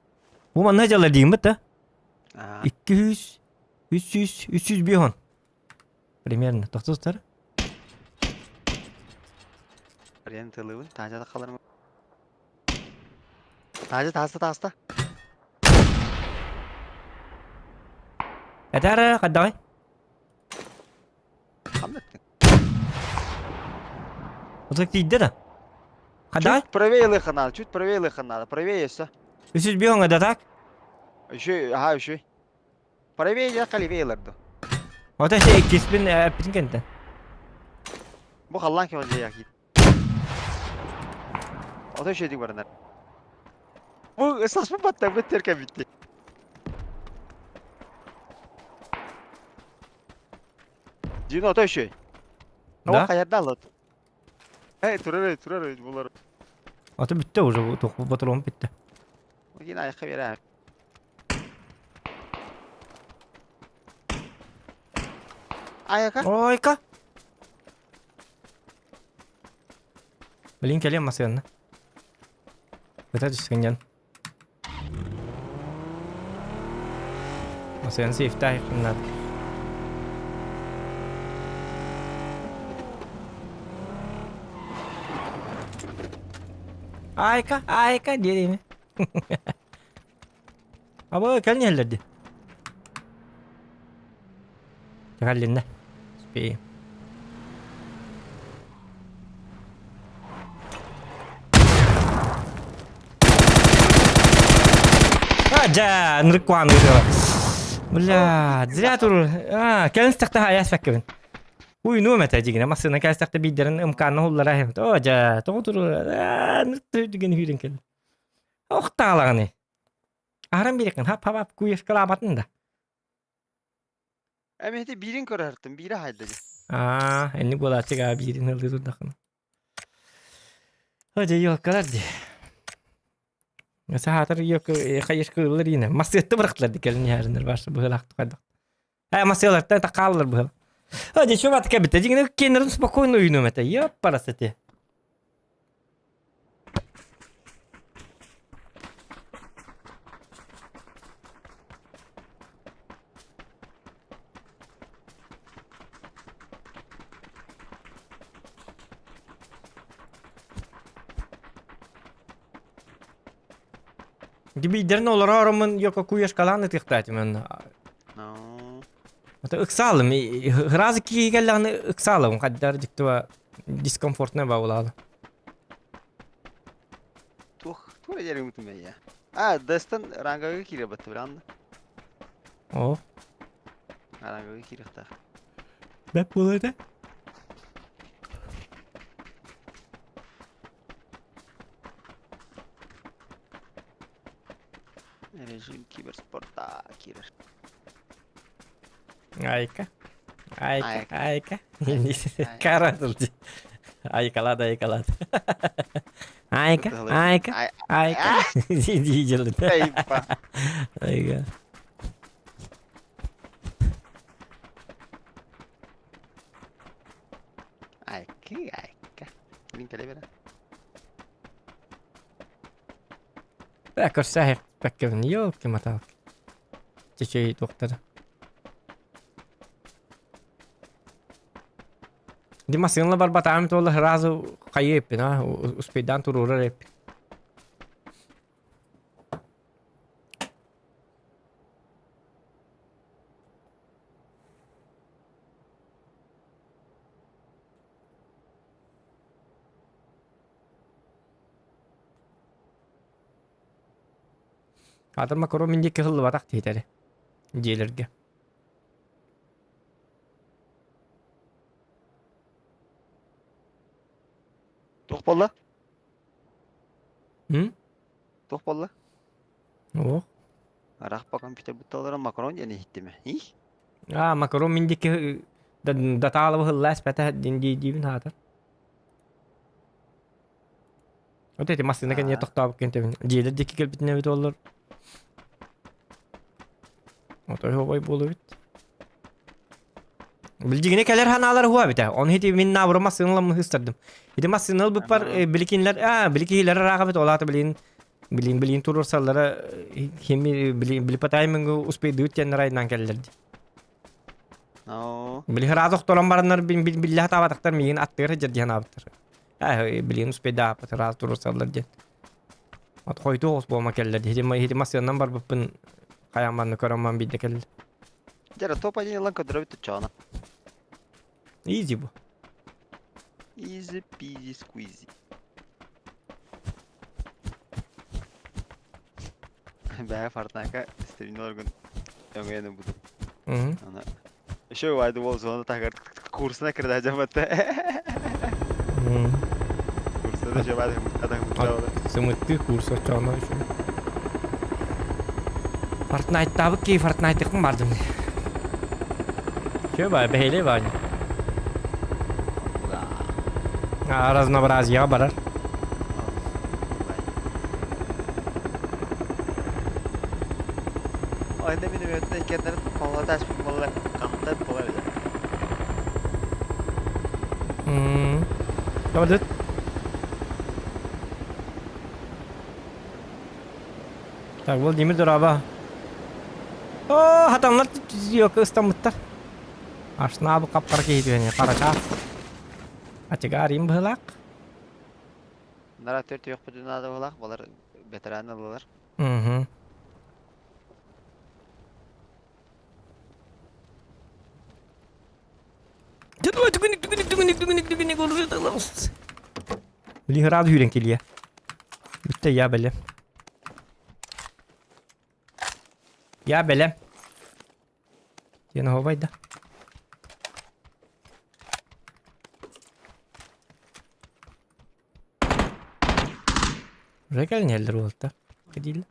Бу манна дьаллар дейм бит да. 200 300 305 Примерно. Тохто тутар. Рен тылыбын таажа қаларым. Таажа тааста тааста. Этара қаддағай? Ханныктың? Отак тиийдэ да? Хаддай? Чуть правее лыха надо, чуть правее лыха надо, правее все. Үсүс биоҥа да так? Еще, ага, еще. Правее я левее лырду. Ото се иккиспин эппитин кэнтэн. Бу халлаан кемон дьиэ Ото еще баранар. Бу ысаспын батта быттер кэбитти. Дина ото еще. Да? Хайарда алат. Эй, турар, турар булар. Ото бүттэ уже батырон бүттэ. Дина аяққа бере. Аяққа? Ойка. Блин, кэлиэм масыанна. Ыта түскэнньэн. Масыан сейфтаах надо. Айка, айка, диэми. Абы кэлин иһэллэр дии. Кэллиннэ. Успеем. А, дьэ, ынырык куһаҕан ыытыаҕа. Бля, зря тур. А, кэлин сыттахта айаас бэккэбин. Уйнуом этэ дьигинэ массыына кэлсэхтэ биирдэрин ымкаанна уһуллара иһэбит. Оо, дьэ, тоҕо тур ынырык түгэн үүрэн кэллим. Охтаалаҕыный. Аһаран биэриэххин хап-хап куешкалаабатын да. Эмиһити биирин көрөһөртүм, биирэ хайда дии. Аа, энник буолааччы гаа биирин ылыы турдахына. О, дьэ, елкалар дии. Саатар елка хайышка ыллар иинэ. Массыатты бырахтылар ди кэлин иһэриннэр барса быһылаахты хайдах. Э, массыалартан такааллар быһыл. О, дьэ, чуба кэбитэ. Дьиҥинэ кеннерин спокойно уйнум этэ. Ёппарас эти. Дибийдерин олорор йоко куешкалаан ытыктаатым онно. Это ыксаалым. Ыразы киһи ыксаалым. Хаддар диктуа дискомфортно баулаалы. Туох, туох дьэрим утумэйя. А, Дестен рангага кире батты билан. О. Рангага кириэхтээх. Бэп буолар Режим киберспорта киирэр. Айка. Айка, айка. Кара Айкалады, айкалады. Айка, айка, айка. Дии Айка. Айка, айка. Мин кэлэ берэ. Так, көрсәһик бэккэбин, ёлки-моталки. Чечей туохтара. Дима сыҥла барбатаҕым туола сразу хайыы эппин а успейдаан туруорар эппин. Атын макарон мин диэки кыһыллыбатах диэтэри дьиэлэргэ. Туох буолла? М? Туох буолла? Ох. Арахпа компьютер бутталара макарон диэн иһиттим. Их. А, макарон мин диэки датаалабы хыллаас бэтэ дин дии диибин хаатар. Вот эти массыына кэнниэ тохтообут кэнтэбин. Дьиэлэр диэки кэлбитинэ эбит оллор. Отой хобой буолубут. Билдигине кэлэр ханаалар хуа битэ. Он хити мин наабыра массыыналам хыстардым. Ити массыынал быппар биликинлер а биликилер рааҕа бит олаата билин билин билин турурсаллара хими билин билипатаймынгы успейдыут теннер айнан келлерди. Били ыраас охторон бараннар биллэ сатаабатахтар миигин аттыгар сылдьар диэн аабыттар. Ээ билигин успейдааппыт ыраас туруорсаллар диэн. От хойутуу оҕус буолма кэллэр дии. Ити массыынанан барбыппын хайаан манна көрөн баран биирдэ кэллэ. Дьэ, топ один ылан көрдөрөбүт оччоҕуна. Easy бу. Easy peasy squeezy. Бэйэ Фортнайка стримни олоргун өҥөйөн ылбытым. Ана еще вайды бол зона тагар курсына кирдэ дьаматта. Курсына еще бады муттада муттада. Сымытты курс оччоҕуна еще. Фортнайттаабыт киһи Фортнайтыкпын бардым. Че бай, бэһэлэй баанньа. Разнообразияҕа барар. Ойна мин өттө иккеннерин палата аспыт болла қақтан болар еді. Давай. Так, Владимир дороба. О, хатанлар yok ыстаммыттар. Ашнаабы капкара киһи түһэн харачаах. Ачыгаар им быһылаах. Нара төрт үйөкпүтүн наада булах, балар ветеран алалар. Угу. Лиһыраал үүрэн килиэ. Бүттэ я бэлэм. Я бэлэм. Диэн оһуобай да. Уже кэлин уолта. Кадилла.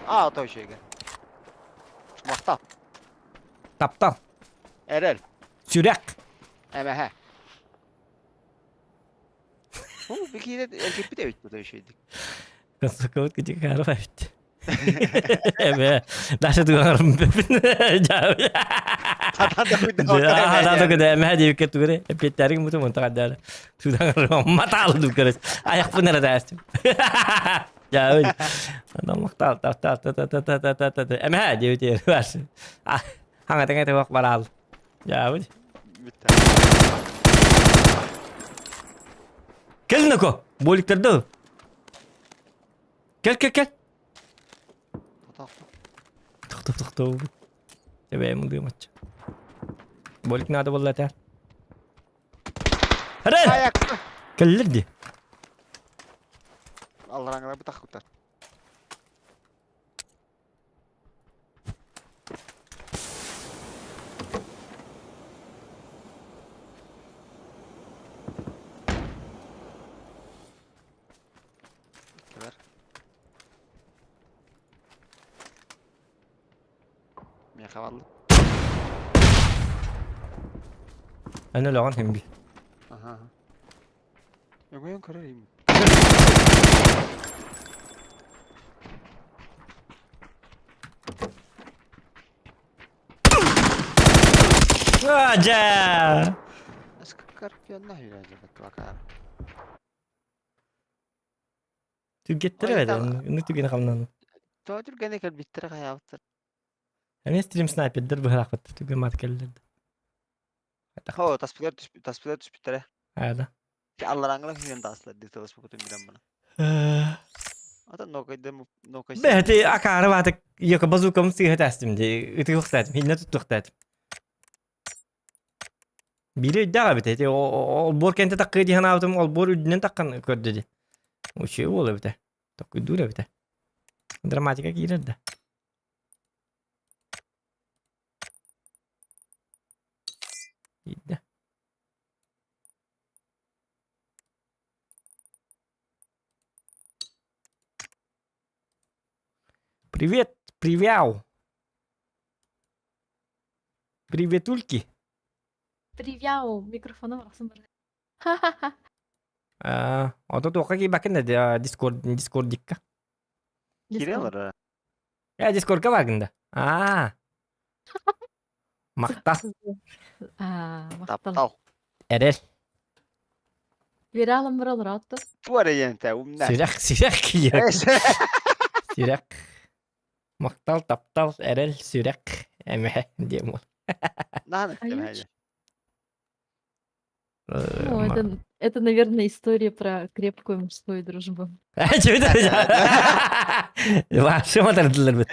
Аа, той шеге. Махтал. Таптал. Эрэл. Сүрэх. Эмэһэ. Бу бикине эргиппит эбит бу шейдик. Консокот кытикаров эбит. Эбэ, даже тугарым Хатан да кыда эмэ диэбиккэ тугуре эппиэттээрин мутум онто хаддаара. Тударым матаалы дуккарыс. Аяқпын эрэ тээстим. Жаа Адам мактал та та та та та та та та та эмэ диэбит бар. Хаҥа тэҥэ тэбэх бараал. Жаа Кэл Нако, боликтарды. Кэл кэл кэл. Тохто тохто. Эбэм ылыамачча. Болик надо буолла этэ. Рен! Кэллэр дии. Аллараңалар бытахкуттар. Кэлэр. Миэхэ барла. Эн өлөҕүн химби. Аха. Өҥөйөн көрөр им. Дьэ! Скорпион нахуй бакаар. Түргэттэрэ Ой, эбэтэ, ну түгэн хамнан. Тоҕо түргэнэ кэлбиттэрэ хайаабыттар. Эмиэ стрим снайпердэр быһаахпыт түгэн мат кэллэр. Хо, таспыгар түспүт, таспыгар түспүттэрэ. Аада. Аллараңгылар хүнен таастылар дии тылыспытын билэн бана. Ата нокайда нокай. Бэти акаары баатык йока базукам сыыһа тастым ди ытыгыхтаатым хинне туттуохтаатым. Биири өйдөөх эбит эти олбуор кэнтэ таккыы дии санаабытым олбуор үрдүнэн таккан көрдө ди. Учуй буол эбитэ. Токуйдуур эбитэ. Драматика киирэр да. Киирдэ. Привет, привяу. Приветульки. Привяу, микрофоном рахсын бар. А, ото туохха киирбэккин да Дискорд Дискордикка. Киирэ Э, Дискордка бааргын да. Аа. Махтал. Аа, махтал. Таптал. Эрэл. Виралым бар олоротто. Туара диэнтэ умна. Сүрэх, сүрэх киирэр. Сүрэх. Махтал, таптал, эрэл, сүрэх. Эмэ диэн буол. Нааны Аюч. Ну, это, это, наверное, история про крепкую мужскую дружбу. Ваши матардылар бит.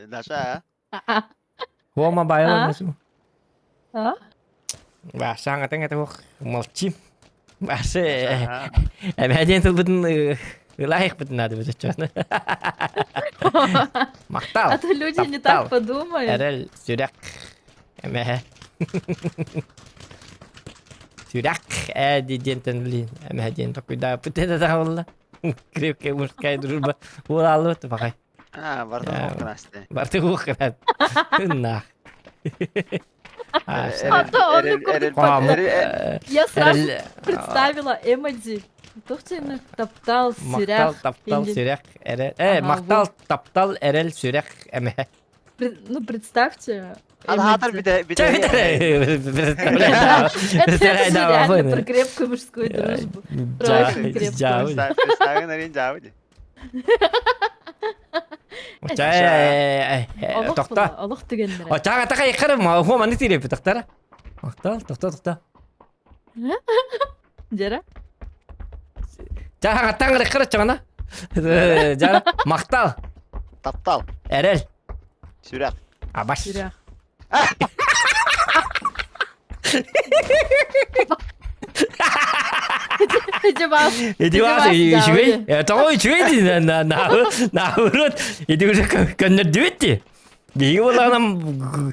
Даша. Хома байла. А? Ваша аңатан это молчим. Ваша эбэден тылбытын ылайық бытын надо будет честно. Мактал. А то люди не так подумают. Эрэл сүрэх. Эмэ. Сүрэх э диэнтэн блин. Эмэ диэн токуйда пытыда да болла. Крепкая мужская дружба. Буолалыбыт бакай. А, барды уохтанаасты. Барды уохтанаат. На. А то он Я сразу представила эмодзи. Тохтина таптал сүрэх. Мактал таптал сүрэх эрэл. Э, мактал таптал эрэл сүрэх эмэ. Ну, представьте. Алхатар бите бите. Это реально про крепкую мужскую дружбу. Про очень крепкую. Тохта. Олох түгеннere. Очаға тақа иққарым, хо маны тиреп тохтара. Мактал, тохта, тохта. Дера? Чаға таңыр иққара чағана. Жара, мактал. Таптал. Эрел. Сүрэх. Абаш. Сүрэх. Иди вас, үчүгэй. Тоҕо үчүгэй дии наоборот. Иди уже көннөрдүбүт Биһиги буоллаҕына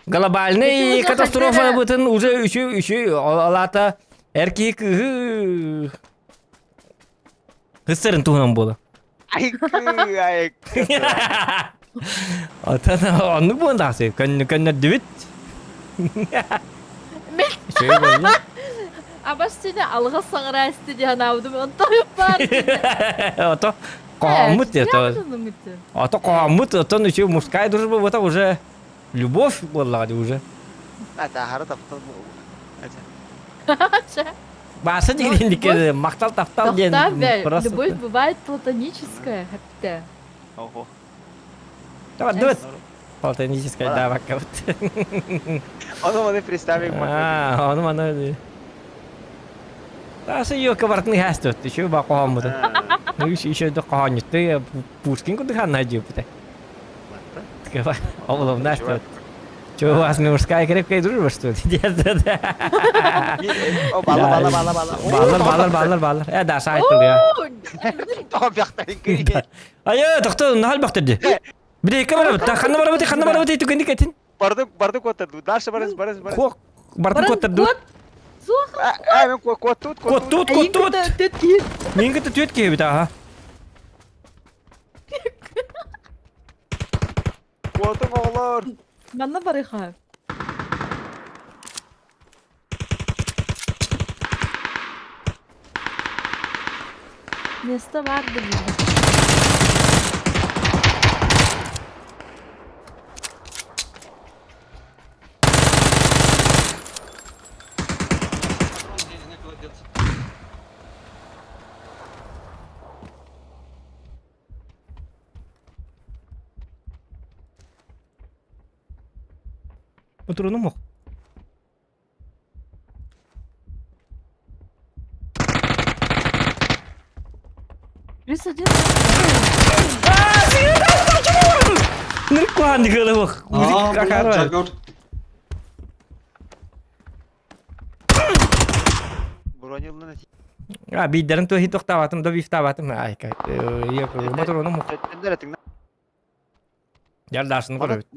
глобальный катастрофа бытын уже үчү үчү алата эр киһи кыыһы хыссарын туһунан буола. Айкы, айкы. Отон оннук буолан тахсыы көннөрдүбүт. Үчүгэй буолла. Абас сені алға саңыра істе диэн аудым онтон бар. Ото хоһооммут это. Ото хоһооммут отон үчүгэй мужская дружба вот уже любовь буоллаҕа дии уже. Атаһары таптал Бааса дигиндик мактал таптал диэн просто. Любовь бывает платоническая, хэпте. Ого. Давай, давай. Платоническая, да, вакка. Ону маны представим. А, ону маны. Тасы ёка бартны хастот, еще ба хоһооммут. Ну еще еще до хоһоонньутты Пушкин курдук ханна дьиэппитэ. Обломнаш тут. Че, у вас мужская крепкая дружба, что ли? Нет, да. Баллар, баллар, баллар, баллар. Баллар, баллар, баллар, баллар. Э, да, сайт я. Айы, тохто, нахал бахтырды. Бире екі барабыт, ханна барабыт, ханна барабыт, түгенdik этин. Барды, барды коттырду. Дальше барыз, барыз, барыз. Кок, барды коттырду. Э, мен коттут, коттут, коттут. Мен кытта түөт киһибит, аха. Куотум оҕолор. Манна барыха. Место бар билбит. Отурунум ох. Плюс один. Ныркуан дыгылы А, Бронилын А, биирдэрин туохи тохтаабатым, да бифтаабатым. Ай, моторону Төттөндөр этиң. Ярдаашын көрөбүт.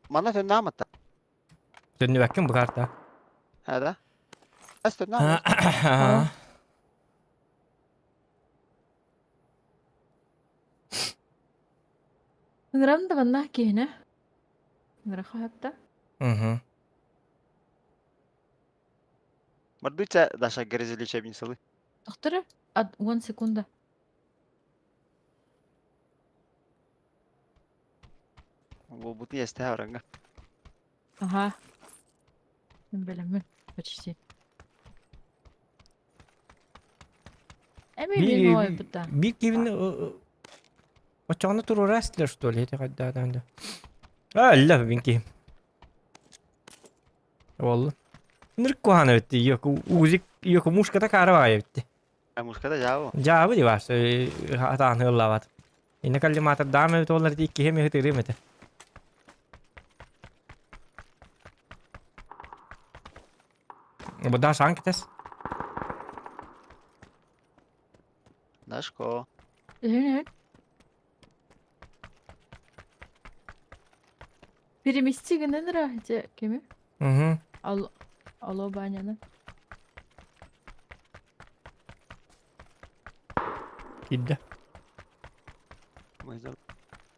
Мана төннө аматта. Төннүбэккин бу карта. Ха да. Ас төннө аматта. Ыҥырам да манна киһини. Ыҥыра хаһыатта. Угу. Мордуча Даша грязи лечебницалы. Доктор, one секунда. Буолбутун иэстэһэ бараҥҥа. Ага. Мин бэлэммин. Почти. Эми мин ойбута. Биир киһини оччоҕуна туруора истилэр что ли? Это А, алла мин киһим. Ол. Нырк куһаана битти. Йоку узик йоку мушката каара баҕайы битти. Мушката жаабы. Жаабы ди баас атаан ыаллаабат. Инна коллиматор даам эбит олар ди иккиһи эмиэ ытырыым этэ. Бу саан китес. Дашко. Перемести гыннара те кими? Угу. Алло, алло, баняны. Киирдэ.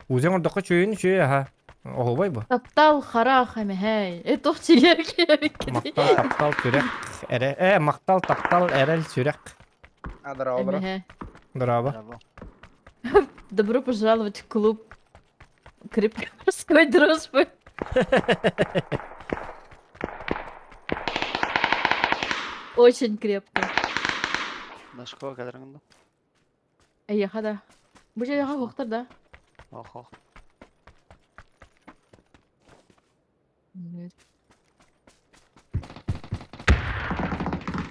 Узен ордоххо чүйүн үчүгэй аха. Оһуобай бу. Таптал харах эмэһэй. Э туох чилиэр киэбиккиний? Махтал таптал сүрэх эрэ э махтал таптал эрэл сүрэх. А, здорово, бро. Эмэһэ. Здорово. Добро пожаловать в клуб крепкой мужской дружбы. Очень крепко. Дашко кадрыңында. Эйиэхэ да. Бу дьиэҕэ уохтар да? Ох ох. Нет.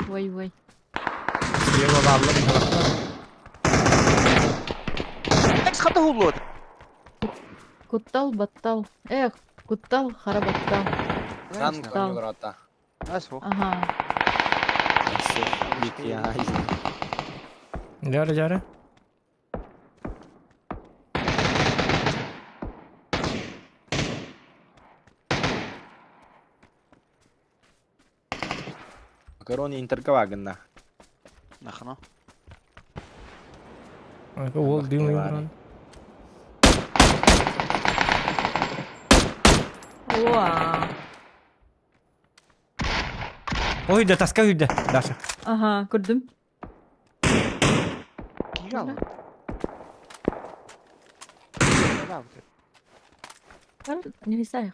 Ой ой. Слева бааллар быһалахтар. Экс хата хуллуот. Куттал баттал. Эх, куттал хара баттал. Хан Куттал. Ага. Дьара дьара. Макарони интерга гынна. Нахно. Ол дым туран. Уа. Ой да таска үйдэ Даша. Ага, көрдүм. Киирал. Не знаю.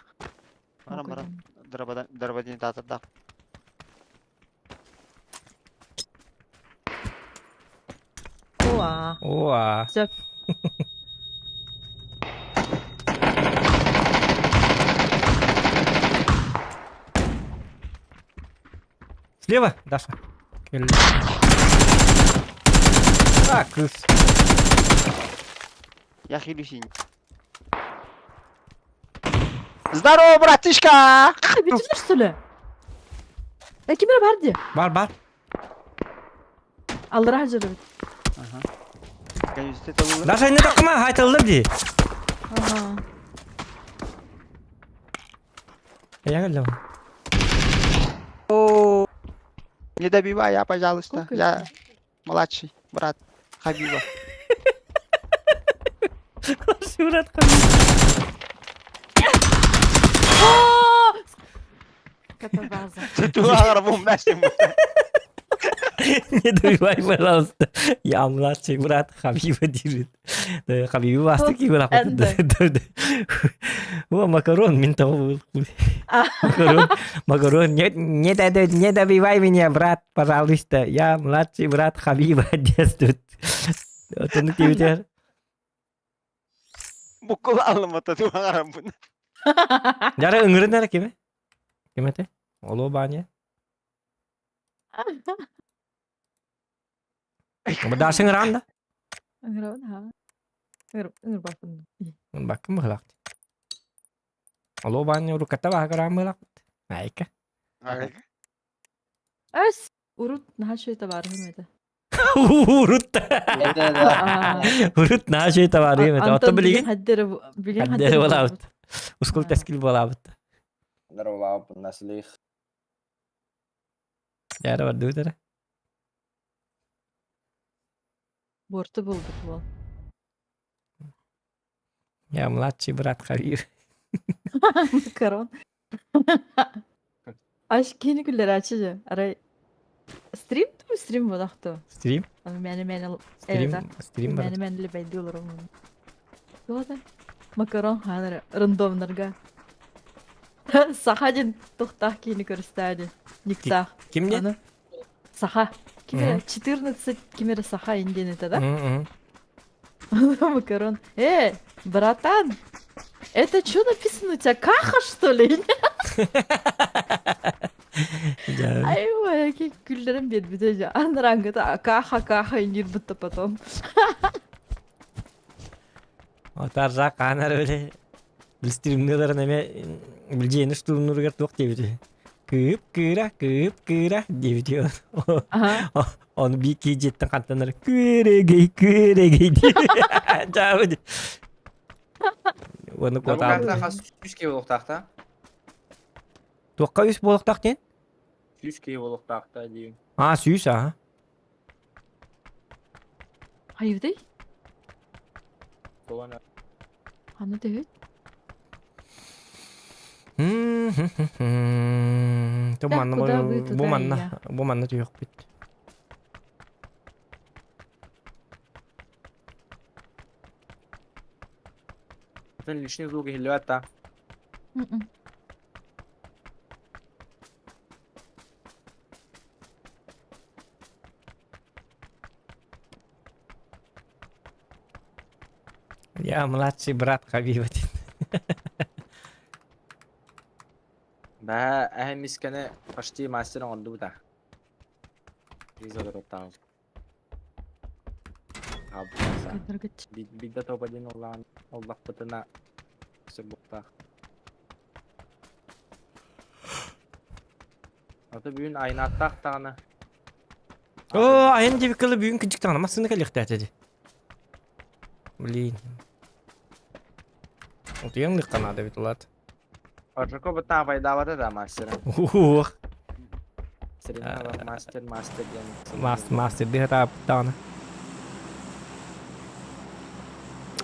Баран баран. Дарабадан дарабадин татырдак. Уа. Уа. Сөп. Слева, Даша. А, кыс. Я хилюсинь. Здорово, братишка! Бүтүннэр что ли? Э, ким эрэ бар дии? Бар бар. Аллара дьарыбыт. Ага. Даша инне такма хайтыллар дии. Ага. Я келлем. О, не добивай, я, пожалуйста. Я младший брат Хабиба. Младший брат Хабиба. Катабаза. Не добивай, пожалуйста. Я младший брат Хабиба держит. Хабиба вас такие брат. О, макарон, мин того был. Макарон, макарон, не, не, не добивай меня, брат, пожалуйста. Я младший брат Хабиба детствует. Отону тебе Буккул алымата туагарам бун. Жара ыңырын әрі кеме? Ким этэй? Олуо Баня? Даша ыҥыраан да? Ыҥырабын аһаа. Ыҥырбаппын. Баккын быһылаах. Олуо Баня урукката баһа көрөөн быһылаахпыт. Айка. Өс! Урут наһаа үчүгэй табаарыһым этэ. Урут. Урут наһаа үчүгэй табаарыһым этэ. Ото билигин билигин хаддere буолаабыт. Ускул тэскил буолаабыт. Наслих. Дьара бардыбыт эрэ. Буорту булбут буол. Я младший брат Хавир. Макарон. Аш кини күллэрээччи дьэ. Арай стрим туу стрим буолахту. Стрим? Мэне мэне Стрим, стрим мэне мэне лебейди олором. Туота. Макарон хаанара рандомнарга. Саха дин тухтаах киини көрүстээди. Никтаах. Ким не? Саха. Ким 14 ким Саха индиэн это да? Макарон. Э, братан, это что написано у тебя? Каха, что ли? Ай, ой, күллэрин биэрбитэ дьэ. Анарааҥҥыта каха каха иниир будто потом. Отаржа хаанар өле билстримныларын эме билдьиэни штурмнуругар туох диэбити. Кыып кыыра, кыып кыыра диэбити. Ону бии кии дьиэттэн хантанар күөрэгэй күөрэгэй дии. Дьаабы. Уону куотаабыт. Хас сүүс киһи буолуохтаах Туохха үс буолуохтаах диэн? 100 киһи буолуохтаах диин. Аа, 100 аа. Хайыытай? Туган Ханна төһүт? Бу манна бу манна бу манна түһүөхпүт. Атын лишний звук иһиллибэт та. Я младший брат Хабиба. Баа эһэ мискэни почти мастер оҥордубута. Изодороттаах. Биирдэ топ один оллаан оллахпытына сөбуктаах. Аты бүгүн айнааттаах даҕаны. Оо, айан диэбиккэ бүгүн кыдьык даҕаны массыына кэлиэхтээтэ дии. Блин. Утуйан лыкка наада эбит улаат. Оржоко бытаа пайдаабата да мастера. Ух. Мастер, мастер диэн. Мастер, мастер дии сатаабыт даҕаны.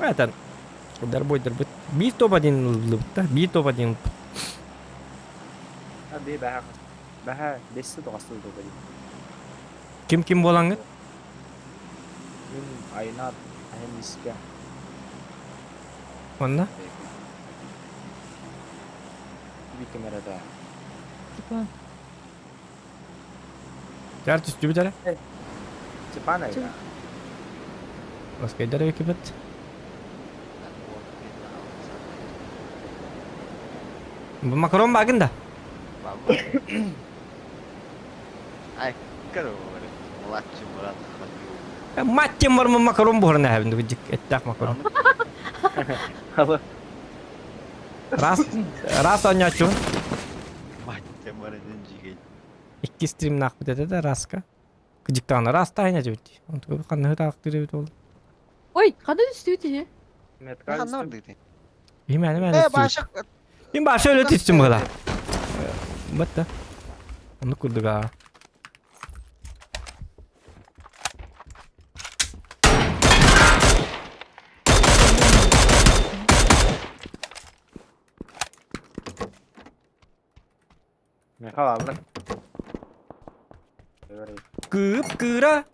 Этэн Дарбойдарбыт биир топ один ыллыбыт да, биир топ один ылбыт. Би бэһэ бэһэ бесси тоҕастыл топ один. Ким ким буолаҥҥыт? Мин Айнар Ахемискэ. Онно? Би ким эрэ да. Степан. Тяр түстүбүт эрэ? Степан айда. Ласкайдар экипет. Бу макарон багын да? Ай, короче, младший брат ходил. Маттем бар макарон буһарына эһэбин дик эттээх макарон. Раз раз оонньооччубун. Маттем бар один жигей. Икки стримнаахпыт этэ да раска. Кыдьыктаҕына раз таайна дьэбит. Онтуга ханна таахтыыр эбит ол. Ой, ханна түстүбүт иһи? Ханна бардыгыт? Имэни мэни Э, башак Мин баша өлө түстүм была. Батта. Оннук курдук аа. Михаил аллар. Кыып кыыра.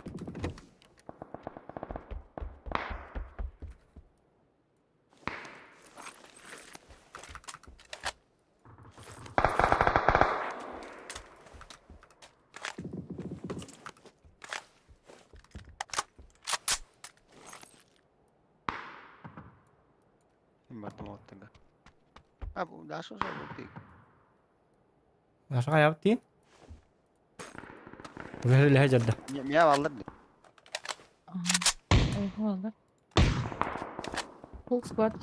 Бардым оттыга. А, бу Даша уже бу. Даша хайабыт диин? Үлэһэ дьарда. Мия баллар. Ого, Full squad.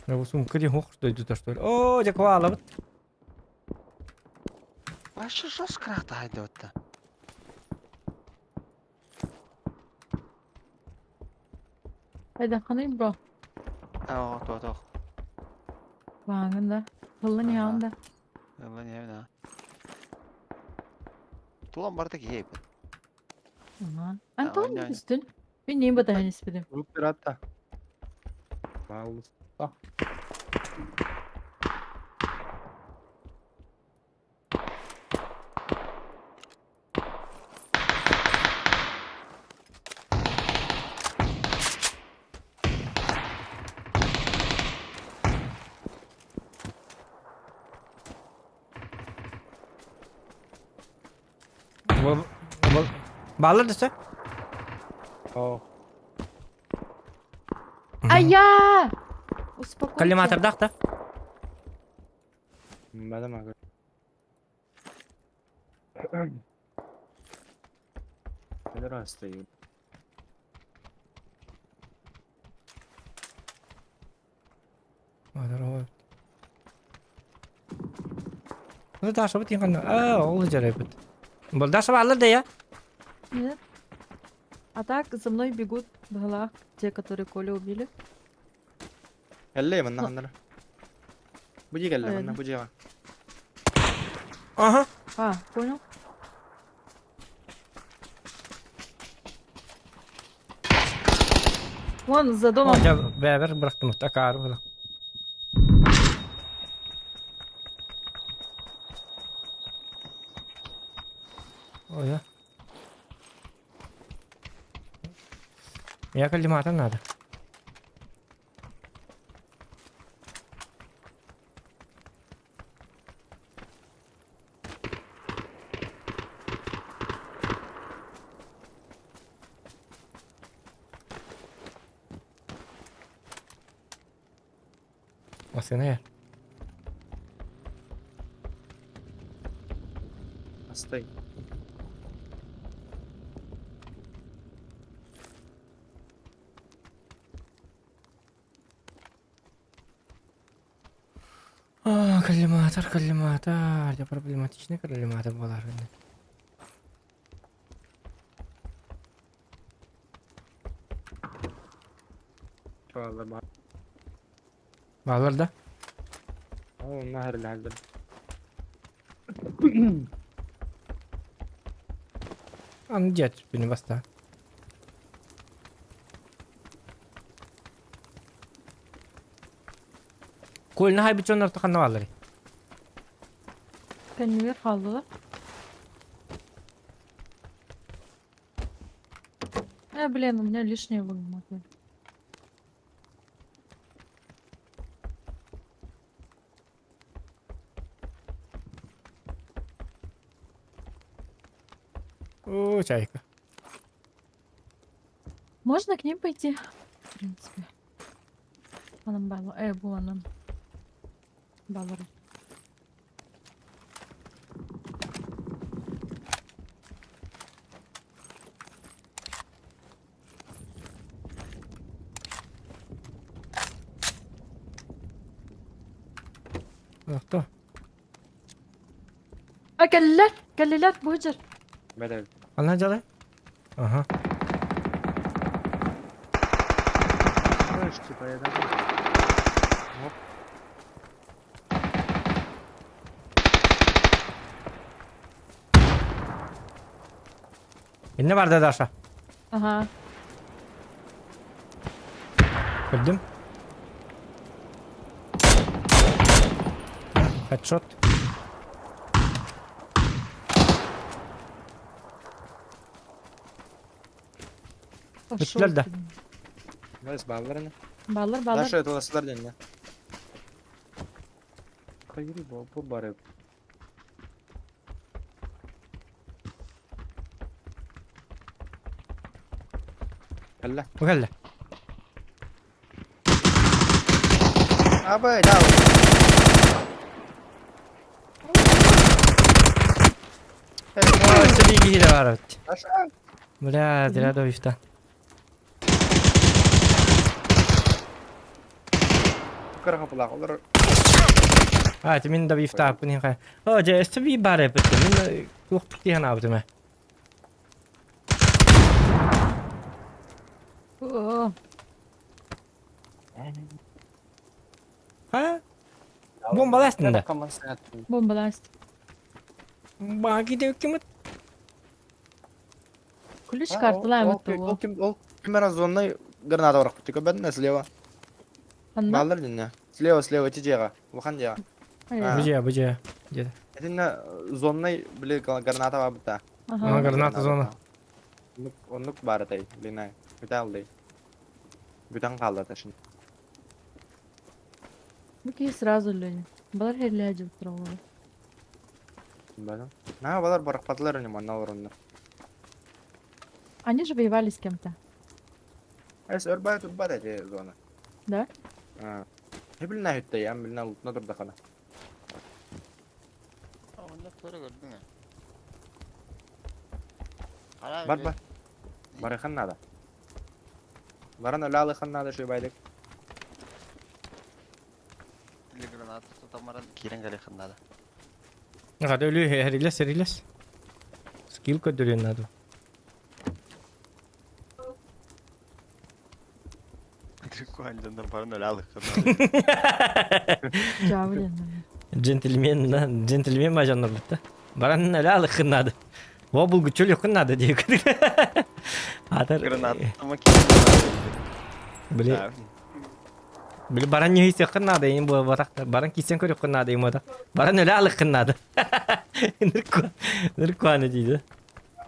Бу сумка диэн хуох дойдута что ли? Оо, дьэ куалабыт. Вообще жестко рахтахайдыбытта. Айдаханый бро. Аа, то то. Бааҥын да. Тыллан иһэҕин да. Тыллан иһэбин аа. Тулан барыта киһи эбит. Ага. Антон үстүн. Мин нейм батаһын испитим. Пирата. Пожалуйста. Баалар дөсө? О. Ая! Успокойся. Коллиматордаах да? Бадам Здравствуй. Ну Даша бит инхан аа ол жарайбыт. Бул Даша баалар да я? Нет. А так за мной бегут в те, которые Колю убили. Кэллэ манна ханнара. Бу кэллэ манна бу дьиэҕэ. Ага. А, понял. Вон за домом. Дьэ бэбэр бырахтым акаар була. Ой. Я коллиматор надо. Басына. Астай. А, коллиматор, коллиматор. Дьэ проблематичный коллиматор буолар. Баалар да? Оо, наһыр Аны дьиэ түспүнү бастаан. Кольна хайбыт дьоннор ханна баалларый? Кэннигэр хааллылар. Блин, у меня лишнее вымогли. О, чайка. Можно к ним пойти? В принципе. Анам баллар. Бу анам. Баллар. Кто? А, кэллилэр! Кэллилэр, бу сылдьар. Бэдэл. Ханна дьалай? Ага. Типа я даже. Оп. Инне барда Даша. Ага. Көрдүм. Headshot. Пошел Бүттүлэр да. ты. Бас бааллар Баллар, баллар. Даша это дэннэ. Хайри бу бу бары. Кэллэ. Бу кэллэ. Абай, да. Өссө биир киһи да баар эбит. Бля, зря добивта. Кыра хапылаах олор. А, это мин добивта аппын хай. О, дьэ, өссө биир баар эбит. Мин туох дии санаабытым ээ. О, А? Бомбаластын да. бомбаласть. Баги деп ким Ключ карталаем это Ол ким ол ким эрэ зоннай граната барахпыт көбөн слева. Ханна? Баалар динне. Слева, слева ити дьиэҕэ. Улахан дьиэҕэ. Бу дьиэ, бу дьиэ. Дьиэ. Итиннэ зоннай били граната баабыта. Ага. Граната зона. Оннук оннук баар этэй, блин, бүтэ аллай. Бүтэн хаалла ташын. Бу киһи сразу лень. Балар херлээ дьылтыр оҕолор. Бана. На, балар барахпатылар ини манна олороннор. Они же воевали с кем-то. Эс өрбай турбат эти зона. Да? А. Не билна хүтте я билна лутна турдахана. Бар бар. Барыхан надо. Баран өлі надо шуйбайлык. Граната тутамаран киирэн кэлиэххин наада. Хата өлүү эрилес эрилес. Скилл көрдөрүөн надо. Куанжандар барын өлө алыххын Джавелин. Джентльмен, да, джентльмен мажаннар битте. Баран өлө алыххын надо. Во булгуччу өлүөххүн надо диye Атар. Граната киирэн Били. Били баран ньыйсыаххын надо, им бу батах баран кисен көрүөххүн надо им ода. Баран өлө алыххын надо. Ныркуаны дейді.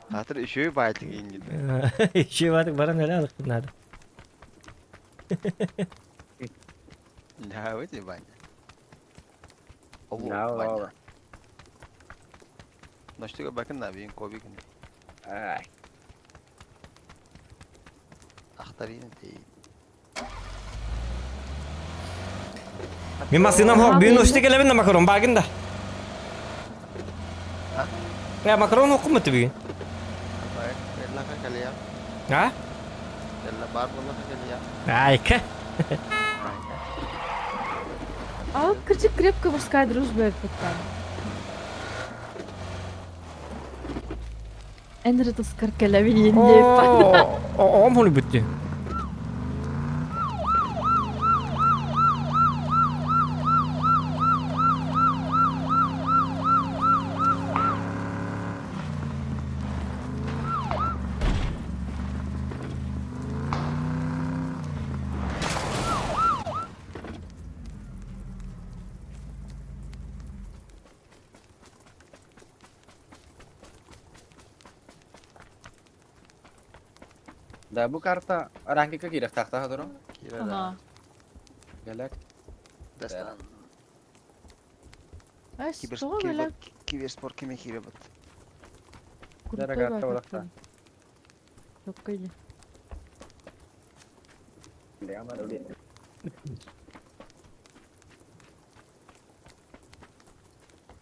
Атыр үшөө байтык ингин. Еще батык баран өлө алыххын надо. Да, өте баня. Да, Баня. Ноштуга бакын да бейин кобигин. Ай. Ахтарин тей. Мин масынам хок бүйін ұшты келебін да макарон багын да. Я макарон оқымы бүгін? А? Айка. А кырдьык крепкая мужская дружба это там. Энри тускар кэлэбин Оом хули бүтті. Да, бу карта ранкика киирэх тахта хадыру. Ага. Гэлек. Дастан. А что, бля? Киберспорт кеме кире бат. Дара карта болақта. Yok öyle.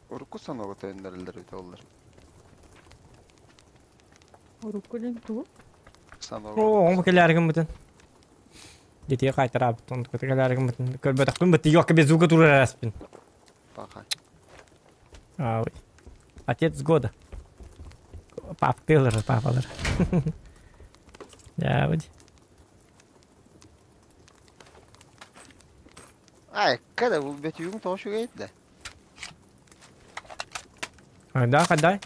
Урукку санога төннөрүлдөр бит олар. Уруккулин ту. Санога. О, оом келәргін бүтін. Детей қайтара бүтін, келәргін бүтін. Көрбөтөкпүн бітті, yok без звука турар әспін. Баха. А, ой. Отец года. Пап Тейлор, папалар. Я вот. Ай, када бу бетүгүң тошу гейт да. Да, кадай.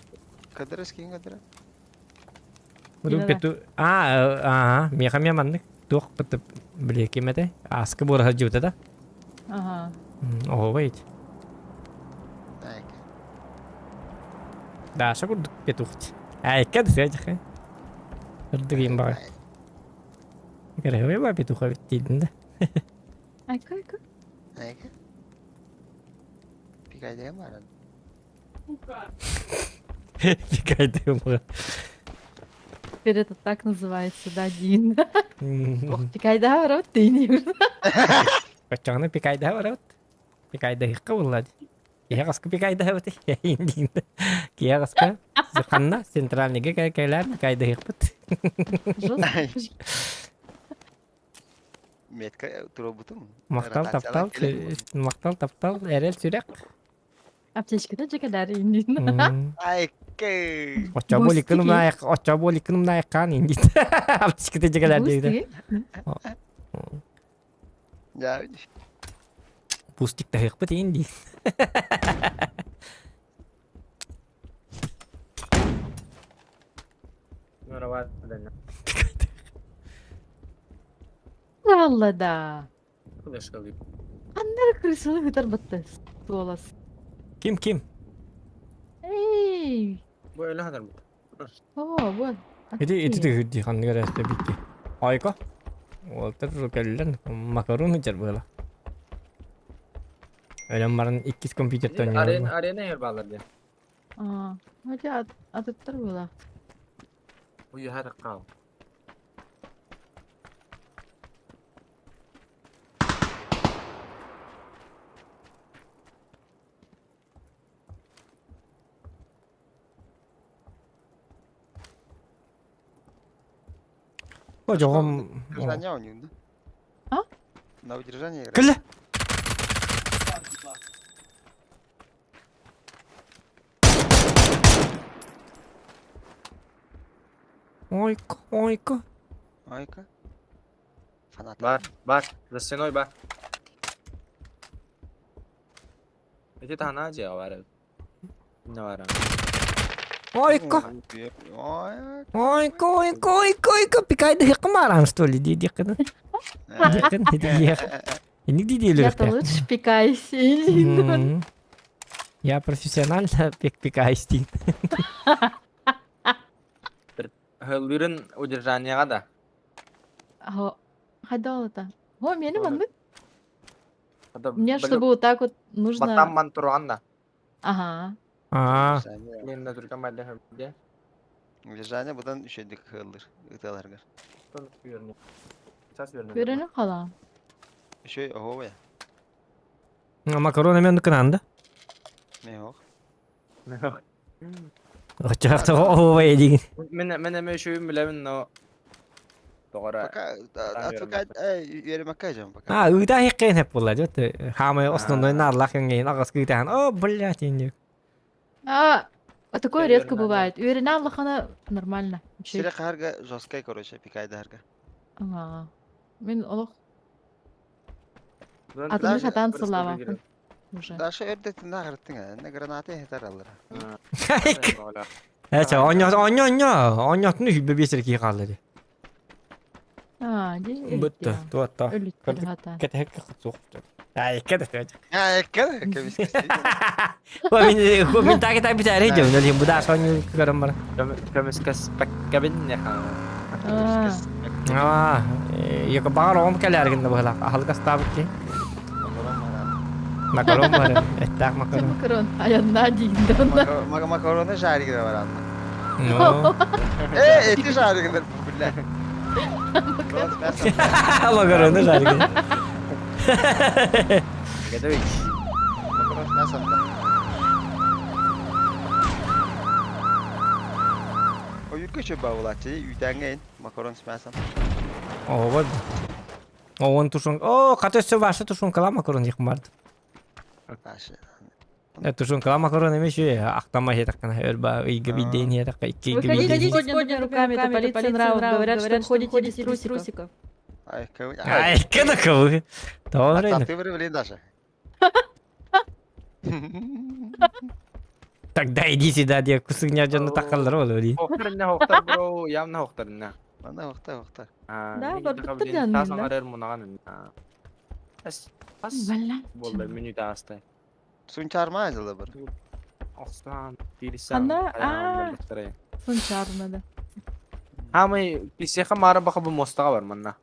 Кадырыс кин кадыра. Буду пету. А, ага, меха меманнык. Туох бытып биле кемете. Аскы бура жута да. Ага. О, вейт. Айка. Да, шакур петух. Ай, кад сәҗхэ. Үрдүгин бар. Керәве ба петуха бит дидин да. Айка, айка. Айка. Пикайдем баран. Пикайдем бар. Теперь это так называется, да, Дин. Пикайда, рот ты не. Оччоҕуна пикайдаһа барабыт. Пикайдаһыахха буолла дии. Киһи хаска пикайдаһабыт Киһи хаска ханна центральныйга кэлээр пикайдаһыахпыт. Метка туруорбутум. Махтал таптал, махтал таптал, эрэл сүрэх. Аптечката дьэкэлээр индин. Айкы. Оччо боликкын оччо боликкын умнаайыккаан индит. Аптечката дьэкэлээр диэбитэ. Пустик таһыахпыт иин дии. Валла да. Аннары крысаны хытар батта суолас. Ким ким? Эй! Бу өлө хатар бут. О, вот. Ити ити тыһырди ханныгар эрэ бикки. Айка. Уолтар кэллэн макарон ичэр буола. Өлөн баран иккис компьютертан Арена арена эр балар диэн. Аа, хотя атыттар буолаах. Уйуһа таххал. О, жоҕом. Удержание у них, да? А? На удержание играет. Кэллэ. Ойка, ойка. Ойка. Фанат. Бар, бар, за стеной бар. Ити таһына дьиэҕэ баар эбит. Не баар Ойка. Ойка, ойка, ойка, ойка, пикайдыһыкка мааран что ли диэдиэххин. Диэххин, диэх. Инник Я-то лучше пикаюсь. Я профессионально пик пикаюсь дии. Хыллыырын удержаниеҕа да. Хайда О, мени маннык. Мне, чтобы вот так вот нужно... Батам мантуран да. Ага. Аа. Мен на түргэн байлаһым де. Удержание будан үчэйдик хыллыр ыталаргар. Көрөнө халаа. Үчэй оһуобай. Макарон эмен кынанды. Меох. Меох. Оччоҕо оһуобай диин. Мен мен эме үчүгүн билэбин, но тоҕора Пока отвлекать үөрэмэккэ дьон пока. А, ыыта хиккeen хеп буолла дьэ. Хаамай основной наарлах кэҥҥейин аҕас кыытахан о, блядь, инник. А, а такое редко бывает. Үөрэнэ аллахана нормально. Сире хаһарга жесткай, короче, пикайдаһарга. Ага. Мин олох Атыны сатаан сыллаабаппын уже. Даша өрдөтүн ааҕырыттыҥ ээ, граната иһитэр аллара. Эчэ, онньо онньо онньо онньотун үһүбэ биэс эрэ киһи хаалла дии. Аа, дии Бытта, туотта. Өлүттэр хатаан. Кэтэһэк суох. Ай, кэтэһэк. Аа, кэтэһэк кэбис. Мин таки так битәрей дем, нөлем бу да соню көрөм бар. Көмүскэспэккэбин Аа, яка баар оҕом кэлээргин да быһылаах аһылык астаабыт киһи. Макарон бар, эттээх макарон. Макарон, айаннаа диин да. Макароны жаригер бар анна. Ну. Э, эти жаригер, бля. Макароны жаригер. Готовить. Макарон с мясом, да. Ойурга чөбө баулааччы, үүтээҥҥэ макарон с мясом. О, вот. О, он тушен. О, хата өссө ваша тушенкала макарон диэх барды. Ваша. Тушенкала макарон эмэ шү ахтама хетаккана өр ыйга бидейн хетакка икки ыйга Выходите с поднятыми руками, это полиция нравов. Говорят, что ходите без трусиков. Ай, Ай, кэдакабы. Тоҕо Ты блин, Даша. Тогда иди сюда, диye кусугня дьону такаллар ол ди. Хохтар хохтар бро, явно хохтар инна. Манна хохтар хохтар. Да, барбыттар дьон. Тас оҥорор мунаган. Ас ас. Болла минут астай. Сунчарма азылы бір. Ахсан, тирисан. Ана, а. Сунчарма да. Хамай писеха мара баха бу мостага бар манна.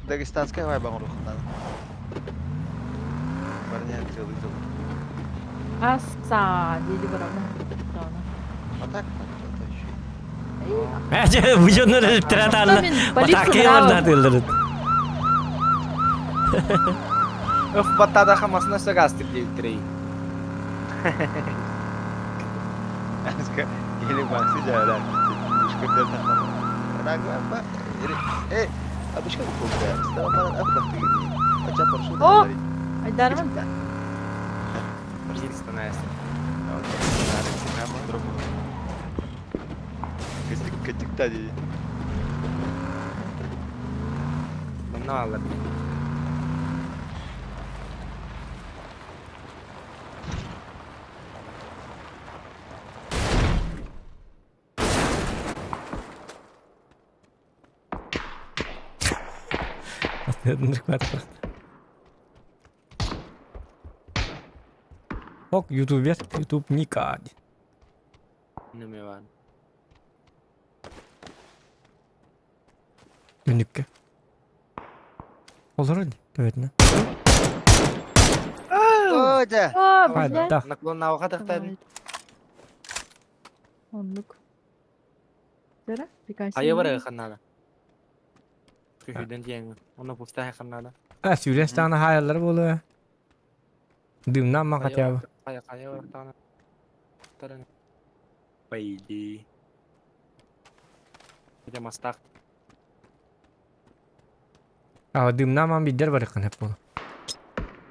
Дагестанская вайба рухнан. Барня целый зуб. Аса, диди барабан. А так, так, Бу дьоннор өлтөрө таалла. Полиция Батакка барда тыллырыт. Өф баттаада хамасына өссө гаастыр диэбиттэрэй. О! Айдармын. Манна бааллар. Ок, ютубер, ютуб Ника. Неме бар. Мүнүккэ. Олорор дии, төбөтүнэн. О, дьэ. О, блядь. Хайдах. Наклоннааҕа тахтаатын. Оннук. Дара, прикайся. Хайа бар ханнада. Күһүдэн диэҥ. Онно пустая ханнада. А, сүүрэн стана хаайаллар буолуо. Дымнаан ман хотя бы. Хайа хайа бар таана. Таран. По идее. Хотя мастах. А, дымнаан ман биддер барыккын хеп буолу.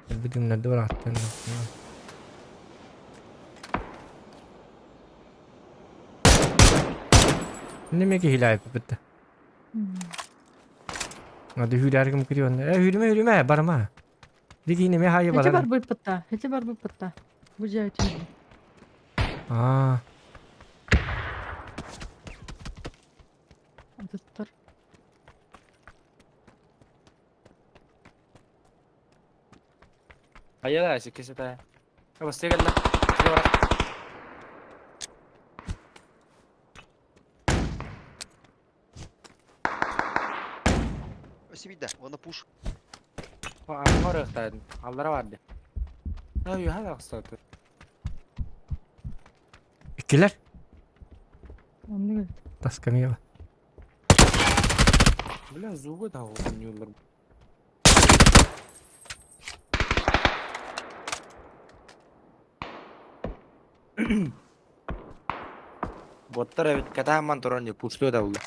Бу дымнарды барааттан. Неме киһилээп битте. Ады hüylergim kiriyor. E hürme hürme барма. Диги неме хайы Эти барар. бар быппытта, эти бар быппытта. Бу жа өтүн. Аа. Атыттар. Хайа да, кесете. Абас тегелле. Тиге барак. Өсүбүйдэ, оны пуш. Аңгар ыктадын. Аллара барды. Ай, хада кстати. Иккилер. Оннук. Таскамева. Бля, зубы да ойнуулар. Боттар эбит катааман туран пуштуя да булла.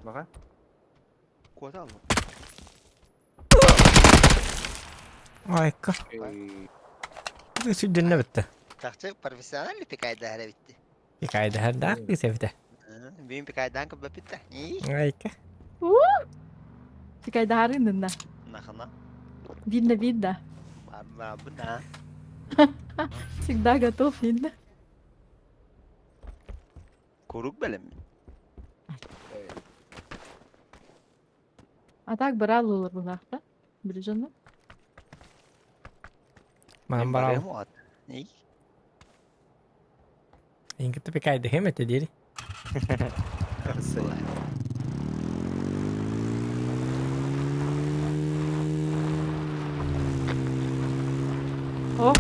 Бака. Куота алма. Айка. Сүддүнне битте. Чахчы профессиональный пикайда битти. Пикайда хәрдә бисевте. Бүйін пикайдан кыбы битти. Айка. Пикайдарынын да. Нахана. Видно, видно. Бабына. Всегда готов, видно. Курук бэлэм. А так брал улар булахта. Билжонно. Ман барам. Инки пикайда хемете дири. О,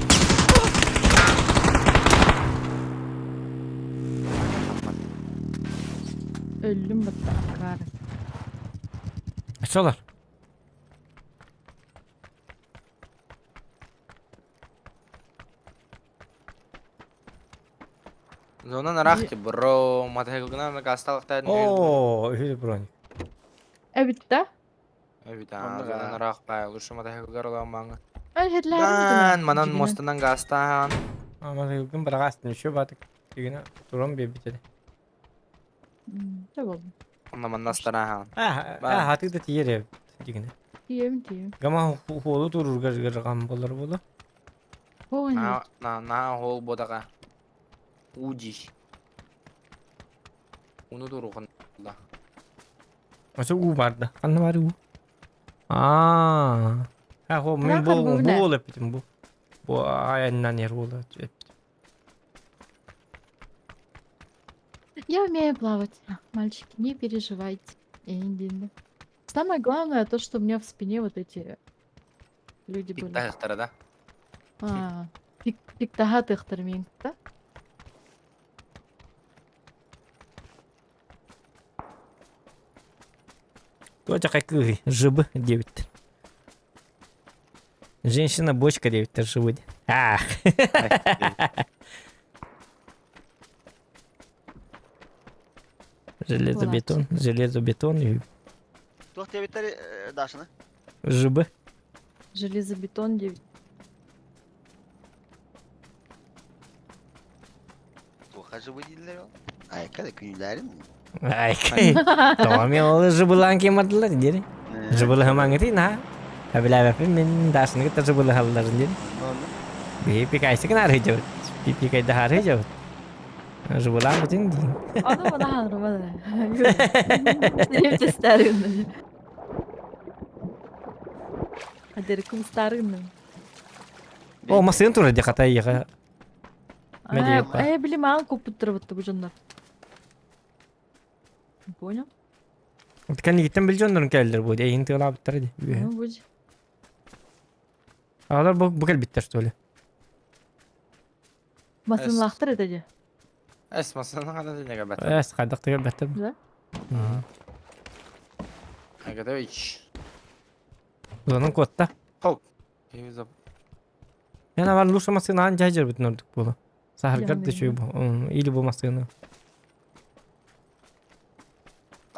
өллүм батта акары. Açıyorlar. Зона нарахти, бро, матайгына гасталыктан. Оо, үһү броник. Эбитте. Эбит, зона нарах бай, лучше матайгылар оламаңы. Ай, хедлер. Дан, манан мостынан гастан. Ама күн барагастын еще батык. Дигене турам бебитеде. Та болду. Онна маннастарахан. А, а, хаты да тиере дигене. Тием, тием. Гама хуолу турur гар болар болу. О, На, на, на, хол бодага. Уди. Уну турухан. Да. Аса уу бар да. Канна бар уу. Аа. Ха хо мен Рахат бу бу бу эптим бу. Бу аяннан ер бу эптим. Я умею плавать. Мальчики, не переживайте. Индин. Самое главное то, что у меня в спине вот эти люди были. Пиктахтара, да? А, пик пиктахатыхтар мен, да? Туоча кыыһый, жыбы диэбиттэр. Женщина бочка диэбиттэр жыбы. Ах. Железобетон, железобетон үһү. Туох диэбиттэр Дашаны? Жыбы. Железобетон диэбит. Туохха жыбы дииллэр ол? Айка да күнүүлээрин. Айка. Тоҕо мен ол жыбылаан киэмардылар диэри. Жыбылыһымаҥытый наһаа. Эбилээбэппин мин Дашаны кытта жыбылыһалларын диэри. Биһи пикайсыгын арыйдьабыт. Пикайдаһа арыйдьабыт. Жыбылаан бүтүн диин. Ону мана хаҥырма да. Стрим старыгын. Адеркум старыгын. О, массыын турар дии хата ийэҕэ. Э, били маан куппуттар бу дьоннор. Понял? Кэннигиттэн бил дьоннорун кэллэр бу эйин тыалаабыттара дии. Ну, будь. Алар бу бу кэлбиттэр что ли? Массыналаахтар этэ дии. Эс массыына ханна да кэлбэт. Эс хайдах да кэлбэттэр. Да? Агатович. Онон куотта. Хоп. Мен авар лучше массынаан дьайдьарбытын ордук буолу. Саһаргар да үчүгэй бу. Или бу массыына.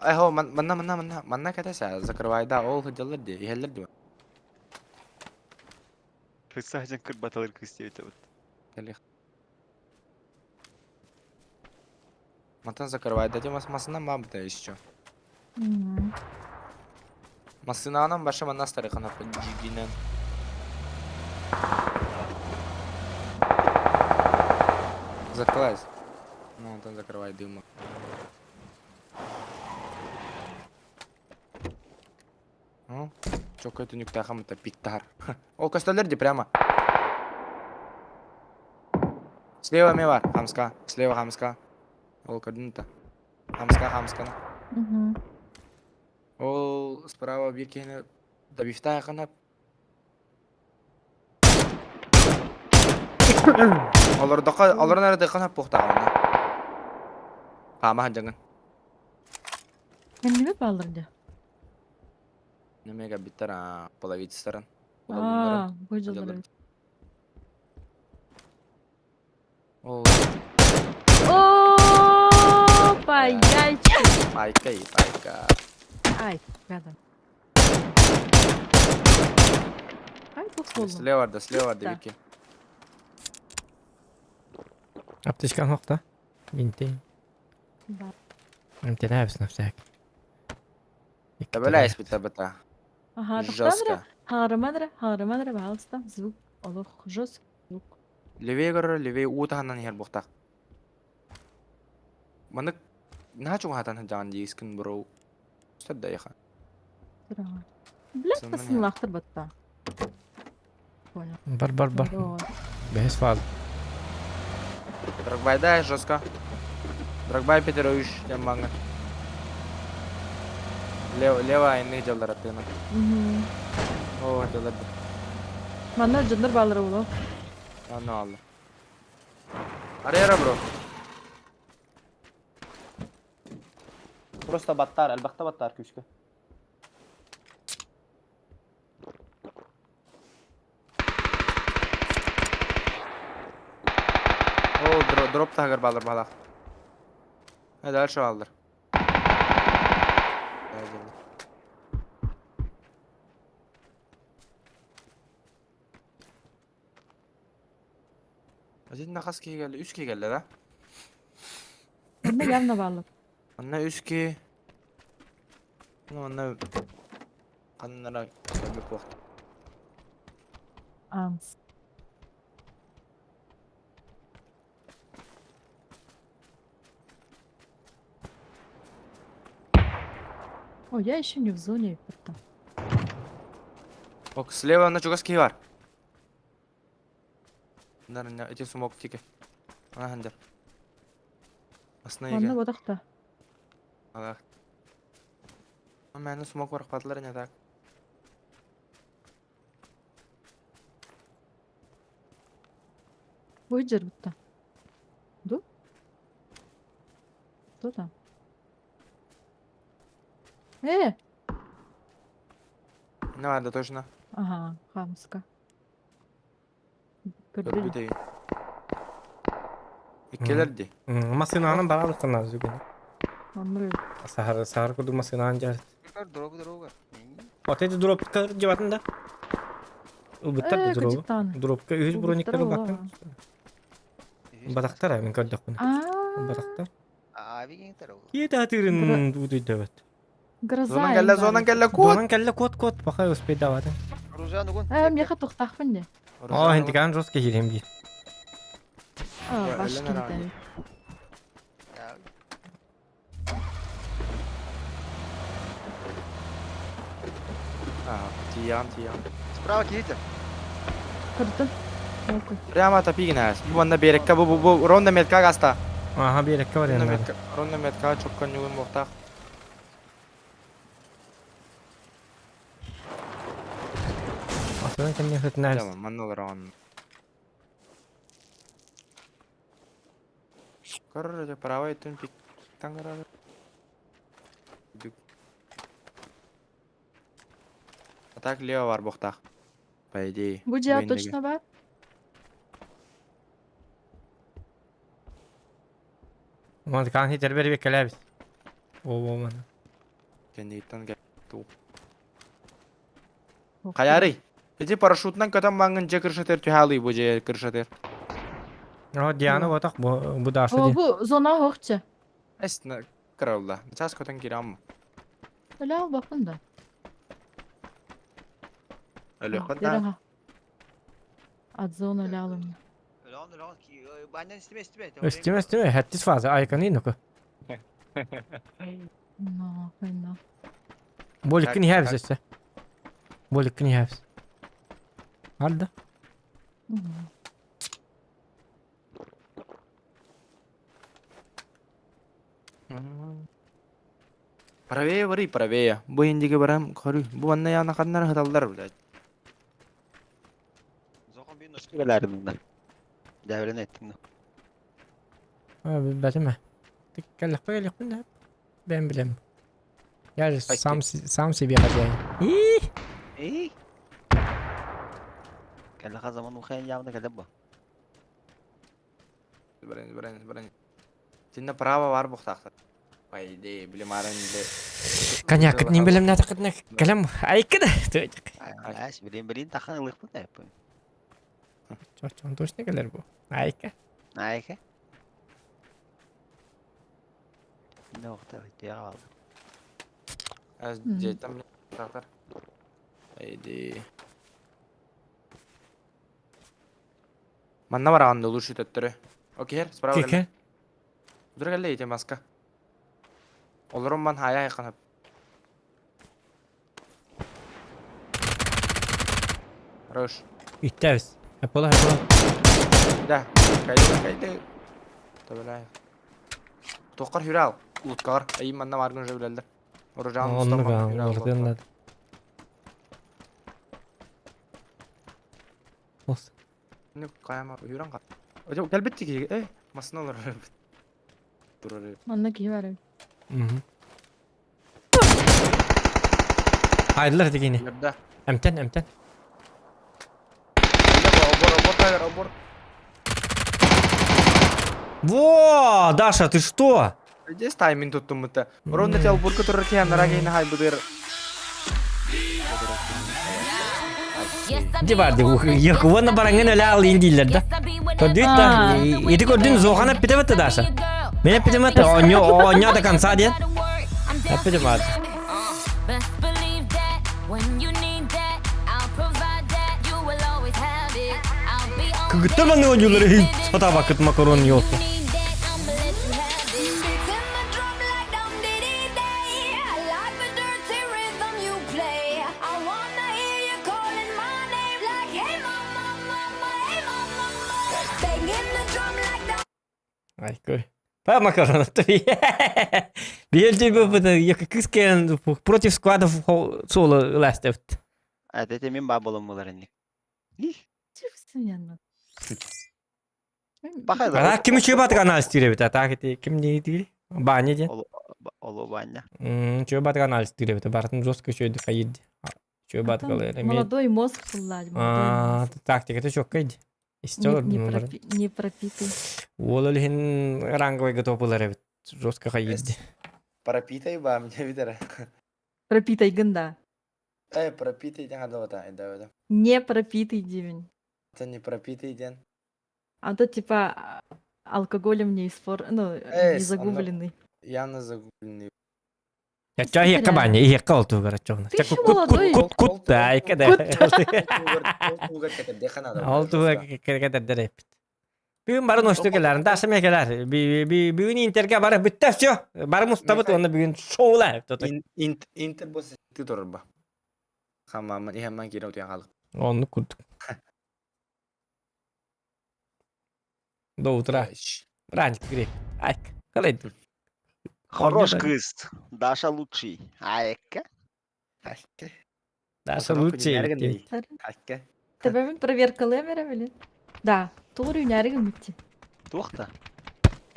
Эхо, манна манна манна манна кэтэсэ закрывай да ол сылдьаллар дии иһэллэр дии. Кырса кырбаталар кыыс диэбит. Кэлиэх. Мантан закрывай да мас масынан баабыта еще. Массынаанан баша манна астарыхана дьигинэн. Закрывай. Ну, антон закрывай дыма. Ну, чокой түнүктаахам это питтар. Ол көстөлөр ди прямо. Слева ме бар, хамска. Слева хамска. Ол көрдүн та. Хамска, хамсканы. Ол справа биир киһини добивтаахына. Олордохо, олорон эрэ дыххана пухтаҕына. Хаама хадьаҥын. Кэннибэ бааллар дьэ. Немега кэлбиттэр аа, половицтарын. Аа, бу дьыллар. Ол Опа, яйчик. Пайка и пайка. Ай, гадом. Ай, туох буоллуҥ? Слева да, слева да, Вики. Аптечкаң хохта. Бинти. Да. Эмтэнээбис на всякий. Табаляйс бит табата. Ага, тоқтан Жестко. Хаҥырыман эрэ, хаҥырыман эрэ, пожалуйста. Звук олох жесткий звук. Левее көрөр, левее уу таһынан иһэр буохтаах. Маннык наһаа чугаһатан сылдьаҕын дии искин бро. Сөп да эйиэхэ. Тураҕа. Блядь, Сымнан иһэр. сымлаахтар батта. Понял. Бар бар бар. Давай. Бэһис фаза. Драгбайда жестко. Драгбай Петрович диэн маҥҥа. Лево, лево айанныыр дьаллар аттыгынан. Мгм. Оо, дьаллар. Манна дьоннор бааллара буолуо. Аны алла. Арыйара бро. Просто баттар, элбэхтэ баттар күүскэ. Оо, дроп таһыгар баалар баалаах. Дальше бааллар. Один хас киһи кэллэ? Үс киһи кэллэ да? Манна явно бааллар. Манна үс киһи. Ну, манна ханнара кэлбит буолуох. Анс. О, я еще не в зоне. Это. Ок, слева на чугас киһи бар. Нар эти смок тики. Ана хандар. Асна Манна иге. бодахта. Алах. Мэне смок бар хватлар не так. Ой, будто. Ду? Кто там? Э! Не надо точно. Ага, хамска. Көрдүн. Көрбүт эйин. Иккилэр ди. Массыынанан бараалыктан зүгүн. Оннур. Сахар сахар курдук массыынанан дьар. Дорога, дорога. Вот эти дропка дьыбатын да. Ылбыттар да Э, дробу. кыдьыктааны. Дропка үһүс брониктары Ылбыттар ылбаккын. Батахтар мин көрдөхпүнэ. Аа. Батахтар. Ави гин Киэт атырын дуудуйдабыт. Гроза. Зонан кэллэ, зонан кэллэ, куот! Зонан кэллэ, куот, куот, пока успейдаватын. Э, меха тухтахпын де. О, хинтикан жестко хирем би. А, ваш кинтен. А, тиян, тиян. Справа киһитэ. Көрдүм. Окей. Прямо топигин ас. Бу манна берекка бу бу бу ронда метка гаста. Ага, берекка бар Ронда енді. метка, ронда метка чоккан югун боқтақ. Асынан кемне хытнар. Tamam, манна олар он. Короче, правый түн пик. Тангара. А так лево бар боқтақ. По идее. Бу жа точно бар? Ман кан хитер бер бекелебиз. О, о, ман. Кенниттен кел. Ту. Хаярый. Эти парашютнан көтөн баңын же кыршатер түхалы бу же кыршатер. О, Диана вот так бу бу Даша. О, бу зона хокча. Эсна кырылда. Час көтөн кирам. Öyle bakın da. Өлөхөн да. От зоны öyle alın. Үстүмө үстүмө хаттис фаза айканы нука. No, fena. Боликкин хәбс өссө. Боликкин хәбс. Алда. Правее бары, правее. Бу индиге барам, көрү. Бу анна яна каннар хаталдар, блядь. Дәврен әйттем. Бәтеме. Тиккәлләп кәлләп Бәм билем. Я же сам сам себе хозяин. И? Кәллә заман ухайын явны кәллә бу. Баран, баран, баран. Синне право бар бухтахта. По идее, билем аран биле. Коняк, не билем на такытны. Калам айкыда. Әш, билем билем тахан ылык бу да. Чон точно кэлэр бу. Айка. Айка. Нохта, я Әз жетем тахтар. По идее. Манна бараганда лучше төттөрү. Окей, справа Кеке. Дур кэллэ ите маска. Олорум ман хая айканап. Хорош. Иттәбез. Әпола, әпола. Да, кайда, кайда. Табалай. Тоқар хүрал, улуткар. Ай манна баргын уже билелдер. Оружан Онны га, орден Ос. Не каяма хүран ка. Ожо келбетти ки. Э, масына олар. Турар. Манна ки бар. Мгм. Айдылар дегене. Да. Әмтен, әмтен. Обор, обор, кайыр, обор. Во, Даша, ты что? Здесь тайминг тут тумыта. Ронда тел бурка турар ки анара гейна хай будыр. Де бар де, якуана бараңын әлі ал индилер да. Көрдүйт да, иди көрдүн зоғана питеметті Даша. Мен питеметті, онё, онё до конца дед. Питемет. Кыгыттар маны ойнулары сата бакыт макарон ёлку. Ай, кой. Па макарон ты. Биелди бу як кыскен против складов соло ластефт. А это мен ба болом булар инде. Чувствую. А ким үчү батык анализ тиребит, а так эти ким не дигили? Баня ден. Оло баня. Мм, чөй батык анализ тиребит, бартын жестко чөйдү кайыд. Чүө батгалар эми. Молодой мозг булла. Аа, тактиката чоккай. Истер Не пропитый. Уол илин ранговый готов булар эбит. Жестко хайырды. Пропитай ба, мне видера. Пропитай гында. Э, пропитый ден хадавата, да, да. Не пропитый дивень. Это не пропитый ден. А то типа алкоголем не испор, ну, не загубленный. Явно загубленный. Ча иһиэххэ баанньа, иһиэххэ ол туһугар оччоҕуна. Ты еще молодой. Кут кут да, айка да. Ол туһугар кэтэрдэр эппит. Бүгүн бары носту келер, Даша мен келер. Бүгүн Интерге бары бүтті, все. Бары мустабыт, онна бүгүн шоула. Интер болса ты турба. Хамамын, ихамман кире утуян халык. Онну курдук. До утра. Раньше грек. Айк. Қалай? Хорош кыз. Даша лучший. Айка. Даша лучший. Айка. Тебемин проверкалыам эрэ билин. Да, тугур үүнээри гыммытти. Туох та?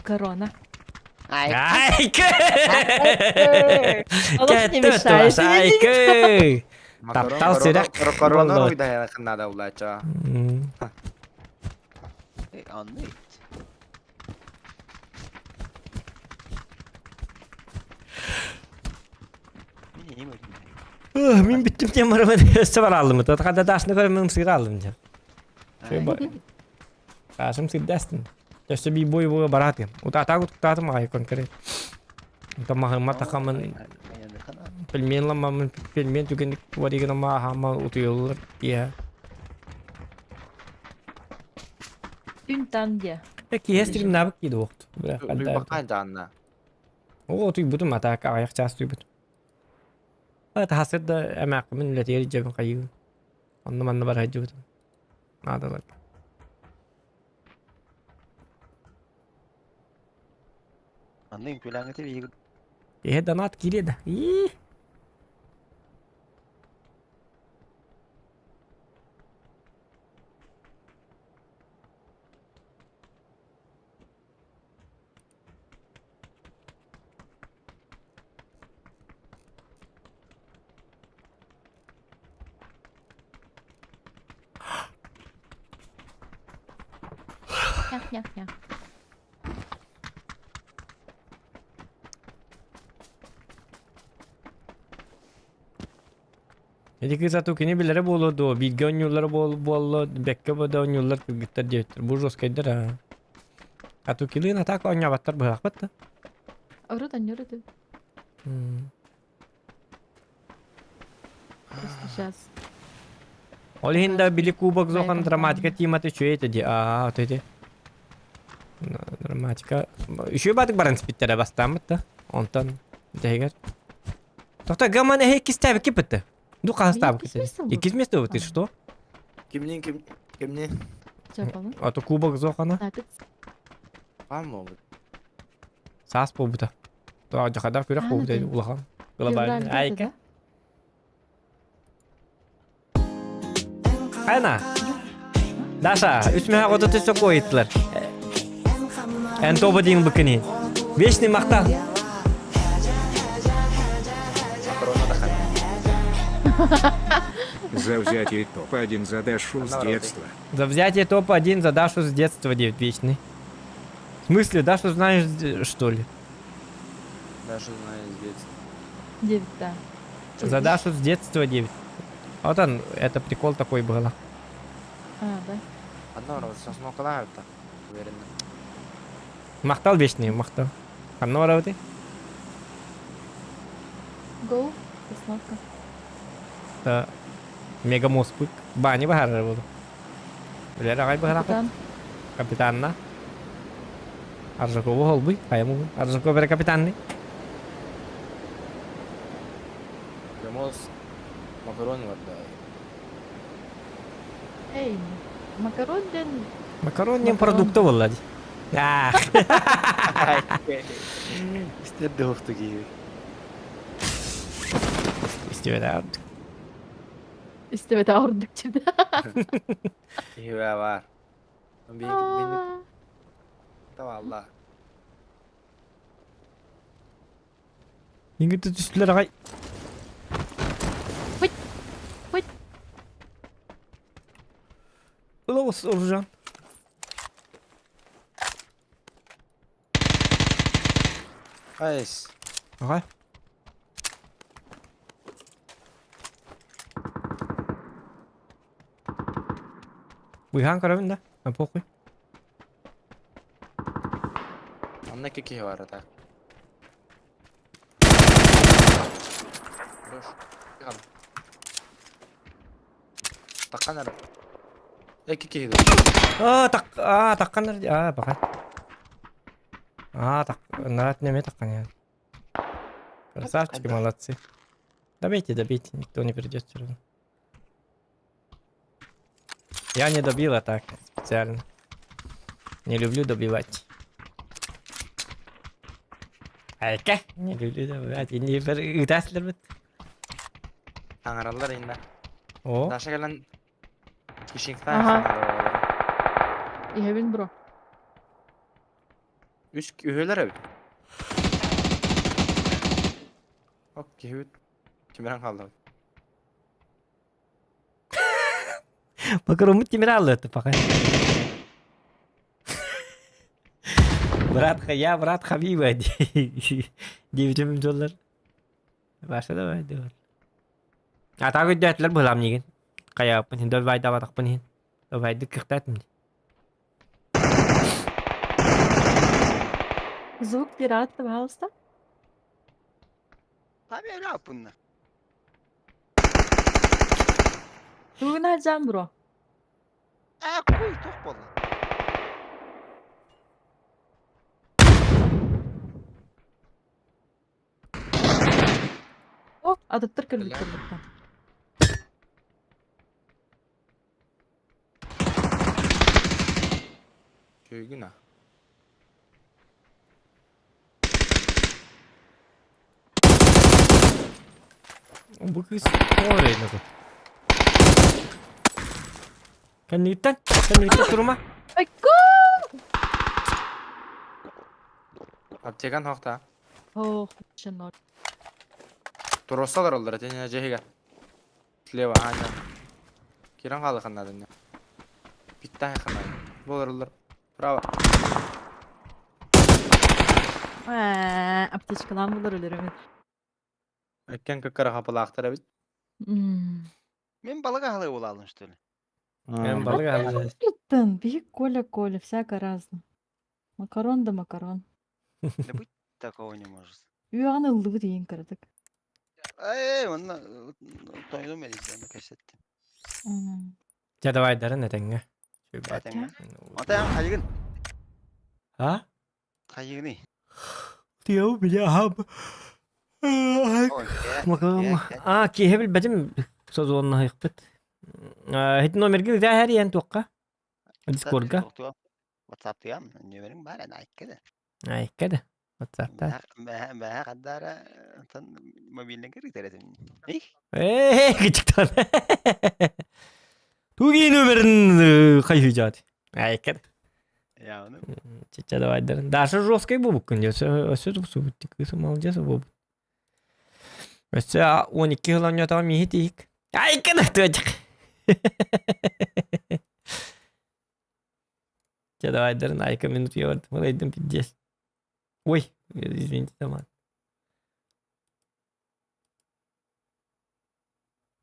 Корона. Айка! Олох не мешает. Айка! Таптал сирек. Корона уйда надо улача. Анны. Мин бүттүм тем барымын өссө бар алдым. Хада дашны көрөмүн сыыр алдым дем. Ташым сырдастын. Өссө би бой бой баратым. Утата утатым ай конкрет. Тамахыма тахамын пельмен ламамын пельмен түгенdik варигана махама утуйулар тия. Күн тан дия. Киһэ стримнабык кииди уохт. Бакай даанна. Оо туйбутум атака аяк час туйбут. Тахасыр да эмээххимин үлэтигэр дьэбин хайыыбын. Онно манна бар сылдьыбытым. Наадалар. Анны үҥкүүлээҥҥэ биһиги Киһи донат киириэ да. Ии. Нях-нях-нях. Эти кыз ату кини билэрэ буолуо дуо, бииргэ оонньууллара буолла, бэккэ да оонньууллар кыргыттар диэбиттэр. Бу жесткайдар аа. Ату килыын атака оонньообаттар быһаахпыт да. Урут оонньуур этим. Просто сейчас. Ол иһин да били кубок зохан драматика тимата үчүгэй этэ дии. Аа, ото ити. Драматика. Үчүгэй баатык баран испиттэрэ бастааммыт да. Онтон бүтэһигэр Тоқта гаман эһэ иккистээбит киппитте. Ду хаһыстаабыт Иккис место ты что? Кимнин ким кимнин? А то кубок зохана. Пам могут. Саас буолбута. То жахадар күрэх буолбута улахан. Глобальный. Айка. Айна. Даша, үс мөһө хоту түсө койыттылар. Эн тобо дейін быкыни. Вечный мақта. За взятие топ-1 за Дашу с детства. За взятие топ-1 за Дашу с детства, девять вечный. В смысле, Дашу знаешь, что ли? Дашу знаю с детства. Девять, да. За Дашу с детства 9. Вот он, это прикол такой был. А, да. Одно раз сосновкалаах уверенно. Махтал вечный, махтал. Ханна барабыты? Go, сосновка. Да. Мега моспык. Бани бахарар буолу. Билэр аҕай быһараахпыт. Капитан. Капитанна. Аржакову холбуй. Хайаму. Аржаков эрэ капитанный. Мегамос макарон барда. Эй, макарон диэн Макарон диэн продукта буолла дии. Ах. Истер да киһи. Истибэтэ истибэтэ ордук чида. Киһи бар. Бин Тавалла. Ингитте түстүлэр аҕай. Ыла оружан. Айс. Ага. Быһаан көрөбүн да? А похуй. Анна икки киһи бар так. Хорош. Таккан эрэ. Икки киһи дуу. Аа, так, аа, таккан эрэ. Аа, баха. Аа, так, нарат неме таккан я. Красавчики, молодцы. Добейте, добейте, никто не придет все равно. Я не добила так, специально. Не люблю добивать. Айка, не люблю добивать. Не ытаслар Таҥараллар инна. О. Даша кэлэн Кишиҥтан Ага. Иһэбин бро. Үс үһүөлэр эбит. Ок, киһибит тимирэн хаалла. Макароммут тимир аллыты пока. Брат, я брат Хабиба. Девятым доллар. Баша давай давай. А так өйдөөтүлэр быһылаам миигин. Хайааппын иһин, добайдаабатахпын иһин. Добайдык кыхтаатым дии. Звук пират, пожалуйста. Tabii Тугун жан бро. Ээ, куй туох буолла? О, атыттар кэлбиттэр бытта. Күйгүн а. Бу кыыс тоҕо эрэ тут? Кэнниттэн, кэнниттэн турума. Айку! Аптекан хохта. Ох, чынор. Туруссалар оллар этине дьиһигэ. Слева, аня. Киран хаалыханнаадынна. Питтаһы ханаа. Болоруллар. Право. Ээ, аптечкалаан булар өлөрөмүн. Эккен кыккара хапылаахтар эбит. Мен балык аһылыы булаалын что ли? Мен балык аһылыы. Кыттын, биһик Коля Коля, всяко разно. Макарон да макарон. Да быть такого не может. Үөҕэн ыллыбыт иин кыратык. Эй, онно тойдум элитен кэсеттим. Дьэ давай дарын этэҥҥэ. Этэҥҥэ. Ата хайыгын? А? Хайыгыный? Тиэу били аһам. А, киһи билбэтим созуоннаһыахпыт. Ити номергин ыта һэрийэн туохха? Дискордга. WhatsApp-тыам, нөмерин бар, айка да. Айка да. WhatsApp-та. Бэһэ хаддара мобильный кырыктар этим. Ээ, кычыктан. Туги нөмерин хайыжат. Айка да. Яны. Чича давайдарын. Даша жесткой бубуккун десе, өсө тупсубут кысы молодец бубут. Өссө 12 жыл онньотоҕо миһи тиһик. Айка да тыачык. Чэ давайдарын айка минут ебард. Мылайдым пиздец. Ой, извините, таман.